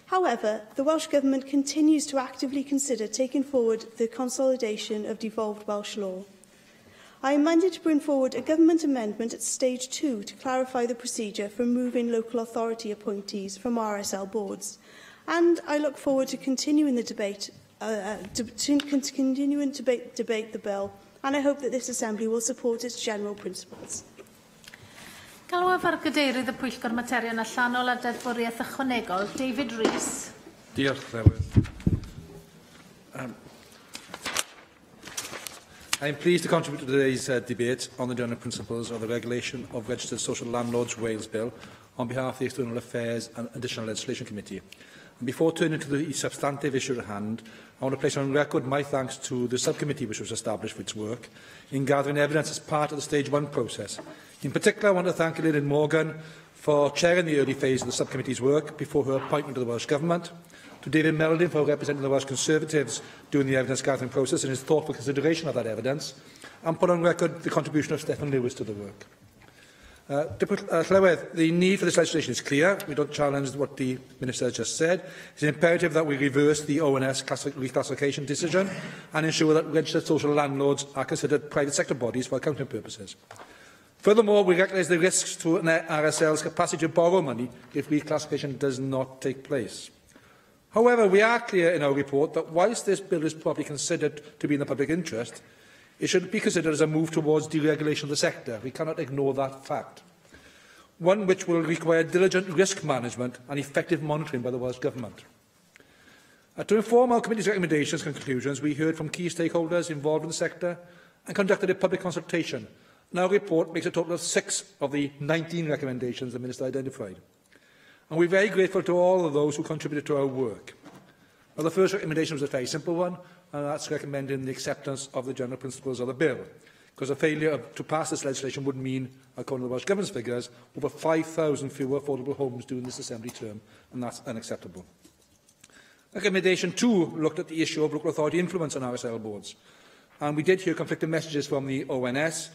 However, the Welsh Government continues to actively consider taking forward the consolidation of devolved Welsh law. I am minded to bring forward a government amendment at stage 2 to clarify the procedure for removing local authority appointees from RSL boards, and I look forward to continuing the debate to continuing to debate, debate the bill, and I hope that this Assembly will support its general principles. Galwaf ar gadeirydd y Pwyllgor Materion Allanol a Deddfwriaeth Ychwanegol, David Rees. Diolch, Llywydd. I am pleased to contribute to today's debate on the general principles of the Regulation of Registered Social Landlords Wales Bill on behalf of the External Affairs and Additional Legislation Committee. And before turning to the substantive issue at hand, I want to place on record my thanks to the subcommittee which was established for its work in gathering evidence as part of the Stage 1 process. In particular, I want to thank Eluned Morgan for chairing the early phase of the subcommittee's work before her appointment to the Welsh Government, to David Melding for representing the Welsh Conservatives during the evidence gathering process and his thoughtful consideration of that evidence, and put on record the contribution of Stephen Lewis to the work. Llywydd, the need for this legislation is clear. We don't challenge what the Minister has just said. It's imperative that we reverse the ONS reclassification decision and ensure that registered social landlords are considered private sector bodies for accounting purposes. Furthermore, we recognise the risks to an RSL's capacity to borrow money if reclassification does not take place. However, we are clear in our report that whilst this bill is properly considered to be in the public interest, it should be considered as a move towards deregulation of the sector. We cannot ignore that fact. One which will require diligent risk management and effective monitoring by the Welsh Government. To inform our committee's recommendations and conclusions, we heard from key stakeholders involved in the sector and conducted a public consultation. And our report makes a total of 6 of the 19 recommendations the Minister identified. And we're very grateful to all of those who contributed to our work. Now, the first recommendation was a very simple one, and that's recommending the acceptance of the general principles of the bill, because a failure to pass this legislation would mean, according to the Welsh Government's figures, over 5,000 fewer affordable homes during this Assembly term, and that's unacceptable. Recommendation 2 looked at the issue of local authority influence on RSL boards, and we did hear conflicting messages from the ONS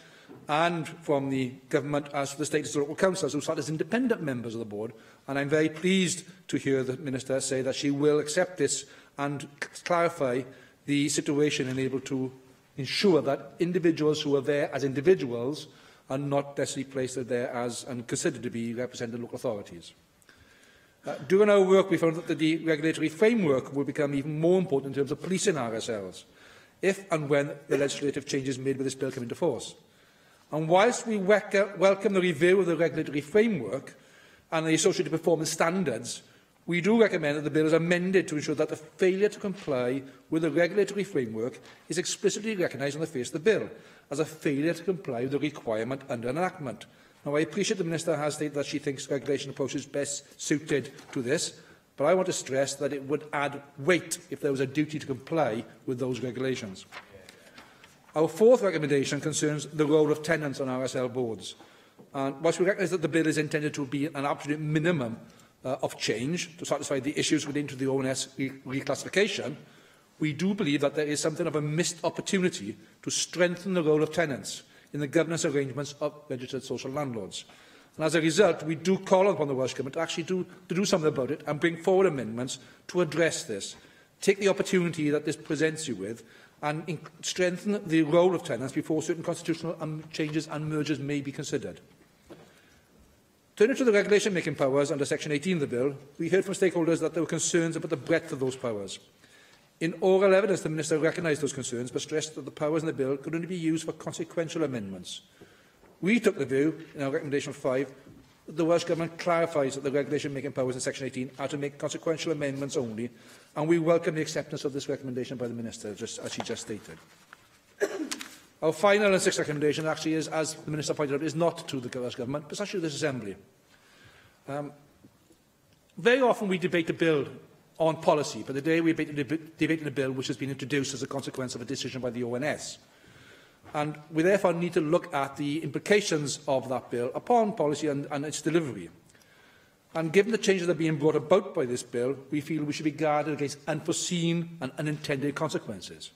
and from the government as to the status of local councillors who sat as independent members of the board, and I'm very pleased to hear the Minister say that she will accept this and clarify the situation and able to ensure that individuals who are there as individuals are not necessarily placed there as and considered to be representing local authorities. During our work, we found that the regulatory framework will become even more important in terms of policing RSLs, if and when the legislative changes made with this bill come into force. And whilst we welcome the review of the regulatory framework and the associated performance standards, we do recommend that the bill is amended to ensure that the failure to comply with the regulatory framework is explicitly recognised on the face of the bill as a failure to comply with the requirement under an enactment. Now, I appreciate the Minister has stated that she thinks regulation approach is best suited to this, but I want to stress that it would add weight if there was a duty to comply with those regulations. Our fourth recommendation concerns the role of tenants on RSL boards. And whilst we recognise that the bill is intended to be an absolute minimum of change to satisfy the issues relating to the ONS reclassification, we do believe that there is something of a missed opportunity to strengthen the role of tenants in the governance arrangements of registered social landlords. And as a result, we do call upon the Welsh Government to actually do something about it and bring forward amendments to address this. Take the opportunity that this presents you with and strengthen the role of tenants before certain constitutional changes and mergers may be considered. Turning to the regulation-making powers under Section 18 of the bill, we heard from stakeholders that there were concerns about the breadth of those powers. In oral evidence, the Minister recognised those concerns, but stressed that the powers in the bill could only be used for consequential amendments. We took the view, in our recommendation 5, that the Welsh Government clarifies that the regulation-making powers in Section 18 are to make consequential amendments only, and we welcome the acceptance of this recommendation by the Minister, just as she just stated. Our final and sixth recommendation actually is, as the Minister pointed out, is not to the Welsh Government, but it's actually this Assembly. Very often we debate a bill on policy, but today we debated a bill which has been introduced as a consequence of a decision by the ONS. And we therefore need to look at the implications of that bill upon policy and its delivery. And given the changes that are being brought about by this bill, we feel we should be guarded against unforeseen and unintended consequences.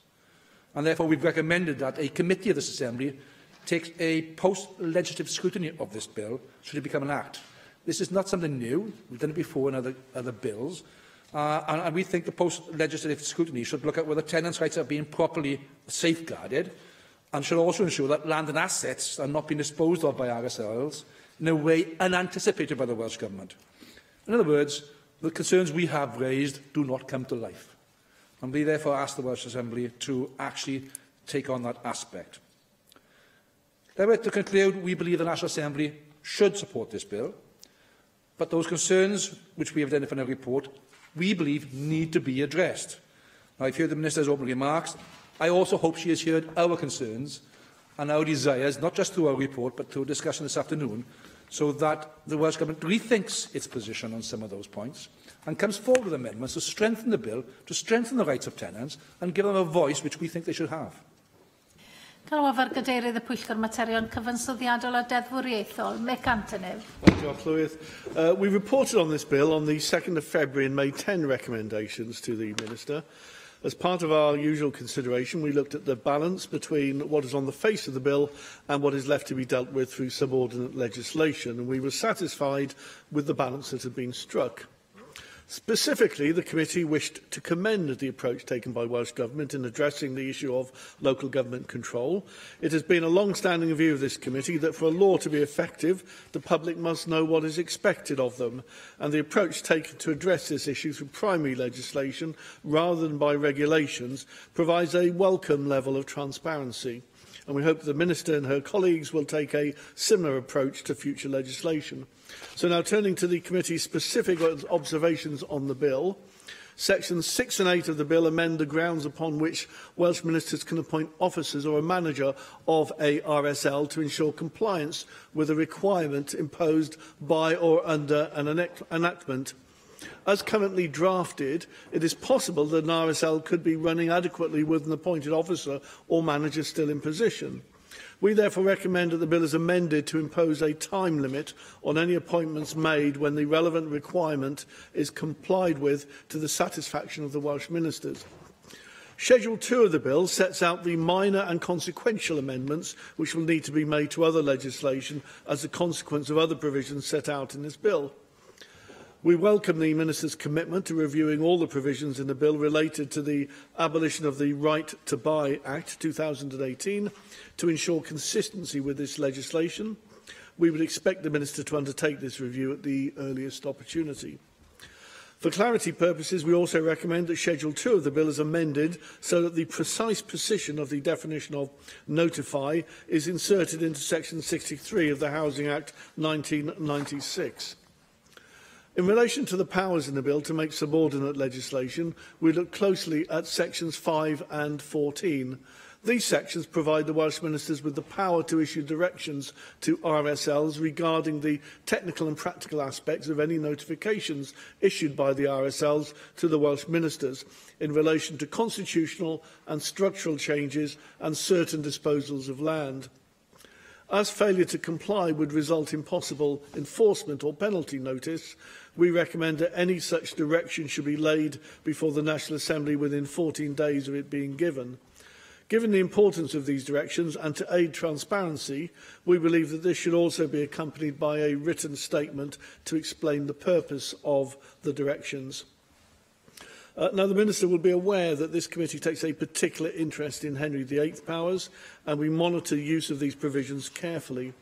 And therefore we've recommended that a committee of this Assembly takes a post-legislative scrutiny of this bill should it become an act. This is not something new. We've done it before in other bills. And we think the post-legislative scrutiny should look at whether tenants' rights are being properly safeguarded and should also ensure that land and assets are not being disposed of by RSLs in a way unanticipated by the Welsh Government. In other words, the concerns we have raised do not come to life. And we therefore ask the Welsh Assembly to actually take on that aspect. Therefore, to conclude, we believe the National Assembly should support this bill, but those concerns which we have identified in our report, we believe need to be addressed. Now, I've heard the Minister's opening remarks. I also hope she has heard our concerns and our desires, not just through our report, but through discussion this afternoon, so that the Welsh Government rethinks its position on some of those points and comes forward with amendments to strengthen the bill, to strengthen the rights of tenants and give them a voice which we think they should have. Galwaf ar gadeirydd y Pwyllgor Materion Cyfansoddiadol a Deddfwriaethol, Mick Antoniw. Diolch, Llywydd. We reported on this bill on the 2nd of February and made 10 recommendations to the Minister. As part of our usual consideration, we looked at the balance between what is on the face of the bill and what is left to be dealt with through subordinate legislation, and we were satisfied with the balance that had been struck. Specifically, the committee wished to commend the approach taken by Welsh Government in addressing the issue of local government control. It has been a long-standing view of this committee that for a law to be effective, the public must know what is expected of them, and the approach taken to address this issue through primary legislation rather than by regulations provides a welcome level of transparency. And we hope the Minister and her colleagues will take a similar approach to future legislation. So now turning to the committee's specific observations on the bill, Sections 6 and 8 of the bill amend the grounds upon which Welsh ministers can appoint officers or a manager of a RSL to ensure compliance with a requirement imposed by or under an enactment. As currently drafted, it is possible that an RSL could be running adequately with an appointed officer or manager still in position. We therefore recommend that the bill is amended to impose a time limit on any appointments made when the relevant requirement is complied with to the satisfaction of the Welsh Ministers. Schedule 2 of the bill sets out the minor and consequential amendments which will need to be made to other legislation as a consequence of other provisions set out in this bill. We welcome the Minister's commitment to reviewing all the provisions in the bill related to the abolition of the Right to Buy Act 2018 to ensure consistency with this legislation. We would expect the Minister to undertake this review at the earliest opportunity. For clarity purposes, we also recommend that Schedule 2 of the bill is amended so that the precise precision of the definition of notify is inserted into Section 63 of the Housing Act 1996. In relation to the powers in the bill to make subordinate legislation, we look closely at sections 5 and 14. These sections provide the Welsh Ministers with the power to issue directions to RSLs regarding the technical and practical aspects of any notifications issued by the RSLs to the Welsh Ministers in relation to constitutional and structural changes and certain disposals of land. As failure to comply would result in possible enforcement or penalty notice, we recommend that any such direction should be laid before the National Assembly within 14 days of it being given. Given the importance of these directions and to aid transparency, we believe that this should also be accompanied by a written statement to explain the purpose of the directions. Now, the Minister will be aware that this committee takes a particular interest in Henry VIII powers, and we monitor use of these provisions carefully.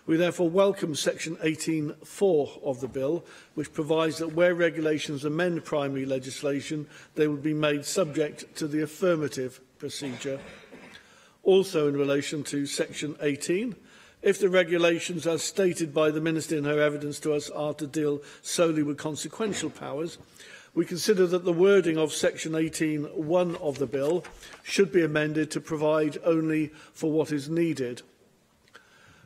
We therefore welcome Section 18.4 of the bill, which provides that where regulations amend primary legislation, they will be made subject to the affirmative procedure. Also in relation to Section 18, if the regulations as stated by the Minister in her evidence to us are to deal solely with consequential powers, we consider that the wording of Section 18.1 of the bill should be amended to provide only for what is needed.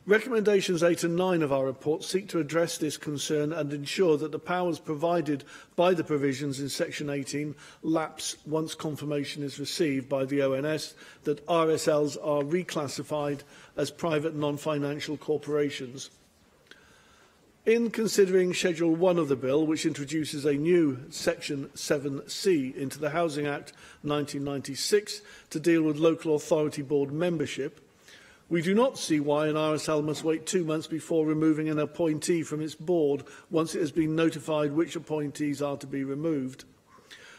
Recommendations 8 and 9 of our report seek to address this concern and ensure that the powers provided by the provisions in Section 18 lapse once confirmation is received by the ONS that RSLs are reclassified as private non-financial corporations. In considering Schedule 1 of the bill, which introduces a new Section 7C into the Housing Act 1996 to deal with local authority board membership, we do not see why an RSL must wait 2 months before removing an appointee from its board once it has been notified which appointees are to be removed.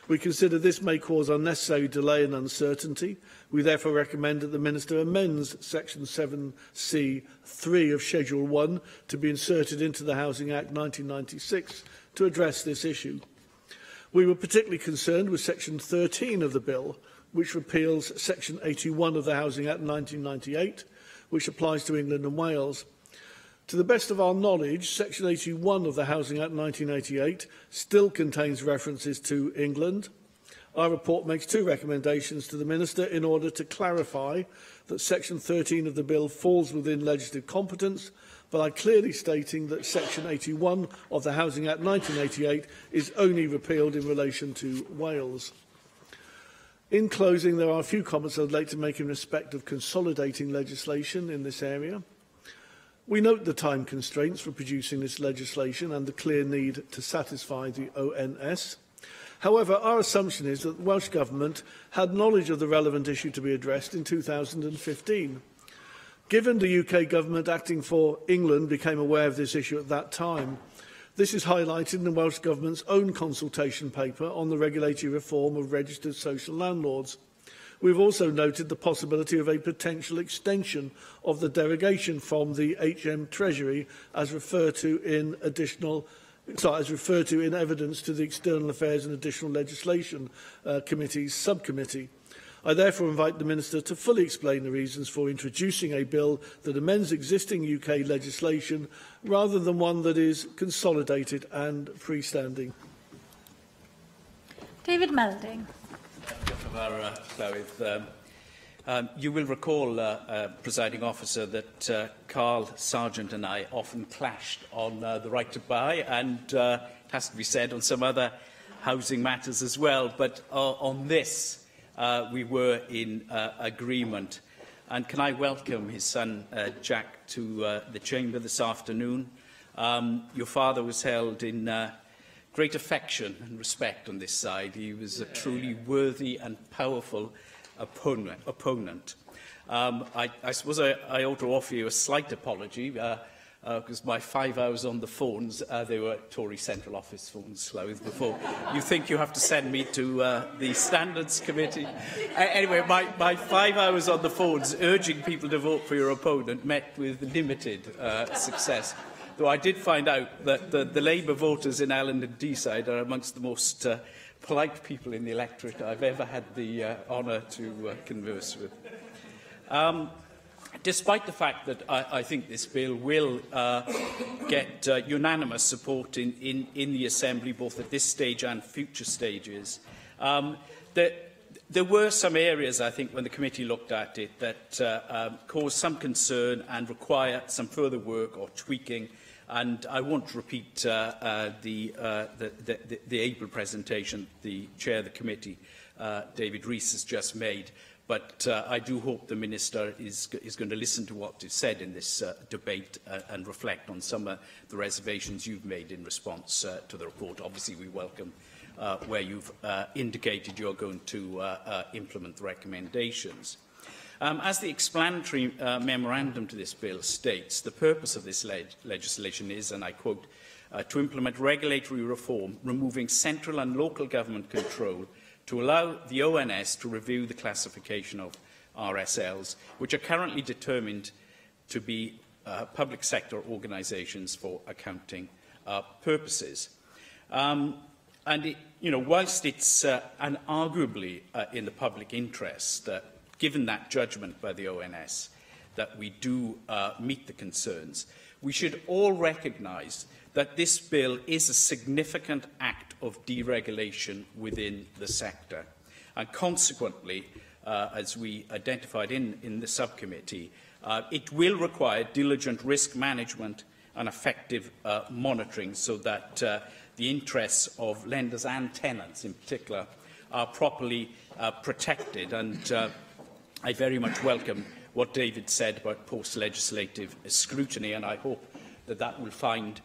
We consider this may cause unnecessary delay and uncertainty. We therefore recommend that the Minister amends Section 7C3 of Schedule 1 to be inserted into the Housing Act 1996 to address this issue. We were particularly concerned with Section 13 of the bill, which repeals Section 81 of the Housing Act 1998, which applies to England and Wales. To the best of our knowledge, Section 81 of the Housing Act 1988 still contains references to England. Our report makes two recommendations to the Minister in order to clarify that Section 13 of the bill falls within legislative competence, by clearly stating that Section 81 of the Housing Act 1988 is only repealed in relation to Wales. In closing, there are a few comments I'd like to make in respect of consolidating legislation in this area. We note the time constraints for producing this legislation and the clear need to satisfy the ONS. However, our assumption is that the Welsh Government had knowledge of the relevant issue to be addressed in 2015. Given the UK Government acting for England became aware of this issue at that time, this is highlighted in the Welsh Government's own consultation paper on the regulatory reform of registered social landlords. We've also noted the possibility of a potential extension of the derogation from the HM Treasury as referred to in additional sorry, as referred to in evidence to the External Affairs and Additional Legislation Committee's subcommittee. I therefore invite the Minister to fully explain the reasons for introducing a bill that amends existing UK legislation rather than one that is consolidated and freestanding. David Melding. You will recall, Presiding Officer, that Carl Sargent and I often clashed on the right to buy and, it has to be said, on some other housing matters as well. But on this, we were in agreement. And can I welcome his son, Jack, to the chamber this afternoon? Your father was held in great affection and respect on this side. He was a truly worthy and powerful opponent. I suppose I ought to offer you a slight apology, because my 5 hours on the phones, they were Tory Central Office phones, Llywydd, before you think you have to send me to the Standards Committee. Anyway, my 5 hours on the phones urging people to vote for your opponent met with limited success. Though I did find out that the Labour voters in Alyn and Deeside are amongst the most polite people in the electorate I've ever had the honour to converse with. Despite the fact that I think this bill will get unanimous support in the Assembly, both at this stage and future stages, there were some areas, I think, when the committee looked at it that caused some concern and require some further work or tweaking. And I won't repeat the able presentation the chair of the committee, David Rees, has just made. But I do hope the Minister is going to listen to what is said in this debate and reflect on some of the reservations you've made in response to the report. Obviously, we welcome where you've indicated you're going to implement the recommendations. As the explanatory memorandum to this bill states, the purpose of this legislation is, and I quote, to implement regulatory reform, removing central and local government control to allow the ONS to review the classification of RSLs, which are currently determined to be public sector organisations for accounting purposes. And, it, you know, whilst it's unarguably in the public interest, given that judgment by the ONS, that we do meet the concerns, we should all recognise that this bill is a significant act of deregulation within the sector. And consequently, as we identified in the subcommittee, it will require diligent risk management and effective monitoring so that the interests of lenders and tenants in particular are properly protected. And I very much welcome what David said about post-legislative scrutiny, and I hope that that will find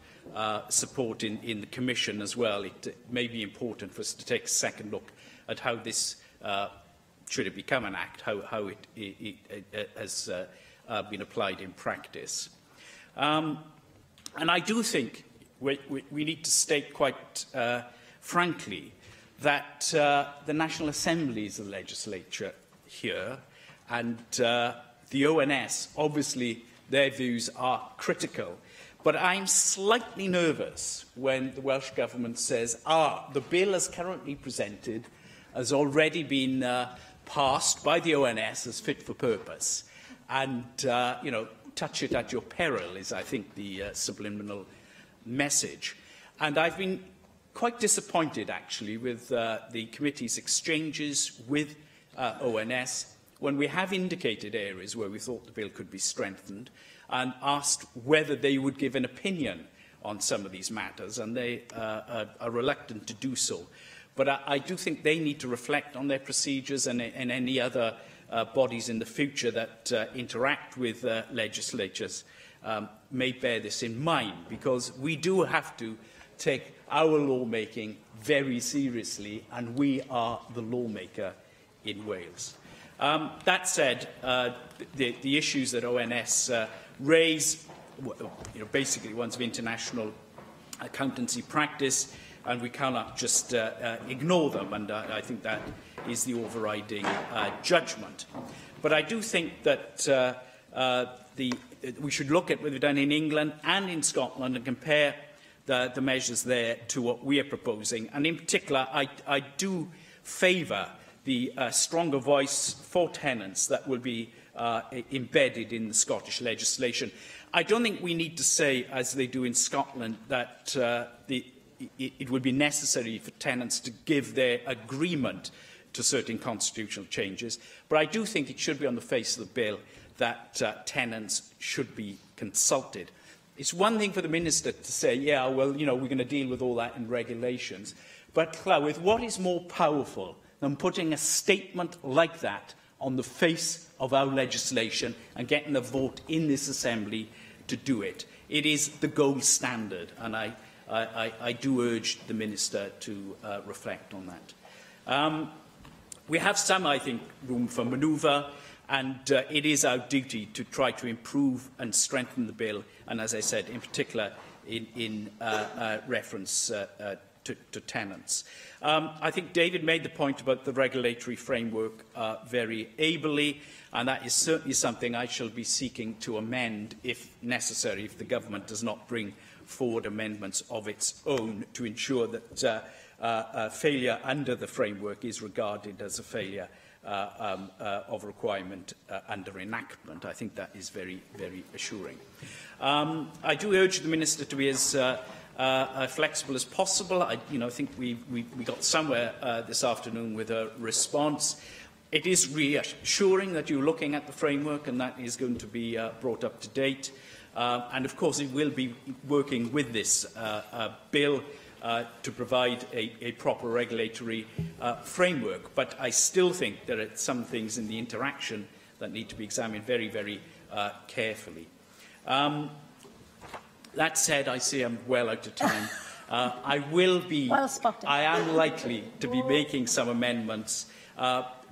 support in the Commission as well. It may be important for us to take a second look at how this, should it become an act, how it has been applied in practice. And I do think we need to state quite frankly that the National Assembly is the legislature here, and the ONS, obviously, their views are critical. But I'm slightly nervous when the Welsh Government says, the bill as currently presented has already been passed by the ONS as fit for purpose. And, you know, touch it at your peril is, I think, the subliminal message. And I've been quite disappointed, actually, with the committee's exchanges with ONS when we have indicated areas where we thought the bill could be strengthened. and asked whether they would give an opinion on some of these matters, and they are reluctant to do so. But I do think they need to reflect on their procedures and any other bodies in the future that interact with legislatures may bear this in mind, because we do have to take our lawmaking very seriously, and we are the lawmaker in Wales. That said, the issues that ONS raise, basically ones of international accountancy practice, and we cannot just ignore them, and I think that is the overriding judgment. But I do think that we should look at what we've done in England and in Scotland and compare the measures there to what we are proposing. And in particular, I do favour the stronger voice for tenants that will be embedded in the Scottish legislation. I don't think we need to say, as they do in Scotland, that it would be necessary for tenants to give their agreement to certain constitutional changes. But I do think it should be on the face of the bill that tenants should be consulted. It's one thing for the minister to say, yeah, well, you know, we're going to deal with all that in regulations. But, Llywydd, what is more powerful than putting a statement like that on the face of our legislation and getting a vote in this Assembly to do it? It is the gold standard, and I do urge the minister to reflect on that. We have some, I think, room for manoeuvre, and it is our duty to try to improve and strengthen the bill, and as I said, in particular in reference to tenants. I think David made the point about the regulatory framework very ably, and that is certainly something I shall be seeking to amend if necessary, if the government does not bring forward amendments of its own to ensure that failure under the framework is regarded as a failure of requirement under enactment. I think that is very, very assuring. I do urge the Minister to be as flexible as possible. I think we got somewhere this afternoon with a response. It is reassuring that you're looking at the framework and that is going to be brought up to date. And of course, it will be working with this bill to provide a proper regulatory framework. But I still think there are some things in the interaction that need to be examined very, very carefully. That said, I see I'm well out of time. I will be... Well spotted. I am likely to be making some amendments,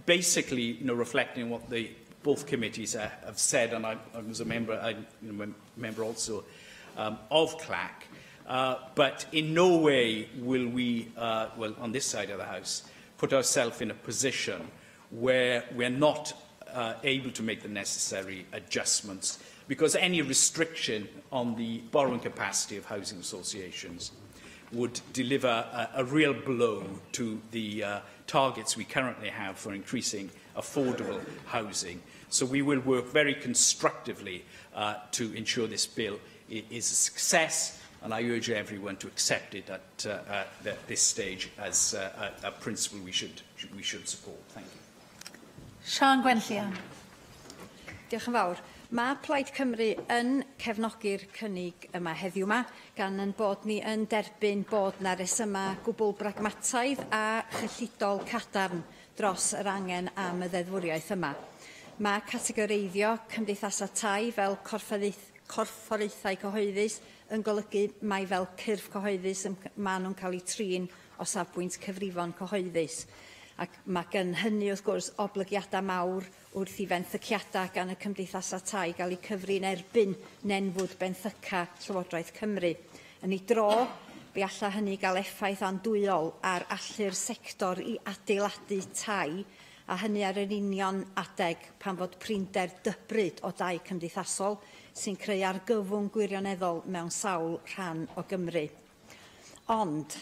basically, reflecting what the both committees have said, and I was a member, I'm a member also of CLAC. But in no way will we, well, on this side of the House, put ourselves in a position where we're not able to make the necessary adjustments, because any restriction on the borrowing capacity of housing associations would deliver a real blow to the targets we currently have for increasing affordable housing. So we will work very constructively to ensure this bill is a success, and I urge everyone to accept it at this stage as a principle we should support. Thank you. Siân Gwenllian. Diolch yn fawr. Mae Plaid Cymru yn cefnogi'r cynnig yma heddiw yma, gan yn bod ni yn derbyn bod na resymau gwbl bragmataidd a chyllidol cadarn dros yr angen am y ddeddfwriaeth yma. Mae categoreiddio cymdeithasau tai fel corfforaethau cyhoeddus yn golygu mai fel cyrff cyhoeddus maen nhw'n cael eu trin o safbwynt cyfrifon cyhoeddus. Ac mae gan hynny, wrth gwrs, oblygiadau mawr wrth i fenthyciadau gan y cymdeithasau tai gael eu cyfri'n erbyn nenfwd benthyca Llywodraeth Cymru. Yn ei dro, fe alla hynny gael effaith andwyol ar allu'r sector i adeiladu tai, a hynny ar yr union adeg pan fod prinder dybryd o dai cymdeithasol sy'n creu argyfwng gwirioneddol mewn sawl rhan o Gymru. Ond,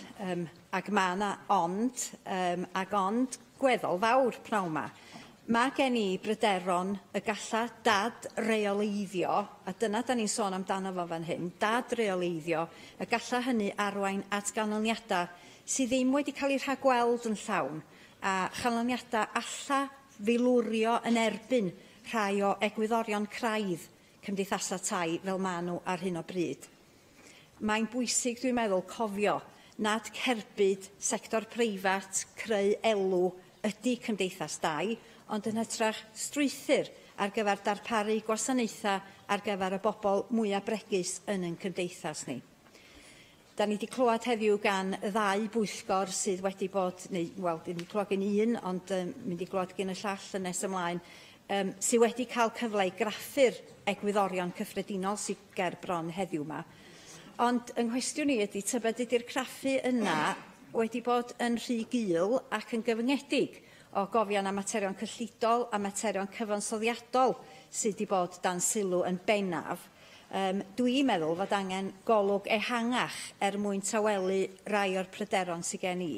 ac mae yna ond, ac ond gweddol fawr pnawn yma, mae gen i bryderon y galla dad-reoleiddio, a dyna da ni'n sôn amdano fo fan hyn, dad-reoleiddio, y galla hynny arwain at ganlyniadau sydd ddim wedi cael eu rhagweld yn llawn, a chanlyniadau alla filwrio yn erbyn rhai o egwyddorion craidd cymdeithasau tai fel maen nhw ar hyn o bryd. Mae'n bwysig, dwi'n meddwl, cofio nad cerbyd sector preifat creu elw ydy cymdeithas dai, ond yn hytrach strwythur ar gyfer darparu gwasanaethau ar gyfer y bobl mwyaf bregus yn ein cymdeithas ni. Da ni wedi clywed heddiw gan y ddau bwyllgor sydd wedi bod, neu wel, ddim wedi clywed gen un, ond mynd i glywed gen y llall yn nes ymlaen, sydd wedi cael cyfle i graffu'r egwyddorion cyffredinol sydd ger bron heddiw yma. Ond yng nghwestiwn i ydy, tybed ydy'r craffu yna wedi bod yn rhy gul ac yn gyfyngedig o gofion am materion cyllidol a materion cyfansoddiadol sydd wedi bod dan sylw yn bennaf. Dwi'n meddwl fod angen golwg ehangach er mwyn tawelu rai o'r pryderon sydd gen i.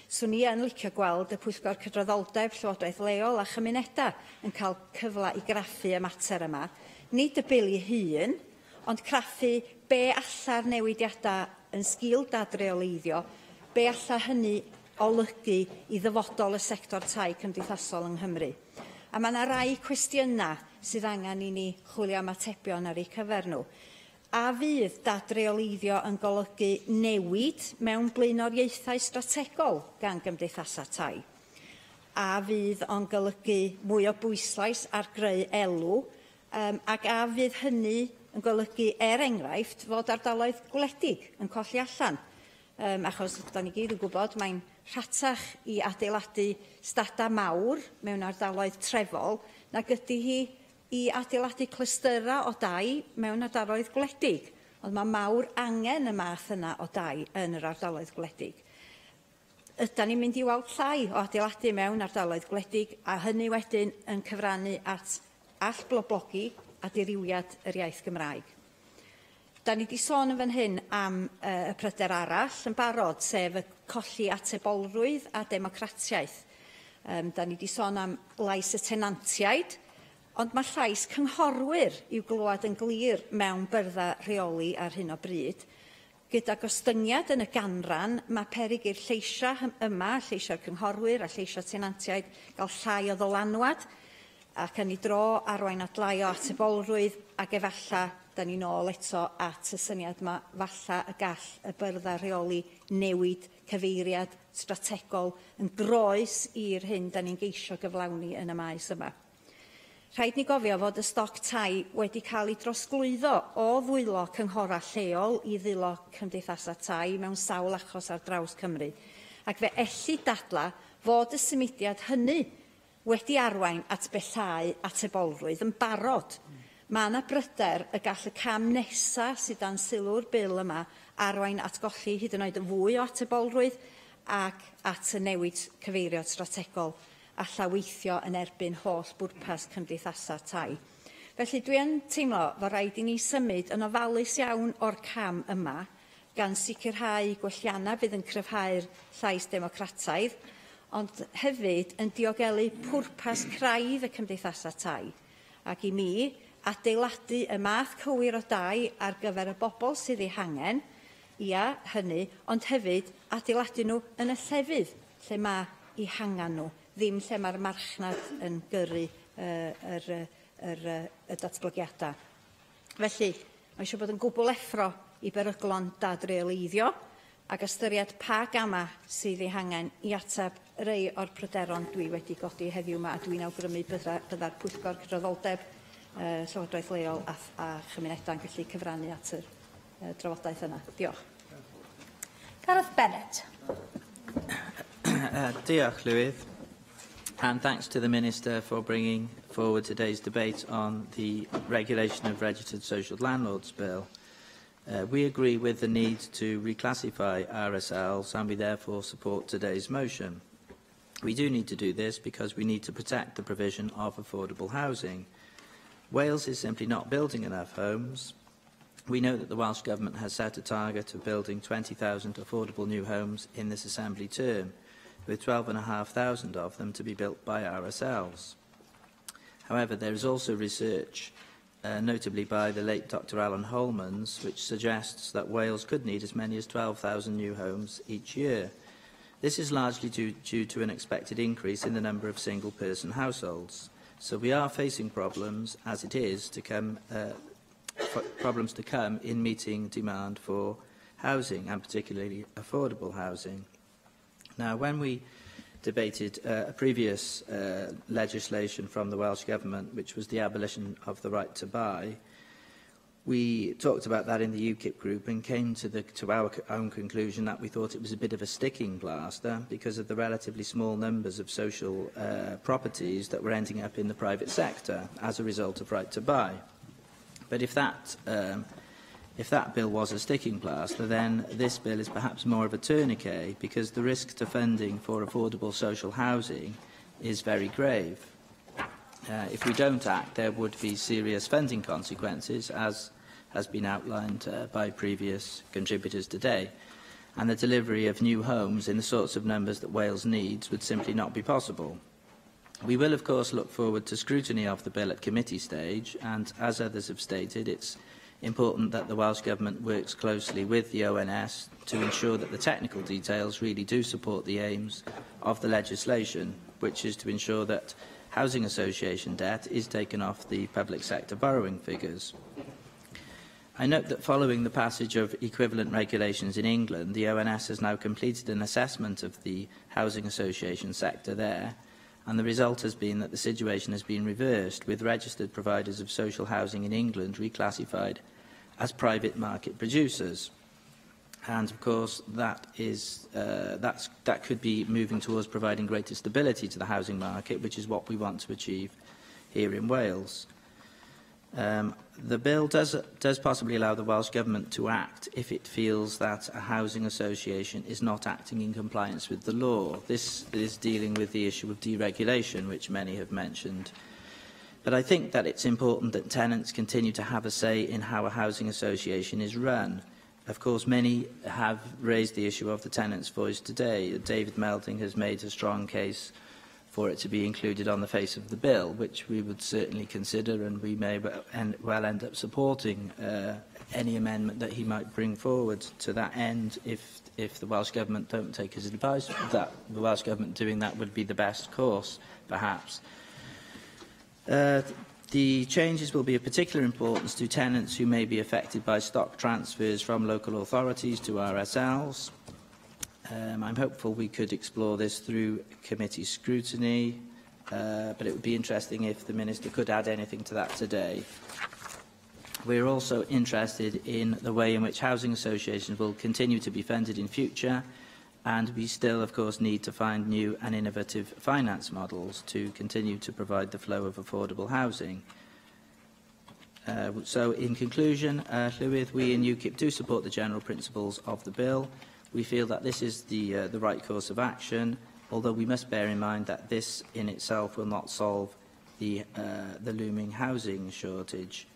Swn i yn licio gweld y Pwyllgor Cydraddoldeb, Llywodraeth Leol a Chymunedau yn cael cyfle i graffu y mater yma. Nid y bil ei hun, ond craffu be alla'r newidiadau yn sgil dadreoleiddio, be alla hynny olygu i ddyfodol y sector tai cymdeithasol yng Nghymru. A mae yna rai cwestiynau sydd angen i ni chwilio am atebion ar eu cyfer nhw. A fydd dadreoleiddio yn golygu newid mewn blaenoriaethau strategol gan gymdeithasau tai? A fydd o'n golygu mwy o bwyslais ar greu elw, ac a fydd hynny yn golygu, er enghraifft, fod ardaloedd gwledig yn colli allan? Achos da ni gyd yn gwybod mae'n rhatach i adeiladu stadau mawr mewn ardaloedd trefol nag ydy hi i adeiladu clystyrau o dai mewn ardaloedd gwledig. Ond mae mawr angen y math yna o dai yn yr ardaloedd gwledig. Ydan ni'n mynd i weld llai o adeiladu mewn ardaloedd gwledig, a hynny wedyn yn cyfrannu at allbloblogi a dirywiad yr iaith Gymraeg. Da ni wedi sôn yn fan hyn am y pryder arall yn barod, sef y colli atebolrwydd a democratiaeth. Da ni wedi sôn am lais y tenantiaid, ond mae llais cynghorwyr i'w glywed yn glir mewn byrddau rheoli ar hyn o bryd. Gyda gostyngiad yn y ganran, mae peryg i'r lleisiau yma, lleisiau'r cynghorwyr a lleisiau tenantiaid, gael llai o ddylanwad, ac yn ei dro arwain at lai o atebolrwydd, ac efallai da ni nôl eto at y syniad yma, falla y gall y byrddau rheoli newid cyfeiriad strategol yn groes i'r hyn da ni'n geisio gyflawni yn y maes yma. Rhaid ni gofio fod y stoc tai wedi cael ei drosglwyddo o ddwylo cynghorau lleol i ddwylo cymdeithasau tai mewn sawl achos ar draws Cymru, ac fe ellid dadla fod y symudiad hynny wedi arwain at bellhau atebolrwydd yn barod. Mae yna bryder y gall y cam nesaf sydd dan sylw'r bil yma arwain at golli hyd yn oed yn fwy o atebolrwydd ac at y newid cyfeiriad strategol alla weithio yn erbyn holl bwrpas cymdeithasau tai. Felly dwi yn teimlo fod rhaid i ni symud yn ofalus iawn o'r cam yma, gan sicrhau gwelliannau fydd yn cryfhau'r llais democrataidd, ond hefyd yn diogelu pwrpas craidd y cymdeithasau tai. Ac i mi, adeiladu y math cywir o dai ar gyfer y bobl sydd eu hangen, ia, hynny, ond hefyd adeiladu nhw yn y llefydd lle mae eu hangen nhw, ddim lle mae'r marchnad yn gyrru y datblygiadau. Felly, mae eisiau bod yn gwbl effro i beryglon dadreoleiddio ac ystyried pa gama sydd eu hangen i ateb rei o'r pryderon dwi wedi godi heddiw yma, a dwi'n awgrymu bydda'r Pwyllgor Cydraddoldeb, Llywodraeth Leol a chymunedau'n gallu cyfrannu at yr drafodaeth yna. Diolch. Gareth Bennett. Diolch, Llywydd. And thanks to the Minister for bringing forward today's debate on the Regulation of Registered Social Landlords Bill. We agree with the need to reclassify RSLs, and we therefore support today's motion. We do need to do this because we need to protect the provision of affordable housing. Wales is simply not building enough homes. We know that the Welsh Government has set a target of building 20,000 affordable new homes in this Assembly term, with 12,500 of them to be built by RSLs. However, there is also research, notably by the late Dr Alan Holmans, which suggests that Wales could need as many as 12,000 new homes each year. This is largely due to an expected increase in the number of single-person households. So we are facing problems as it is to come, problems to come in meeting demand for housing and particularly affordable housing. Now, when we debated a previous legislation from the Welsh Government, which was the abolition of the right to buy, we talked about that in the UKIP group and came to, the, to our own conclusion that we thought it was a bit of a sticking plaster because of the relatively small numbers of social properties that were ending up in the private sector as a result of right to buy. But if that, if that bill was a sticking plaster, then this bill is perhaps more of a tourniquet because the risk to funding for affordable social housing is very grave. If we don't act, there would be serious funding consequences, as has been outlined by previous contributors today. And the delivery of new homes in the sorts of numbers that Wales needs would simply not be possible. We will, of course, look forward to scrutiny of the bill at committee stage, and as others have stated, it's important that the Welsh Government works closely with the ONS to ensure that the technical details really do support the aims of the legislation, which is to ensure that housing association debt is taken off the public sector borrowing figures. I note that following the passage of equivalent regulations in England, the ONS has now completed an assessment of the housing association sector there, and the result has been that the situation has been reversed, with registered providers of social housing in England reclassified as private market producers. And of course, that, is, that's, that could be moving towards providing greater stability to the housing market, which is what we want to achieve here in Wales. The bill does, does possibly allow the Welsh Government to act if it feels that a housing association is not acting in compliance with the law. This is dealing with the issue of deregulation, which many have mentioned. But I think that it's important that tenants continue to have a say in how a housing association is run. Of course, many have raised the issue of the tenants' voice today. David Melding has made a strong case for it to be included on the face of the bill, which we would certainly consider, and we may well end up supporting any amendment that he might bring forward to that end if, if the Welsh Government don't take his advice. That the Welsh Government doing that would be the best course, perhaps. The changes will be of particular importance to tenants who may be affected by stock transfers from local authorities to RSLs. I'm hopeful we could explore this through committee scrutiny, but it would be interesting if the Minister could add anything to that today. We're also interested in the way in which housing associations will continue to be funded in future, and we still, of course, need to find new and innovative finance models to continue to provide the flow of affordable housing. So, in conclusion, Llywydd, we in UKIP do support the general principles of the bill. We feel that this is the, the right course of action, although we must bear in mind that this in itself will not solve the, the looming housing shortage.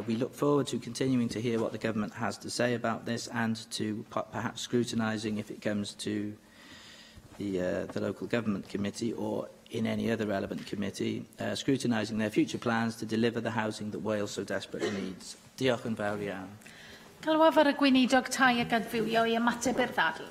We look forward to continuing to hear what the government has to say about this and to perhaps scrutinising if it comes to the, the local government committee or in any other relevant committee, scrutinising their future plans to deliver the housing that Wales so desperately needs. Diolch yn fawr iawn. Galwaf ar y gweinidog tai ac adfywio i ymateb i'r ddadl.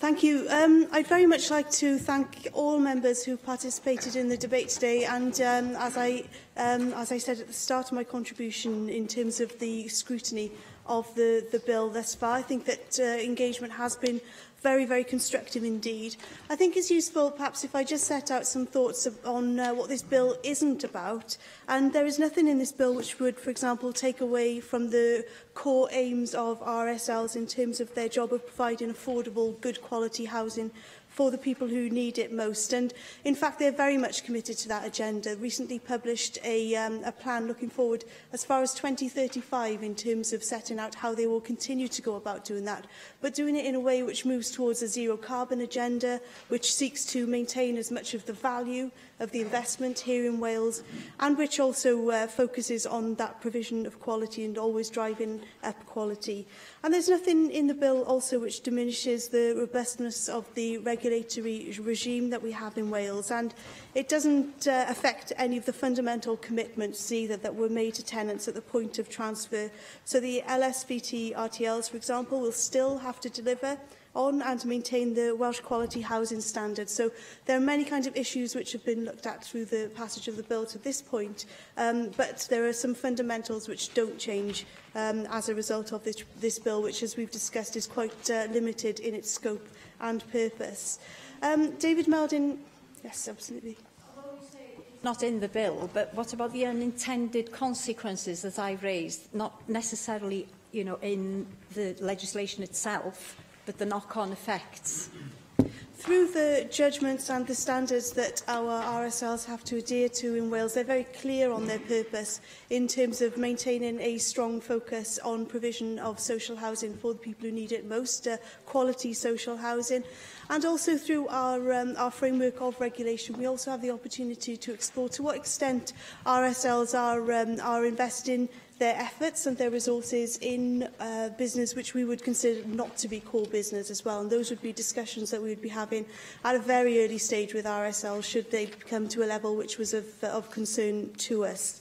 Thank you. I'd very much like to thank all members who participated in the debate today and as, I, as I said at the start of my contribution in terms of the scrutiny of the, the bill thus far, I think that engagement has been very, very constructive indeed. I think it's useful perhaps if I just set out some thoughts on what this bill isn't about. And there is nothing in this bill which would, for example, take away from the core aims of RSLs in terms of their job of providing affordable, good quality housing for the people who need it most. And in fact, they're very much committed to that agenda. Recently published a, a plan looking forward as far as 2035 in terms of setting out how they will continue to go about doing that, but doing it in a way which moves towards a zero carbon agenda, which seeks to maintain as much of the value of the investment here in Wales, and which also focuses on that provision of quality and always driving up quality. And there's nothing in the bill also which diminishes the robustness of the regulatory regime that we have in Wales, and it doesn't affect any of the fundamental commitments either that were made to tenants at the point of transfer. So the LSVT RTLs, for example, will still have to deliver on and maintain the Welsh quality housing standard. So there are many kinds of issues which have been looked at through the passage of the bill to this point, but there are some fundamentals which don't change as a result of this bill, which, as we've discussed, is quite limited in its scope and purpose. David Melding, yes, absolutely. Not in the bill, but what about the unintended consequences that I've raised? Not necessarily, you know, in the legislation itself, but the knock-on effects. Through the judgments and the standards that our RSLs have to adhere to in Wales, they're very clear on their purpose in terms of maintaining a strong focus on provision of social housing for the people who need it most, quality social housing. And also through our framework of regulation, we also have the opportunity to explore to what extent RSLs are investing their efforts and their resources in business which we would consider not to be core business as well. And those would be discussions that we would be having at a very early stage with RSL should they come to a level which was of concern to us.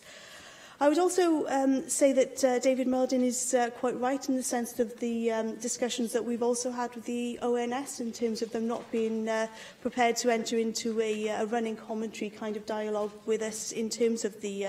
I would also say that David Melding is quite right in the sense of the discussions that we've also had with the ONS in terms of them not being prepared to enter into a running commentary kind of dialogue with us in terms of the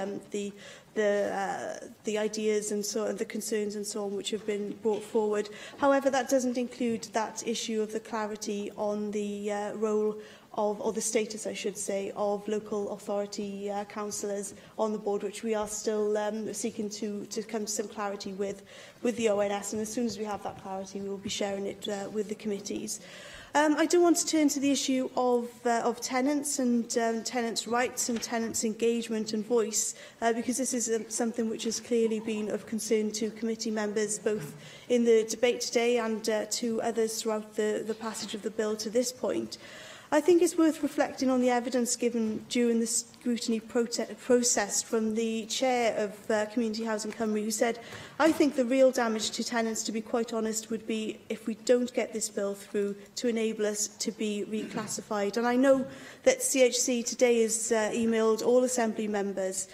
ideas and so and the concerns and so on which have been brought forward. However, that doesn't include that issue of the clarity on the role of, or the status, I should say, of local authority councillors on the board, which we are still seeking to come to some clarity with the ONS. And as soon as we have that clarity, we will be sharing it with the committees. I do want to turn to the issue of tenants and tenants' rights and tenants' engagement and voice, because this is something which has clearly been of concern to committee members, both in the debate today and to others throughout the passage of the bill to this point. I think it's worth reflecting on the evidence given during the scrutiny process from the chair of Community Housing Cymru, who said, "I think the real damage to tenants, to be quite honest, would be if we don't get this bill through to enable us to be reclassified." And I know that CHC today has emailed all Assembly members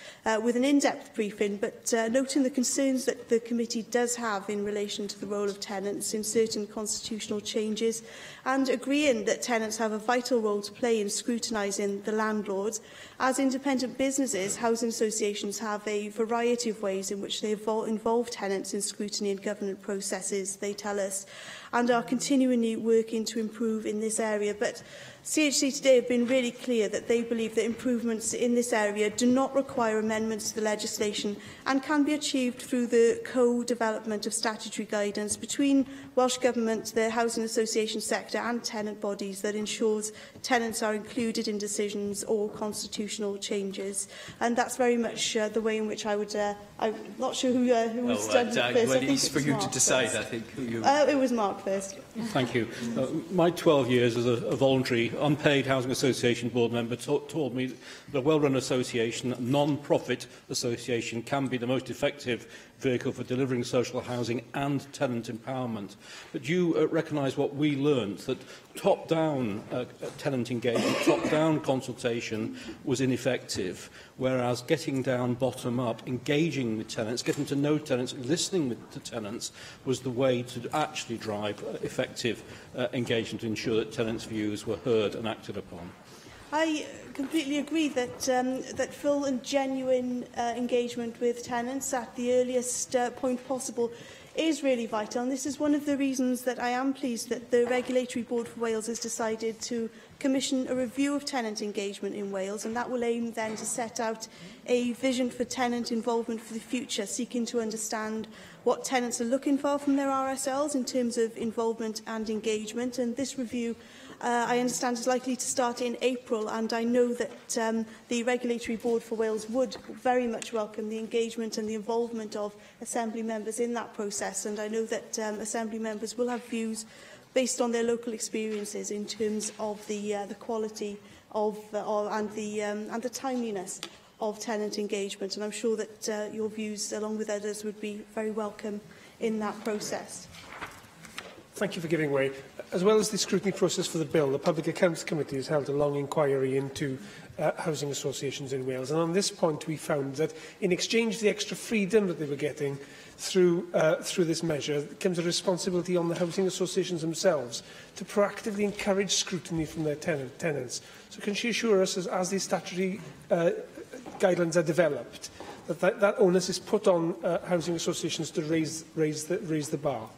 with an in-depth briefing, but noting the concerns that the committee does have in relation to the role of tenants in certain constitutional changes, and agreeing that tenants have a vital role to play in scrutinising the landlords. As independent businesses, housing associations have a variety of ways in which they involve tenants in scrutiny and governance processes, they tell us, and are continually working to improve in this area. But CHC today have been really clear that they believe that improvements in this area do not require amendments to the legislation and can be achieved through the co-development of statutory guidance between Welsh Government, the housing association sector and tenant bodies that ensures tenants are included in decisions or constitutional changes. And that's very much the way in which I would... I'm not sure who was done first. Well, it's for you to decide, I think. Who you... It was Mark first. Thank you. My 12 years as a voluntary, unpaid housing association board member taught me that a well-run association, a non-profit association, can be the most effective vehicle for delivering social housing and tenant empowerment. But you recognise what we learnt, that top-down tenant engagement, top-down consultation was ineffective, whereas getting down bottom-up, engaging with tenants, getting to know tenants, listening to tenants was the way to actually drive effective engagement to ensure that tenants' views were heard and acted upon. I completely agree that, that full and genuine engagement with tenants at the earliest point possible is really vital, and this is one of the reasons that I am pleased that the Regulatory Board for Wales has decided to commission a review of tenant engagement in Wales, and that will aim then to set out a vision for tenant involvement for the future, seeking to understand what tenants are looking for from their RSLs in terms of involvement and engagement. And this review, I understand, is likely to start in April, and I know that the Regulatory Board for Wales would very much welcome the engagement and the involvement of Assembly members in that process, and I know that Assembly members will have views based on their local experiences in terms of the quality of and the timeliness of tenant engagement, and I'm sure that your views, along with others, would be very welcome in that process. Thank you for giving way. As well as the scrutiny process for the bill, the Public Accounts Committee has held a long inquiry into housing associations in Wales. And on this point, we found that in exchange for the extra freedom that they were getting through, through this measure, comes a responsibility on the housing associations themselves to proactively encourage scrutiny from their tenants. So can she assure us, as, as these statutory guidelines are developed, that, that that onus is put on housing associations to raise, raise, the, raise the bar?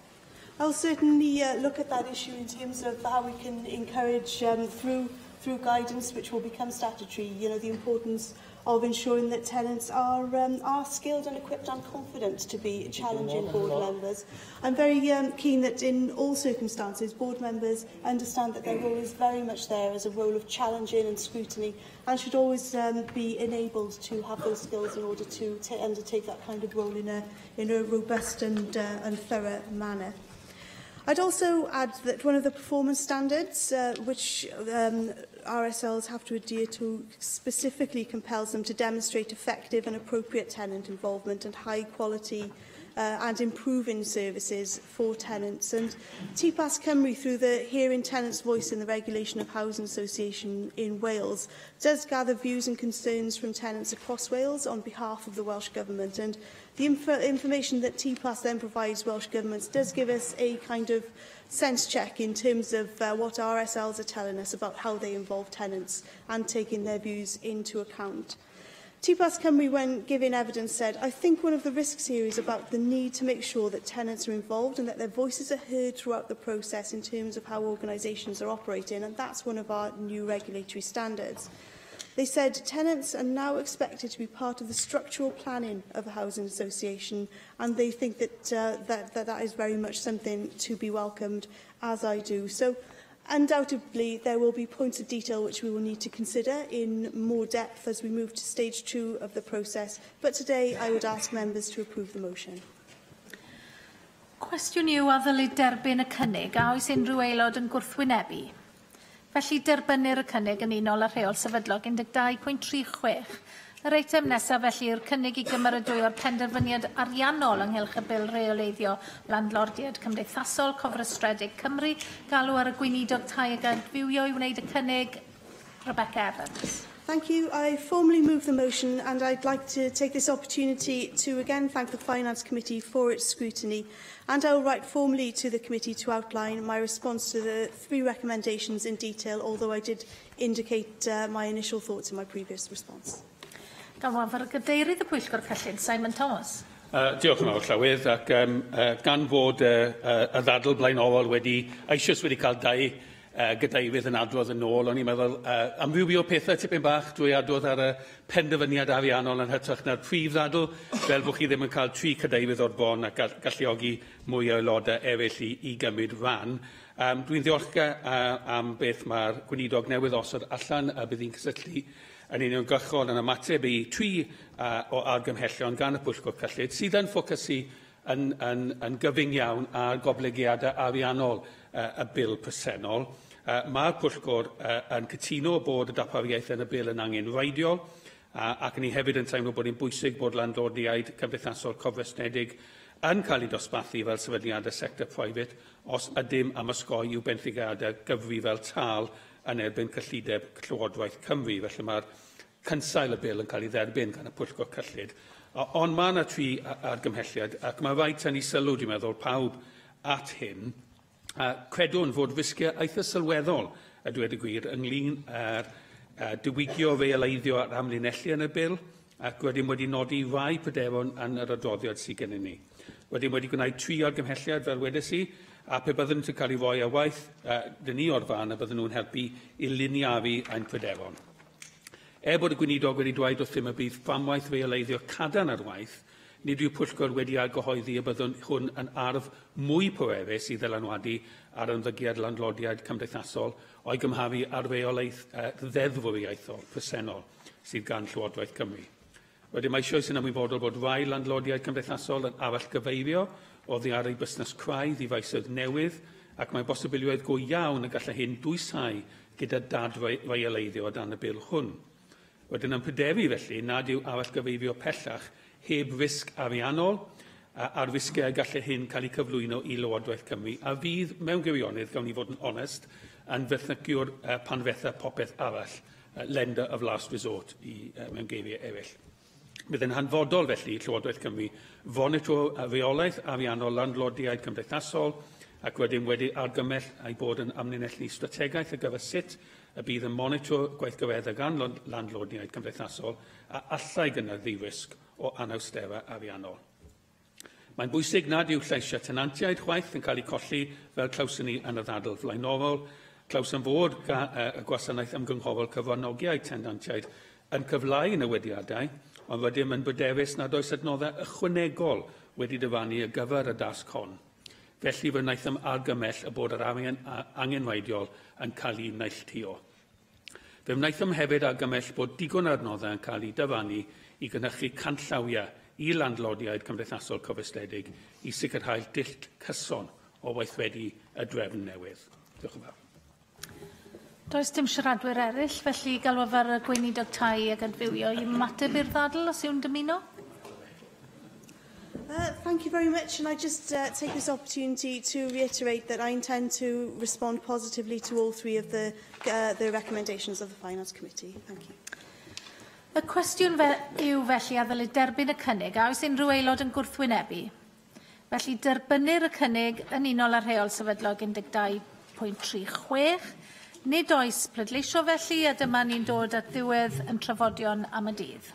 I'll certainly look at that issue in terms of how we can encourage through through guidance which will become statutory, you know, the importance of ensuring that tenants are, are skilled and equipped and confident to be challenging board members. I'm very keen that in all circumstances board members understand that their role is very much there as a role of challenging and scrutiny and should always be enabled to have those skills in order to undertake that kind of role in a, in a robust and, and thorough manner. I'd also add that one of the performance standards which RSLs have to adhere to specifically compels them to demonstrate effective and appropriate tenant involvement and high quality and improving services for tenants. And TPAS Cymru, through the Hearing Tenants' Voice in the Regulation of Housing Association in Wales, does gather views and concerns from tenants across Wales on behalf of the Welsh Government. And the inf information that TPAS then provides Welsh Governments does give us a kind of sense check in terms of what RSLs are telling us about how they involve tenants and taking their views into account. TPAS Cymru, when giving evidence, said, I think one of the risks here is about the need to make sure that tenants are involved and that their voices are heard throughout the process in terms of how organisations are operating, and that's one of our new regulatory standards. They said tenants are now expected to be part of the structural planning of a housing association, and they think that that, that, that is very much something to be welcomed, as I do. So Undoubtedly, there will be points of detail which we will need to consider in more depth as we move to stage two of the process, but today I would ask members to approve the motion. Cwestiwn yw a ddylid derbyn y cynnig a oes unrhyw aelod yn gwrthwynebu? Felly derbynnir y cynnig yn unol â rheol sefydlog 12.36. Yr eitem nesaf felly yw'r cynnig i gymeradwyo'r penderfyniad ariannol ynghylch y bil rheoleiddio landlordiaid cymdeithasol cofrestredig Cymru. Galw ar y gweinidog tai ag adfywio i wneud y cynnig. Rebecca Evans. Thank you. I formally move the motion and I'd like to take this opportunity to again thank the Finance Committee for its scrutiny and I will write formally to the committee to outline my response to the three recommendations in detail, although I did indicate my initial thoughts in my previous response. Galwaf ar y gadeirydd y pwyllgor cyllid, Simon Thomas. Diolch yn fawr, Llywydd, ac gan fod y ddadl blaenorol wedi, eisoes wedi cael dau gadeirydd yn adrodd yn ôl, o'n i'n meddwl amrywio pethau tipyn bach drwy adrodd ar y penderfyniad ariannol yn hytrach na'r prif ddadl, fel bod chi ddim yn cael tri cadeirydd o'r bron a galluogi mwy o aelodau eraill i, i gymryd rhan. Dwi'n ddiolchgar am beth mae'r gweinidog newydd osod allan a bydd hi'n cysylltu yn uniongyrchol yn ymateb i tri o argymhellion gan y Pwyllgor Cyllid sydd yn ffocysu yn, yn, yn gyfyng iawn ar goblygiadau ariannol y bil presennol. Mae'r Pwyllgor yn cytuno bod y darpariaeth yn y bil yn angenrheidiol ac ni hefyd yn teimlo bod hi'n bwysig bod landlordiaid cymdeithasol cofrestredig yn cael eu dosbarthu fel sefydliadau sector private os ydym am osgoi i'w benthyciadau gyfri fel tâl yn erbyn cyllideb Llywodraeth Cymru. Felly mae'r cynsail y bil yn cael ei dderbyn gan y Pwyllgor Cyllid. Ond mae yna tri argymhelliad ac mae rhaid tynnu sylw, dwi'n meddwl, pawb at hyn. Credwn fod risgiau eitha sylweddol, a dweud y gwir, ynglyn â'r diwygio reoleiddio a'r amlinellu yn y bil, ac wedyn wedi nodi rai pryderon yn yr adroddiad sydd gennym ni. Wedyn wedi gwneud tri argymhelliad fel wedes i, a pe byddwn nhw'n cael ei roi ar waith, dyn ni o'r farn y bydden nhw'n helpu i liniaru ein pryderon. Er bod y gweinidog wedi dweud wrthym y bydd fframwaith reoleiddio cadarn ar waith, nid yw pwyllgor wedi argyhoeddi y byddwn hwn yn arf mwy pwerus i ddylanwadu ar ymddygiad landlordiaid cymdeithasol o'i gymharu ar reolaeth ddeddfwriaethol presennol sydd gan Llywodraeth Cymru. Wedyn mae eisoes yn ymwybodol bod rai landlordiaid cymdeithasol yn arallgyfeirio oddi ar eu busnes craidd i faesoedd newydd ac mae bosibilrwydd go iawn y gallai hyn dwysau gyda dadreoleiddio o dan y bil hwn. Wedyn yn pryderu felly nad yw arallgyfeirio pellach heb risg ariannol a'r risgiau gallai hyn cael eu cyflwyno i Lywodraeth Cymru, a fydd mewn gwirionedd, gawn ni fod yn onest, yn fenthyciwr pan fetha popeth arall, lender of last resort i, mewn geiriau eraill. Bydd yn hanfodol felly Llywodraeth Cymru fonitro reolaeth ariannol landlordiaid cymdeithasol ac wedyn wedi argymell ei bod yn amlinellu strategaeth ar gyfer sut y bydd yn monitro gweithgareddau gan landlordiaid cymdeithasol a allai gynyddu risg o anawsterau ariannol. Mae'n bwysig nad yw lleisiau tenantiaid chwaith yn cael eu colli fel clywson ni yn y ddadl flaenorol. Clywson fod y gwasanaeth ymgynghorol cyfranogiaid tenantiaid yn cyfleu newidiadau, ond rydym yn bryderus nad oes adnoddau ychwanegol wedi dyfarnu ar gyfer y dasg hon. Felly fe wnaethom argymell y bod yr arian angenrheidiol yn cael ei neilltuo. Fe wnaethom hefyd argymell bod digon o adnoddau yn cael ei dyfarnu i gynhyrchu canllawiau i landlordiaid cymdeithasol cofrestredig i sicrhau dull cyson o weithredu y drefn newydd. Diolch yn fawr. Does dim siaradwyr eraill, felly galwaf ar y gweinidog tai ac adfywio i ymateb i'r ddadl os yw'n dymuno. Thank you very much, and I just take this opportunity to reiterate that I intend to respond positively to all three of the recommendations of the Finance Committee. Thank you. Y cwestiwn fe yw felly a ddylid derbyn y cynnig, a oes unrhyw aelod yn gwrthwynebu? Felly derbynnir y cynnig yn unol â rheol sefydlog 12.36. Nid oes pleidleisio felly, a dyma ni'n dod at ddiwedd yn trafodion am y dydd.